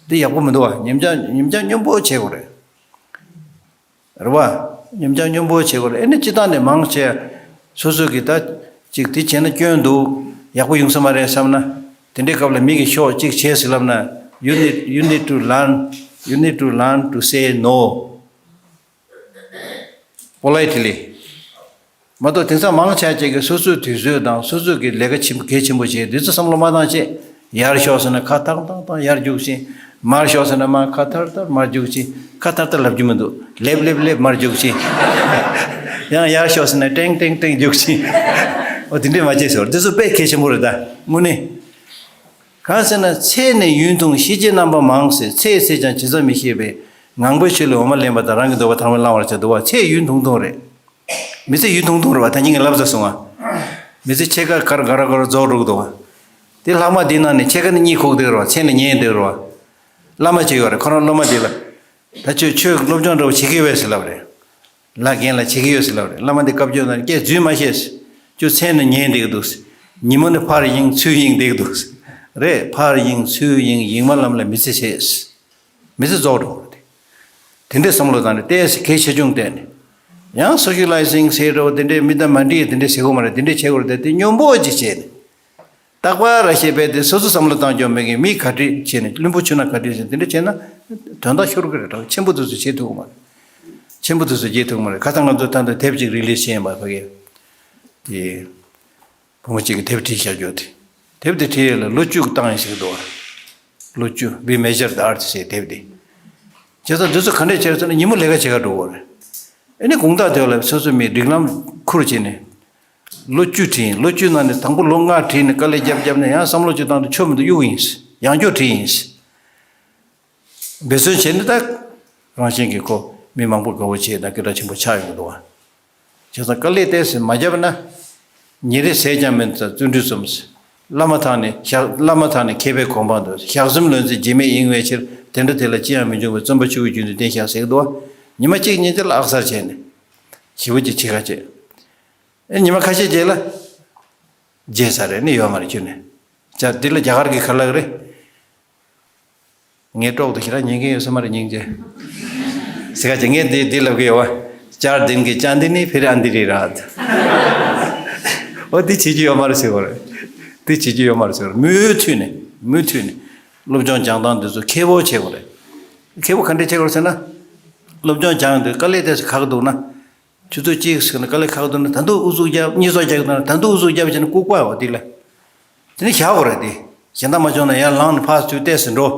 འདི་ཡག་པོ་མི་འདུག་བ། ཉིན་ལྕགས་ཉིན་ལྕགས་སྙོམས་པོ་བྱེད་དགོས་རེད། རེད་བ། ཉིན་ལྕགས་སྙོམས་པོ་བྱེད་དགོས་རེད། ཨེ་ནི་སྤྱི་བཏང་ནས་མང་ཆེ། སོ་སོ་གི་ད་ཅིག་དེ་བྱས་ན་སྐྱོན་འདུག་ཡག་པོ་ཡོང་ས་མ་རེད་བསམ་ན། དེ་འདྲའི་སྐབས་ལ་མི་གིས་ཤོག་ཅིག་བྱས་ཟེར་ལབ་ན། You need, you need to learn, you need to learn to say no politely. མ་གཏོགས་དེང་སང་མང་ཆེ་ཅིག་གིས་སོ་སོའི་དུས་ཚོད་དང་སོ་སོ་གི་ལས་ཀ་ཆེན་པོ་གལ་ཆེན་པོ་བྱས་དུས་ཚོད་བསམ་བློ་མ་བཏང་བྱས། ཡར་ཤོག་ཟེར་ན་ཁ་ཐག་ཐག་ཐག་ཡར་རྒྱུག་ཅིང་། མར་ཤོག་ཟེར་ན་མར་ཁ་ཐར་ཐར་མར་རྒྱུག་ཅིང་། ཁ་ཐར་ཐར་ལབ་རྒྱུ་མི་འདུག་ལེབ་ལེབ་ལེབ་མར་རྒྱུག་ཅིང་། ཡང་ཡར་ཤོག་ཟེར་ན་ཏྲེང་ཏྲེང་ཏྲེང་རྒྱུག་ཅིང་། འོ་དེ་འདྲས་མ་བྱེད་ཟེར། དེ་ཚོ་དཔེ་གལ་ཆེན་པོ་རེད་ད། དངོས་གནས། གང་ཟེར་ན། ཚེ་ནི་ཡུན་ཐུང་ཤེས་བྱའི་རྣམ་པ་མང་ཟེར། ཚེ་ཡི་ཚད་ཀྱང་ཇི་ཙམ་མི་ཤེས་པས། ངང་པའི་ཆོས་ལས་འོ་མ་ལེན་པ་དང་། རང་གི་འདོད་པ་ཐག་མེད་བླང་བར་བྱ། འདུག་བ། ཚེ་ཡུན་ཐུང་ཐུང་རེད། མི་ཚེ་ཡུན་ཐུང་ཐུང་རེད་བ། ད་ཉིན་གྱི་ལབ་ས་སོང་བ། མི་ཚེ་ཕྱེད་ཀ་གར་ག་ར་ག་ར་རྫོགས་འགྲོ་གི་འདུག་བ། དེ་ལྷག་མ་འདི་ནང་ནས་ཕྱེད་ཀ་ནི་གཉིད་ཁུག་བསྡད་རེད་བ། མཚན་ལ་ཉལ་བསྡད་རེད་བ། བླ་མ་ཅིག་ཡོད་རེད། ཁོ་རང་སློབ་མ་འདི་ལ། ད་ཁྱོད་ཆོས་ཀྱི་སློབ་སྦྱོང་འདྲ་བོ་བྱེད་ཀྱི་ཡོད་པས་ཟེར་ལབ་རེད། ལ་རྒན་ལ་བྱེད་ཀྱི་ཡོད་ཟེར་ལབ་རེད། བླ་མ་འདི་བཀའ་བརྒྱུད་ནང་སྐད་རྫུན་མ་བཤད་ཟེར། ཁྱོད་མཚན་ལ་ཉལ་བསྡད་ཀྱི་འདུག་ཟེར། ཉིན་མོ་ནི་ཕར་གཡེང་ཚུར་གཡེང་བསྡད་ཀྱི་འདུག་ཟེར། རེད། ཕར་གཡེང་ཚུར་གཡེང་གཡེང་མ་ལམ་ལ་མི་ཚེ་ཆད་ཟེར། མི་ཚེ་རྫོགས་འགྲོ་གི་རེད། དེ་འདྲའི་བསམ་བློ་བཏང་ནས་ཏོག་ཙམ་གལ་ཆེ་ཆུང་བལྟས་ནས། ཡང་སོ་ཤི་ལའི་ཟིང་ཟེར་འགྲོ་དེ་འདྲའི་མི་དང་མ་འགྲིག་དེ་འདྲའི་བྱེད་དགོས་མ་རེད། དེ་འདྲའི་བྱེད་དགོས་རེད་དེ། དེ་སྙོམས་པོ་ཅིག་བྱས་ནས། རྟག་པར་ཤེས་པས་དེ་སོ་སོ་བསམ་བློ་བཏང་སྐྱོ་མེད་མཁན། མི་ག་འདྲ་བྱས་ནས་བླུན་པོ་ཆུ་ནང་ག་འདྲ་བྱས་དེ་འདྲ་བྱས་ན། དོན་དག་ཤོར་གི་རེད། ཆེན་པོ་དེ་ཚོ་བྱེད་ཐུབ་ཀྱི་མ་རེད། ཆེན་པོ་དེ་ཚོ་བྱེད་ཐུབ་ཀྱི་མ་རེད། ཁ་སང་ང་ཚོ་ད་ལྟ་དེབ་ཅིག་རི་ལིས་བྱས་ཡིན་པ། ཕ་གི་དེ་བུ་མོ་གཅིག་གིས་དེབ་བྲིས་བཞག་རྒྱུ་དེ། དེབ་དེ་བྲིས་ཡས་ལ་ལོ་བཅུ་བཏང་ཡས་ཞིག་འདུག་བ། ལོ་བཅུ། We Measure the Earth ཞེས་དེབ་དེ། བྱས་ཙང་དེ་ཚོ་ག་འདྲས་བྱས་ཟེར་ན། ཉིན་མོ་ལས་ཀ་བྱེད་ག་འགྲོ་གི་རེད། ཨེ་ནི་དགོང་དག་དེ་ལ་སོ་སོ་མི་སྒྲིག་ལམ་ཁུར་བྱས་ནས། ལོ་བཅུ་བྲིས་ཡིན། ལོ་བཅུ་ནང་ནས་དང་པོ་ལོ་ལྔ་བྲིས་ནས་དཀའ་ལས་བརྒྱབ་བརྒྱབ་ནས་ཡང་བསམ་བློ་ཅིག་བཏང་དུས་ཆོ་མི་འདུག་གཡུག་ཡིན། ཡང་བསྐྱར་བྲིས་ཡིན། འབད་བརྩོན་བྱས་ནས་ད་རང་བཞིན་གྱིས་ཁོ་མི་མང་པོ་དགའ་བོ་བྱས་དང་སྐད་གྲགས་ཆེན་པོ་ཆགས་ཡོང་གི་འདུག་བ། བྱས་ཙང་དཀའ་ལས་ཏོག་ཙམ་མ་བརྒྱབ་ན། ཉིན་རེ་ཟས་ཀྱང་མེད་ཙང་བརྩོན་འགྲུས་རྩོམ་ཟེར། བླ་མ་དག་ནི་བཤགས། བླ་མ་དག་ནི་མཁས་པའི་གོ་འཕང་དུ། བཤགས་སེམས་ལུས་འཛིན་རྗེས་མེད་ཡིན་པའི་ཕྱིར། དེ་འདྲ་དེ་ལ་ཅི་ཡང་མི་འབྱུང་བའི། བརྩོན་པ་ཆུ་བོའི་རྒྱུན་དུ་བརྟན་བཞག་ཟེར་གི་འདུག་བ། ཉི་མ་གཅིག་ཉིན་གཅིག་ལ་ཨག་སར་བྱས་ནས། ཞེ་པོ་ཅིག་བྱེད་ཁ་བྱེད། ཨེ་ཉི་མ་ཁ་ཤས་རྗེས་ལ། བརྗེད་ཚར་རེད། ནི་ཡོད་མ་རེད་ཁྱོད་ནི། ཅག་འདི་ལ་རྒྱ་གར་གྱི་ཁ་ལག་རེད། ངའི་གྲོགས་དེ་ཁྱེད་རང་ཉན་མཁན་ཡོད་ས་མ་རེད། སྙིང་རྗེ། ཟེར་ག་ཅིག་ངས་འདི་འདི་ལབ་གི་ཡོད་བ། ཅར་དིན་གི་ཅན་དི་ནི་ཕིར་ཨན་དི་རི་ར། འོ་འདི་བྱེད་རྒྱུ་ཡོད་མ་རེད་ཟེར་བ་རེད། འདི་བྱེད་རྒྱུ་ཡོད་མ་རེད་ཟེར་བ་རེད། མུ་མཐུད་ནས་མུ་མཐུད་ནས་སློབ་སྦྱོང་སྦྱང་སྟངས་འདི་ཚོ་མཁས་པོ་བྱེད་དགོས་རེད། མཁས་པོ་ག་འདྲས་བྱེད་དགོས་རེད་ཟེར་ན། སློབ་སྦྱོང་སྦྱང་དུས་དཀའ་ལས་ཏོག་ཙམ་ཁག་འདུག་ན། ཆུ་ཚོད་གཅིག་ཟིན་ན་དཀའ་ལས་ཁག་འདུག་ན། ད་དུང་ཨུ་ཚུགས་རྒྱབ། གཉིད་སོགས་རྒྱག་གི་འདུག་ན། ད་དུང་ཨུ་ཚུགས་རྒྱབ་བྱས་ནས་ལྐུགས་པ་འོ་དེ་ལ། དེ་ནས་བཞག་དགོས་རེད་དེ། གཞན་དག་མ་བྱུང་ན་ཡར་ལངས་ནས་ཕར་ཚུར་བལྟས་སུ་འགྲོ།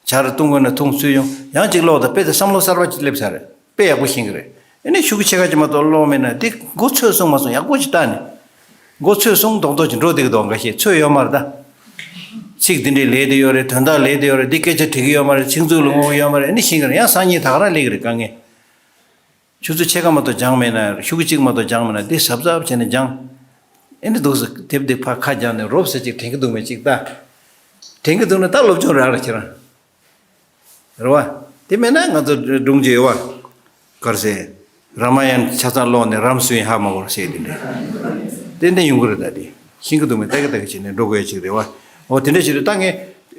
ཇ་རུ་བཏུང་དགོས་ན་འཐུང་ཚུར་ཡོང་། ཡང་གཅིག་ཀློག་དང་། དཔེ་དེ་བསམ་བློ་གསར་པ་ཅིག་སླེབས་ཚར་རེད། དཔེ་ཡག་པོ་ཤེས་ཀྱི་རེད། ཨེ་ནས་ཤུགས་ཆེ་ཁ་ཅིག་མ་གཏོགས་ཀློག་མེད་ན་དེ་མགོ་ཚོས་སོང་མ་སོང་ཡག་པོ་ཅིག་བལྟས་ནས། མགོ་ཚོས་སོང་མདོག་མདོག་ཅིག་འགྲོ་བསྡད་ཀྱི་འདུག་འགའ་ཤས་ཚོད་ཡོད་མ་རེད་ད། ཚིག་འདི་འདྲས་ལས་བསྡད་ཡོད་རེད། དོན་དག་ལས་བསྡད་ཡོད་རེད། འདི་སྐད་ཆ་དྲི་གི་ཡོད་མ་རེད། ཚིག་མཛོད་ལ་བསྔོག་གི་ཡོད་མ་རེད། ཨེ་ནས་ཤེས་ཀྱི་རེད། ཡང་སང་ཉིན་ད་ག་རང་སླེབས་ཀྱི་རེད་དཀའ་ངལ། ཆུ་ཚོད་ཕྱེད་ཀ་མ་གཏོགས་སྦྱངས་མེད་ན། ཤུགས་གཅིག་མ་གཏོགས་སྦྱངས་མེད་ན། འདི་གཟབ་གཟབ་བྱས་ནས་སྦྱངས། ཨེ་འདི་འདུག་ཟེར། དེབ་འདི་ཕར་ཁ་སྦྱངས་ནས་རོབ་ཙམ་ཅིག་དྲན་གྱི་འདུག་མེད་ཅིག་ལྟ། དྲན་གྱི་འདུག་ན་ད་སློབ་སྦྱོང་རག་རེད་ཁྱེད་རང་། རེད་བ། དེ་མེད་ན་ང་ཚོ་སྒྲུང་ཅིག་ཡོད་བ། ག་རེ་ཟེར། རཱ་མ་ཡན་ཆ་ཚང་ཀློག་ནས་རཱམ་སུ་ཡིན་ཧ་མ་གོ་ཟེར་དེ་འདྲ། ཏན་ཏན་ཡོང་གི་རེད། ད་དེ་ཤེས་ཀྱི་འདུག་མེད་ལྟ་གི་ལྟ་གི་བྱས་ནས་འགྲོ་དགོས་ཡ་ཅིག་རེད་བ། འོ་དེ་འདྲ་ཞིག་རེད། ད་ངས་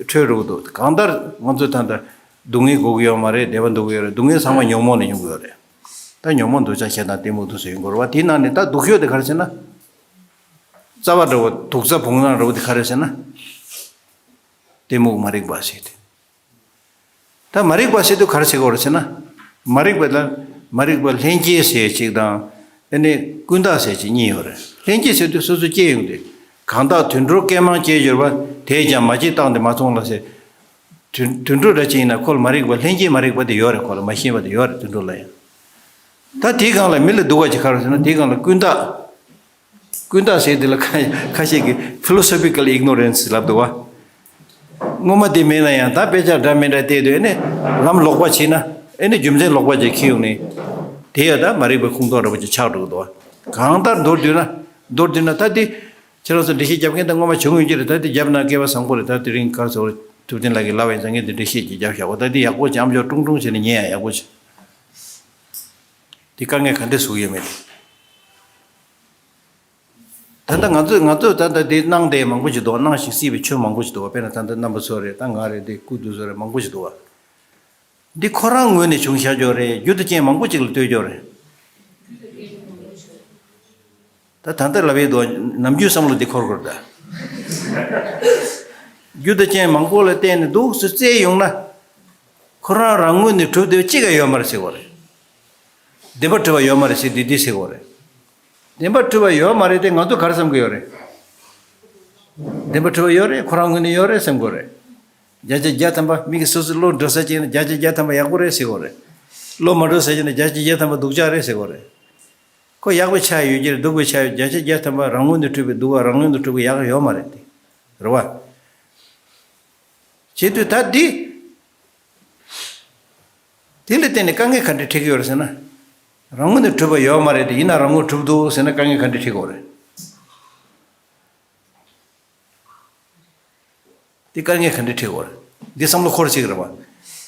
འཕྲོད་འགྲོ་གི་འདུག་གང་ལྟར་ང་ཚོ་ད་ལྟ་སྡུག་བསྔལ་དགོས་ཀྱི་ཡོད་མ་རེད། བདེ་བ་འདོད་ཀྱི་ཡོད་རེད། སྡུག་བསྔལ་ཚང་མ་ཉོན་མོངས་ནས་ཡོང་གི་ཡོད་རེད། ད་ཉོན་མོངས་འདོད་ཆགས་ཞེ་སྡང་གཏི་མུག་དེ་ཚོ་ཡོང་གི་རེད་བ། དེའི་ནང་ནས་ད་སྡུག་ཤོས་དེ་ག་རེ་ཟེར་ན། རྩ་བ་འདྲ་བོ་དུག་རྩ་བུང་ནག་འདྲ་བོ་དེ་ག་རེ་ཟེར་ན། གཏི་མུག་མ་རིག་པ་ཟེར་ཏེ། ད་མ་རིག་པ་ཟེར་དུས་ག་རེ་ཟེར་དགོས་རེད་ཟེར་ན། མ་རིག་པ་ལ་མ་རིག་པ་ལྷན་སྐྱེས་ཟེར་གཅིག་དང་། ཨ་ནི་ཀུན་བཏགས་ཟེར་གཅིག་གཉིས་ཡོད་རེད། ལྷན་སྐྱེས་ཟེར་དུས་སོ་སོ་སྐྱེས་ཡོང་དུས། གང་དག་དུད་འགྲོར་སྐད་མང་སྐྱེས་གྱུར་པ། དེས་ཀྱང་མ་སྐྱེས་རྟག་འདི་མ་མཐོང་ལ་ཟེར། དུད་དུད་འགྲོ་འདྲ་ཅིག་ཡིན་ན་ཁོ་ལ་མ་རིག་པ་ལྷན་སྐྱེས་མ་རིག་པ་དེ་ཡོད་རེད། ཁོ་ལ་མ་ཤེས་པ་དེ་ཡོད་རེད་དུད་འགྲོ་ལ་ཡང་། ད་དེའི་སྒང་ལ་མི་ལ་སྡུག་པ་ཅིག་ག་རེ་ཟེར་ན། དེའི་སྒང་ལ་ཀུན་བཏགས། ཀུན་བཏགས་ཟེར་དེ་ལ་ཁ་ཁ་ཤས་ཀྱིས་philosophical ignorance ལབ་འདུག་བ། སྔོན་མ་དེ་མེད་ན་ཡང་ད་དཔེ་ཆ་འདྲ་མི་འདྲ་བལྟས་དུས་ཨེ་ནི་ལམ་ལོག་པ་བྱས་ན། ཨེ་ནི་རྒྱུ་མཚན་ལོག་པ་ཅིག་འཁྱེར་ཡོང་ནས། དེ་ཡང་ད་མ་རིག་པའི་ཁུངས་གཏོགས་འདྲ་པོ་ཅིག་ཆགས་འགྲོ་གི་འདུག་བ། གང་ལྟར་མདོར་བསྡུས་ན། མདོར་བསྡུས་ན་ད་དེ། ཁྱེད་རང་ཚོ་འགྲེལ་བཤད་རྒྱབ་མཁན་ད་སྔོན་མ་བྱུང་ཡོད་ཀྱི་རེད། ད་དེ་རྒྱབ་ན་སྐལ་བ་བཟང་པོ་རེད། ད་དེ་རིང་གར་སོ་ཐུབ་བསྟན་ལགས་ཀྱིས་ལབ་པ་ཡིན་ཙང་ངས་དེ་འགྲེལ་བཤད་ཅིག་རྒྱབ་བཞག་གོ། ད་དེ་ཡག་པོ་ཅིག་ཨམ་ཅོག་ཀྲུང་ཀྲུང་བྱས་ནས་ཉན་ཡ་ཡག་པོ་ཅིག་དེ་དཀའ་ངལ་ག་འདྲས་བཟོ་གི་ཡོད་མེད་དེ། ད་ལྟ་ང་ཚོས་ང་ཚོས་ད་ལྟ་དེ་གནང་བསྡད་མང་པོ་ཞིག་འདུག་གནང་ཞིང་སྲིད་པའི་ཆོས་མང་པོ་ཞིག་འདུག་དཔེར་ན་ད་ལྟ་རྣམ་པ་ཚོ་རེད། ད་ང་རེད། དེ་སྐུ་དུས་ཚོད་རེད། མང་པོ་ཞིག་འདུག་འདི་ཁོ་རང་ངོས་ནས་བྱུང་བཞག་ཡོད་རེད། རྒྱུ་དང་རྐྱེན་མང་པོ་ཅིག་ལ་ལྟོས་ཡོད་རེད། ད་ད་ལྟ་ལབ་ཡས་འདུག་ནམ་རྒྱུན་བསམ་བློ་འདི་འཁོར་དགོས་རེད་ད། རྒྱུ་དང་རྐྱེན་མང་པོ་ལ་བརྟེན་ནས་འདུག་སེ་བཙལ་ཡོང་ན། ཁོ་རང་རང་ངོས་ནས་གྲུབ་བསྡད་པ་གཅིག་ཀྱང་ཡོད་མ་རེད་ཟེར་དགོས་རེད། བདེན་པར་གྲུབ་པ་ཡོད་མ་རེད་ཟེར་འདི་འདི་ཟེར་དགོས་རེད། བདེན་པར་གྲུབ་པ་ཡོད་མ་རེད་དེ་ང་ཚོ་ག་རེ་བསམ་གྱི་ཡོད་རེད། བདེན་པར་གྲུབ་པ་ཡོད་རེད། ཁོ་རང་ངོས་ནས་ཡོད་རེད་བསམ་གྱི་ཡོད་རེད། བརྒྱ་ཆ་བརྒྱ་ཐམ་པ་མི་གིས་སོ་སོའི་བློ་འགྲོ་ས་བྱས་ན་བརྒྱ་ཆ་བརྒྱ་ཐམ་པ་ཡག་པོ་རེད་ཟེར་གྱི་ཡོད་རེད། བློ་མ་འགྲོ་ས་བྱས་ན་བརྒྱ་ཆ་བརྒྱ་ཐམ་པ་སྡུག་ཅག་རེད་ཟེར་གྱི་ཡོད་རེད། ཁོ་ཡག་པའི་ཆ་ཡོད་ཀྱི་རེད། སྡུག་པའི་ཆ་ཡོད། བརྒྱ་ཆ་བརྒྱ་ཐམ་པ་རང་ངོས་ནས་གྲུབ་པའི་སྡུག་པ་རང་ངོས་ནས་གྲུབ་པའི་ཡག་ཡོད་མ་རེད་དེ། རེད་བ། བྱེད་དུས་ད་འདི། དེ་ལ་བརྟེན་ནས་དཀའ་ངལ་ག་འདྲ་འཕྲད་ཀྱི་ཡོད་རེད་ཟེར་ན། རང་ངོས་ནས་གྲུབ་པ་ཡོད་མ་རེད་དེ། ཡིན་ན་རང་ངོས་གྲུབ་འདུག་ཟེར་ན་དཀའ་ངལ་ག་འདྲ་འཕྲད་ཀྱི་ཡོད་རེད། འདི་དཀའ་ངལ་ག་འདྲ་འཕྲད་ཀྱི་ཡོད་རེད། འདི་བསམ་བློ་འཁོར་ཅིག་རེད་བ།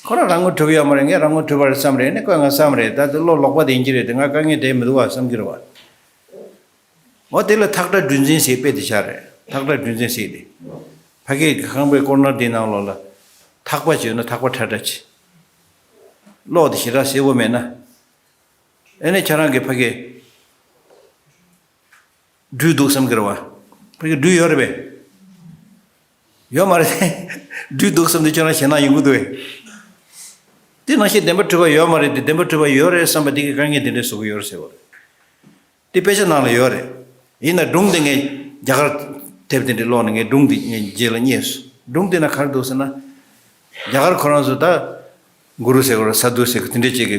ཁོ་རང་རང་ངོས་གྲུབ་ཡོད་མ་རེད། ངས་རང་ངོས་གྲུབ་པ་རེད་བསམ་རེད། ནི་ཁོས་ང་བསམ་རེད། ད་དེ་བློ་ལོག་པ་དེ་ཡིན་གྱི་རེད་དེ། ང་དཀའ་ངལ་འཕྲད་མི་འདུག་བ་བསམ་གྱི་རེད་བ། འོ་དེ་ལ་ཐག་ཁྲ་འགྲུལ་འཛིན་ཞེས་དཔེ་དེ་ཆགས་རེད། ཐག་ཁྲ་འགྲུལ་འཛིན་ཞེས་དེ། ཕ་གིའི་ཁང་པའི་ཀོར་ནར་དེའི་ནང་ལོགས་ལ། ཐག་པ་བྱས་ན་ཐག་པ་ཁྲ་ཁྲ་བྱས། གློག་དེ་ཞེ་དྲག་གསལ་པོ་མེད་ན། ཨེ་ནས་ཁྱེད་རང་གིས་ཕ་གི་སྦྲུལ་འདུག་བསམ་གྱི་རེད་བ། ཕ་གི་སྦྲུལ་ཡོད་རེད་པས། ཡོད་མ་རེད། སྦྲུལ་འདུག་བསམ་དུས་ཁྱོད་རང་ཞེད་སྣང་ཡོང་གི་འདུག་བས། དེ་ནང་བཞིན་བདེན་པར་གྲུབ་པ་ཡོད་མ་རེད་དེ། བདེན་པར་གྲུབ་པ་ཡོད་རེད་བསམ་པ་འདི་གི་དཀའ་ངལ་དེ་འདྲ་བཟོ་གི་ཡོད་རེད་ཟེར་བ་རེད། དེ་དཔེ་ཆ་ནང་ལ་ཡོད་རེད། ཡིན་ན་སྒྲུང་དེ་ངས་རྒྱ་གར་དེབ་དེ་འདྲའི་ཀློག་ནས་ངས་སྒྲུང་དེ་ངས་རྗེས་ལ་རྙེད་སོང་། སྒྲུང་དེ་ན་ག་རེ་འདུག་ཟེར་ན། རྒྱ་གར་ཁོ་རང་ཚོ་ད་གུ་རུ་ཟེར་དགོས་རེད། ས་དྷུ་ཟེར་དགོས། དེ་འདྲས་ཅིག་གི་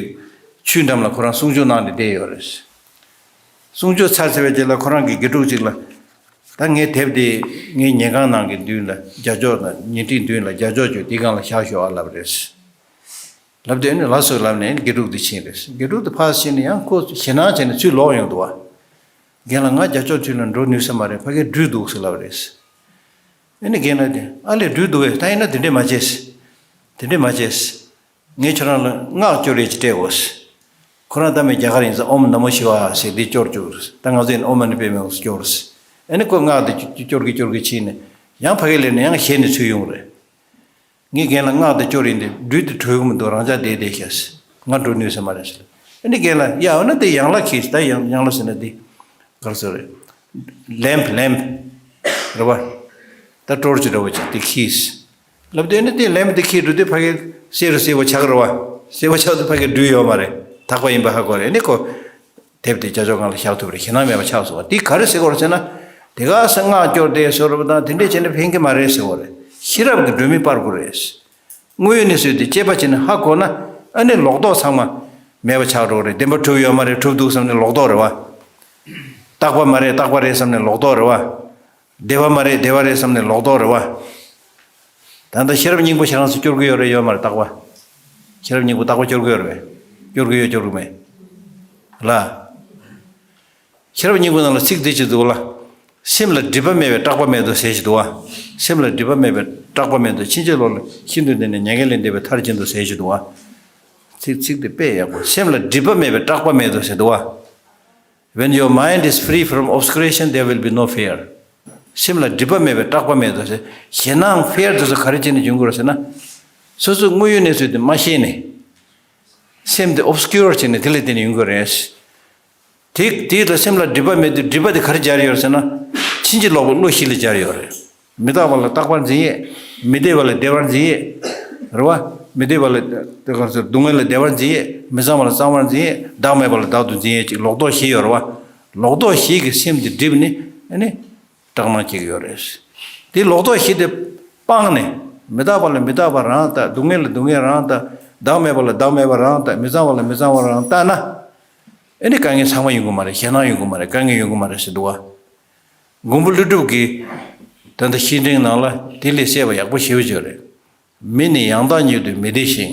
ཆོས་འགྲམ་ལ་ཁོ་རང་གསུང་ཆོས་གནང་ནས་བསྡད་ཡོད་རེད། གསུང་ཆོས་ཚར་ཚར་བའི་རྗེས་ལ་ཁོ་རང་གི་དགེ་ཕྲུག་ཅིག་ལ། ད་ངའི་དེབ་དེ་ངའི་ཉལ་ཁང་ནང་གི་མདུན་ལ་རྒྱ་ཅོག་དང་ཉལ་ཁྲིའི་མདུན་ལ་རྒྱ་ཅོག་བཅོས། དེའི་སྒང་ལ་བཞག་ཤོག་ཨ་ལབ་རེད། ལབ་དུས་ཨ་ནི་ལགས་སོ་ལབ་ནས་དགེ་ཕྲུག་དེ་ཕྱིན་རེད། དགེ་ཕྲུག་དེ་ཕར་ཕྱིན་ནས་ཡང་ཁོ་ཞེད་སྣང་བྱས་ནས་ཚུར་ལོག་ཡོང་འདུག་བ། རྒན་ལགས་ང་རྒྱ་ཅོག་མདུན་ལ་འགྲོ་ནུས་ས་མ་རེད། ཕ་གིར་སྦྲུལ་འདུག་ཟེར་ལབ་རེད། ཨ་ནི་རྒན་ལགས་དེ་ཨ་ལས་སྦྲུལ་འདུག་བས། ད་ཡིན་ན་དེ་འདྲས་མ་བྱེད། དེ་འདྲས་མ་བྱེད། ངས་ཁྱོད་རང་ལ་སྔགས་སྐྱོར་ཡས་ཅིག་སྤྲད་དགོས། ཁོ་རང་ད་མི་རྒྱ་གར་ཡིན་ཙང་ཨོཾ་ན་མོ་ཤི་ཝ་ཡ་ཟེར་འདི་སྐྱོར་བཅུག་རེད། ད་ང་ཚོ་ཡིན་ཨོཾ་མ་ཎི་པདྨེ་ཧཱུྃ་སྐྱོར་རེད། ཨ་ནི་ཁོས་སྔགས་དེ་སྐྱོར་གི་སྐྱོར་གི་ཕྱིན་ནས་ཡང་ཕ་གི་ལས་ནས་ཡང་ཞལ་ནས་ཚུར་ཡོང་རེད། ངས་རྒན་ལ་སྔགས་དེ་སྐྱོར་ཡིན་ཏེ་སྦྲུལ་དེ་བྲོས་གི་མི་འདུག་རང་ཅག་བསྡད་བསྡད་ཤག་ང་འགྲོ་ནུས་ས་མ་རེད་ཟེར། ཨ་ནི་རྒན་ལགས་ཡ་འོ་ན་དེ་ཡན་ལག་གིས། ད་ཡན་ཡན་ལག་ཟེར་ན་དེ་ག་རེ་ཟེར་རེད། ལེམ་བྷི་ལེམ་བྷི་རེད་བ། ད་ཊོར་ཆི་འདྲ་བོ་ཅིག་དེ་ཁྱེར། ལབ་དུས་ཨ་ནི་དེ་ལེམ་བྷི་དེ་ཁྱེར་འགྲོ་དུས་ཕ་གི་སེར་རུ་སེར་པོ་ཆགས་རེད་བ། སེར་པོ་ཆགས་དུས་ཕ་གི་སྦྲུལ་ཡོད་མ་རེད། ཐག་པ་ཡིན་པ་ཧ་གོ་རེད། ཨ་ནི་ཁོ་དེབ་དེ་རྒྱ་ཅོག་སྒང་ལ་བཞག་ཐུབ་རེད། ཞེད་སྣང་མེད་པ་ཆགས་སོང་བ། དེ་ག་རེ་ཟེར་གོ་རེད་ཟེར་ན། དེ་ག་ས་སྔགས་སྐྱོར་དེ་བཟོ་འདྲ་པོ་དང་དེ་འདྲས་བྱས་ན་ཕན་གི་མ་རེད་ཟེར་གོ་རེད། ཤེས་རབ་ཀྱིས་སྒྲོན་མེ་སྤར་དགོས་རེད། དངོས་ཡོད་གནས་ཚུལ་དེ་དཔྱད་པ་བྱས་ནས་ཧ་གོ་ན་ཨ་ནི་ལོག་རྟོག་ཚང་མ་མེད་པ་ཆགས་འགྲོ་གི་རེད། བདེན་པར་གྲུབ་ཡོད་མ་རེད། གྲུབ་འདུག་བསམ་ནས་ལོག་རྟོག་རེད་བ། རྟག་པ་མ་རེད། རྟག་པ་རེད་བསམ་ནས་ལོག་རྟོག་རེད་བ། བདེ་བ་མ་རེད། བདེ་བ་རེད་བསམ་ནས་ལོག་རྟོག་རེད་བ། ད་ལྟ་ཤེས་རབ་སྙིང་པོ་ཁྱེད་རང་ཚོ་སྐྱོར་གི་ཡོད་རེད་ཡོད་མ་རེད། རྟག་པ། ཤེས་རབ་སྙིང་པོ་རྟག་པ་སྐྱོར་གི་ཡོད་རེད་པས། སྐྱོར་གི་ཡོད་སྐྱོར་གི་མེད། ལ། ཤེས་རབ་སྙིང་པོ་ནང་ལ་ཚིག་འདི་ཅིག་འདུག་ལ། སེམས་ལ་སྒྲིབ་པ་མེད་པས་སྐྲག་པ་མེད་དོ་ཟེར་ཞིག་འདུག་བ། སེམས་ལ་སྒྲིབ་པ་མེད་པས་སྐྲག་པ་མེད་དོ། ཕྱིན་ཅི་ལོག་ལ་ཤིན་ཏུ་འདས་ནས་མྱ་ངན་ལས་འདས་པའི་མཐར་ཕྱིན་དོ་ཟེར་ཞིག་འདུག་བ། ཚིག་ཚིག་འདི་དཔེ་ཡག་པོ། སེམས་ལ་སྒྲིབ་པ་མེད་པས་སྐྲག་པ་མེད་དོ་ཟེར་འདུག་བ། When your mind is free from obscuration, there will be no fear. སེམས་ལ་སྒྲིབ་པ་མེད་པས་སྐྲག་པ་མེད་དོ་ཟེར། ཞེད་སྣང་ཕི་ཡར་དེ་ཚོ་ག་རེ་བྱས་ནས་འབྱུང་གི་རེད་ཟེར་ན། སོ་སོའི་དངོས་ཡོད་གནས་ཚུལ་དེ་མ་ཤེས་ནས། སེམས་དེ་ཨོབ་སི་ཀིའུར་བྱས་ནས་དེ་ལས་བརྟེན་ནས་ཡོང་གི་རེད། དེ་དེ་ལ་སེམས་ལ་སྒྲིབ་པ་མེད་དུས་སྒྲིབ་པ་དེ་ག་རེ་སྦྱར་ཡོད་ཟེར་ན། ཕྱིན་ཅི་ལོག་པའི་བློ་བཞི་ལ་སྦྱར་ཡོད་རེད། མི་རྟག་པ་ལ་རྟག་པར་འཛིན་ཡས། མི་བདེ་བ་ལ་བདེ་བར་འཛིན་ཡས། རེད་བ། མི་བདེ་བ་ལ་དེ་ག་ཚོད་སྡུག་བསྔལ་ལ་བདེ་བར་འཛིན་ཡས། མི་གཙང་བ་ལ་གཙང་བར་འཛིན་ཡས། བདག་མེད་པ་ལ་བདག་ཏུ་འཛིན་ཡས། ཅིག་ལོག་རྟོག་བཞི་ཡོད་རེད་བ། ལོག་རྟོག་བཞི་གི་སེམས་དེ་བསྒྲིབས་ནས་ཨ་ནི་སྐྲག་སྣང་སྐྱེ་གི་ཡོད་རེད། དེ་ལོག་རྟོག་བཞི་དེ་སྤངས་ནས་མི་རྟག་པ་ལ་མི་རྟག་པ་རང་ལྟ། སྡུག་བསྔལ་ལ་སྡུག་བསྔལ་རང་ལྟ། བདག་མེད་པ་ལ་བདག་མེད་པ་རང་ལྟ། མི་གཙང་བ་ལ་མི་གཙང་བ་རང་ལྟ་ན། ཨེ་ནི་དཀའ་ངལ་ཚང་མ་ཡོང་གི་མ་རེད། ཞེད་སྣང་ཡོང་གི་མ་རེད། དཀའ་ངལ་ཡོང་གི་མ་རེད་ཟེར་འདུག་བ། མགོན་པོ་ཀླུ་སྒྲུབ་ཀྱིས་ད་ལྟ་བཤེས་སྤྲིང་ནང་ལ་དེ་ལས་གསལ་བ་ཡག་པོ་ཞེ་པོ་ཅིག་རེད། མི་ནི་ཡང་དག་ཉིད་དུ་མི་བདེ་ཞིང་།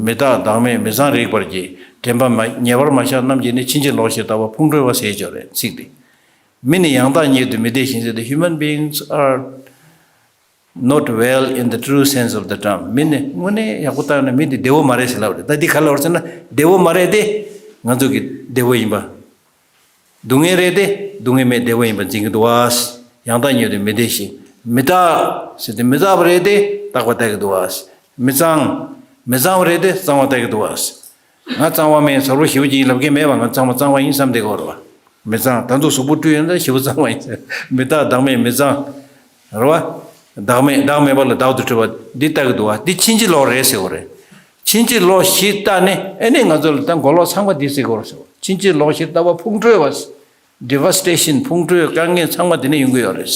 མི་རྟག་བདག་མེད་མི་གཙང་རིག་པར་བགྱི། དྲན་པ་མ་ཉེ་བར་མ་བཞག་རྣམས་ཀྱིས་ནི། ཕྱིན་ཅི་ལོག་ཞེས་ལྟ་བ་ཕུང་ཁྲོལ་བ་ཟེར་ཅིག་རེད། ཚིག་དེ། མི་ནི་ཡང་དག་ཉིད་དུ་མི་བདེ་ཞིང་ཟེར་ཏེ། Human beings are not well in the true sense of the term. མི་ནི་དངོས་གནས་ཡག་པོ་བལྟས་ན་མི་འདི་བདེ་བོ་མ་རེད་ཟེར་ལབ་རེད། ད་འདི་ག་ལབ་རེད་ཟེར་ན་བདེ་བོ་མ་རེད་དེ། ང་ཚོ་གི་བདེ་བོ་ཡིན་པ། སྡུག་བསྔལ་རེད་དེ་སྡུག་བསྔལ་མེད་བདེ་བོ་ཡིན་པ་འཛིན་གྱི་འདུག་བ། ཡང་དག་ཉིད་དུ་མི་བདེ་ཞིང་མི་རྟག་ཟེར་ཏེ་མི་རྟག་པ་རེད་དེ་རྟག་པ་ལྟ་གི་འདུག་བ། མི་གཙང་། མི་གཙང་བ་རེད་དེ་གཙང་བ་ལྟ་གི་འདུག་བ། ང་གཙང་བ་མིན་ཟེར་བ་ཞེ་པོ་ཅིག་ལབ་མཁན་མེད་པ། ང་གཙང་བ་གཙང་བ་ཡིན་བསམ་བསྡད་ཀྱི་ཡོད་རེད་བ། མི་གཙང་། ད་དུང་གཟུགས་པོ་བཀྲུས་ཡོད་ན་ཞེ་པོ་གཙང་བ་ཡིན་ཟེར། མི་རྟག་བདག་མེད་མི་གཙང་། རེད་བ། བདག་མེད། བདག་མེད་པ་ལ་བདག་ཏུ་གྲུབ་པ་འདི་ལྟ་གི་འདུག་བ། འདི་ཕྱིན་ཅི་ལོག་རེད་ཟེར་བ་རེད། ཕྱིན་ཅི་ལོག་ཞིག་ལྟ་ནས་ཨེ་ནས་ང་ཚོ་ལ་ད་མགོ་ལོག་ཚང་མ་འདི་ཟེར་གི་ཡོད་རེད་ཟེར་བ། ཕྱིན་ཅི་ལོག་ཞིག་ལྟ་བ་ཕུང་ཁྲོལ་བ། ཌི་ཝ་སི་ཊེ་ཤན། ཕུང་ཁྲོལ། དཀའ་ངལ་ཚང་མ་འདི་ནས་ཡོང་གི་ཡོད་རེད།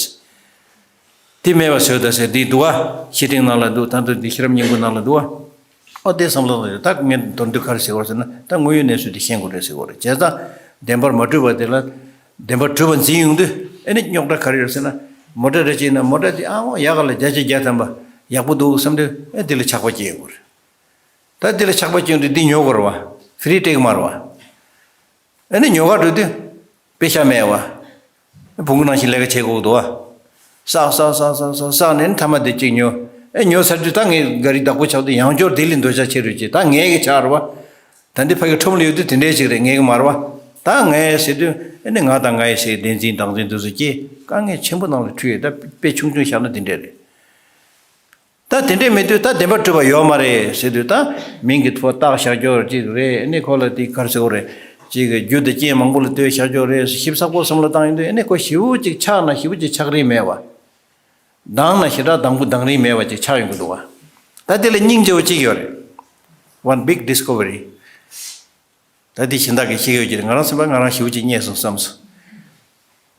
དེ་མེད་པ་བཟོས་ད་ཟེར་འདི་འདུག་བ། བཤེས་སྤྲིང་ནང་ལ་འདུག་ད་དུང་འདི་ཤེས་རབ་སྙིང་པོའི་ནང་ལ་འདུག་བ། ཨོ་དེ་བསམ་བློ་བཏང་ཡོད། ད་ངས་མདོར་བསྡུས་ག་རེ་ཟེར་བ་ཟེར་ན། ད་དངོས་ཡོད་གནས་ཚུལ་དེ་ཤེས་དགོས་རེད་ཟེར་དགོས་རེད། བྱས་ཙང་བདེན་པར་མ་གྲུབ་པ་དེ་ལ་བདེན་པར་གྲུབ་པ་འཛིན་ཡོང་དུས་ཨེ་ནི་རྙོག་དྲ་ག་རེ་ཡོད་ཟེར་ན། མོ་ཊ་རེ་བྱས་ན་མོ་ཊ་དེ་ཨ་འོ་ཡག་ག་ལ་བརྒྱ་ཆ་བརྒྱ་ཐམ་པ་ཡག་པོ་འདུག་བསམ་དུས་ཨེ་དེ་ལ་ཆགས་པ་སྐྱེ་ཡོང་གི་རེད། ད་དེ་ལ་ཆགས་པ་སྐྱེ་ཡོང་དུས་འདི་ཉོ་དགོས་རེད་བ། ཧྥི་རི་སྤྲད་ཀྱི་མ་རེད་བ། ཨེ་ནི་ཉོ་ག་འགྲོ་དུས་དཔེ་ཤ་མེད་བ། བོང་གུ་ནང་བཞིན་ལས་ཀ་བྱེད་དགོས་འདུག་བ། བསགས་བསགས་བསགས་བསགས་བསགས་བསགས་ནས་ནི་མཐའ་མ་དེ་གཅིག་ཉོ། ཨེ་ཉོ་ཚར་དུས་ད་ངའི་ག་རེ་བདག་པོ་ཆགས་དུས་ཡང་བསྐྱར་ལྡི་ལི་འདོད་ཆགས་ཆེ་རུ་སྐྱེས། ད་ངའི་གི་ཆགས་རེད་བ། ད་འདི་ཕ་གི་ཁྲོམ་ལ་ཡོད་དུས་དེ་འདྲའི་ཅིག་རེད། ངའི་གི་མ་རེད་བ། ད་ངའི་ཟེར་དུས་ཨེ་ནི་ང་དང་ང་ཡི་ཟེར་བདེན་འཛིན་བདག་འཛིན་དེ་ཚོ་སྐྱེས། དཀའ་ངལ་ཆེན་པོ་ནང་ལ་འཁྲུལ་ཡོད། ད་དཔེ་ཆུང་ཆུང་བཞག་ན་དེ་འདྲས་རེད། ད་དེ་འདྲས་མེད་དུས་ད་བདེན་པར་གྲུབ་པ་ཡོད་མ་རེད་ཟེར་དུས། ད་མིང་གི་ཐོག་བཏགས་བཞག་རྒྱུ་ཅིག་རེད། ཨེ་ནི་ཁོ་ལ་དེ་ག་རེ་ཟེར་དགོས་རེད། ཅིག་གི་རྒྱུ་དང་རྐྱེན་མང་པོ་ལ་ལྟོས་བཞག་རྒྱུ་རེད། ཞིབ་ཚགས་པོ་བསམ་བློ་བཏང་ཡོང་དུས་ཨེ་ནི་ཁོ་ཞེ་པོ་ཅིག་ཆགས་ན་ཞེ་པོ་ཅིག་ཆགས་རིན་མེད་བ། སྡང་ན་ཞེ་དྲག་སྡང་པོ་སྡང་རིན་མེད་བ་ཅིག་ཆགས་ཡོང་གི་འདུག་བ། ད་དེ་ལ་སྙིང་རྗེ་བོ་གཅིག་ཡོད་རེད། One big discovery། ད་དེ་གཞན་དག་གིས་ཤེས་ཡོད་ཀྱི་རེད། ང་རང་སེམས་པ་ང་རང་ཞེ་པོ་ཅིག་རྙེད་སོང་བསམ་སོང་།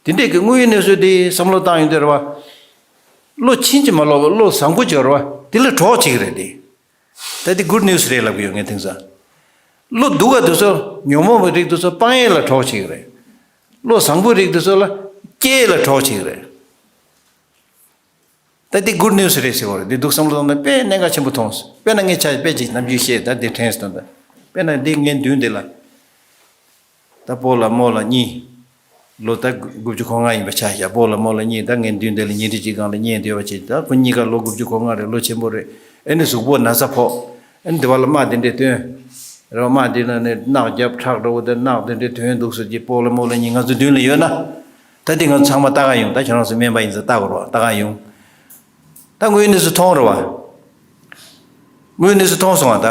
དེ་འདྲས་ཀྱི་དངོས་ཡོད་གནས་ཚུལ་དེ་བསམ་བློ་བཏང་ཡོང་དུས་རེད་བ། བློ་ཕྱིན་ཅི་མ་ལོག་པ་བློ་བཟང་པོ་ཅིག་ཡོད་རེད་བ། དེ་ལ་གྲོགས་ཅིག་རེད་དེ། ད་དེ་good news་རེད་ལབ་ཀྱི་ཡོད་ངས་དེང་སང་། བློ་སྡུག་ག་དེ་ཚོ་ཉོན་མོངས་པའི་རིགས་དེ་ཚོ་སྤང་ཡས་ལ་གྲོགས་ཅིག་རེད། བློ་བཟང་པོའི་རིགས་དེ་ཚོ་ལ་སྐྱེ་ཡས་ལ་གྲོགས་ཅིག་རེད། ད་འདི་good news་རེད་ཟེར་བ་རེད། འདི་འདུག་བསམ་བློ་བཏང་ན་དཔེ་གནད་འགག་ཆེན་པོ་མཐོང་སོང་། དཔེར་ན་ངས་ཆ་དཔེ་ཅིག་ནམ་རྒྱུན་བཤད། ད་འདི་དྲན་སོང་། ད་དཔེར་ན་འདི་ངའི་མདུན་འདི་ལ་ད་སྤོ་ལགས་རྨོ་ལགས་གཉིས་ལོ་ད་དགུ་བཅུ་གོ་ལྔ་ཡིན་པ་ཆ་བཞག་སྤོ་ལགས་རྨོ་ལགས་གཉིས་ད་ངའི་མདུན་འདི་ལ་ཉལ་ཁྲི་གཅིག་སྒང་ལ་བསྙེས་སྡོད་པ་བྱེད། ད་ཁོ་གཉིས་ཀ་ལོ་དགུ་བཅུ་གོ་ལྔ་རེད། ལོ་ཆེན་པོ་རེད། ཨེ་ནི་གཟུགས་པོ་ན་ཚ་ཕོག་ཨེ་ནི་འདི་བ་ལ་རྨ་འདི་འདྲས་བཏོན། རེད་བ། རྨ་འདི་ན་ནི་རྣག་རྒྱབ་ཁྲག་འདྲ་བོ་དེ་རྣག་དེ་འདྲས་ཐོན་འདུག་ཟེར་གྱི་སྤོ་ལགས་རྨོ་ལགས་གཉིས་ང་ཚོ་མདུན་ལ་ཡོད་ན། ད་དེ་ང་ཚོ་ཚང་མ་ལྟ་ག་ཡོང་། ད་ཁྱོད་རང་ཚོ་སྨན་པ་ཡིན་ཙང་ལྟ་དགོས་རེད་བ། ལྟ་ག་ཡོང་། ད་དངོས་ཡོད་གནས་ཚུལ་མཐོང་རེད་བ། དངོས་ཡོད་གནས་ཚུལ་མཐོང་སོང་བ། ད་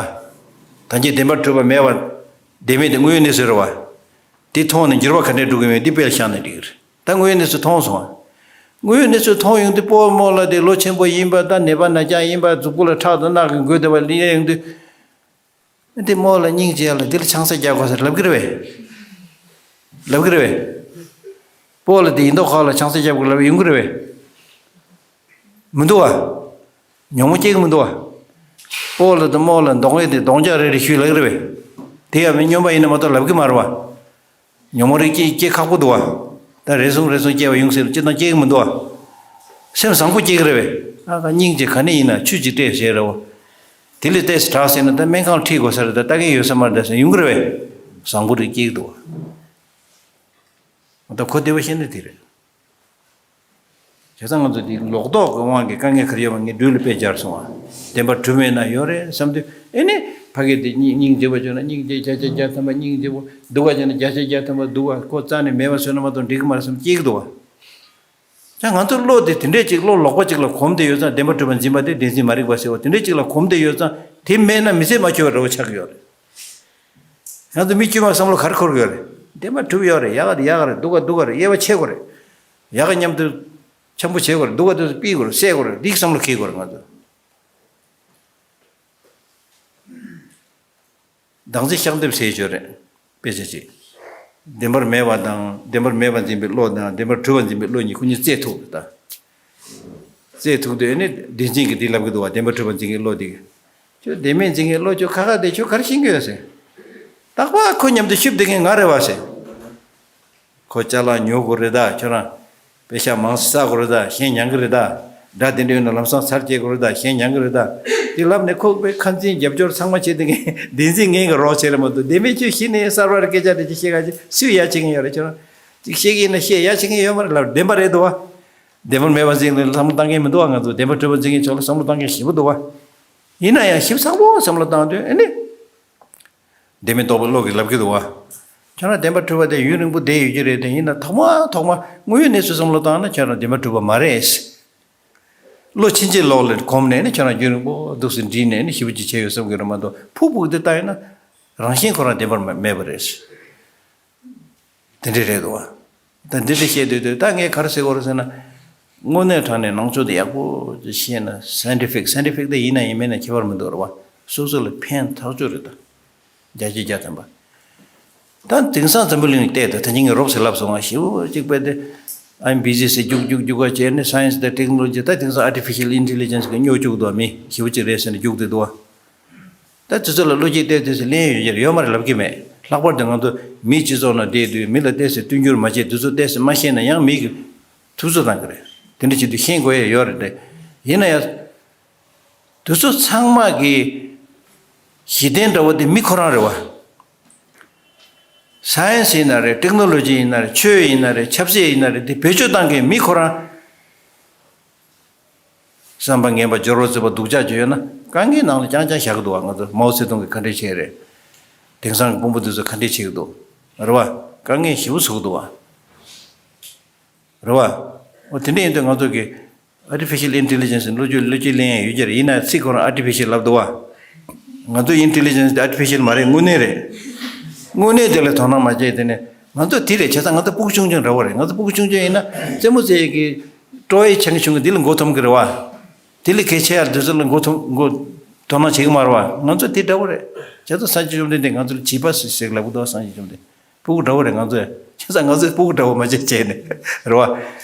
ད་གིན་བདེན་པར་གྲུབ་པ་མེད་པ་བདེན་མེད་དེ་དངོས་ཡོད་གནས་ཚུལ་རེད་བ། དེ་མཐོང་ནས་འགྱུར་བ་ག་འདྲས་འགྲོ་གི་ཡོད་མེད་འདི་དཔེ་ལ་བཞག་ན་འགྲིག་གི་རེད། ད་དངོས་ཡོད་གནས་ཚུལ་མཐོང་སོང་བ། དངོས་ཡོད་གནས་ཚུལ་མཐོང་ཡོང་དུས་སྤོ་ལགས་རྨོ་ལགས་དེ་ལོ་ཆེན་པོ་ཡིན་པ། ད་ནད་པ་ན་རྐྱང་ཡིན་པ། གཟུགས་པོ་ལ་ཁྲག་དང་རྣག་གིས་འགོས་བསྡད་པ་ལ་ཡོང་དུས། འདི་རྨོ་ལགས་སྙིང་རྗེ་ལ་འདི་ལ་ཆང་ས་རྒྱག་དགོས་ཟེར་ལབ་ཀྱི་རེད་པས། ལབ་ཀྱི་རེད་པས། སྤོ་ལགས་འདི་ཡིན་མདོག་ཁ་ལ་ཆང་ས་རྒྱག་དགོས་ལབ་ཡོང་གི་རེད་པས། མི་འདུག་བ། ཉོན་མོངས་སྐྱེ་གི་མི་འདུག་བ། སྤོ་ལགས་དང་རྨོ་ལགས་གདོང་ཡས་དེ་གདོང་རྒྱག་རེ་རེ་ཞུས་ལབ་ཀྱི་རེད་པས། དེ་ཡང་མི་སྨྱོན་པ་ཡིན་ན་མ་གཏོགས་ལབ་ཀྱི་མ་རེད་བ། ཉོན་མོངས་རིགས་སྐྱེ་སྐྱེ་ཁག་པོ་འདུག་བ། ད་རེ་ཟུང་རེ་ཟུང་སྐྱེ་བ་ཡོང་སྲིད་ལ་སྤྱིར་བཏང་སྐྱེ་གི་མི་འདུག་བ། སེམས་བཟང་པོ་སྐྱེ་གི་རེད་པས། ཨ་ཁ་སྙིང་རྗེ་ག་ནས་ཡིན་ན་ཆུ་ཅིག་སྤྲད་བྱས་རེད་བ། དེ་ལས་ཏོག་ཙམ་དྲག་ཟེར་ན་ད་སྨན་ཁང་ལ་ཁྲིད་དགོས་ས་རེད། ད་ལྟ་གི་ཡོད་ས་མ་རེད་ཟེར་ཡོང་གི་རེད་པས། བཟང་པོ་རིགས་སྐྱེ་གི་འདུག་བ། ད་གོ་བདེ་བ་བཤད་ན་དེ་རེད། བྱས་ཙང་ང་ཚོ་འདི་ལོག་རྟོག་གི་དབང་གིས་དཀའ་ངལ་ག་རེ་ཡོད་པ་ངས་སྦྲུལ་ལ་དཔེ་སྦྱར་སོང་བ། བདེན་པར་གྲུབ་མེད་ན་ཡོད་རེད་བསམ་དུས་ཨེ་ནི་ཕ་གི་དེ་སྙིང་སྙིང་རྗེ་བོ་བྱུང་ན་སྙིང་རྗེ་བརྒྱ་ཆ་བརྒྱ་ཐམ་པ་སྙིང་རྗེ་བོ། སྡུག་པ་བྱུང་ན་བརྒྱ་ཆ་བརྒྱ་ཐམ་པ་སྡུག་པ། ཁོ་རྩ་ནས་མེད་པ་བཟོས་ན་མ་གཏོགས་འགྲིག་གི་མ་རེད་བསམ་སྐྱེ་གི་འདུག་བ། ཡང་ང་ཚོ་བློ་དེ་དེ་འདྲས་ཅིག་བློ་ལོག་པ་ཅིག་ལ་གོམས་ཏེ་ཡོད་ཙང་བདེན་པར་གྲུབ་པ་འཛིན་པ་དེ་བདེན་འཛིན་མ་རིག་པ་ཟེར་བ་དེ་འདྲས་ཅིག་ལ་གོམས་ཏེ་ཡོད་ཙང་དེ་མེད་ན་མི་ཚེ་མ་འཁྱོལ་བ་འདྲ་བོ་ཆགས་ཀྱི་ཡོད་རེད། ང་ཚོ་མི་དཀྱུས་མ་བསམ་བློ་ག་རེ་འཁོར་གྱི་ཡོད་རེད། བདེན་པར་གྲུབ་ཡོད་རེད། ཡག་ག་དེ་ཡག་ག་རེད། སྡུག་ག་སྡུག་ག་རེད། དབྱེ་བ་ཕྱེ་དགོས་རེད། ཡག་ག་མཉམ་དུ་འཆམ་པོ་བྱེད་དགོས་རེད། སྡུག་ག་དེ་ཚོ་སྤིད་དགོས་རེད། བསད་དགོས་རེད། འདི་བསམ་བློ་འཁྱེར་དགོས་རེད་ང་ཚོ། བདག་འཛིན་བཤགས་འདེབས་ཟེར་ཡོད་རེད། དཔེ་ཆ་གཅིག་བདེན་པར་མེད་པ་དང་བདེན་པར་མེད་པར་འཛིན་པའི་བློ་དང་བདེན་པར་གྲུབ་པར་འཛིན་པའི་བློ་གཉིས་ཁོ་གཉིས་རྩེད་ཐུག་ད། རྩེད་ཐུག་དུས་ཨ་ནི་བདེན་འཛིན་གྱིས་འདི་ལབ་ཀྱི་འདུག་བ། བདེན་པར་གྲུབ་པར་འཛིན་མཁན་བློ་འདི་གིས། ཁྱོད་བདེན་མེད་འཛིན་མཁན་བློ་ཁྱོད་ཁ་ཁ་དེ་ཁྱོད་ག་རེ་ཤེས་ཀྱི་ཡོད་ཟེར། རྟག་པར་ཁོ་མཉམ་དུ་ཤུབ་བསྡད་མཁན་ང་རེད་བ་ཟེར། ཁོ་ཅ་ལག་ཉོ་དགོས་རེད་ད། ཁྱོད་རང་པེ་ཤ་མང་ཙམ་བསགས་དགོས་རེད་ད། གཞན་མྱང་གི་རེད་ད། དགྲ་དེ་འདྲ་ཡོད་ན་ལམ་སང་ཚར་སྐྱེལ་དགོས་རེད་ད། གཞན་མྱང་གི་རེད་ད། དེ་ལབ་ནས་ཁོ་པའི་ཁ་འཛིན་རྒྱབ་སྐྱོར་ཚང་མ་བྱེད་དེ་ངས་བདེན་འཛིན་ངན་གྱི་རོགས་བྱེད་རེད་མ་གཏོགས་བདེན་མེད་ཁྱོད་གཞི་ནས་གསར་བར་སྐད་ཆ་དེ་ཅིག་བཤད་ག་ཅིག་སུས་ཡ་བྱེད་མཁན་ཡོད་རེད། ཁྱོད་རང་ཅིག་བཤད་ཀྱི་ཡིན་ན་བཤད། ཡ་བྱེད་མཁན་ཡོད་མ་རེད་ལབ། བདེན་པ་རེད་འདུག་བ། བདེན་པར་མེད་པ་འཛིན་ལ་བསམ་བློ་བཏང་མཁན་མི་འདུག་བ། ང་ཚོ་བདེན་པར་གྲུབ་པ་འཛིན་མཁན་ཕྱོགས་ལ་བསམ་བློ་བཏང་མཁན་ཞེ་པོ་འདུག་བ། ཡིན་ན་ཡང་ཞིབ་ཚགས་པོ་བསམ་བློ་བཏང་དུས་ཨ་ནི། བདེན་མེད་རྟོགས་པའི་བློ་གིས་ལབ་ཀྱི་འདུག་བ། ཁྱོད་རང་བདེན་པར་གྲུབ་པ་དེ་ཡུན་རིང་པོ་བསྡད་ཡོད་ཀྱི་རེད་དེ། ཡིན་ན་ཐོག་མ་ཐོག་མ་དངོས་ཡོད་གནས་ཚུལ་བསམ་བློ་བཏང་ན་ཁྱོད་རང་བདེན་པར་གྲུབ་པ་མ་རེད། བློ་ཕྱིན་ཅི་ལོག་ལ་གོམས་ནས་ནི་ཁྱོད་རང་རྒྱུན་རིང་པོ་འདུག་སེ་འདྲིས་ནས་ནི་ཞེ་པོ་ཅིག་བྱས་ཡོད་བསམ་གྱི་རེད་མ་གཏོགས། ཕུགས་ཕུགས་དེ་ལྟ་ཡིན་ན་རང་བཞིན་ཁོ་རང་བདེན་པར་མ་མེད་པ་རེད། དེ་འདྲ་རེད་འདུག་བ། ད་འདི་འདྲ་བཤད་དུས་དུས་ད་ངས་ག་རེ་ཟེར་དགོས་རེད་ཟེར་ན། དངོས་གནས་དྲང་གནས་ནང་ཆོས་དེ་ཡག་པོ་ཤེས་ན། སའེན་ཊི་ཕིག་སའེན་ཊི་ཕིག་དེ་ཡིན་ན་ཡིན་མིན་ན་ཁྱད་པར་མི་འདུག་རེད་བ། སོ་སོ་ལ་ཕན་ཐག་ཆོད་རེད་ད། བརྒྱ་ཆ་བརྒྱ་ཐམ་པ། ད་དེང་སང་འཛམ་བུ་གླིང་བལྟས་ད། ད་ཉིན་ངས་རོབ་ཟེར་ལབ་སོང་ང་། ཞེ་པོ་ཅིག་དཔེ་དེ། I'm busy ཟེར་རྒྱུག་རྒྱུག་རྒྱུག་ག་བྱས་ནས་སའེན་སི་དང་ཊེག་ནོ་ལོ་ཇི། ད་དེང་སང་ཨར་ཊི་ཕི་ཤལ་ཨིན་ཊེ་ལི་ཇེན་སི་གི་སྨྱོ་བཅུག་འདུག་མི་ཞེ་པོ་ཅིག་རེད་ཟེར་ནས་རྒྱུག་བསྡད་འདུག་བ། ད་དེ་ཚོ་ལ་བློ་སྐྱེད་བལྟས་དུས་སུ་ལན་ཡོད་ཀྱི་ཡོད་མ་རེད་ལབ་ཀྱི་མེད། ལྷག་པར་དུ་ང་ཚོ་མིའི་སྤྱི་ཚོགས་ནང་བསྡད་དུས་མི་ལ་ཏོག་ཙམ་བསྟུན་རྒྱུར་མ་བྱེད། དེ་ཚོ་ཏོག་ཙམ་མ་ཤེས་ན་ཡང་མི་གི་ཐུབ་ཚོད་བཏང་གི་རེད། དེ་འདྲ་བྱེད་དུས་ཤེས་དགོས་ཡ་ཡོད་རེད་དེ། ཡིན་ན་ཡང་། དེ་ཚོ་ཚང་མ་གི་གཞི་རྟེན་འདྲ་བོ་དེ་མི་ཁོ་རང་རེད་བ། སའེན་སི་ཡིན་ན་རེད། ཊེག་ནོ་ལོ་ཇི་ཡིན་ན་རེད། ཆོས་ཡིན་ན་རེད། ཆབ་སྲིད་ཡིན་ན་རེད། དེ་བེད་སྤྱོད་བཏང་མཁན་མི་ཁོ་རང་། བསམ་པ་ངན་པ། སྦྱོར་བ་རྩུབ་པ། སྡུག་ཅག་ཅིག་ཡོད་ན་དཀའ་ངལ་ནང་ལ་རྐྱང་རྐྱང་བཞག་གི་འདུག་བ། ང་ཚོ་མའོ་ཙེ་ཏུང་གིས་ག་འདྲས་བྱས་རེད། དེང་སང་གི་དཔོན་པོ་འདི་ཚོ་ག་འདྲས་བྱེད་ཀྱི་འདུག་རེད་བ། དཀའ་ངལ་ཞེ་པོ་བཟོ་གི་འདུག་བ། རེད་བ། འོ་དེ་འདྲ་ཡིན་དུས་ང་ཚོ་གི་ཨར་ཊི་ཕི་ཤལ་ཨིན་ཊེ་ལི་ཇེན་སི་བློ་སྐྱེད་བློ་སྐྱེད་ལེན་ཡ་ཡོད་ཀྱི་རེད། ཡིན་ན་ཚིག་ཁོ་རང་ཨར་ཊི་ཕི་ཤལ་ལབ་འདུག་བ། ང་ཚོ་ཨིན་ཊེ་ལི་ཇེན་སི་དེ་ཨར་ཊི་ཕི་ཤལ་མ་རེད། དངོས་གནས་རེད། དངོས་གནས་དེ་ལ་དོ་སྣང་མ་བྱས། དེ་ནས་ང་ཚོ་དེ་རེད། བྱས་ཙང་ང་ཚོ་སྤུ་གུ་ཆུང་ཆུང་འདྲ་བོ་རེད། ང་ཚོ་སྤུ་གུ་ཆུང་ཆུང་ཡིན་ན་རྩེད་མོ་རྩེ་ཡས་ཀྱི་སྤྲོ་བའི་ཆེ་ཆུང་གི་འདི་ལ་མགོ་འཐོམ་གི་རེད་བ། དེ་ལས་གལ་ཆེ་ཡ་དེ་ཚོ་ལ་མགོ་འཐོམ་མགོ་དོ་སྣང་བྱེད་ཀྱི་མ་རེད་བ། ང་ཚོ་དེ་འདྲ་བོ་རེད། བྱས་ཙང་སངས་རྒྱས་བཅོམ་ལྡན་འདས་ང་ཚོ་ལ་བྱིས་པ་ཟེར་ཟེར་ལབ་གི་འདུག་བ། སངས་རྒྱས་བཅོམ་ལྡན། སྤུ་གུ་འདྲ་བོ་རེད་ང་ཚོ། བྱས་ཙང་ང་ཚོས་སྤུ་གུ་འདྲ་བོ་མ་བྱེད་བྱས་ནས་རེད་བ།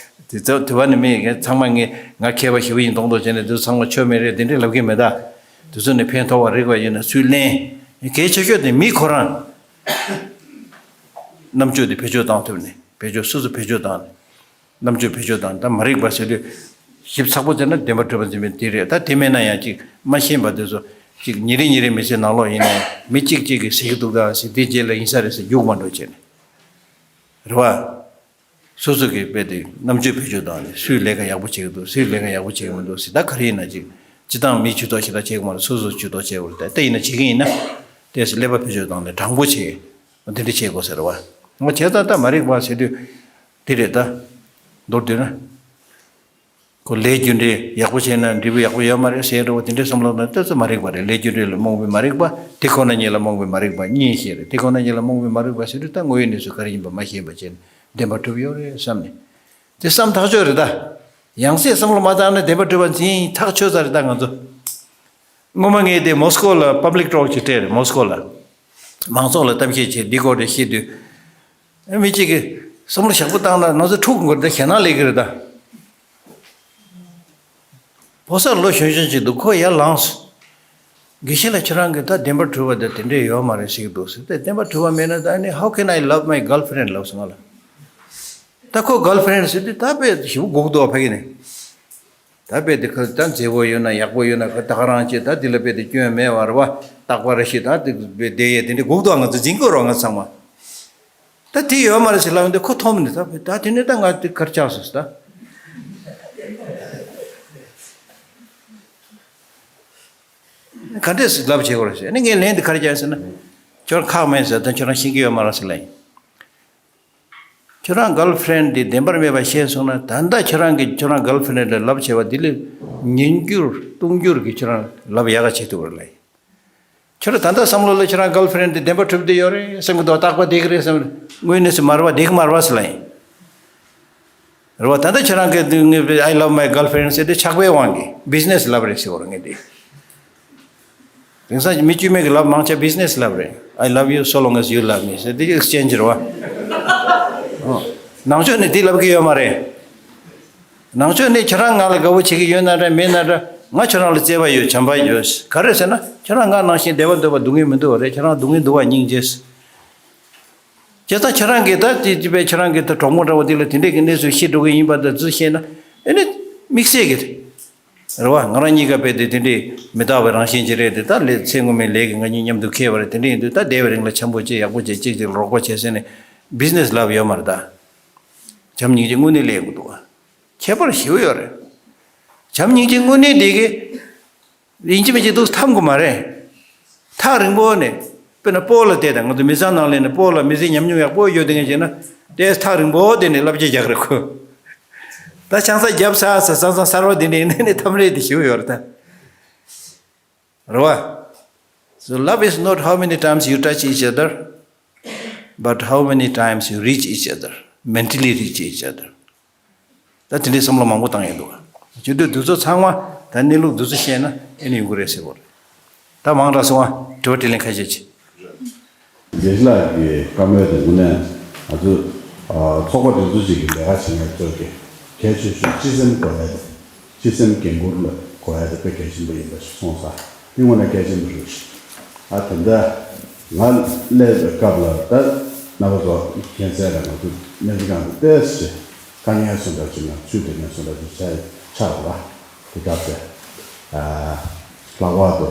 དེ་ཚོ་དེ་བ་ནི་མི་ངས་ཚང་མ་ངས་ང་མཁས་པ་ཞེ་པོ་ཡིན་མདོག་མདོག་བྱས་ནས་དེ་ཚོ་ཚང་མ་ཆོ་མེད་རེད་དེ་འདྲས་ལབ་ཀྱི་མེད་ད། དེ་ཚོ་ནས་ཕན་ཐོགས་པ་རིགས་པ་ཡོད་ན་སུས་ལེན། གལ་ཆེ་ཤོས་དེ་མི་ཁོ་རང་རྣམ་དཔྱོད་དེ་བེད་སྤྱོད་བཏང་ཐུབ་ནས། བེད་སྤྱོད་སོ་སོ་བེད་སྤྱོད་བཏང་ནས། རྣམ་དཔྱོད་བེད་སྤྱོད་དང་། ད་མ་རིག་པ་ཟེར་དུས་ཞིབ་ཚགས་པོ་བྱས་ན་བདེན་པར་གྲུབ་པ་འཛིན་པའི་དེ་རེད། ད་དེ་མེད་ན་ཡང་ཅིག་མ་ཤེས་པ་དེ་ཚོ་ཅིག་ཉིན་རེ་ཉིན་རེ་མི་ཚེ་ནང་ལོགས་ཡིན་ན་ཡང་མི་གཅིག་གཅིག་གིས་ཟེར་གྱི་འདུག་ད་ཟེར། དེ་རྗེས་ལ་ཡིན་ས་རེད་ཟེར་རྒྱུག་མ་འགྲོ་བྱས་ནས་རེད་བ། སོ་སོ་གི་དཔེ་དེ་རྣམ་དཔྱོད་བེད་སྤྱོད་བཏང་ནས་སུས་ལས་ཀ་ཡག་པོ་བྱེད་ཀྱི་འདུག་སུས་ལས་ཀ་ཡག་པོ་བྱེད་ཀྱི་མི་འདུག་ཟེར། ད་ག་རེ་ཡིན་ན་ཅིག་སྤྱི་བཏང་མིའི་ཇུས་གཏོགས་ཞེ་དྲག་བྱེད་ཀྱི་མ་རེད། སོ་སོའི་ཇུས་གཏོགས་བྱེད་དགོས་རེད། ད་ད་ཡིན་ན་བྱེད་ཀྱི་ཡིན་ན་ཏོག་ཙམ་ཀླད་པ་བེད་སྤྱོད་བཏང་ནས་དྲང་པོ་བྱེད། འདི་འདྲ་བྱེད་དགོས་ཟེར་བ། ང་བྱས་ཙང་ད་མ་རིག་པ་ཟེར་དུས་དེ་རེད་ད། མདོར་བསྡུས་ན། ཁོ་ལས་རྒྱུ་འབྲས་ཡག་པོ་བྱས་ན་འབྲས་བུ་ཡག་པོ་ཡོད་མ་རེད་ཟེར་འགྲོ་བ་དེ་འདྲའི་བསམ་བློ་ན་ཏོག་ཙམ་མ་རིག་པ་རེད། ལས་རྒྱུ་འབྲས་ལ་རྨོངས་པའི་མ་རིག་པ། དེ་ཁོ་ན་ཉིད་ལ་རྨོངས་པའི་མ་རིག་པ་གཉིས་ཤིག་རེད། དེ་ཁོ་ན་ཉིད་ལ་རྨོངས་པའི་མ་རིག་པ་ཟེར་དུས་ད་དངོས་ཡོད་གནས་ཚུལ་ག་རེ་ཡིན་པ་མ་ཤེས་པ་བྱས་ནས་བདེན་པར་གྲུབ་ཡོད་རེད་བསམ་ནས། དེ་བསམ་ཐག་ཆོད་རེད་ད། ཡང་སེ་བསམ་བློ་མ་བཏང་ན་བདེན་པར་གྲུབ་པ་འཛིན་ཐག་ཆོད་ས་རེད་ད་ང་ཚོ། སྔོན་མ་ངས་དེ་མོ་སི་ཀོ་ལ་པབ་ལིག་ཊོག་ཅིག་སྤྲད་རེད། མོ་སི་ཀོ་ལ་མང་ཚོགས་ལ་གཏམ་བཤད་བྱས། འདི་སྐོར་དེ་བཤད་དུས་མི་གཅིག་གིས་བསམ་བློ་ཞིབ་པོ་བཏང་ན་ང་ཚོ་འཁྲུག་དགོས་རེད་ད། ཞེད་སྣང་སླེབས་ཀྱི་རེད་ད། ཕོ་གསར་ལོ་གཞོན་གཞོན་ཅིག་འདུག་ཁོ་ཡར་ལངས་སོང་། དགེ་བཤེས་ལགས་ཁྱེད་རང་གིས་ད་བདེན་པར་གྲུབ་པ་དེ་དེ་འདྲས་ཡོད་མ་རེད་ཟེར་གྱི་འདུག་ཟེར། དེ་བདེན་པར་གྲུབ་པ་མེད་ན་ད་ནི། How can I love my girlfriend? ལབ་སོང་ང་ལ། ད་ཁོ་གརལ་ཕི་རེན་ཌི་ཟེར་དུས་ད་དཔེ་ཞེ་པོ་སྒུག་འདུག་ཕ་གི་ནས། ད་དཔེ་དེ་ཁ་ད་མཛེས་པོ་ཡོད་ན་ཡག་པོ་ཡོད་ན་ཁ་ད་ག་རང་བྱེད། ད་དེ་ལ་དཔེ་དེ་སྐྱོན་མེད་པ་རེད་བ། རྟག་པར་ཞིག་ད་དེ་དཔེ་བསྡད་ཡས་དེ་འདྲ་སྒུག་འདུག་ང་ཚོ་འཛིན་དགོས་རེད་བ་ང་ཚང་མ། ད་དེ་ཡོད་མ་རེད་ཟེར་ལབ་ཡོང་དུས་ཁོ་མཐོང་མི་འདུག་ད་དེ་ནས་ད་ང་དེ་གར་ཆགས་སོང་ཟེར་ད། ག་འདྲས་སེ་ལབ་བྱེད་དགོས་རེད་ཟེར་ནས་ངས་ལན་དེ་ག་རེ་བརྒྱབ་ཟེར་ན། ཁྱོད་ཁག་མེད་ཟེར། ད་ཁྱོད་རང་ཤེས་ཀྱི་ཡོད་མ་རེད་ཟེར་ལབ་ཡིན། ཁྱོད་རང་གརལ་ཕི་རེན་ཌི་དེ་བདེན་པར་མེད་པ་ཤེས་སོང་ན། ད་ལྟ་ཁྱོད་རང་གིས་ཁྱོད་རང་གརལ་ཕི་རེན་ཌི་ལ་ལབ་བྱས་པ་འདི་ལས་ཉིས་འགྱུར་སྟོང་འགྱུར་གྱིས་ཁྱོད་རང་ལབ་ཡག་ག་བྱེད་ཐུབ་རེད་ལབ་ཡིན། ཁྱོད་རང་ད་ལྟ་བསམ་བློ་ལ་ཁྱོད་རང་གརལ་ཕི་རེན་ཌི་དེ་བདེན་པར་གྲུབ་བསྡད་ཡོད་རེད་བསམ་གྱི་འདུག་རྟག་པར་བསྡད་ཀྱི་རེད་བསམ། དངོས་གནས་སུ་མ་རེད་བ། བསྡད་ཀྱི་མ་རེད་བ་ཟེར་ལབ་ཡིན། རེད་བ། ད་ལྟ་ཁྱོད་རང་གིས་ངས་I love my girlfriend ཟེར་དེ་ཆགས་པའི་དབང་གིས་བི་ཛི་ནེ་སི་ལབ་རེད་ཟེར་བ་རེད་ངས་དེ། དེང་སང་མི་དཀྱུས་མ་གིས་ལབ་མང་ཆེ་བི་ཛི་ནེ་སི་ལབ་རེད། I love you so long as you love me ཟེར་དེ་ཨེག་སི་ཅེན་ཇི་རེད་བ། ཨོ། ནང་ཆོས་ནས་དེ་ལབ་ཀྱི་ཡོད་མ་རེད། ནང་ཆོས་ནས་ཁྱོད་རང་ང་ལ་དགའ་བོ་བྱེད་ཀྱི་ཡོད་ན་འདྲ་མེད་ན་འདྲ། ང་ཁྱོད་རང་ལ་བརྩེ་བ་ཡོད། བྱམས་པ་ཡོད། ག་རེ་ཟེར་ན་ཁྱོད་རང་ང་ནང་བཞིན་བདེ་བ་འདོད་པ་སྡུག་བསྔལ་མི་འདོད་པ་རེད། ཁྱོད་རང་སྡུག་བསྔལ་འདུག་བ་སྙིང་རྗེ། བྱས་ཙང་ཁྱེད་རང་གིས་ད་དེ་དེ་བས་ཁྱེད་རང་གིས་ད་གྲོགས་མོ་འདྲ་བོ་འདི་ལ་དེ་འདྲས་ཀྱི་གནས་ཚུལ་ཤེས་འགྲོ་གི་ཡིན་པ་དང་ཚུལ་ཤེས་ན་ཨེ་ནི་དམིགས་བསལ་གྱི་རེད་བ། ང་རང་གཉིས་ཀ་དཔེ་དེ་དེ་འདྲས་མི་རྟག་པའི་རང་བཞིན་ཅིག་རེད་དེ། ད་ལས་ཚེ་སྔོན་མའི་ལས་ཀྱིས་ང་གཉིས་མཉམ་དུ་འཁེལ་བ་རེད། དེ་འདྲས་ཡིན་དུས་ད་འདས་པའི་རིང་ལ་འཆམ་པོ་བྱེད། ཡག་པོ་བྱེད། གཅིག་གཅིག་ལ་རོགས་པ་བྱེད་ཟེར་ནས་བི་ཛི་ནེ་སི་ལབ་ཡོད་མ་རེད་ད། བྱམས་སྙིང་རྗེ་དངོས་གནས་སླེབས་དགོས་འདུག་བ། ཁྱད་པར་ཞེ་པོ་ཡོད་རེད། བྱམས་སྙིང་རྗེ་དངོས་གནས་འདི་གི་ཡིན་གཅིག་མིན་གཅིག་འདུག་ཐབས་དགོས་མ་རེད། ཐག་རིང་པོ་ནས་ དཔེར་ན་སྤོ་ལོ་དེ་དང་ང་ཚོ་མི་ཚང་ནང་ལས་ནས་སྤོ་ལོ་མི་ཚེ་ཉམས་མྱོང་ཡག་པོ་ཡོད་དེ་ངས་བྱས་ན་དེ་ཐག་རིང་པོ་དེ་ནས་བསླབ་བྱ་རྒྱག་རེད་ཁོ། ད་ཆང་ས་བརྒྱབ་ས་ས་ས་ས་གསར་བ་དེ་འདྲའི་ནས་ནས་ཐམ་རེད་དེ་ཞུ་ཡོད་རེད་ད། རེད་བ། So love is not how many times you touch each other, but how many times you reach each other, mentally reach each other. ད་དེ་འདྲའི་བསམ་བློ་མང་པོ་བཏང་ཡོད་འདུག་བ། བྱེད་དུས་འདི་ཚོ་ཚང་མ་ད་གནས་ལུགས་འདི་ཚོ་ཤེས་ན་ཨེ་ནི་ཡོང་གི་རེད་ཟེར་བ་རེད། ད་མང་དྲགས་སོང་བ། དྲི་བ་དྲིས་ལན་ཁ་ཤས་ཅིག་རྒྱལ་སྤྱི་ལགས་ཀྱི་བཀའ་མོལ་དེ་དངོས་གནས་ང་ཚོ་ཨ་ཚོགས་པ་འདི་ཚོ་ཅིག་གི་ལས་ཀ་བྱེད་མཁན་ཚོས་ཀྱི་གལ་ཆེ་ཤོས་སྤྱི་སེམས་དགོས་ཡ་དེ། སྤྱི་སེམས་འགན་འཁུར་ལ་དགོས་ཡ་དེ་དཔེ་གལ་ཆེན་པོ་ཡིན་པ་ཞིག་གསུངས་ས་དེ་དངོས་གནས་གལ་ཆེན་པོ་རེད། ཨ་དེ་འདྲ་ང་སླེབས་པའི་སྐབས་ལ་ད་རྣམ་པ་ཚོ་མཁྱེན་གསལ་ལ་ང་ཚོ་སྨན་རྩིས་ཁང་དུ་ཏོག་ཙམ་དཀའ་ངལ་སོགས་འདྲ་ཅིག་ན་ཚུལ་དེ་ནས་སོགས་འདྲ་ཅིག་ཆགས་ཆགས་པ་དེ་སྐབས་དེ་ལྷག་པར་དུ།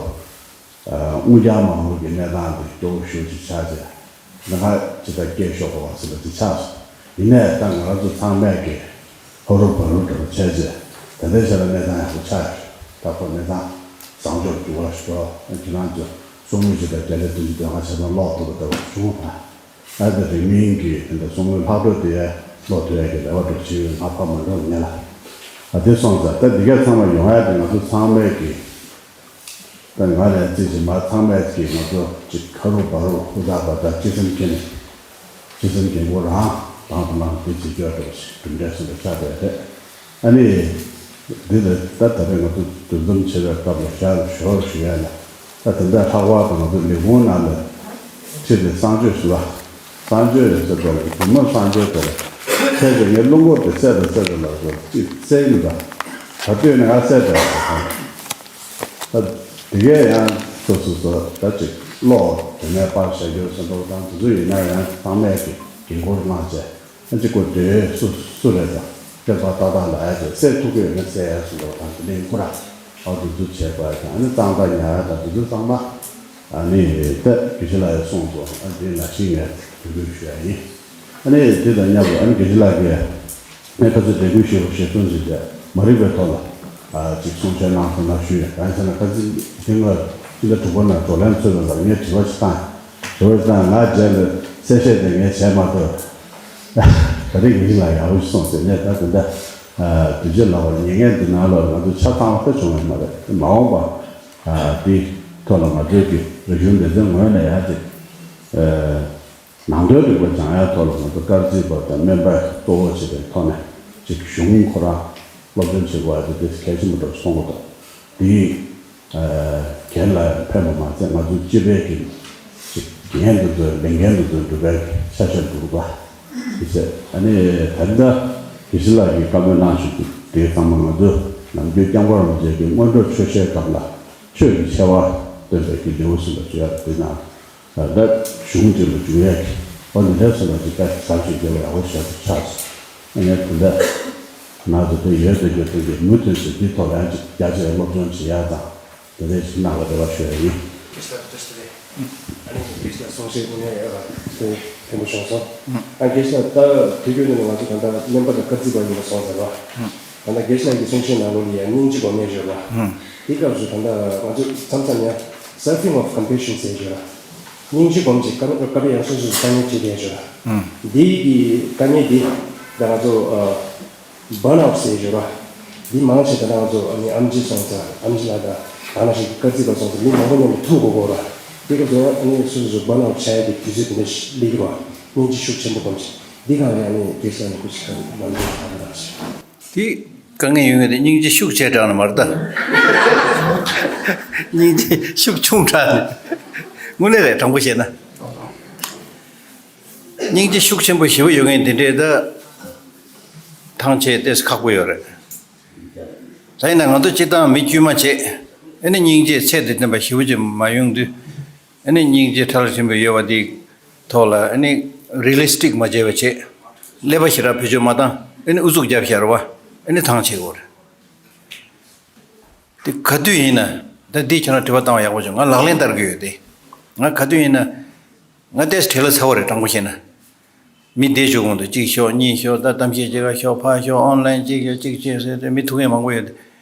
དངུལ་རྐྱང་མ་དངུལ་གྱི་གནས་སྟངས་དེ་སྐྱོ་བོ་ཞེ་པོ་ཅིག་ཆགས་རྗེས་ལམ་ཁ་ཇི་ལྟར་སྐྱེལ་ཤོག་གོ་བ་ཟེར་བ་དེ་ཆགས་སོང་། ཡིན་ནའི་ད་ང་རང་ཚོ་ཚང་མས་ཀྱི་ཧོ་རུ་བ་རུ་འདྲ་བོ་བྱས་རྗེས་ད་ལྟའི་ཆ་ལ་གནས་སྟངས་ཡག་པོ་ཆགས་ཡོད། ད་ཁོ་གནས་སྟངས་བཟང་ཕྱོགས་འགྱུར་བ་ཞིག་འགྲོ། ཁྱེད་རང་ཚོ་གསུང་མུས་ཇི་ལྟར་བརྒྱ་ཆ་བདུན་ཅུ་དོན་ལྔ་ཆ་ཚང་ཀློག་ཐུབ་པ་འདྲ་བོ་བྱུང་བ། ཨ་ད་རིང་མིན་གྱི་དེ་འདྲ་གསུང་མུས་ལྷག་འཕྲོ་དེ་ཀློག་ཐུབ་ཡ་གི་རེ་བ་འདྲ་བོ་བྱེད་ཡོད། ང་ཕར་མ་འགྲོ་ཉེ་ལ། ཨ་དེ་སོང་ཙང་ད་འདི་ག་ཚང་མ་ཡོང་ཡ་དེ་ང་ཚོ་ཚང་མས་ཀྱི། ད་ང་ལས་རྩིས་ཀྱི་མ་ཚང་མས་ཀྱི་ང་ཚོ་ཅིག་ཁ་རུ་བ་རུ་ཧུར་ཐག་པ་ད་སྤྱི་སེམས་ཀྱི་ནས་སྤྱི་སེམས་ཀྱི་མགོ་རང་དང་དུ་ནང་དེ་བྱེད་རྒྱུ་འདྲ་བོ་ཞིག་གྲུབ་འབྲས་སུ་འདྲ་ཆགས་བསྡད་རེད། ཨ་ནི་འདི་ལ་ད་ད་རེས་ང་ཚོ་འདུ་འཛོམས་བྱེད་པའི་སྐབས་ལ་ཞར་ཞོར་ཞུ་ཡ་ལ་ད་དེ་འདྲ་ལྷག་པར་དུ་ང་ཚོ་ལས་ཁུངས་ནང་ལ་ཁྲིད་དེ་གསང་སྤྱོད་ཞུ་བ། གསང་སྤྱོད་ཡོད་ཚད་དེ་ལ་བུ་མོ་གསང་སྤྱོད་དེ་ལ་ཁྱེད་ཀྱིས་ངའི་རླུང་འཁོར་དེ་བསད་དང་བསད་དང་ལབ་དགོས་ཅིག་བསད་ཀྱི་འདུག་ད་ལྟོས་ནས་ང་བསད་དང་ད་དེ་གས་ཡང་སོ་སོ་སོ་ད་ཅིག་བློ་དེ་ནས་པར་བཞག་རྒྱུ་སོ་འདྲ་དང་དེ་ཚོ་ཡིན་ན་ཡང་ཚང་མས་ཀྱི་འགན་འཁུར་གནང་བྱས་ཨ་ཅིག་གོ་དེ་སུ་སུ་རེད་དང་དེ་ཕར་ཏག་ཏག་ལ་ཨ་ཅིག་བསད་ཐུབ་ཀྱི་ཡོད་ན་བསད་ཡ་སོ་འདྲ་དང་དེ་འདྲའི་ཁུ་ར་ཨ་དེ་ཚོ་བྱས་པ་དང་ཨ་ནི་གཙང་སྦྲ་ཉར་ཡ་དང་དེ་ཚོ་ཚང་མ། ཨ་ནི་ད་དགེ་བཤེས་ལགས་ཡང་གསུངས་སོང་། ཨ་འདི་ནང་བཞིན་ངས་དོ་ཁུར་ཞུ་ཡ་ཡིན། ཨ་ནི་དེ་དང་མཉམ་དུ་ཨ་ནི་དགེ་བཤེས་ལགས་ཀྱིས་ངས་ཁ་སང་འབྲེལ་མོལ་ཞུས་པ་ཞིག་གསུངས་ཟིན་བྱས་མ་རིག་པའི་ཐོག་ལ་ཨ་ཅིག་གསུང་བཤད་གནང་སོང་ན་ཞུ་ཡ། གང་ཡིན་ཟེར་ན་ཁ་སང་ཐེངས་ལ་སྤྱི་ཟླ་དྲུག་པ་ནང་བགྲོ་གླེང་ཚོགས་པའི་སྐབས་ངས་དྲི་བ་ཞིག་བཏང་། དྲི་བ་ཞིག་བཏང་། ང་རྗེས་ལ་གསལ་བཤད་དེ་ངས་བྱས་མ་ཐུབ། ད་རེས་དགེ་བཤེས་ལགས་ཡག་པོ་ཞིག་གསུངས་ཟེར། ངས་ད་དེ་འདྲ་དུས་ཚོད་ལ་བར་ཉེ་ངན་འདི་ནང་ལ་ང་ཚོ་ཆ་ཚང་བ་ད་བྱུང་ཡོད་མ་རེད། མ་འོངས་པ། ཨ་དེའི་ཐོག་ལ་ང་ཚོའི་གི་རིག་གཞུང་སྡེ་ཚན་ངོས་ནས་ཡང་ཅིག་ཨ་ནང་དོན་རིག་པ་སྦྱང་ཡའི་ཐོག་ལ་ང་ཚོ་སྐར་རྩིས་པ་དང་སྨན་པ་གཙོ་བོ་བྱས་པའི་ཐོག་ནས་ཅིག་གཞུང་ཁོ་རང་སློབ་སྦྱོང་བྱེད་དགོས་ཡ་དེ་དེ་གལ་ཆེན་པོ་འདྲ་སོང་གི་འདུག་དེ་ཨ་གཞན་ལ་ཡང་ཕན་པ་མ་ཟད་ང་ཚོའི་སྤྱི་པའི་གི་ཅིག་འགན་དེ་ཚོ་ལས་འགན་དེ་ཚོ་འགྲུབ་པའི་ཤ་ཤ་འགྲུབ་པ། དེ་ཚེ་ཨ་ནི་ད་ལྟ་དགེ་བཤེས་ལགས་ཀྱིས་བཀའ་མོལ་གནང་བཞིན་དུ་དེ་ཚང་མ་ང་ཚོས་ནམ་རྒྱུན་སྐྱབས་མགོན་རིན་པོ་ཆེ་གི་སྔོན་འགྲོ་ཆོས་བཤད་སྐབས་ལ་ཆོས་ཀྱི་ཆེ་བ་སྟོན་པའི་གི་ལེའུ་གསུམ་པ་བརྗོད་ཡག་དེ་ན་ད་གཞུང་འབྲེལ་བ་འཇུག་ཡག་གི་ཨོ་ནི་ལས་གསུམ་པ་ཅིག་ད་ཟབ་ཞིང་རྒྱས་པ་ཡག་པོ་ཞེ་པོ་ཆགས་སོང་། ཨ་ནི་དེ་འདྲ་ང་ཚོ་དེ་ཡོད་དེ་ཡོད་དེ་གི་མུ་མཐུད་ཚེ་འདི་ཐོག་ལ་ཡང་ཅིག་རྒྱ་ཆེའི་སློབ་སྦྱོང་བྱེད་ཡག་དང་། དེ་འདྲའི་ཞིག་གནང་བ་རེ་བ་ཞུ་ཡ་ཡིན། ཨ་ནི་དགེ་བཤེས་ལགས་གསུང་བཤད་དངོས་གནས་ཡག་པ་དེ་ཕན་པོ་བྱུང་སོང་། ཨ་དགེ་བཤེས་ལགས་ད་དུས་རྒྱུན་དུ་ང་ཚོ་ད་ལྟ་སྨན་པ་དང་སྐར་རྩིས་པ་ཡིན་པ་སོང་ཟེར་བ། ད་ལྟ་དགེ་བཤེས་ལགས་ཀྱི་གསུང་བཤད་ནང་ལོགས་ལ་ཡང་སྙིང་རྗེ་སྒོམ་ཡས་ཡོད་པ། དེ་སྐབས་སུ་ད་ལྟ་ང་ཚོ་མཚམས་མཚམས་ཡང་serving of compassion ཟེར་ཡོད་པ། སྙིང་རྗེ་སྒོམ་ཅིག་བཀའ་བཀའ་དྲིན་ཡང་སོ་སོ་སོ་དཀའ་ངལ་བྱེད་བསྡད་ཡོད་པ། འདི་གི་དཀའ་ངལ་འདི་ད་ང་ཚོ་ཨ། བརན་ཨའུཊ་ཟེར་ཡོད་ར། འདི་མང་ཆེ་ད་ང་ཚོ་ཨ་ནི་ཨམ་ཆི་སོང་ཙང་ཨམ་ཆི་ལགས་དང་ཨ་ནི་སྐར་རྩིས་པ་སོང་ཙང་མི་མང་པོ་མཉམ་དུ་ཐུག་དགོས་གོ་ར། དེ་སྐབས་སུ་ཨ་ནི་སོ་སོ་སོ་བརན་ཨའུཊ་བྱ་ཡ་དེ་དུས་ཚོད་དེ་འདྲ་ཞིག་སླེབས་ཀྱི་ར། སྙིང་རྗེ་ཤུགས་ཆེན་པོ་སྒོམ་ཆེ། འདི་གང་ལ་ཨ་ནི་དགེ་བཤེས་ནས་སྐུ་ཞབས་ལམ་འགྲོ་ཧ་གོ་དང་ཞེས། དེ་དཀའ་ངལ་ཡོད་ངེས་དེ་སྙིང་རྗེ་ཤུགས་ཆེ་དྲགས་ན་མ་རེད་ད། སྙིང་རྗེ་ཤུགས་ཆུང་དྲགས་ནས། དངོས་གནས་རེད་དྲང་པོ་བཤད་ན། སྙིང་རྗེ་ཤུགས་ཆེན་པོ་ཞེ་པོ་ཡོད་མཁན་དེ་འདྲས་ད་ཐང་ཆད་ཏོག་ཙམ་ཁག་པོ་ཡོད་རེད། ད་ཡིན་ན་ང་ཚོ་སྤྱིར་བཏང་མི་དཀྱུས་མ་བྱས་ཨ་ནི་སྙིང་རྗེ་ཚད་དང་ལྡན་པ་ཞེ་པོ་ཅིག་མ་ཡོང་དུས་ཨ་ནི་སྙིང་རྗེ་ཕྲ་ལ་ཞིམ་པོ་ཡོད་པ་འདིའི་ཐོག་ལ་ཨ་ནི་རི་ལི་སི་ཊིག་མ་བྱས་པ་བྱས་ཀླད་པ་ཞེ་དྲག་བེད་སྤྱོད་མ་བཏང་ཨ་ནི་ཨུ་ཚུགས་རྒྱབ་བཞག་རེད་བ། ཨ་ནི་ཐང་ཆད་ཡོད་རེད། དེ་ག་དུས་ཡིན་ན་ད་འདི་ཁྱོད་རང་དྲི་བ་བཏང་བ་ཡག་པོ་བྱུང་། ང་ལག་ལེན་བསྟར་གི་ཡོད་དེ། ང་ག་དུས་ཡིན་ན་ང་ཏོག་ཙམ་བྲེལ་བ་ཚ་བོ་རེད་དྲང་པོ་བཤད་ན། མི་བསྡད་བཞུགས་གོང་དུ་གཅིག་ཤོག་གཉིས་ཤོག་ད་གཏམ་བཤད་བྱེད་ག་ཤོག་ཕར་ཤོག་ཨོན་ལན་གཅིག་ཤོག་གཅིག་བྱས་ཟེར་ཏེ་མི་ཐུག་མཁན་མང་པོ་ཡོད་དེ།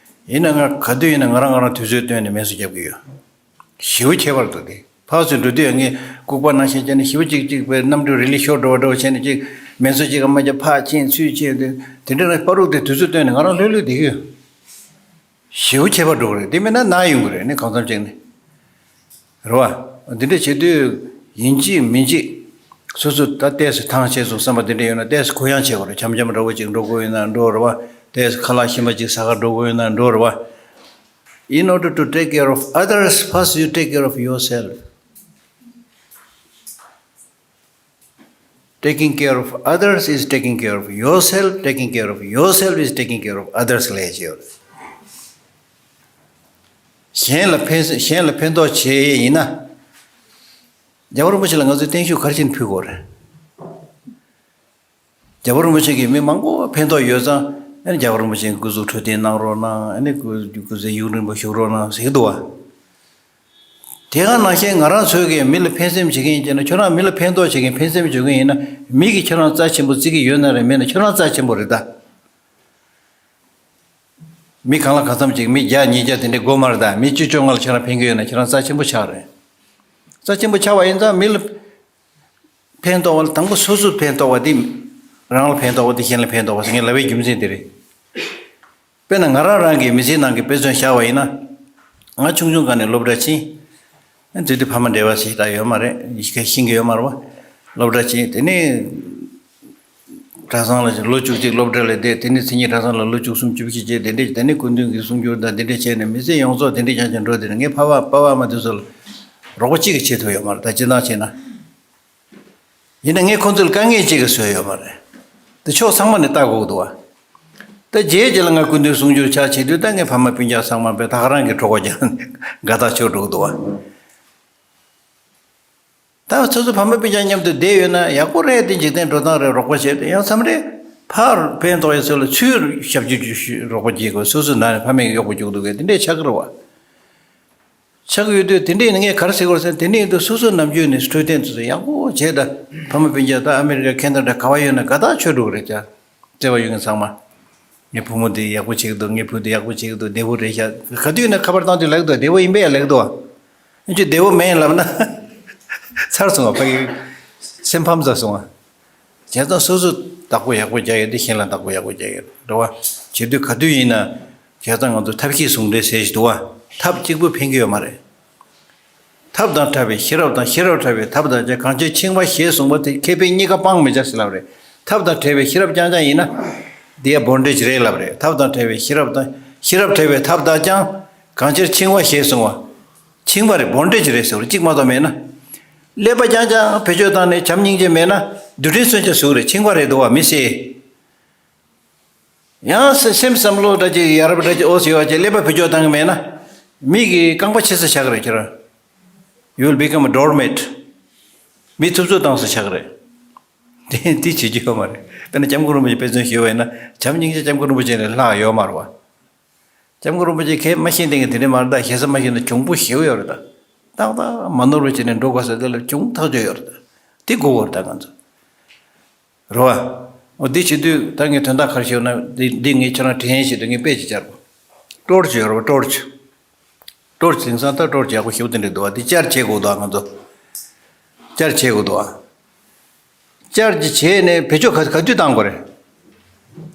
ཡིན་ན་ང་ག་དུས་ཡིན་ན་ང་རང་ང་རང་དུས་ཚོད་བཏོན་ནས་མེད་སུ་རྒྱབ་གི་ཡོད། ཞེ་པོ་ཁྱད་པར་འདུག་དེ། ཕར་ཚུར་འགྲོ་དུས་ཡང་ངས་ལྐུགས་པ་ནང་བཞིན་བྱས་ནས་ཞེ་པོ་ཅིག་ཅིག་པའི་གནམ་གྲུ་རི་ལི་ཤོར་འགྲོ་བ་འདྲ་བོ་བྱས་ནས་ཅིག་མེ་སོ་ཅིག་ག་མ་རྒྱབ་ཕར་ཕྱིན་ཚུར་ཕྱིན་དེ་དེ་འདྲ་ན་སྤ་རོག་དེ་དུས་ཚོད་བཏོན་ནས་ང་རང་ལྷོད་ལྷོད་བསྡད་ཀྱི་ཡོད། ཞེ་པོ་ཁྱད་པར་འགྲོ་གི་རེད། དེ་མིན་ན་ན་ཡོང་གི་རེད་ནི་གང་འཚམ་ཅིག་ནི། རེད་བ། འདི་འདྲ་བྱེད་དུས་ཡིན་གཅིག་མིན་གཅིག་སོ་སོ་ད་ཏོག་ཙམ་ཐང་ཆད་སོང་བསམ་པ་འདི་འདྲ་ཡོད་ན་ཏོག་ཙམ་གུ་ཡངས་བྱེད་དགོས་རེད། འཆམ་འཆམ་འདྲ་བོ་ཅིག་འགྲོ་དགོས་ཡོད་ན་འགྲོ་རེད་བ། ཏོག་ཙམ་ཁ་ལག་ཞིམ་པ་ཅིག་ཟ་གར་འགྲོ་དགོས་ཡོད་ན་འགྲོ་རེད་བ། In order to take care of others, first you take care of yourself. Taking care of others is taking care of yourself. Taking care of yourself is taking care of others ལབ་ཡ་ཅིག་ཡོད་རེད། གཞན་ལ་ཕན་གཞན་ལ་ཕན་ཐོགས་བྱེད་ཡས་ཡིན་ན། རྒྱལ་བ་རིན་པོ་ཆེ་ལ་ང་ཚོས་བརྟན་བཞུགས་ག་རེ་བྱས་ནས་ཕུལ་དགོས་རེད། རྒྱལ་བ་རིན་པོ་ཆེ་གིས་མི་མང་པོ་ཕན་ཐོགས་ཡོད་ཙང་། ཨ་ནི་རྒྱལ་བ་རིན་པོ་ཆེ་སྐུ་གཟུགས་འཕྲོད་བསྟེན་གནང་རོགས་གནང་། ཨ་ནི་སྐུ་སྐུ་ཚེ་ཡུན་རིང་པོ་བཞུགས་རོགས་གནང་ཟེར་གྱི་འདུག་བ། དེ་ག་ནང་བཞིན་ང་རང་ཚོས་ཀྱིས་མི་ལ་ཕན་སེམས་བྱེད་མཁན་ཡིན་ན། ཁྱོད་རང་མི་ལ་ཕན་ཐོགས་བྱེད་མཁན་ཕན་སེམས་བྱེད་མཁན་ཡིན་ན། མི་གིས་ཁྱོད་རང་རྩ་ཆེན་པོ་བརྩི་གི་ཡོད་ན་རེད། མེད་ན་ཁྱོད་རང་རྩ་ཆེན་པོ་རེད་ད། མི་གང་ལ་གང་འཚམ་ཅིག་མི་བརྒྱ་ཉིས་བརྒྱ་དེ་འདྲའི་དགོས་མ་རེད་ད། མི་བཅུ་བཅོ་ལྔ་ལ་ཁྱོད་རང་ཕན་གྱི་ཡོད་ན་ཁྱོད་རང་རྩ་ཆེན་པོ་ཆགས་རེད། རྩ་ཆེན་པོ་ཆགས་པ་ཡིན་ཙང་མི་ལ་ཕན་ཐོགས་པ་ལ་དང་པོ་སོ་སོ་ཕན་ཐོགས་པ་དེ། རང་ལ་ཕན་ཐོགས་པ་དེ་གཞན་ལ་ཕན་ཐོགས་པ་ཟེར་ངས་ལབ་པའི་རྒྱུ་མཚན་དེ་རེད། དཔེར་ན་ང་རང་རང་གི་མི་ཚེའི་ནང་གི་དཔེ་མཚོན་བཞག་པ་ཡིན་ན། ང་ཆུང་ཆུང་སྒང་ནས་སློབ་གྲྭ་ཕྱིན། དེ་དུས་ཕ་མ་འབྲེལ་བ་ཞེ་དྲག་ཡོད་མ་རེད། ཤེས་ཀྱི་ཡོད་མ་རེད་བ། སློབ་གྲྭ་ཕྱིན། དེ་ནས་གྲྭ་ཚང་ལ་ལོ་བཅུ་གཅིག་སློབ་གྲྭ་ལ་བསྡད། དེ་ནས་མཚན་ཉིད་གྲྭ་ཚང་ལ་ལོ་བཅུ་གསུམ་བཅུ་བཞི་བྱས། དེ་འདྲས་དེ་ནས་སྐུ་མདུན་གྱི་གསུང་སྒྱུར་དང་དེ་འདྲས་བྱས་ནས་མི་ཚེ་ཡོངས་རྫོགས་དེ་འདྲས་རྐྱང་རྐྱང་འགྲོ། དེ་ནས་ངའི་ཕ་བ་ཕ་བ་མ་དེ་ཚོ་ལ་རོགས་པ་གཅིག་གིས་བྱེད་ཐུབ་ཡོད་མ་རེད། ད་སྤྱིར་བཏང་བྱས་ན། ཡིན་ན་ངས་ཁོང་ཚོ་ལ་དཀའ་ངལ་གཅིག་གི་བཟོས་ཡོད་མ་རེད། དེ་ཕྱོགས་ཚང་མ་ནས་ལྟ་དགོས་ཀྱི་འདུག་བ། ད་རྗེས་རྗེས་ལ་ང་སྐུ་མདུན་གསུང་སྒྱུར་ཕྱག་བྱེད་དུས་ད་ངའི་ཕ་མ་སྤུན་ཀྱག་ཚང་མ་དཔེ་ད་ག་རང་གི་གྲོད་ཁོག་ཀྱང་དགའ་ཐག་ཆོད་འགྲོ་གི་འདུག་བ། ད་སོ་སོ་ཕ་མ་སྤུན་ཀྱག་མཉམ་དུ་བསྡད་ཡོད་ན་ཡག་པོ་རེད། དེ་འཇིག་རྟེན་འགྲོ་སྟངས་རེད། རོགས་པ་བྱེད་དེ་ཡང་མཚམས་རེ་ཕར་ཕན་ཐོགས་ཡས་ཚོ་ལ་ཚུར་ཞབས་ཞུ་རོགས་པ་བྱེད་དགོས། སོ་སོའི་ནང་ནས་ཕ་མས་གཡོག་པོ་བཅུག་འདུག་གས། དེ་འདྲས་ཆགས་ཀྱི་རེད་བ། ཆགས་ཀྱི་ཡོད་དུས་དེ་འདྲ་ཡིན་ན་ངས་ག་རེ་ཟེར་དགོས་རེད་ཟེར་ན། དེ་འདྲ་ཡིན་དུས་སོ་སོ་ནམ་རྒྱུན་ནས་འཕྲོད་བསྟེན་དེ་ཚོ་ཡག་པོ་བྱས། ད་ཕ་མ་སྤུན་ཀྱག་ད་ཨ་མི་རི་ཀ་ཁེ་ན་ཌ་ག་བ་ཡོད་ན་དགའ་ཐག་ཆོད་འགྲོ་གི་རེད་ཀྱ། བརྩེ་བ་ཡོད་མཁན་ཚང་མ། ངའི་བུ་མོ་དེ་ཡག་པོ་བྱེད་ཀྱི་འདུག་ངའི་བུ་དེ་ཡག་པོ་བྱེད་ཀྱི་འདུག་བདེ་པོ་རེད་ཤག་ག་དུས་ཡིན་ན་ཁ་པར་བཏང་དུས་ལབ་ཀྱི་འདུག་བདེ་པོ་ཡིན་པས་ཡ་ལབ་ཀྱི་འདུག་ཨ་ཅོ་བདེ་པོ་མེད་ལབ་ན་ཚར་སོང་བ། ཕ་གི་སེམས་ཕམ་ཚར་སོང་བ། བྱས་ཙང་སོ་སོ་བདག་པོ་ཡག་པོ་རྒྱག་ཡོད་དེ་གཞན་ལ་བདག་པོ་ཡག་པོ་རྒྱག་ཡོད་རེད་བ། བྱེད་དུས་ག་དུས་ཡིན་ན་བྱས་ཙང་ང་ཚོ་ཐབས་ཤེས་ཟུང་འབྲེལ་ཟེར་ཞིག་འདུག་བ། ཐབས་གཅིག་པུ་ཕན་གྱི་ཡོད་མ་རེད། ཐབས་དང་བྲལ་བའི་ཤེས་རབ་དང་། ཤེས་རབ་བྲལ་བའི་ཐབས་དང་བཅས། གང་ཕྱིར་འཆིང་བ་ཞེས་གསུངས་པ་དེ། མཁས་པས་གཉིས་ཀ་སྤང་མི་བྱ་ཞེས་ལབ་རེད། ཐབས་དང་བྲལ་བའི་ཤེས་རབ་རྐྱང་རྐྱང་ཡིན་ན་དེ་ཡ་བོན་འདྲེ་ཅིག་རེད་ལབ་རེད། ཐབས་དང་བྲལ་བའི་ཤེས་རབ་དང་། ཤེས་རབ་བྲལ་བའི་ཐབས་དག་ཀྱང་། གང་ཕྱིར་འཆིང་བ་ཞེས་གསུངས་པ། འཆིང་བ་རེད། བོན་འདྲེ་ཅིག་རེད་ཟེར་བ་གཅིག་མ་གཏོགས་མེད་ན། ཀླད་པ་རྐྱང་རྐྱང་བེད་སྤྱོད་བཏང་ནས་བྱམས་སྙིང་རྗེ་མེད་ན་རྡུལ་ཕྲན་སུན་ཆ་ཟུག་རེད། འཆིང་བ་རེད་འདུག་བ་མི་སེ། ཡང་སེ་སེམས་བསམ་བློ་འདྲ་ཅིག་ཡ་རབས་འདྲ་ཅིག་འོ་ཟེར་བ་ཅིག་ཀླད་པ་བེད་སྤྱོད་བཏང་གི་མེད་ན། མི་གི་རྐང་པ་ཆད་ས་ཆགས་ཀྱི་རེད་ཁྱེད་རང་། You will become a doormat. མི་ཐུབ་ཚོད་བཏང་ས་ཆགས་ཀྱི་རེད། དེ་དེ་བྱེད་རྒྱུ་ཡོད་མ་རེད། དཔེར་ན་སྐྱབས་མགོན་རིན་པོ་ཆེ་དཔེ་མཚོན་ཞུས་པ་ཡིན་ན། བྱམས་སྙིང་རྗེ་སྐྱབས་མགོན་རིན་པོ་ཆེ་ནས་ལྷག་ཡོད་མ་རེད་བ། སྐྱབས་མགོན་རིན་པོ་ཆེ་གལ་མ་ཤེས་དེ་གི་དེ་འདྲ་མ་རེད་ད། ཞེ་ས་མ་ཤེས་ན་གྱོང་པོ་ཞེ་པོ་ཡོད་རེད་ད། ཏག་ཏག་མ་ནོར་བ་བྱས་ནས་འགྲོ་དགོས་ས་དེ་ལ་གྱོང་ཐག་ཆོད་ཡོད་རེད་ད། དེ་དགོས་པ་རེད་ད་ང་ཚོ། རེད་བ། འོ་འདི་བྱེད་དུས་ད་ངས་དོན་དག་ག་རེ་ཞུ་ན། འདི་འདི་ངས་ཁྱེད་རང་དྲན་ཞིག་ཏུ་ངས་དཔེ་ཅིག་སྦྱར་དགོས། ཊོར་ཆི་ཡོད་རེད་བ། ཊོར་ཆི། ཊོར་ཆི་དེང་སང་ད་ཊོར་ཆི་ཡག་པོ་ཞེ་པོ་དེ་འདྲ་འདུག་བ། འདི་ཅར་ཇི་བྱེད་དགོས་འདུག་ང་ཚོ། ཅར་ཇི་བྱེད་དགོས་འདུག་བ། ཅར་ཇི་བྱས་ནས་བེད་སྤྱོད་ག་ག་དུས་བཏང་དགོས་རེད།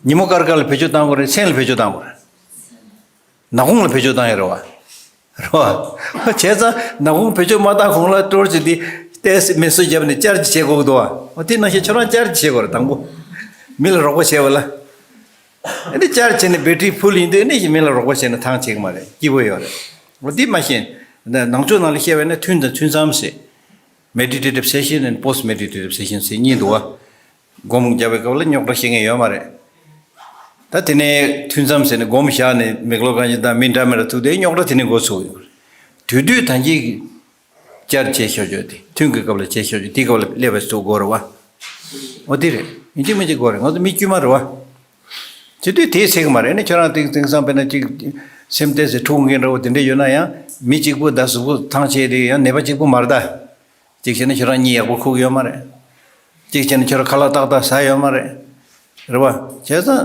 ཉིན་མོ་སྐར་སྐར་ལ་བེད་སྤྱོད་བཏང་དགོས་རེད། མཚན་ལ་བེད་སྤྱོད་བཏང་དགོས་རེད། ནག་ཁུང་ལ་བེད་སྤྱོད་བཏང་ཡ་རེད་བ། རེད་བ། བྱས་ཙང་ནག་ཁུང་བེད་སྤྱོད་མ་བཏང་གོང་ལ་ཊོར་ཆི་འདི་ཏོག་ཙམ་མེ་སོ་བརྒྱབ་ནས་ཅར་ཇི་བྱེད་དགོས་ཀྱི་འདུག་བ། འོ་དེ་ནང་བཞིན་ཁྱོད་རང་ཅར་ཇི་བྱེད་དགོས་རེད་དང་པོ། མི་ལ་རོགས་པ་བྱས་པ་ལ། ཨ་ནི་ཅར་ཇི་བྱས་ནས་བེ་ཊི་རི་ཕུལ་ཡིན་དུས་ཨ་ནི་མི་ལ་རོགས་པ་བྱས་ན་ཐང་ཆད་ཀྱི་མ་རེད། སྐྱིད་པོ་ཡོད་རེད། འོ་དེ་མ་ཤེས། ནང་ཆོས་ནང་ལ་བཤད་པ་ཡིན་ན་ཐུན་དང་ཐུན་མཚམས་ཟེར། Meditative session and post meditative session ཟེར་གཉིས་འདུག་བ། སྒོམ་རྒྱབ་པའི་སྐབས་ལ་རྙོག་དྲ་བཤད་མཁན་ཡོད་མ་རེད། ད་དེ་ནས་ཐུན་མཚམས་ཟེར་ནས་སྒོམ་བཞག་ནས་མིག་ལོག་གང་ཞིག་དང་མི་འདྲ་མི་འདྲ་ཐུག་དེ་རྙོག་དྲ་དེ་ནས་འགོ་ཚུགས་ཡོད་རེད། དུས་དུས་ད་གིན་ཅར་ཇི་བྱེད་ཤོག་ཅོ་དེ། ཐུན་གྱི་སྐབས་ལ་བྱེད་ཤོག་ཅོ་དེའི་སྐབས་ལ་ཀླད་པ་ཚུགས་དགོས་རེད་བ། འོ་དེ་རེད། ཡིན་གཅིག་མིན་གཅིག་དགོས་རེད། ང་ཚོ་མི་དཀྱུས་མ་རེད་བ། དེ་དུས་དེ་ཚེག་མ་རེད་ནི། ཁྱོད་རང་དེང་དེང་སང་དཔེར་ན་ཅིག་སེམས་ཏོག་ཙམ་འཁྲུག་མཁན་འདྲ་བོ་དེ་འདྲ་ཡོད་ན་ཡང་མི་གཅིག་པུ་ད་གཟུགས་པོ་ཐང་ཆད་དེ་ཡང་ནད་པ་གཅིག་པུ་མ་རེད་ད། གཅིག་བྱས་ན་ཁྱོད་རང་གཉིད་ཡག་པོ་ཁུག་ཡོད་མ་རེད། གཅིག་བྱས་ན་ཁྱོད་རང་ཁ་ལག་ཏག་ཏག་ཟ་ཡོད་མ་རེད། རེད་བ། བྱས་ཙང་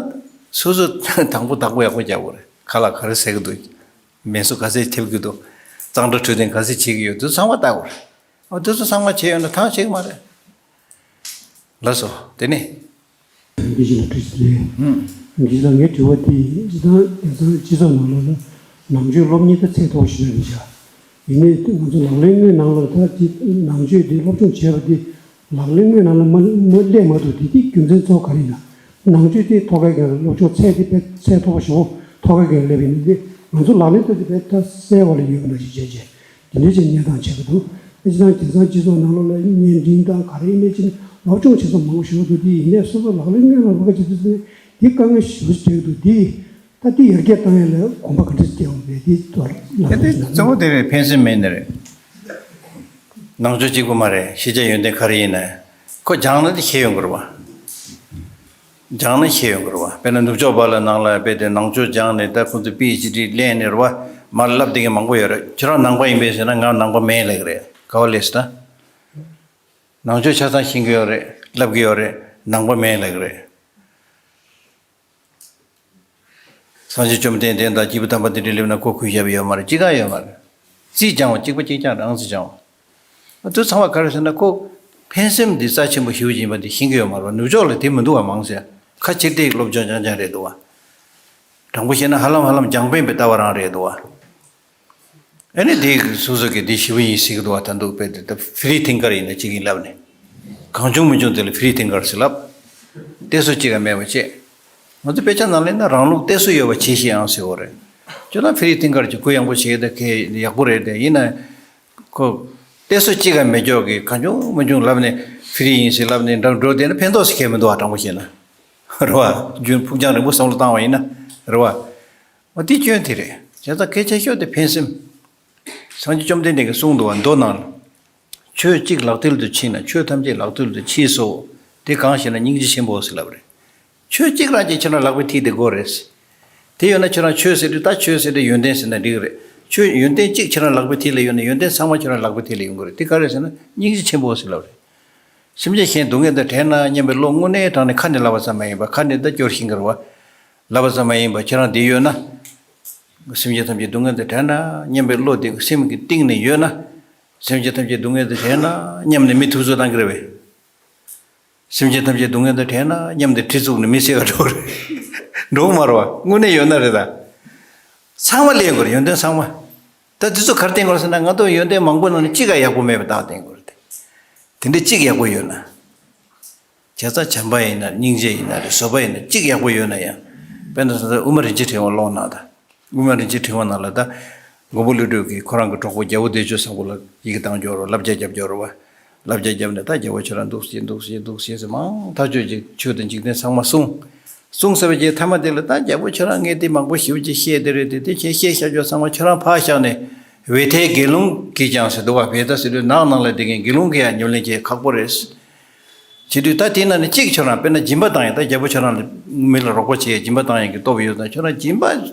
སོ་སོ་དང་པོ་བདག་པོ་ཡག་པོ་རྒྱག་དགོས་རེད། ཁ་ལག་ག་རེ་ཟ་གི་འདུག་མེ་སོ་ག་ཚད་ཐེབས་ཀྱི་འདུག་གཙང་སྦྲ་འཕྲོད་བསྟེན་ག་ཚད་བྱེད་ཀྱི་ཡོད། དེ་ཚང་མ་བལྟ་དགོས་རེད། ཨ་དེ་ཚོ་ཚང་མ་བྱས་ཡོད་ན་ཐང་ཆད་ཀྱི་མ་རེད། ལགས་སོ། དེ་ནི། འདི་བཞིན་ལ་བྲིས་ཏེ། ཧུམ། འདི་ལ་ངའི་དྲི་བ་དེ་སྤྱི་བཏང་དེང་སང་སྤྱི་ཚོགས་ནང་ལོགས་ལ་ནང་ཆོས་སློབ་གཉེར་ད་ཚད་མཐོ་པོ་ཞིག་རེད་བཞག་ཡིན་ནའི་ང་ཚོ་ལག་ལེན་དངོས་ནང་ལ་ད་དེ་ནང་ཆོས་དེ་སློབ་སྦྱོང་བྱས་པ་དེ་ལག་ལེན་དངོས་ནང་ལ་མ་མ་སླེབས་མ་ཐུབ་དེ་དེ་རྒྱུ་མཚན་གཙོ་བོ་ག་རེ་ཡིན་ན། ནང་ཆོས་དེ་ཐོག་ཁའི་སྒང་ལ་སློབ་སྦྱོང་ཚད་དེ་དཔེ་ཚད་མཐོ་པོ་ཞིག་ཐོག་ཁའི་སྒང་ལ་སླེབས་ཡིན་ནའི་དེ་ང་ཚོ་ལག་ལེན་ད་དེ་དཔེ་ད་གསལ་བ་ལ་ཡོད་པ་ནང་བཞིན་བྱས་བྱས། དེ་འདྲའི་ཅིག་གནས་སྟངས་ཆགས་ཀྱི་འདུག་ཨེ་ཅི་ནང་དེང་སང་སྤྱི་ཚོགས་ནང་ལོགས་ལ་བརྙན་འཕྲིན་དང་ག་རེ་ཡིན་ནའི་ཅིག་སློབ་སྦྱོང་བྱེད་ས་མང་པོ་ཞིག་འདུག་དེ་ཡིན་ནའི་སོ་སོ་ལག་ལེན་དངོས་ལ་རོལ་ཁ་བྱེད་དུས་ཙམ་ནས་དེ་དཀའ་ངལ་ཞེ་པོ་ཅིག་འཕྲད་ཀྱི་འདུག་དེ་ད་དེ་ཡར་རྒྱས་བཏང་ཡ་ལ་གོམ་པ་ག་འདྲ་ཞིག་སྤོ་དགོས་རེད། དེ་ཐོག་ལ་དེ་གཙོ་བོ་དེ་རེད། ཕན་སེམས་མེད་ནི་རེད། ནང་ཆོས་གཅིག་པུ་མ་རེད། ཤེས་བྱ་ཡོན་ཏན་ག་རེ་ཡིན་ནའི་ཁོ་སྦྱངས་ན་དེ་ཤེས་ཡོང་གི་རེད་བ། སྦྱངས་ནས་ཤེས་ཡོང་གི་རེད་བ། དཔེར་ན་ནུབ་ཕྱོགས་པ་ལ་ནང་ལ་དཔེ་དེ་ནང་ཆོས་སྦྱངས་ནས་ད་ཁོང་ཚོ་པི་ཨེཆ་ཌི་ལེན་ནས་རེད་བ། མར་བསླབ་བསྡད་མཁན་མང་པོ་ཡོད་རེད། ཁྱོད་རང་ནང་པ་ཡིན་པས་ཟེར་ན་ང་ནང་པ་མིན་ལབ་ཀྱི་རེད། ག་བ་ལས་ཟེར་ན། ནང་ཆོས་ཆ་ཚང་ཤེས་ཀྱི་ཡོད་རེད། བསླབ་ཀྱི་ཡོད་རེད། ནང་པ་མིན་ལབ་ཀྱི་རེད། སངས་རྒྱས་བཅོམ་ལྡན་འདས་དང་སྐྱེས་བུ་དམ་པ་དེ་འདྲ་སླེབས་ན་ཁོ་གུས་ཞབས་ཡོད་མ་རེད། ཅི་གང་ཡོད་མ་རེད། རྩིས་སྦྱང་བ་གཅིག་པ་གཅིག་རྐྱང་རང་རྩིས་སྦྱང་བ། དེ་ཚང་མ་ག་རེ་ཟེར་ན་ཁོ་ཕན་སེམས་འདི་རྩ་ཆེན་པོ་ཞེ་པོ་ཅིག་ཡིན་པ་འདི་ཤེས་ཀྱི་ཡོད་མ་རེད། ནུབ་ཕྱོགས་ལ་དེ་མི་འདུག་བ། མང་ཆེ་ཁ་ཕྱིར་བལྟས་སློབ་སྦྱོང་རྐྱང་རྐྱང་རེད་འདུག་བ། དྲང་པོ་བཤད་ན་ཧ་ལམ་ཧ་ལམ་རྒྱང་འཕེན་པའི་ལྟ་བ་རང་རེད་འདུག་བ། ཨ་ནི་དེ་སོ་སོ་གིས་དེ་ཞེ་པོ་ཡིན་ཟེར་གྱི་འདུག་བ། ད་འདུག་དཔེ་དེ་ད་ཕི་རི་ཐིང་ཀར་ཡིན་ན་གཅིག་ཡིན་ལབ་ནས། གང་བྱུང་མི་བྱུང་དེ་ལ་ཕི་རི་ཐིང་ཀར་ཟེར་ལབ། གཏད་སོ་གཅིག་ག་མེད་པ་བྱས། ང་ཚོ་དཔེ་ཆ་ནང་ལེན་ན་རང་ལུགས་གཏད་སོ་ཡོད་པ་བྱེད་ཤེས་ཨང་ཟེར་བ་རེད། ཁྱོད་རང་ཕི་རི་ཐིང་ཀར་གྱི་གུ་ཡངས་པོ་བྱེད་ད་གལ་ཡག་པོ་རེད་དེ། ཡིན་ན་ཁོ་གཏད་སོ་གཅིག་ག་མེད་ཀྱོག་གི་གང་བྱུང་མི་བྱུང་ལབ་ནས་ཕི་རི་ཡིན་ཟེར་ལབ་ནས་འགྲོ་འགྲོ་བསྡད་ན་ཕན་ཐོགས་ཟེར་མཁན་མི་འདུག་བ། དྲང་པོ་བཤད་ན། རེད་བ། རྒྱུན་ཕུགས་རྒྱང་རིང་པོ་བསམ་བློ་བཏང་བ་ཡིན་ན། རེད་བ། འོ་དེ་སྐྱོན་དེ་རེད། བྱས་ཙང་གལ་ཆེ་ཤོས་དེ་ཕན་སེམས། སངས་རྒྱས་བཅོམ་ལྡན་འདས་ཀྱིས་གསུངས་འདུག་བ། མདོ་ནང་ལ། ཆོས་གཅིག་ལག་མཐིལ་དུ་ཕྱིན་ན་ཆོས་ཐམས་ཅད་ལག་མཐིལ་དུ་མཆིས་སོ། དེ་གང་ཞེ་ན་སྙིང་རྗེ་ཆེན་པོ་ཟེར་ལབ་རེད། ཆོས་གཅིག་རང་གིས་ཁྱེད་རང་ལག་པའི་མཐིལ་དེ་དགོས་རེད། དེ་ཡོད་ན་ཁྱེད་རང་ཆོས་ཟེར་དུས་ད་ཆོས་ཟེར་དུས་ཡོན་ཏན་ཟེར་ན་འགྲིག་གི་རེད། ཆོས་ཡོན་ཏན་གཅིག་ཁྱེད་རང་ལག་པའི་མཐིལ་ལ་ཡོད་ན་ཡོན་ཏན་ཚང་མ་ཁྱེད་རང་ལག་པའི་མཐིལ་ལ་ཡོང་གི་རེད། དེ་ག་རེ་ཟེར་ན་སྙིང་རྗེ་ཆེན་པོ་ཟེར་ལབ་རེད། སེམས་ཅན་གཞན་སྡུག་བསྔལ་དང་བྲལ་ན་སྙམ་པའི་བློ་དངོས་གནས་དྲང་ནས་ཁ་ནས་ལབ་པ་ཙམ་མ་ཡིན་པ། ཁ་ནས་ད་སྐྱོར་ཤེས་ཀྱི་རེད་བ། ལབ་པ་ཙམ་མ་ཡིན་པ་ཁྱེད་རང་འདི་ཡོད་ན། སེམས་ཅན་ཐམས་ཅད་སྡུག་བསྔལ་དང་བྲལ་ན་སྙམ་པའི་བློ་དེ་སེམས་ཀྱི་གཏིང་ནས་ཡོད་ན། སེམས་ཅན་ཐམས་ཅད་སྡུག་བསྔལ་དང་བྲལ་ན་སྙམ་ནས་མི་ཐུབ་ཚོད་བཏང་གི་རེད་པས། སེམས་ཅན་ཐམས་ཅད་སྡུག་བསྔལ་དང་བྲལ་ན་སྙམ་ནས་གྲི་བཙུགས་ནས་མི་བསད་པ་འགྲོ་རེད། འགྲོ་གི་མ་རེད་བ། དངོས་གནས་ཡོད་ན་རེད་ད། ཚང་མ་ལས་དགོས་རེད། ཡོན་ཏན་ཚང་མ། ད་དེ་ཚོ་ག་རེ་བསྟན་དགོས་རེད་ཟེར་ན་ང་ཚོ་ཡོན་ཏན་མང་པོ་ནང་ནས་གཅིག་ག་ཡག་པོ་མེད་པ་ད་བསྟན་དགོས་རེད་དེ། དེ་འདྲ་གཅིག་ཡག་པོ་ཡོད་ན། བྱས་ཙང་བྱམས་པ་ཡིན་ན་སྙིང་རྗེ་ཡིན་ན་རེད། བཟོད་པ་ཡིན་ན་གཅིག་ཡག་པོ་ཡོད་ན་ཡང་། དཔེར་ན་ད་ལྟ་དབུ་མ་རིན་ཆེན་ཕྲེང་བ་ཀློག་ན་ད། དབུ་མ་རིན་ཆེན་ཕྲེང་བ་ནང་ལ་ད། མགོན་པོ་ཀླུ་སྒྲུབ་ཀྱིས་ཁོ་རང་གི་གྲོགས་པོ་རྒྱལ་པོ་བདེ་སྤྱོད་བཟང་པོ་ལ་ཡི་གེ་བཏང་འབྱོར་རོ། བསླབ་བྱ་རྒྱབ་འབྱོར་རོ་བ། བསླབ་བྱ་བརྒྱབ་ནས་ད་རྒྱལ་པོ་ཁྱོད་རང་འདུག་སེ་འདུག་སེ་འདུག་སེ་ཟེར་མང་ཐག་ཆོད་ཅིག་ཆོས་དང་འཇིག་རྟེན་ཚང་མ་གསུངས། གསུངས་ཚར་བའི་རྗེས་མཐའ་མ་དེ་ལ་ད་རྒྱལ་པོ་ཁྱོད་རང་ངས་དེ་མང་པོ་ཞེ་པོ་ཅིག་བཤད་དེ་རེད་དེ་དེ་ཁྱེད་བཤད་བཤད་ཆོག་ཚང་མ་ཁྱོད་རང་ཕར་བཞག་ནས་བེ་ཐའི་དགེ་སློང་གིས་ཀྱང་ཟེར་འདུག་བ། བེ་ཐ་ཟེར་དུས་ནགས་ནང་ལ་བསྡད་མཁན་དགེ་སློང་གིས་ཡང་ཉམས་ལེན་བྱེད་ཁག་པོ་རེད། བྱེད་དུས་ད་དེ་ནང་ནས་གཅིག་ཁྱོད་རང་དཔེར་ན་སྦྱིན་པ་བཏང་ཡང་ད་རྒྱལ་པོ་ཁྱོད་རང་ལ་མི་ལ་རོགས་པ་བྱེད་ཡ་སྦྱིན་པ་བཏང་ཡ་གི་སྟོབས་ཡོད་ཙང་ཁྱོད་རང་སྦྱིན་པ་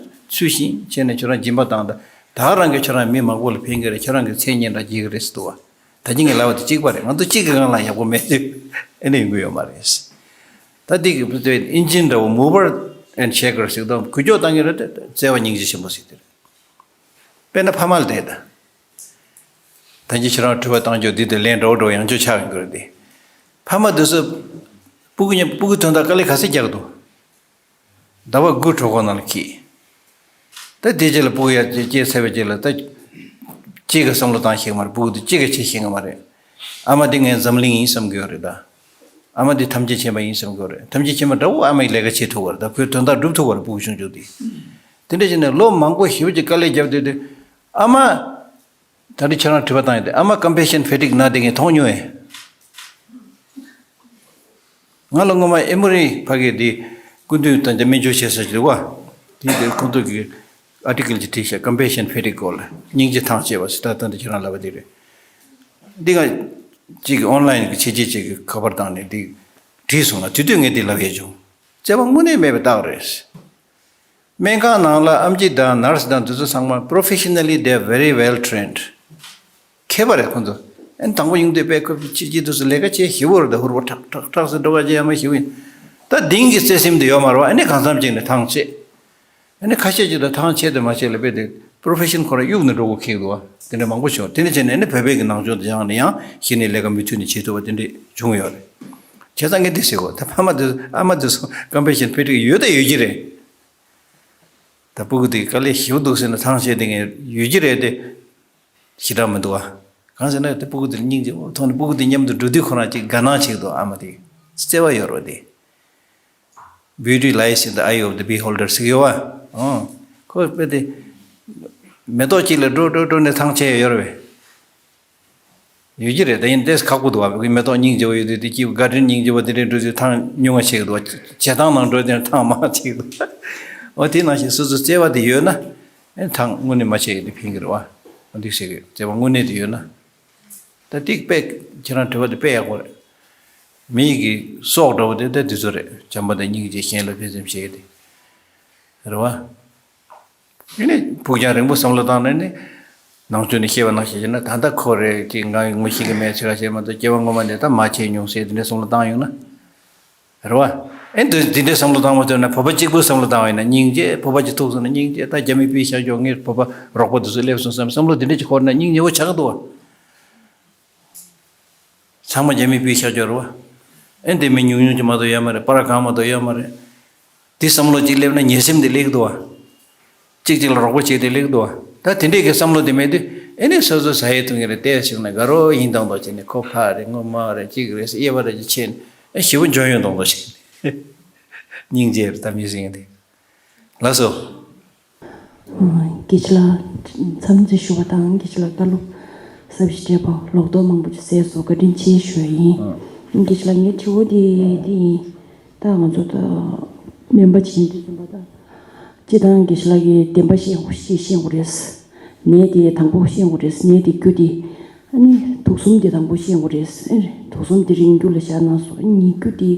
ཚུལ་བཞིན་བྱས་ནས་ཁྱོད་རང་སྦྱིན་པ་བཏང་ད་ད་རང་གིས་ཁྱོད་རང་མི་མང་པོ་ལ་ཕན་གི་རེད། ཁྱོད་རང་གི་མཚན་སྙན་གྲགས་རྒྱས་གི་རེད་ཟེར་འདུག་བ། ད་གིན་ངས་ལབ་པ་དེ་གཅིག་པ་རེད། ང་ཚོ་གཅིག་གི་སྒང་ལ་ཡག་པོ་མེད་དུས་ཨེ་ནས་ཡོང་གི་ཡོད་མ་རེད། ད་འདི་གི་བུ་དེ་ཨིན་ཇིན་འདྲ་བོ་mover and shaker་ཟེར་དང་འགུལ་སྐྱོད་བཏང་གི་རེད་དེ་བརྩེ་བ་སྙིང་རྗེ་ཆེན་པོ་ཟེར་དེ་རེད། དཔེར་ན་ཕ་མ་ལ་བལྟས་ད། ད་ཅི་ཁྱེད་རང་དྲི་བ་བཏང་རྒྱུ་འདི་དེ་ལན་འདྲ་བོ་འདྲ་བོ་ཡང་བསྐྱར་ཆགས་ཡོང་གི་རེད་དེ། ཕ་མ་དེ་ཚོ་སྤུ་གུ་ཉམས་སྤུ་གུ་དོན་དག་དཀའ་ལས་ག་ཚོད་རྒྱག་འདུག་ཟླ་བ་དགུ་གྲོད་ཁོག་ནང་ལ་འཁྱེར། ད་དེ་རྗེས་ལ་སྤུ་གུ་ཡར་སྐྱེས་ཚར་བའི་རྗེས་ལ་ད་གཅིག་གི་བསམ་བློ་བཏང་ཤེས་ཀྱི་མ་རེད། སྤུ་གུ་དེ་གཅིག་གི་བྱེད་ཤེས་ཀྱི་མ་རེད། ཨ་མ་དེ་ངའི་འཛམ་གླིང་ཡིན་བསམ་གྱི་ཡོད་རེད་ད། ཨ་མ་དེ་ཐམས་ཅད་མཁྱེན་པ་ཡིན་བསམ་གྱི་ཡོད་རེད། ཐམས་ཅད་མཁྱེན་པ་འདྲ་བོ་ཨ་མའི་ལས་ཀ་བྱེད་ཐུབ་པ་རེད་ད། ཁོའི་དོན་དག་སྒྲུབ་ཐུབ་པ་རེད། སྤུ་གུ་ཆུང་ཆུང་དེ། དེ་འདྲ་བྱས་ནས་ལོ་མང་པོ་ཞེ་པོ་ཅིག་དཀའ་ལས་བརྒྱབ་བསྡད་དུས་ཨ་མ། ད་རེས་ཁྱེད་རང་དྲི་བ་བཏང་ཡོད་དེ་ཨ་མ་compassion fatigue་ན་དེ་ངས་མཐོང་མྱོང་ཨེ། ང་ལ་སྔོན་མ་ཨེ་མོ་རི་ཕ་གི་དེ་སྐུ་མདུན་དང་དེ་སྨན་བཅོས་བྱེད་ས་ཞིག་འདུག་བ། དེ་དེ་ཁོང་ཚོ་གི་article་ཅིག་བྲིས་ཤག compassion fatigue་སྐོར་ལ་སྙིང་རྗེ་ཐང་ཆད་པ་ཟེར། ད་ལྟ་འདི་ཁྱེད་རང་ལབ་པ་དེ་རེད། འདི་ང་ཅིག་online་གི་ཆེད་ཆེད་ཅིག་གི་ཁ་པར་བཏང་ནས་འདི་བྲིས་སོང་ལ་དེ་དུས་ངས་འདི་ལབ་ཡས་བྱུང་། བརྩེ་བ་དངོས་གནས་མེད་པའི་རྟགས་རེད། སྨན་ཁང་ནང་ལ་ཨེམ་ཆི་དང་ནར་སི་དང་དེ་ཚོ་ཚང་མ་professionally they are very well trained། མཁས་པ་རེད་ཁོང་ཚོ། ཨ་ནི་དང་པོ་ཡོང་དུས་དཔེ་ཁོ་ཕྱི་རྒྱལ་དུ་སུ་ལས་ཀ་བྱེད་ཞིབ་པོ་རེད་ད། ཧུར་པོ་ཁྲག་ཁྲག་ཁྲག་ཟེར་འགྲོ་བ་བྱེད་ཡ་མ་ཞིབ་པོ་ཡིན། ད་དེང་གི་བརྩེ་སེམས་དེ་ཡོད་མ་རེད་བ། ཨ་ནི་གང་འཚམ་ཅིག་ནས་ཐང་ཆད། ཨ་ནི་ཁ་ཤས་ཅིག་ད་ཐང་ཆད་དེ་མ་ཆད་ལ་དཔེ་དེ་ པོ་རོ་ཕེ་ཤན་ཁོ་རང་གཡུག་ནས་འགྲོ་དགོས་ཁེལ་འདུག་བ། དེ་འདྲ་མང་པོ་བྱུང་། དེ་འདྲ་བྱས་ནས་ནི་བོད་པའི་གི་ནང་ཆོས་དེ་སྦྱངས་ནས་ཡང་གཞི་ནས་ལས་ཀ་མུ་མཐུད་ནས་བྱེད་ཐུབ་པ་དེ་འདྲ་བྱུང་ཡོད་རེད། བྱས་ཙང་ངས་འདི་ཟེར་གོ། ད་ཕ་མ་དེ་ཨ་མ་དེ་ཚོ་ཀམ་པེ་ཤན་པེ་ཊི་ཡོད་དང་ཡོད་ཀྱི་རེད། ད་སྤུ་གུ་དེ་དཀའ་ལས་ཞེ་པོ་འདུག་ཟེར་ནས་ཐང་ཆད་དེ་ངས་ཡོད་ཀྱི་རེད་དེ། ཞེ་དྲག་མི་འདུག་བ། གང་ཟེར་ན་དེ་སྤུ་གུ་དེར་སྙིང་རྗེ་པོ་མཐོང་ནས་སྤུ་གུ་དེ་མཉམ་དུ་འགྲོ་དུས་ཁོ་རང་ཅིག་དགའ་སྣང་བྱེད་ཀྱི་འདུག་ཨ་མ་དེ། བརྩེ་བ་ཡོད་རེད་དེ། Beauty lies in the eye of the beholder ཟེར་གྱི་ཡོད་བ། ཨོ། ཁོ་དཔེ་དེ། མེ་ཏོག་གཅིག་ལ་འགྲོ་འགྲོ་འགྲོ་ནས་ཐང་ཆད་ཡོད་རེད་པས། ཡོད་ཀྱི་རེད། ད་ཡིན་ཏེ་ཁག་པོ་འདུག་བ། མེ་ཏོག་སྙིང་རྗེ་པོ་ཡོད་དུས་དེ་སྐྱིད་པོ། གར་ཌེན་སྙིང་རྗེ་པོ་དེ་འདྲའི་འགྲོ་དུས་ཐང་ཉུང་ང་ཆད་ཀྱི་འདུག་བ། བྱེ་ཐང་ནང་འགྲོ་དུས་ཐང་མང་ཆད་ཀྱི་འདུག་ཨོ། དེ་ནང་བཞིན་སོ་སོ་བརྩེ་བ་དེ་ཡོད་ན། ཨེ་ཐང་དངོས་གནས་མ་ཆད་ཀྱི་དེ་ཕན་གྱི་རེད་བ། ཨོ་འདུག་ཟེར་གི། བརྩེ་བ་དངོས་གནས་དེ་ཡོད་ན། ད་ཏིག་དཔེ་ཁྱེད་རང་དྲི་བ་དེ་དཔེ་ཡག་པོ་རེད། མི་ཡི་གི་སྲོག་འདྲ་བོ་དེ་ད་དེ་ཚོ་རེད། བྱམས་པ་དང་སྙིང་རྗེ་གཞན་ལ་ཕན་སེམས་བྱེད་ཡས་དེ། རེད་བ། དེ་ནས་ཕུགས་རྒྱང་རིང་པོ་བསམ་བློ་བཏང་ནས་ནི། ནང་ཆོས་ནས་བཤད་པ་ནང་བཞིན་བྱས་ན་ད་ལྟ་ཁོ་རེད་ཅེས་ང་ངོ་ཤེས་ཀྱི་མེད་ཚོད་ལ་བཤད་མ་གཏོགས་སྐྱེ་བ་སྔོན་མ་ནས་ད་མ་བྱས་མྱོང་ཟེར་དེ་འདྲའི་བསམ་བློ་བཏང་ཡོང་ན། རེད་བ། ཨེ་འདི་འདི་འདྲའི་བསམ་བློ་བཏང་མ་ཐུབ་ན་བོད་པ་གཅིག་པུའི་བསམ་བློ་བཏང་བ་ཡིན་ན་སྙིང་རྗེ། བོད་པ་གཅིག་ཐུག་སོང་ན་སྙིང་རྗེ། ད་རྒྱ་མི་པའི་ཤར་ཕྱོགས་ངའི་བོད་པ་རོགས་པ་དེ་ཚོ་སླེབས་སོང་བསམ་བསམ་བློ་འདི་འདྲ་ཅིག་འཁོར་ན་སྙིང་ཉེ་བོ་ཆགས་ཀྱི་འདུག་བ། ཚང་མ་རྒྱ་མི་པའི་ཤར་ཕྱོགས་རེད་བ། ཨེ་འདི་མི་ཉུང་ཉུང་ཅིག་མ་གཏོགས་ཡོད་མ་རེད། པར་གང་མ་གཏོགས་ཡོད་མ་རེད། དེ་བསམ་བློ་གཅིག་སླེབས་ན་ཉེ་སེམས་དེ་སླེབས་ཀྱི་འདུག་བ། གཅིག་གཅིག་ལ་རོགས་པ་བྱེད་དེ་སླེབས་ཀྱི་འདུག་བ། ད་དེ་འདྲས་ཀྱི་བསམ་བློ་དེ་མེད་དུས་ཨེ་ནས་སོ་སོ་ཟ་ཡས་འཐུང་ཡས་རེད། བལྟས་བྱུང་ན་དགའ་རོགས་ཡིན་དང་དོ་བྱས་ནས་ཁོ་ཕ་རེད་ངོ་མ་རེད་གཅིག་རེད་ཟེར་དབྱེ་བ་རེ་ཅིག་ཕྱེ་ནས་ཨེ་ཞེ་པོ་འཇོན་ཡོང་དང་དོ་བྱས་ནས་སྙིང་རྗེ་རེད་ད་མི་ཟེར་མཁན་དེ། ལགས་སོ། དགེ་བཤེས་ལགས་འཚམས་འདྲི་ཞུ་བ་དང་། དགེ་བཤེས་ལགས་བཀའ་སློབ་ཟབ་ཞིང་འགྲེལ་པ་ལོག་རྟོག་མང་པོ་ཅིག་བསལ་སོང་། བཀའ་དྲིན་ཆེ་ཞུ་ཡ་ཡིན། དགེ་བཤེས་ལགས་ངའི་དྲི་བ་འདི་འདི་ཡིན། ད་ང་ཚོ་ད་སྨན་པ་ཅིག་ཡིན་དུས་ཙམ་པ་ད་སྤྱིར་བཏང་དགེ་བཤེས་ལགས་ཀྱིས་བདེན་པ་བཤད་དགོས་ཞེས་བཤད་དགོས་རེད། ནད་དེ་དང་པོ་བཤད་དགོས་རེད། ནད་དེ་རྒྱུ་དེ་ཨ་ནི་དུག་གསུམ་དེ་དང་པོ་བཤད་དགོས་རེད། ཨ་ནི་དུག་གསུམ་དེ་རིང་རྒྱུ་ལ་བཞག་ན་སོ་ཨ་ནི་རྒྱུ་དེ་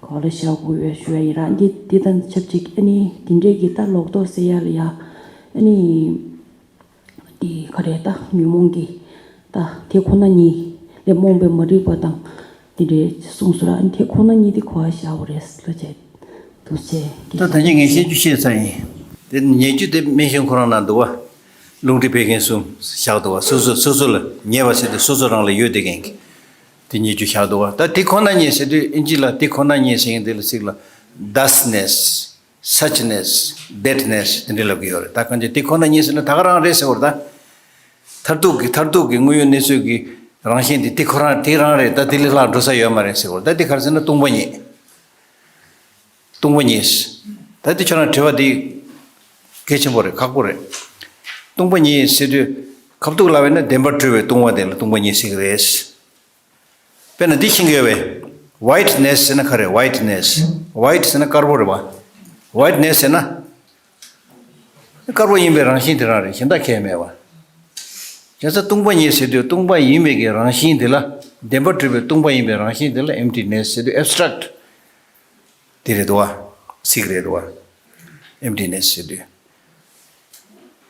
ག་ལ་བཞག་དགོས་ཡོད་ཞུ་ཡ་ཡིན་ར། འདི་འདི་དང་ཆབས་ཅིག་ཨ་ནི་དེ་འདྲས་ཀྱི་ད་ལོག་རྟོག་སེལ་ཡ་ལ་ཡ་ཨ་ནི་འདི་ག་རེ་ད་ཉོན་མོངས་ཀྱི་ད་དེ་ཁོ་ན་ཉིད་ལས་རྨོངས་པའི་མ་རིག་པ་དང་དེ་འདྲས་གསུངས་སོ་ར། ཨ་ནི་དེ་ཁོ་ན་ཉིད་དེ་ག་པར་བཞག་དགོས་རེད་ལ་བྱས་འདུག་ཅེས་ཀྱི། ད་ད་ནི་ངས་བཤད་རྒྱུ་བཤད་ཚར་ཡིན། དེ་ཉེས་རྒྱུ་དེ་སྨན་གཞུང་ཁོ་རང་ན་འདུག་བ། རླུང་མཁྲིས་བད་ཀན་གསུམ་བཞག་འདུག་བ། སོ་སོ་སོ་སོ་ལ་ཉེས་པ་ཟེར་དུས་སོ་སོ་རང་ལ་ཡོད་བསྡད་མཁན་གྱི་དེ་ཉེས་རྒྱུ་བཞག་འདུག་བ། ད་དེ་ཁོ་ན་ཉིད་ཟེར་དུས་ཨིན་ཇི་ལ་དེ་ཁོ་ན་ཉིད་ཟེར་མཁན་དེ་ལ་ཚིག་ལ་thusness, suchness, thatness དེ་འདྲ་ལབ་ཀྱི་ཡོད་རེད། ད་གང་ཅི་དེ་ཁོ་ན་ཉིད་ཟེར་ན་ད་ག་རང་རེད་ཟེར་བ་རེད་ད། མཐར་ཐུག་གི་མཐར་ཐུག་གི་དངོས་ཡོད་གནས་ཚུལ་གྱི་རང་བཞིན་དེ་དེ་ཁོ་རང་དེ་རང་རེད། ད་དེ་ལས་ལྷག་འགྲོ་ས་ཡོད་མ་རེད་ཟེར་བ་རེད། ད་དེ་ག་རེ་ཟེར་ན་སྟོང་པ་ཉིད། སྟོང་པ་ཉིད། ད་དེ་ཁྱོད་རང་དྲི་བ་འདི་གལ་ཆེན་པོ་རེད། ཁག་པོ་རེད། སྟོང་པ་ཉིད་ཟེར་དུས་ཁ་ཐུག་ལབ་པ་ཡིན་ན་བདེན་པར་གྲུབ་པའི་སྟོང་པ་དེ་ལ་སྟོང་པ་ཉིད་ཟེར་གི་རེད། དཔེར་ན་འདི་ཤེས་ཀྱི་ཡོད་པས། Whiteness ཟེར་ན་ག་རེ། Whiteness. White ཟེར་ན་དཀར་པོ་རེད་པ། Whiteness ཟེར་ན་དཀར་པོ་ཡིན་པའི་རང་བཞིན་དེ་རང་རེད། གཞན་དག་གང་ཡང་མེད་པ། བྱས་ཙང་སྟོང་པ་ཉིད་ཟེར་དུས་སྟོང་པ་ཡིན་པའི་གི་རང་བཞིན་དེ་ལ་བདེན་པར་གྲུབ་པའི་སྟོང་པ་ཡིན་པའི་རང་བཞིན་དེ་ལ་emptiness ཟེར་དུས་abstract དེ་རེད་འདུག་བ། ཚིག་རེད་འདུག་བ། emptiness ཟེར་དུས།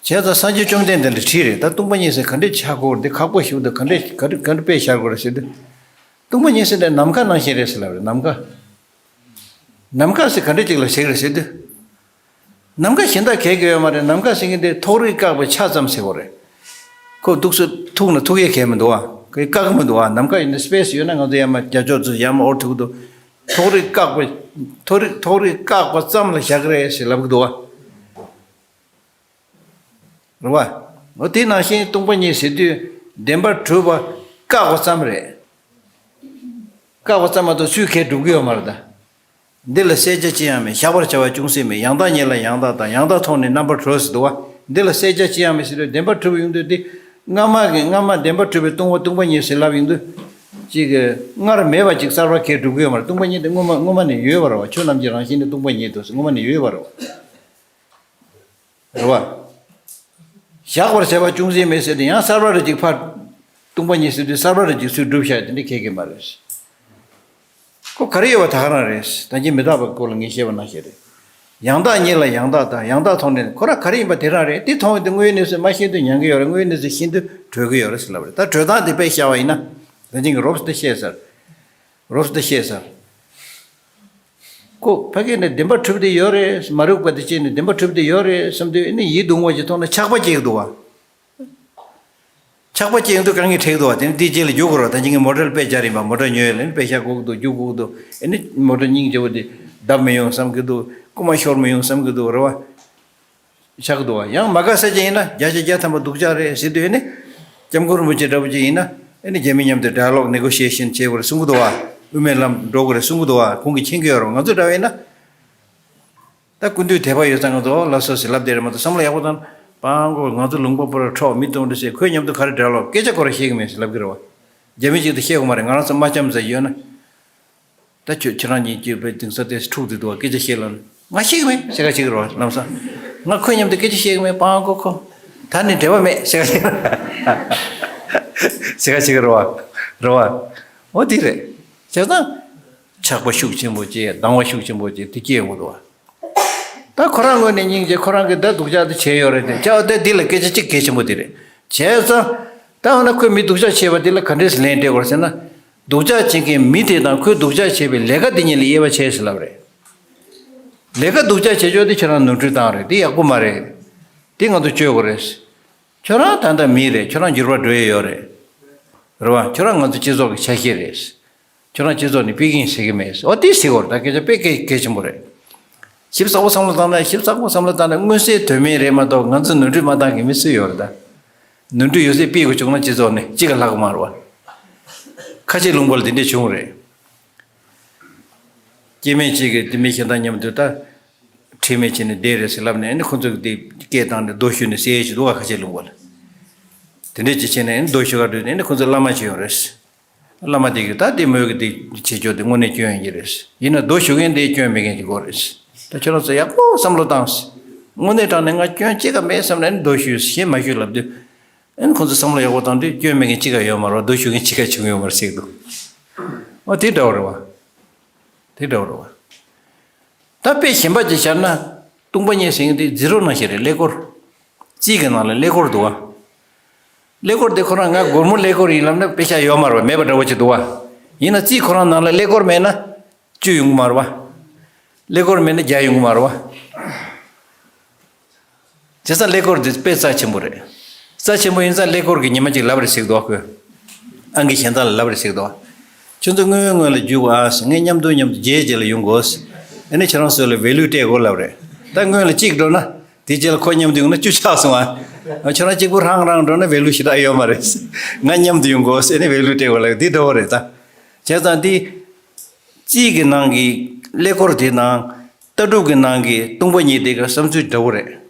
བྱས་ཙང་སངས་རྒྱས་བཅོམ་ལྡན་འདས་ལ་དྲིས་རེད། ད་སྟོང་པ་ཉིད་ཟེར་ག་འདྲས་ཆགས་ཀྱི་ཡོད་རེད། འདི་ཁག་པོ་ཞིག་འདུག་ག་འདྲས་ག་འདྲས་ག་འདྲས་དཔེ་བཞག་དགོས་རེད་ཟེར་དུས། སྟོང་པ་ཉིད་ཟེར་དེ་ནམ་མཁའ་ནང་བཞིན་རེད་ཟེར་ལབ་རེད། ནམ་མཁའ། ནམ་མཁའ་ཟེར་ག་འདྲས་ཅིག་ལ་ཞིག་རེད་ཟེར་དུས། ནམ་མཁའ་གཞན་དག་གས་ཀྱི་ཡོད་མ་རེད། ནམ་མཁའ་ཟེར་མཁན་དེ་ཐོག་རིས་བཀག་པའི་ཆ་ཙམ་ཟེར་བ་རེད། ཁོ་འདུག་སེ་ཐུག་ན་ཐུག་ཡས་གས་མི་འདུག་ཨ། ཁོས་བཀག་གི་མི་འདུག་ཨ། ནམ་མཁའ་ཡིན་ན་སི་པེ་སི་ཡོད་ན་ང་ཚོ་ཡར་མར་རྒྱ་ཕྱོགས་ཚོ་ཡར་མར་འོར་ཐུག་གི་འདུག་ཐོག་རིས་བཀག་པའི་ཐོག་རིས་ཐོག་རིས་བཀག་པ་ཙམ་ལ་བཞག་གི་རེད་ཟེར་ལབ་གི་འདུག་ཨ། རེད་བ། འོ་དེ་ནང་བཞིན་སྟོང་པ་ཉིད་ཟེར་དུས་བདེན་པར་གྲུབ་པ་བཀག་པ་ཙམ་རེད། བཀག་པ་ཙམ་མ་གཏོགས་སུས་གས་སྒྲུབ་ཀྱི་ཡོད་མ་རེད་ད། འདི་ལ་བསལ་བྱ་ཅི་ཡང་མེད། བཞག་པར་བྱ་བ་ཅུང་ཟད་མེད། ཡང་དག་ཉིད་ལ་ཡང་དག་དང་། ཡང་དག་མཐོང་ནས་རྣམ་པར་གྲོལ་ཟེར་འདུག་བ། འདི་ལ་བསལ་བྱ་ཅི་ཡང་མེད་ཟེར་དུས་བདེན་པར་གྲུབ་ཡོང་དུས་འདི་སྔ་མ་གི་སྔ་མ་བདེན་པར་གྲུབ་པའི་སྟོང་པ་སྟོང་པ་ཉིད་ཟེར་ལབ་ཡོང་དུས། ཅིག་སྔར་མེད་པ་ཅིག་གསར་པ་གས་སྒྲུབ་ཀྱི་ཡོད་མ་རེད། སྟོང་པ་ཉིད་དེ་སྔོན་མ་སྔོན་མ་ནས་ཡོད་པ་རེད་བ། ཆོས་རྣམས་ཀྱི་རང་བཞིན་ནི་སྟོང་པ་ཉིད་དོ་ཟེར་སྔོན་མ་ནས་ཡོད་པ་རེད་བ། རེད་བ། བཞག་པར་བྱ་བ་ཅུང་ཟད་མེད་ཟེར་ཏེ་ཡང་གསར་པ་རེ་ཅིག་ཕར། སྟོང་པ་ཉིད་ཟེར་དུས་གསར་པ་རེ་ཅིག་ཚུར་སྒྲུབ་བྱ་དེ་འདྲ་གལ་གལ་མ་རེད། ཁོ་ག་རེ་ཡོད་པ་ད་ག་རང་རེད། ད་གིན་མི་རྟག་པའི་སྐོར་ལ་ངས་བཤད་པ་ནང་བཞིན་རེད། ཡང་དག་ཉིད་ལ་ཡང་དག་དང་། ཡང་དག་མཐོང་ནས་ཁོ་རང་ག་རེ་ཡིན་པ་དེ་རང་རེད། དེ་མཐོང་བའི་དུས་དངོས་ཡོད་གནས་ཚུལ་མ་ཤེས་དུས་མྱང་གི་ཡོད་རེད། དངོས་ཡོད་གནས་ཚུལ་ཤེས་དུས་གྲོལ་གི་ཡོད་རེད་ཟེར་ལབ་རེད། ད་གྲོལ་སྟངས་དེ་དཔེ་བཞག་པ་ཡིན་ན། ད་གིན་གི་རོབ་ཙམ་བཤད་ཚར། རོབ་ཙམ་བཤད་ཚར། ཁོ་ཕ་གི་ནས་བདེན་པ་གྲུབ་བསྡད་ཡོད་རེད། མ་རིག་པ་དེ་ཅི་ནས་བདེན་པ་གྲུབ་བསྡད་ཡོད་རེད་བསམ་དུས་ཨ་ནི་ཡིད་དུ་འོང་བ་ཅིག་མཐོང་ན་ཆགས་པ་སྐྱེ་གི་འདུག་བ། ཆགས་པ་སྐྱེ་ཡོང་དུས་དཀའ་ངལ་འཕྲད་ཀྱི་འདུག་བ། དེ་ནི་དེའི་རྗེས་ལ་རྒྱུག་དགོས་རེད་བ། ད་ཅི་ངས་མོ་ཊ་ལ་དཔེ་སྦྱར་ཡིན་པ། མོ་ཊ་ཉོས་ཡོད་ལ་ཨ་ནི་དཔེ་བཞག་དགོས་ཀྱི་འདུག་རྒྱུག་དགོས་ཀྱི་འདུག་ཨ་ནི་མོ་ཊ་སྙིང་རྗེ་བོ་དེ་བརྡབ་མི་ཡོང་བསམ་གྱི་འདུག་རྐུ་མ་ཤོར་མི་ཡོང་བསམ་གྱི་འདུག་རེད་བ། ཆགས་ཀྱི་འདུག་བ། ཡང་མ་དགའ་ས་ཅིག་ཡིན་ན་བརྒྱ་ཆ་བརྒྱ་ཐམ་པ་སྡུག་ཅག་རེད་ཟེར་དུས་ཨ་ནི་སྐྱབས་མགོན་རིན་པོ་ཆེ་འདྲ་བོ་ཅིག་ཡིན་ན་ཨ་ནི་རྒྱ་མི་མཉམ་དུ་ཌའི་ལོག་ནེ་གོ་ཤི་ཨེ་ཤན་བྱེད་དགོས་རེད་གསུང་གི་འདུག་བ། དབུ་མའི་ལམ་འགྲོ་དགོས་རེད་གསུང་གི་འདུག་བ། ཁོང་གིས་མཁྱེན་གྱི་ཡོད་རེད་བ། ང་ཚོ་འདྲ་བ་ཡིན་ན། ད་སྐུ་མདུན་དད་པ་ཡོད་ཙང་ང་ཚོ་ལགས་སོ་ཟེར་ལབ་བསྡད་རེད་མ་གཏོགས། བསམ་བློ་ཡག་པོ་བཏང་། པང་གོ་ང་ཚོ་ལུང་པ་པོ་ར་འཕྲོག་མི་གཏོང་འདྲ་ཟེར། ཁོའི་མཉམ་དུ་ག་རེ་འབྲེལ་ལོ། སྐད་ཆ་ཁོ་ར་བཤད་གི་མེད་ཟེར་ལབ་གི་རེད་བ། རྒྱ་མི་གཅིག་ཏུ་བཤད་གི་མ་རེད། ང་རང་ཚོ་མ་འཆམ་ཟེར་ཡོད་ན། ད་ཁྱོད་ཁྱེད་རང་གཉིས་ཀྱིས་པའི་དེང་སང་དེ་འཁྲུག་དེ་འདུག་བ། སྐད་ཆ་བཤད་ལ་ང་བཤད་གི་མེད་ཟེར་ག་བཤད་གི་རེད་བ། ལམ་སང་ང་ཁོའི་མཉམ་དུ་སྐད་ཆ་བཤད་གི་མེད། པང་གོ་ཁོ་ད་ནི་འབྲེལ་བ་མེད་ཟེར་ག་བཤད་ཟེར་ག་བཤད་གི་རེད་བ། རེད་བ། འོ་དེ་རེད། བྱས་ཙང་། ཆགས་པ་ཤུགས་ཆེན་པོ་སྐྱེ། སྡང་བ་ཤུགས་ཆེན་པོ་སྐྱེ། དེ་སྐྱེ་ཡོང་གི་འདུག་བ། ད་ཁོ་རང་ངོས་ནས་སྙིང་རྗེ། ཁོ་རང་གིས་ད་སྡུག་ཅག་དེ་བྱས་ཡོད་རེད་དེ། ཅག་དེ་འདི་ལ་སྐད་ཆ་གཅིག་གལ་ཆེན་པོ་དེ་རེད། བྱས་ཙང་། ད་འོ་ན་ཁོས་མི་སྡུག་ཅག་བྱས་པ་དེ་ལ་ག་འདྲས་ལན་སྤྲད་དགོས་ཟེར་ན། སྡུག་ཅག་བྱེད་མཁན་མི་དེ་དང་ཁོས་སྡུག་ཅག་བྱས་པའི་ལས་ཀ་དེ་གཉིས་ལ་དབྱེ་བ་ཕྱེ་ཟེར་ལབ་རེད། ལས་ཀ་སྡུག་ཅག་བྱེད་ཕྱོགས་དེ་ཁྱོད་རང་ནོར་འཁྲུལ་བཏང་རེད། དེ་ཡག་པོ་མ་རེད། དེ་ང་ཚོ་བཅོས་དགོས་རེད། ཁྱོད་རང་ད་ལྟ་མི་རེད། ཁྱོད་རང་འགྱུར་བ་འགྲོ་ཡི་ཡོད་རེད། རེད་བ། ཁྱོད་རང་ང་ཚོ་སྤྱི་ཚོགས་ཀྱི་ཆ་ཤས་རེད། ཁྱོད་རང་སྤྱི་ཚོགས་ནས་ཕུད་ཀྱི་ཡིན་ཟེར་གྱི་མེད། འོ་དེ་ཟེར་དགོས་རེད། ད་སྐད་ཆ་དཔེ་གལ་གལ་ཆེན་པོ་རེད། ཞིབ་ཚགས་པོ་བསམ་བློ་བཏང་ན། ཞིབ་ཚགས་པོ་བསམ་བློ་བཏང་ན་མངོན་གསལ་དོན་མེད་རེད་མ་གཏོགས། ང་ཚོ་ནོར་འཁྲུལ་མ་བཏང་མཁན་མི་སུ་ཡོད་རེད་ད། ནོར་འཁྲུལ་ཡོད་ཚད་ཕུད་དགོས་བྱུང་ན་སྤྱི་ཚོགས་ནས་གཅིག་ག་ལྷག་གི་མ་རེད་བ། ཁ་ཆེ་ལུང་པ་ལ་དེ་འདྲས་བྱུང་རེད། སྐྱེ་དམན་གཅིག་གིས་དེ་མི་གཞན་དང་མཉམ་དུ་ད། ཁྲེལ་མེད་བྱས་ནས་བསྡད་རེད་ཟེར་ལབ་ནས་ཨ་ནི་ཁོ་ཚོ་གིས་དེ་སྐད་བཏང་ནས་རྡོ་གཞུས་ནས་བསད་ཡས་ཅིག་འདུག་ག་ཁ་ཆེ་ལུང་པ་ལ། དེ་འདྲས་ཅིག་བྱས་ནས་ཨ་ནི་རྡོ་གཞུ་ག་འགྲོ་ནས་ཨ་ནི་ཁོ་ཚོ་བླ་མ་ཅིག་ཡོང་རེད། བླ་མ་དེ་གིས་ད་དེ་མོས་གི་དེ་བྱེད་ཕྱོགས་དེ་དངོས་གནས་སྐྱོན་ཡོང་གི་རེད། ཡིན་ན་རྡོ་གཞུ་མཁན་དེ་སྐྱོན་མེད་མཁན་ཅིག་དགོས་རེད། ད་ཁྱོད་རང་ཚོ་ཡག་པོ་བསམ་བློ་བཏང་། དངོས་གནས་དྲང་གནས་ང་སྐྱོན་གཅིག་ཀ་མེད་བསམ་ནས་ཨ་ནི་རྡོ་གཞུས། གཞན་མ་གཞུས་ལབ་དུས། ཨ་ནི་ཁོ་ཚོ་བསམ་བློ་ཡག་པོ་བཏང་དུས་སྐྱོན་མེད་མཁན་གཅིག་ཀ་ཡོད་མ་རེད་བ། རྡོ་གཞུ་མཁན་གཅིག་ཀ་བྱུང་ཡོད་མ་རེད་ཟེར་གི་འདུག་འོ་དེ་འདྲ་བོ་རེད་བ། དེ་འདྲ་བོ་རེད་བ། ད་དཔེ་གཞན་པ་ཅིག་བཞག་ན། སྟོང་པ་ཉིད་ཟེར་མཁན་དེ་ཛི་རོ་ནང་བཞིན་རེད། ཀླད་ཀོར། རྩིས་ཀྱི་ནང་ལ་ཀླད་ཀོར་འདུག་བ། ཀླད་ཀོར་དེ་ཁོ་རང་ང་སྒོར་མོ་ཀླད་ཀོར་ཡིན་ལབ་ན་དཔེ་ཆ་ཡོད་མ་རེད་བ། མེད་པ་འདྲ་བོ་ཅིག་འདུག་བ། ཡིན་ན་རྩིས་ཁོ་རང་ནང་ལ་ཀླད་ཀོར་མེད་ན། བཅུ་ཡོང་གི་མ་རེད་བ། ཀླད་ཀོར་མེད་ན་བརྒྱ་ཡོང་གི་མ་རེད་བ། བྱས་ཙང་ཀླད་ཀོར་འདི་དཔེ་རྩ་ཆེན་པོ་རེད། རྩ་ཆེན་པོ་ཡིན་ཙང་ཀླད་ཀོར་གྱིས་ཉི་མ་གཅིག་ལབ་རེ་ཟེར་གི་འདུག་ཁོས། ཨང་ཀི་གཞན་དག་ལ་ལབ་རེ་ཟེར་གི་འདུག་ཁྱོད་ཚོ་སྔོན་སྔོན་ལ་རྒྱུགས་ཨ་ཟེར། ངས་མཉམ་དུ་མཉམ་དུ་རྗེས་རྗེས་ལ་ཡོང་དགོས། ཨ་ནི་ཁྱེད་རང་ཚོ་ལ་ཝེ་ལུ་སྤྲད་དགོས་ལབ་རེད། ད་སྔོན་ལ་གཅིག་འགྲོ་ན། དེ་རྗེས་ལ་ཁོ་མཉམ་དུ་ཡོང་ན་བཅུ་ཆག་སོང་ཨ། ཁྱོད་རང་གཅིག་པུ་རང་རང་འགྲོ་ན་ཝེ་ལུ་ཞེ་དྲག་ཡོད་མ་རེད། ང་མཉམ་དུ་ཡོང་དགོས་ཟེར་ནས་ཝེ་ལུ་སྤྲད་དགོས་ལབ། འདི་འདྲ་བོ་རེད་ད། བྱས་ཙང་འདི། རྩིས་ཀྱི་ནང་གི་ཀླད་ཀོར་དེ་དང་། ལྟ་གྲུབ་ཀྱི་ནང་གི་སྟོང་པ་ཉིད་དེ་ག་བསམ་ཚུལ་འདྲ་བོ་རེད།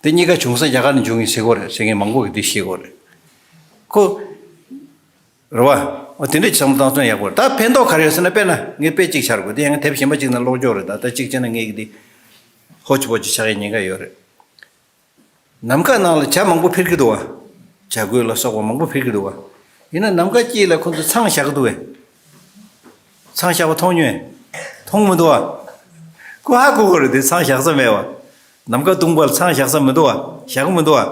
དེ་གཉིས་ཀ་བྱུང་ས་རྒྱ་གར་ནས་བྱུང་ཡིན་ཟེར་གོ་རེད་ཟེར་མཁན་མང་པོ་གིས་དེ་བཤད་གོ་རེད། ཁོ། རེད་བ། འོ་དེ་འདྲ་བསམ་བློ་བཏང་ཚུལ་ཡག་པོ་རེད། ད་ཕན་ཐོགས་ག་རེ་ཡོད་ཟེར་ན། དཔེར་ན་ངས་དཔེ་གཅིག་བཞག་གོ། དེ་ཡང་དེབ་གཞན་པ་གཅིག་ནང་ཀློག་ཆོག་རེད། ད་ད་གཅིག་བྱས་ན་ངས་ཀྱི་དེ་ཧོ་ཅི་པོ་ཅི་ཆགས་ཡ་ཉེན་ཁ་ཡོད་རེད། ནམ་མཁའ་ནང་ལ་བྱ་མང་པོ་འཕུར་གྱི་འདུག་བ། བྱ་རྒོད་ལ་སོགས་པ་མང་པོ་འཕུར་གྱི་འདུག་བ། ཡིན་ན་ནམ་མཁའ་དཀྱིལ་ལ་ཁོ་ཚོས་ཚང་བཞག་གི་འདུག་བས། ཚང་བཞག་པ་མཐོང་མྱོང་། མཐོང་མི་འདུག་བ། ཁོ་ཧ་གོ་གི་རེད་དེ། ཚང་བཞག་ས་མེད་བ། ནམ་མཁའ་སྟོང་པ་ལ་ཚང་བཞག་ས་མི་འདུག་བ། བཞག་གི་མི་འདུག་བ།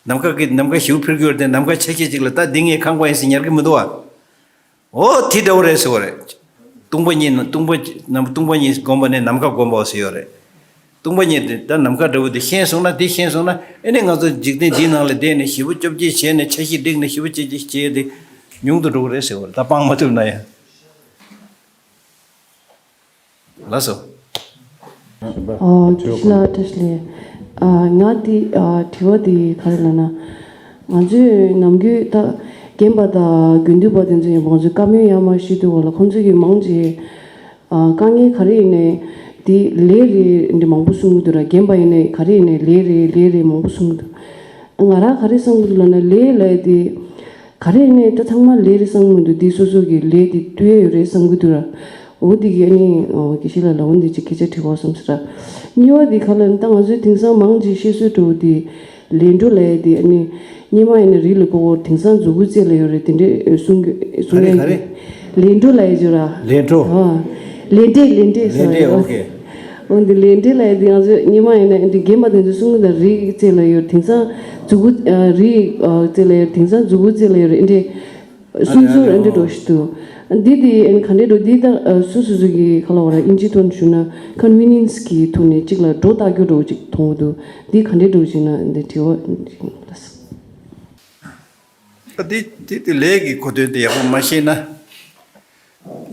ནམ་མཁའ་གི་ནམ་མཁའ་ཞེ་པོ་འཕུར་གྱི་ཡོད་རེད་དེ། ནམ་མཁའ་ཆ་ཤས་ཅིག་ལ་ད་འདི་ངའི་ཁང་པ་ཡིན་ཟེར་ཉར་གྱི་མི་འདུག་བ། འོ་དེ་འདྲ་བོ་རེད་ཟེར་བ་རེད། སྟོང་པ་ཉིད་ནི་སྟོང་པ་ནམ་སྟོང་པ་ཉིད་བསྒོམ་པ་ནི་ནམ་མཁའ་བསྒོམ་པའོ་ཟེར་ཡོད་རེད། སྟོང་པ་ཉིད་དེ་ད་ནམ་མཁའ་འདྲ་བོ་དེ་ཤེས་སོང་ན། དེ་ཤེས་སོང་ན་ཨེ་ནི་ང་ཚོ་འཇིག་རྟེན་འདིའི་ནང་ལ་བསྡད་ནས་ཞེ་པོ་བཅོ་བརྒྱད་བྱས་ནས་འཆར་གཞི་བསྒྲིགས་ནས་ཞེ་པོ་བྱས་བྱས་བྱས་དེ་ཉུང་དུ་འགྲོ་གི་རེད་ཟེར་བ་རེད། ད་སྤང་མ་ཐུབ་ན་ཡང་། ལགས་སོ། ཨ། དགེ་བཤེས་ལགས་བཀྲ་ཤིས་བདེ་ལེགས། ཨ། ང་དེ། ཨ། དྲི་བ་དེ་ག་རེ་ལབ་ན། ང་ཚོས་ནམ་རྒྱུན་ད་རྒན་པ་དང་དགེ་འདུན་པ་དེ་ཚོ་ཡིན་པ། ང་ཚོས་བཀའ་མོལ་ཡར་མར་ཞུས་དུས་སྒང་ལ་ཁོང་ཚོ་གིས་མང་ཆེ། ཨ། དཀའ་ངལ་ག་རེ་ཡིན་ནའི་དེ་ལས་རེད་འདི་མང་པོ་གསུང་གི་འདུག་ར། རྒན་པ་ཡིན་ནའི་ག་རེ་ཡིན་ནའི་ལས་རེད་ལས་རེད་མང་པོ་གསུང་གི་འདུག་ང་རང་ག་རེ་བསམ་གི་འདུག་ལབ་ན། ལས་ལབ་ཡ་དེ་ག་རེ་ཡིན་ནའི་ད་ཚང་མ་ལས་རེད་བསམ་གི་མི་འདུག་འདི་སོ་སོ་གི་ལས་དེ་ལྟོས་ཡ་ཡོད་རེད་བསམ་གི་འདུག་ར། འོ་དེ་གི་ཨ་ནི། ཨོ། དགེ་བཤེས་ལགས་ལ་འོ་འདི་ཅིག་སྐད་ཆ་དྲི་བ་བསམ་ཟེར་ར། གཉིས་པ་དེ་ག་ལབ་ན། ད་ང་ཚོའི་དེང་སང་མང་ཆེ་བཤད་སྲོལ་འདྲ་བོ་དེ་ལས་འཕྲོ་ལབ་ཡ་དེ་ཨ་ནི་སྔོན་མ་ཡིན་ན་རི་ལ་བསྐོར་བསྐོར་དེང་སང་མཛུ་གུ་རྩེ་ལ་ཡོད་རེད་དེ་འདྲས་གསུང་གི་གསུང་ག་རེ་ཡ་ག་རེ། ལས་འཕྲོ་ལབ་ཡ་ཅིག་ཡོད་ར། ལས་འཕྲོ། ཨ། ལས་འབྲས་ལས་འབྲས་ཟེར་ལས་འབྲས། ཡོད། ཨོ་ཁེ། འོ་འདི་ལས་འབྲས་ལབ་ཡ་དེ་ང་ཚོ་སྔོན་མ་ཡིན་ན་ཨ་འདི་རྒན་པ་དེ་ཚོ་གསུང་གི་འདུག་རི་རྩེ་ལ་ཡོད་དེང་སང་མཛུ་གུ། ཨ། རི། ཨ། རྩེ་ལ་ཡོད་དེང་སང་མཛུ་གུ་རྩེ་ལ་ཡོད་རེད་ཨ་འདྲས། གསུང་ཚུལ་ཨ་འདྲ་འགྲོ་ཞིག་འདུག་འདི་དེ་ཨན་ག་འདྲས་འགྲོ་འདི་ད་སུ་སུ་སུ་གི་ཁ་ལ་བ་ར་ཨིན་ཇི་ཐོན་ཞུ་ན་ཀོན་ཝི་ནི་ཡན་སི་གི་ཐོག་ནས་གཅིག་ལ་འགྲོ་ལྟ་རྒྱུ་འགྲོ་གཅིག་མཐོང་འདུག་འདི་ག་འདྲས་འགྲོ་ཅིག་ན་འདི་དྲི་བ་ལ། ཨ་འདི་འདི་དེ་ལས་ཀྱི་གོ་དོན་དེ་ཡག་པོ་མ་ཤེས་ན།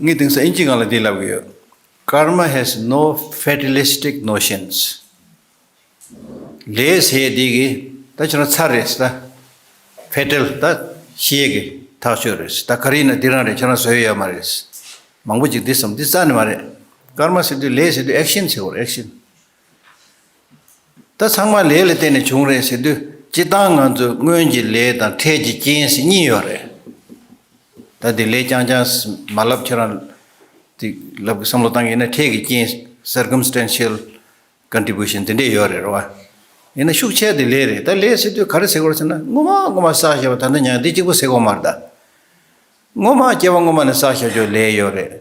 ངས་དེང་སང་ཨིན་ཇི་སྒང་ལ་འདི་ལབ་གི་ཡོད། Karma has no fatalistic notions. ལས་ཟེར་དེ་གི་ད་ཁྱོད་རང་ཚར་རེད་ད། ཕེ་ཊལ་ད་ཤི་ཡས་ཀྱི་ཐག་ཆོད་རེད་ད། ག་རེ་ཡིན་ན་འདི་རང་རེད། ཁྱོད་རང་བཟོ་ཡས་ཡོད་མ་རེད། མང་པོ་ཅིག་འདི་བསམ་འདི་རྩ་ནས་མ་རེད། ཀརྨ་ཟེར་དུས་ལས་ཟེར་དུས་ཨེག་ཤན་ཟེར་བ་རེད། ཨེག་ཤན། ད་ཚང་མ་ལས་ལ་བརྟེན་ནས་བྱུང་རེད་ཟེར་དུས་སྤྱིར་བཏང་ང་ཚོ་སྔོན་གྱི་ལས་དང་འཕྲལ་གྱི་རྐྱེན་ཟེར་གཉིས་ཡོད་རེད། ད་དེ་ལས་རྐྱང་རྐྱང་མ་ལབ། ཁྱོད་རང་དེ་ལབ་གི་བསམ་བློ་བཏང་གི་ཡིན་ན་འཕྲལ་གྱི་རྐྱེན། Circumstantial contribution དེ་འདྲས་ཡོད་རེད་རེད་བ། ཡིན་ན་ཤུགས་ཆེ་དེ་ལས་རེད། ད་ལས་ཟེར་དུས་ག་རེ་ཟེར་དགོས་རེད་ཟེར་ན་སྔོན་མ་སྔོན་མ་བསགས་བཞག་པ་ད་ལྟ་ཉང་འདི་གཅིག་པོ་ཟེར་དགོས་མ་རེད་ད། སྔོན་མ་སྐྱེ་བ་སྔོན་མ་ནས་བསགས་བཞག་རྒྱུ་ལས་ཡོད་རེད།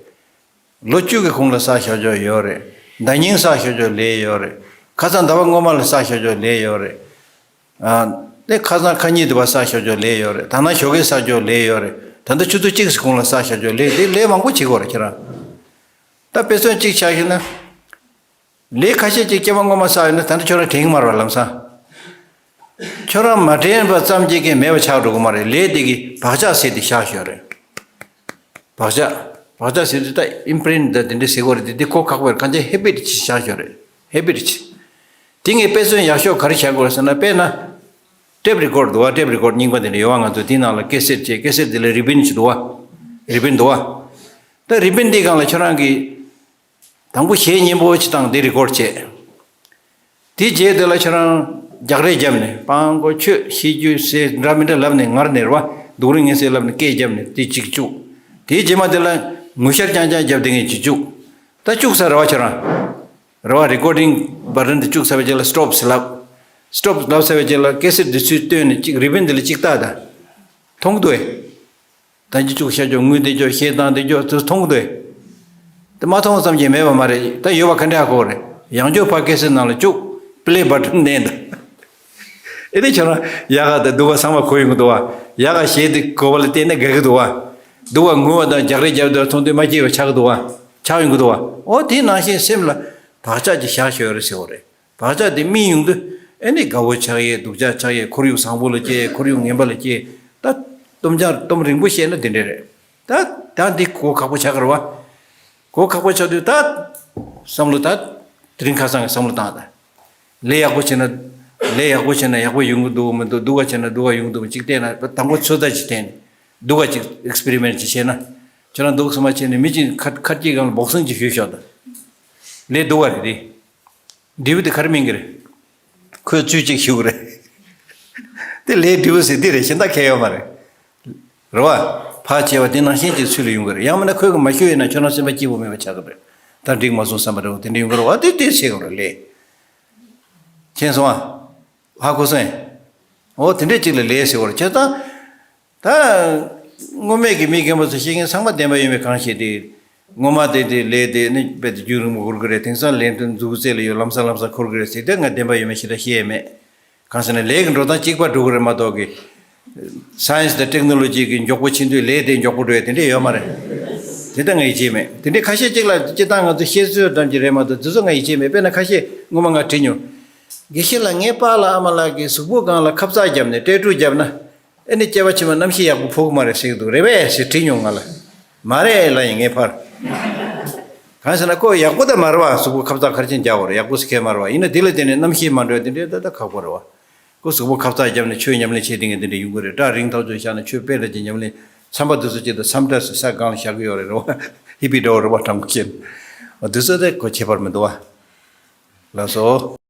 ལོ་བཅུ་གི་གོང་ལ་བསགས་བཞག་རྒྱུ་ཡོད་རེད། ཟླ་ཉིན་བསགས་བཞག་རྒྱུ་ལས་ཡོད་རེད། ཁ་སང་ཟླ་བ་སྔོན་མ་ལ་བསགས་བཞག་རྒྱུ་ལས་ཡོད་རེད། ཨ། དེ་ཁ་སང་ཁ་ཉིན་དུ་བ་བསགས་བཞག་རྒྱུ་ལས་ཡོད་རེད། ད་ནང་ཞོགས་ཀས་བསགས་རྒྱུ་ལས་ཡོད་རེད། ད་ལྟ་ཆུ་ཚོད་གཅིག་གི་གོང་ལ་བསགས་བཞག་རྒྱུ་ལས། དེ་ལས་མང་པོ་བྱེད་དགོས་རེད་ཁྱེད་རང་། ད་དཔེ་མཚོན་གཅིག་ཆགས་ཤེ་ན། ལས་ཁ་ཤས་ཅིག་སྐྱེ་བ་སྔོན་མ་བསགས་ཡོད་ན་ད་ནི་ཁྱོད་རང་དྲན་གི་མ་རེད་བ་ལམ་སང་། ཁྱོད་རང་མ་དྲན་པ་ཙམ་གྱིས་ཀྱང་མེད་པ་ཆགས་འགྲོ་གི་མ་རེད། ལས་དེ་གི་བག་ཆགས་ཟེར་དེ་བཞག་ཤོག་རེད། བག་ཆགས། བག་ཆགས་ཟེར་དུས་ད་ཨིམ་པི་རིན་ཊི་ད་དེ་འདྲ་ཟེར་གོ་རེད་དེ། འདི་གོ་ཁག་པོ་རེད། གང་ཅི་ཧེ་བིཊ་ཅིག་བཞག་ཤོག་རེད། ཧེ་བིཊ་ཅིག་དེ་ངས་དཔེ་མཚོན་ཡག་ཤོས་ག་རེ་བཞག་དགོས་རེད་ཟེར་ན། དཔེར་ན། ཊེབ་རི་ཀོཌ་འདུག་བ། ཊེབ་རི་ཀོཌ་རྙིང་པ་དེ་འདྲ་ཡོད་བ། ང་ཚོ་དེའི་ནང་ལ་ཀེ་སེཊ་བྱས། ཀེ་སེཊ་དེ་ལ་རི་བིན་ཅིག་འདུག་བ། རི་བིན་འདུག་བ། ད་རི་བིན་དེའི་སྒང་ལ་ཁྱོད་རང་གིས། དང་པོ་གཞས་སྙན་པོ་ཅིག་བཏང་། དེ་རི་ཀོཌ་བྱས། དེ་རྗེས་དེ་ལ་ཁྱོད་རང་རྒྱག་རེས་བརྒྱབ་ནས་སྤྲང་པོ་ཆོས་ཤེས་རྒྱུ་ཟེར་འདྲ་མི་འདྲ་ལབ་ནས་ངར་ནས་རེད་བ། སྡུག་རུས་ངན་ཟེར་ལབ་ནས་སྐད་བརྒྱབ་ནས་དེ་གཅིག་བཅུག་དེའི་རྗེས་མ་དེ་ལ་ངུ་ཤར་རྐྱང་རྐྱང་བརྒྱབ་དེ་ངས་གཅིག་བཅུག་ད་བཅུག་ཚར་རེད་བ་ཁྱོད་རང་། རེད་བ། རི་ཀོཌ་རིང་བ་ཊན་དེ་བཅུག་ཚར་བའི་རྗེས་ལ་སི་ཊོབ་ཟེར་ལབ། སི་ཊོབ་ལབ་ཚར་བའི་རྗེས་ལ་ཀེ་སེཊ་དེ་ཚུར་བཏོན་ནས་གཅིག་རི་བིན་དེ་ལ་གཅིག་བཏགས་ད། མཐོང་གི་འདུག་ཨེ། ད་འཇུ་བཅུག་བཤད་ཆོག་ངུས་བསྡད་ཆོག་གཞས་བཏང་བསྡད་ཆོག་དེ་མཐོང་གི་འདུག་ད་མ་མཐོང་ཙམ་གྱིས་མེད་པ་མ་རེད། ད་ཡོད་པ་ག་འདྲ་ཧ་གོ་རེད། ཡང་བསྐྱར་ཕར་ཀེ་སེཊ་ནང་ལ་བཅུག་པི་ལེ་བ་ཊན་མནན་ད། ཨེ་དེ་ཁྱོད་རང་ཡག་ག་དང་སྡུག་ག་ཚང་མ་གོ་ཡོང་གི་འདུག་བ། ཡག་ག་གཞས་དེ་གོ་བ་ལ་བལྟས་ན་དགའ་གི་འདུག་བ། སྡུག་ག་ངུ་བ་དང་རྒྱག་རེས་རྒྱབ་དེ་མཐོང་དུས་མ་སྐྱིད་པ་ཆགས་ཀྱི་འདུག་བ། ཆགས་ཡོང་གི་འདུག་བ། ཨོ་དེ་ནང་བཞིན་སེམས་ལ་བག་ཆགས་ཀྱི་བཞག་ཤོད་རེད་ཟེར་བ་རེད། བག་ཆགས་དེ་སྨིན་ཡོང་དུས་ཨེ་ནི་དགའ་བོ་ཆགས་ཡས། སྡུག་ཅག་ཆགས་ཡས། ཁོར་ཡུག་བཟང་པོ་ལ་སྐྱེས། ཁོར་ཡུག་ངན་པ་ལ་སྐྱེས། ད་སྟོབས་འཆར་སྟོབས་རིང་པོ་བཤད་ན་དེ་འདྲས་རེད། ད་ད་འདི་གོ་ཁག་པོ་ཆགས་ཀྱི་རེད་བ། གོ་ཁག་པོ་ཆགས་དུས་ད་བསམ་བློ་ད་དེ་རིང་ཁ་སང་གི་བསམ་བློ་བཏང་ད། ལས་ཡག་པོ་བྱས་ན་ལས་ཡག་པོ་བྱས་ན་ཡག་པོ་ཡོང་གི་འདུག་མི་འདུག་སྡུག་ག་བྱས་ན་སྡུག་ག་ཡོང་གི་འདུག་མི་གཅིག་བལྟས་ན་དང་པོ་ཚོད་ལྟ་ཅིག་བསྟན་ནས་སྡུག་ག་ཅིག་ཨེག་སི་པེ་རི་མེན་ཊི་ཅིག་བྱས་ན། ཁྱོད་རང་སྡུག་སུ་མ་བྱས་ནས་མི་གཅིག་ཁ་ཁ་སྐྱེས་སྒང་ལ་སྦོག་སིང་ཅིག་ཞུས་ཤོག་ད། ལས་སྡུག་ག་རེད་དེ། འབྲས་བུ་དེ་ག་རེ་སྨིན་གི་རེད། ཁོས་ཚུལ་གཅིག་ཞུ་གི་རེད། དེ་ལས་འབྲས་བུ་ཟེར་འདི་རེད། གཞན་དག་གང་ཡོད་མ་རེད། རེད་བ། ཕར་བྱས་པ་དེ་ནང་བཞིན་གྱི་ཚུལ་ལ་ཡོང་གི་རེད། ཡང་མིན་ན་ཁོས་གི་མ་ཞུས་ཡོད་ན་ཁྱོད་རང་སེམས་པ་སྐྱིད་པོ་མེད་པ་ཆགས་གི་རེད། ད་འགྲིག་མ་སོང་བསམ་པ་འདྲ་བོ་དེ་འདྲ་ཡོང་གི་རེད་བ། དེ་དེ་བྱེད་དགོས་རེད་ལས། མཁྱེན་སོང་ཨ། ཧ་གོ་སོང་ཨེ། འོ་དེ་འདྲས་གཅིག་ལ་ལས་ཟེར་བ་རེད། བྱས་ཙང་། ད། སྔོན་མེད་ཀྱི་མི་རྒན་པ་ཚོ་བཤད་མཁན་ཚང་མ་བདེན་པ་ཡོད་མེད་གང་ཤེས་ཏེ། སྔོན་མ་དེ་དེ་ལས་དེ་ནི་རྦད་དེ་རྒྱུན་རིང་པོ་འགོར་གི་རེད། དེང་སང་ལས་དོན་མཛུབ་རྩེ་ལ་ཡོད། ལམ་སང་ལམ་སང་འཁོར་གི་རེད་ཟེར་དེ་ང་བདེན་པ་ཡོད་མེད་ཞེ་དྲག་ཤེས་ཡས་མེད། གང་ཟེར་ན་ལས་ཀྱི་འགྲོ་སྟངས་གཅིག་པ་འགྲོ་གི་རེད་མ་གཏོགས་ཀྱི། སའེན་སི་དང་ཊེག་ནོ་ལོ་ཇི་གི་མགྱོགས་པོ་ཕྱིན་དུས་ལས་དེ་མགྱོགས་པོ་འགྲོ་ཡ་དེ་འདྲས་ཡོད་མ་རེད། དེ་ལྟ་ང་ཡིད་ཆེས་མེད། དེ་འདྲས་ཁ་ཤས་གཅིག་ལ་སྤྱིར་བཏང་ང་ཚོ་བཤད་སྲོལ་ཙམ་གྱི་རེད་མ་གཏོགས་དེ་ཚོ་ང་ཡིད་ཆེས་མེད། དཔེར་ན་ཁ་ཤས་སྔོན་མ་ང་དྲིས་མྱོང་། དགེ་བཤེས་ལགས་ངའི་པཱ་ལགས་ཨ་མ་ལགས་ཀྱིས་གཟུགས་པོ་སྒང་ལ་ཁབ་གཙག་བརྒྱབ་ནས་ཏྲེ་ཀྲུ་བརྒྱབ་ན། ཨེ་ནི་སྐྱེ་བ་ཕྱི་མ་རྣམ་ཤེས་ཡག་པོ་ཕོག་གི་མ་རེད་ཟེར་གྱི་འདུག་རེད་པས་ཟེར་དྲིས་མྱོང་ང་ལ། མ་རེད་ལབ་ཡིན་ངས་ཕར། གང་ཟེར་ན་ཁོ་ཡག་པོ་ད་མ་རེད་བ། གཟུགས་པོ་ཁབ་གཙག་ག་རེ་བྱས་རྒྱག་དགོས་རེད། ཡག་པོ་ཟེར་མཁན་མ་རེད་བ། ཡིན་ན་དེ་ལ་བརྟེན་ནས་རྣམ་ཤེས་མ་འགྲོ་ཡ་དེ་འདྲའི་ད་ད་ཁག་པོ་རེད་བ། ཁོ་གཟུགས་པོ་ཁབ་གཙག་བརྒྱབ་ནས་ཆོས་ཉམས་ལེན་བྱེད་དེ་ངས་དེ་འདྲ་ཡོང་གི་རེད། སྐྲ་རིང་ཐག་ཆོད་བཞག་ནས་ཆོས་དཔེ་ལ་ཅིག་ཉམས་ལེན། མཚམས་པ་དེ་ཚོ་ཅིག་ད་མཚམས་སྐྲ་ཟེར་ས་སྒང་ལ་བཞག་གི་ཡོད་རེད་རེད་བ། ཧི་པི་འདྲ་བོ་རེད་བ། དྲང་པོ་བཤད་ན། འོ་དེ་ཚོ་དེ་ཁོ་ཁྱད་པར་མི་འདུག་བ། ལགས་སོ།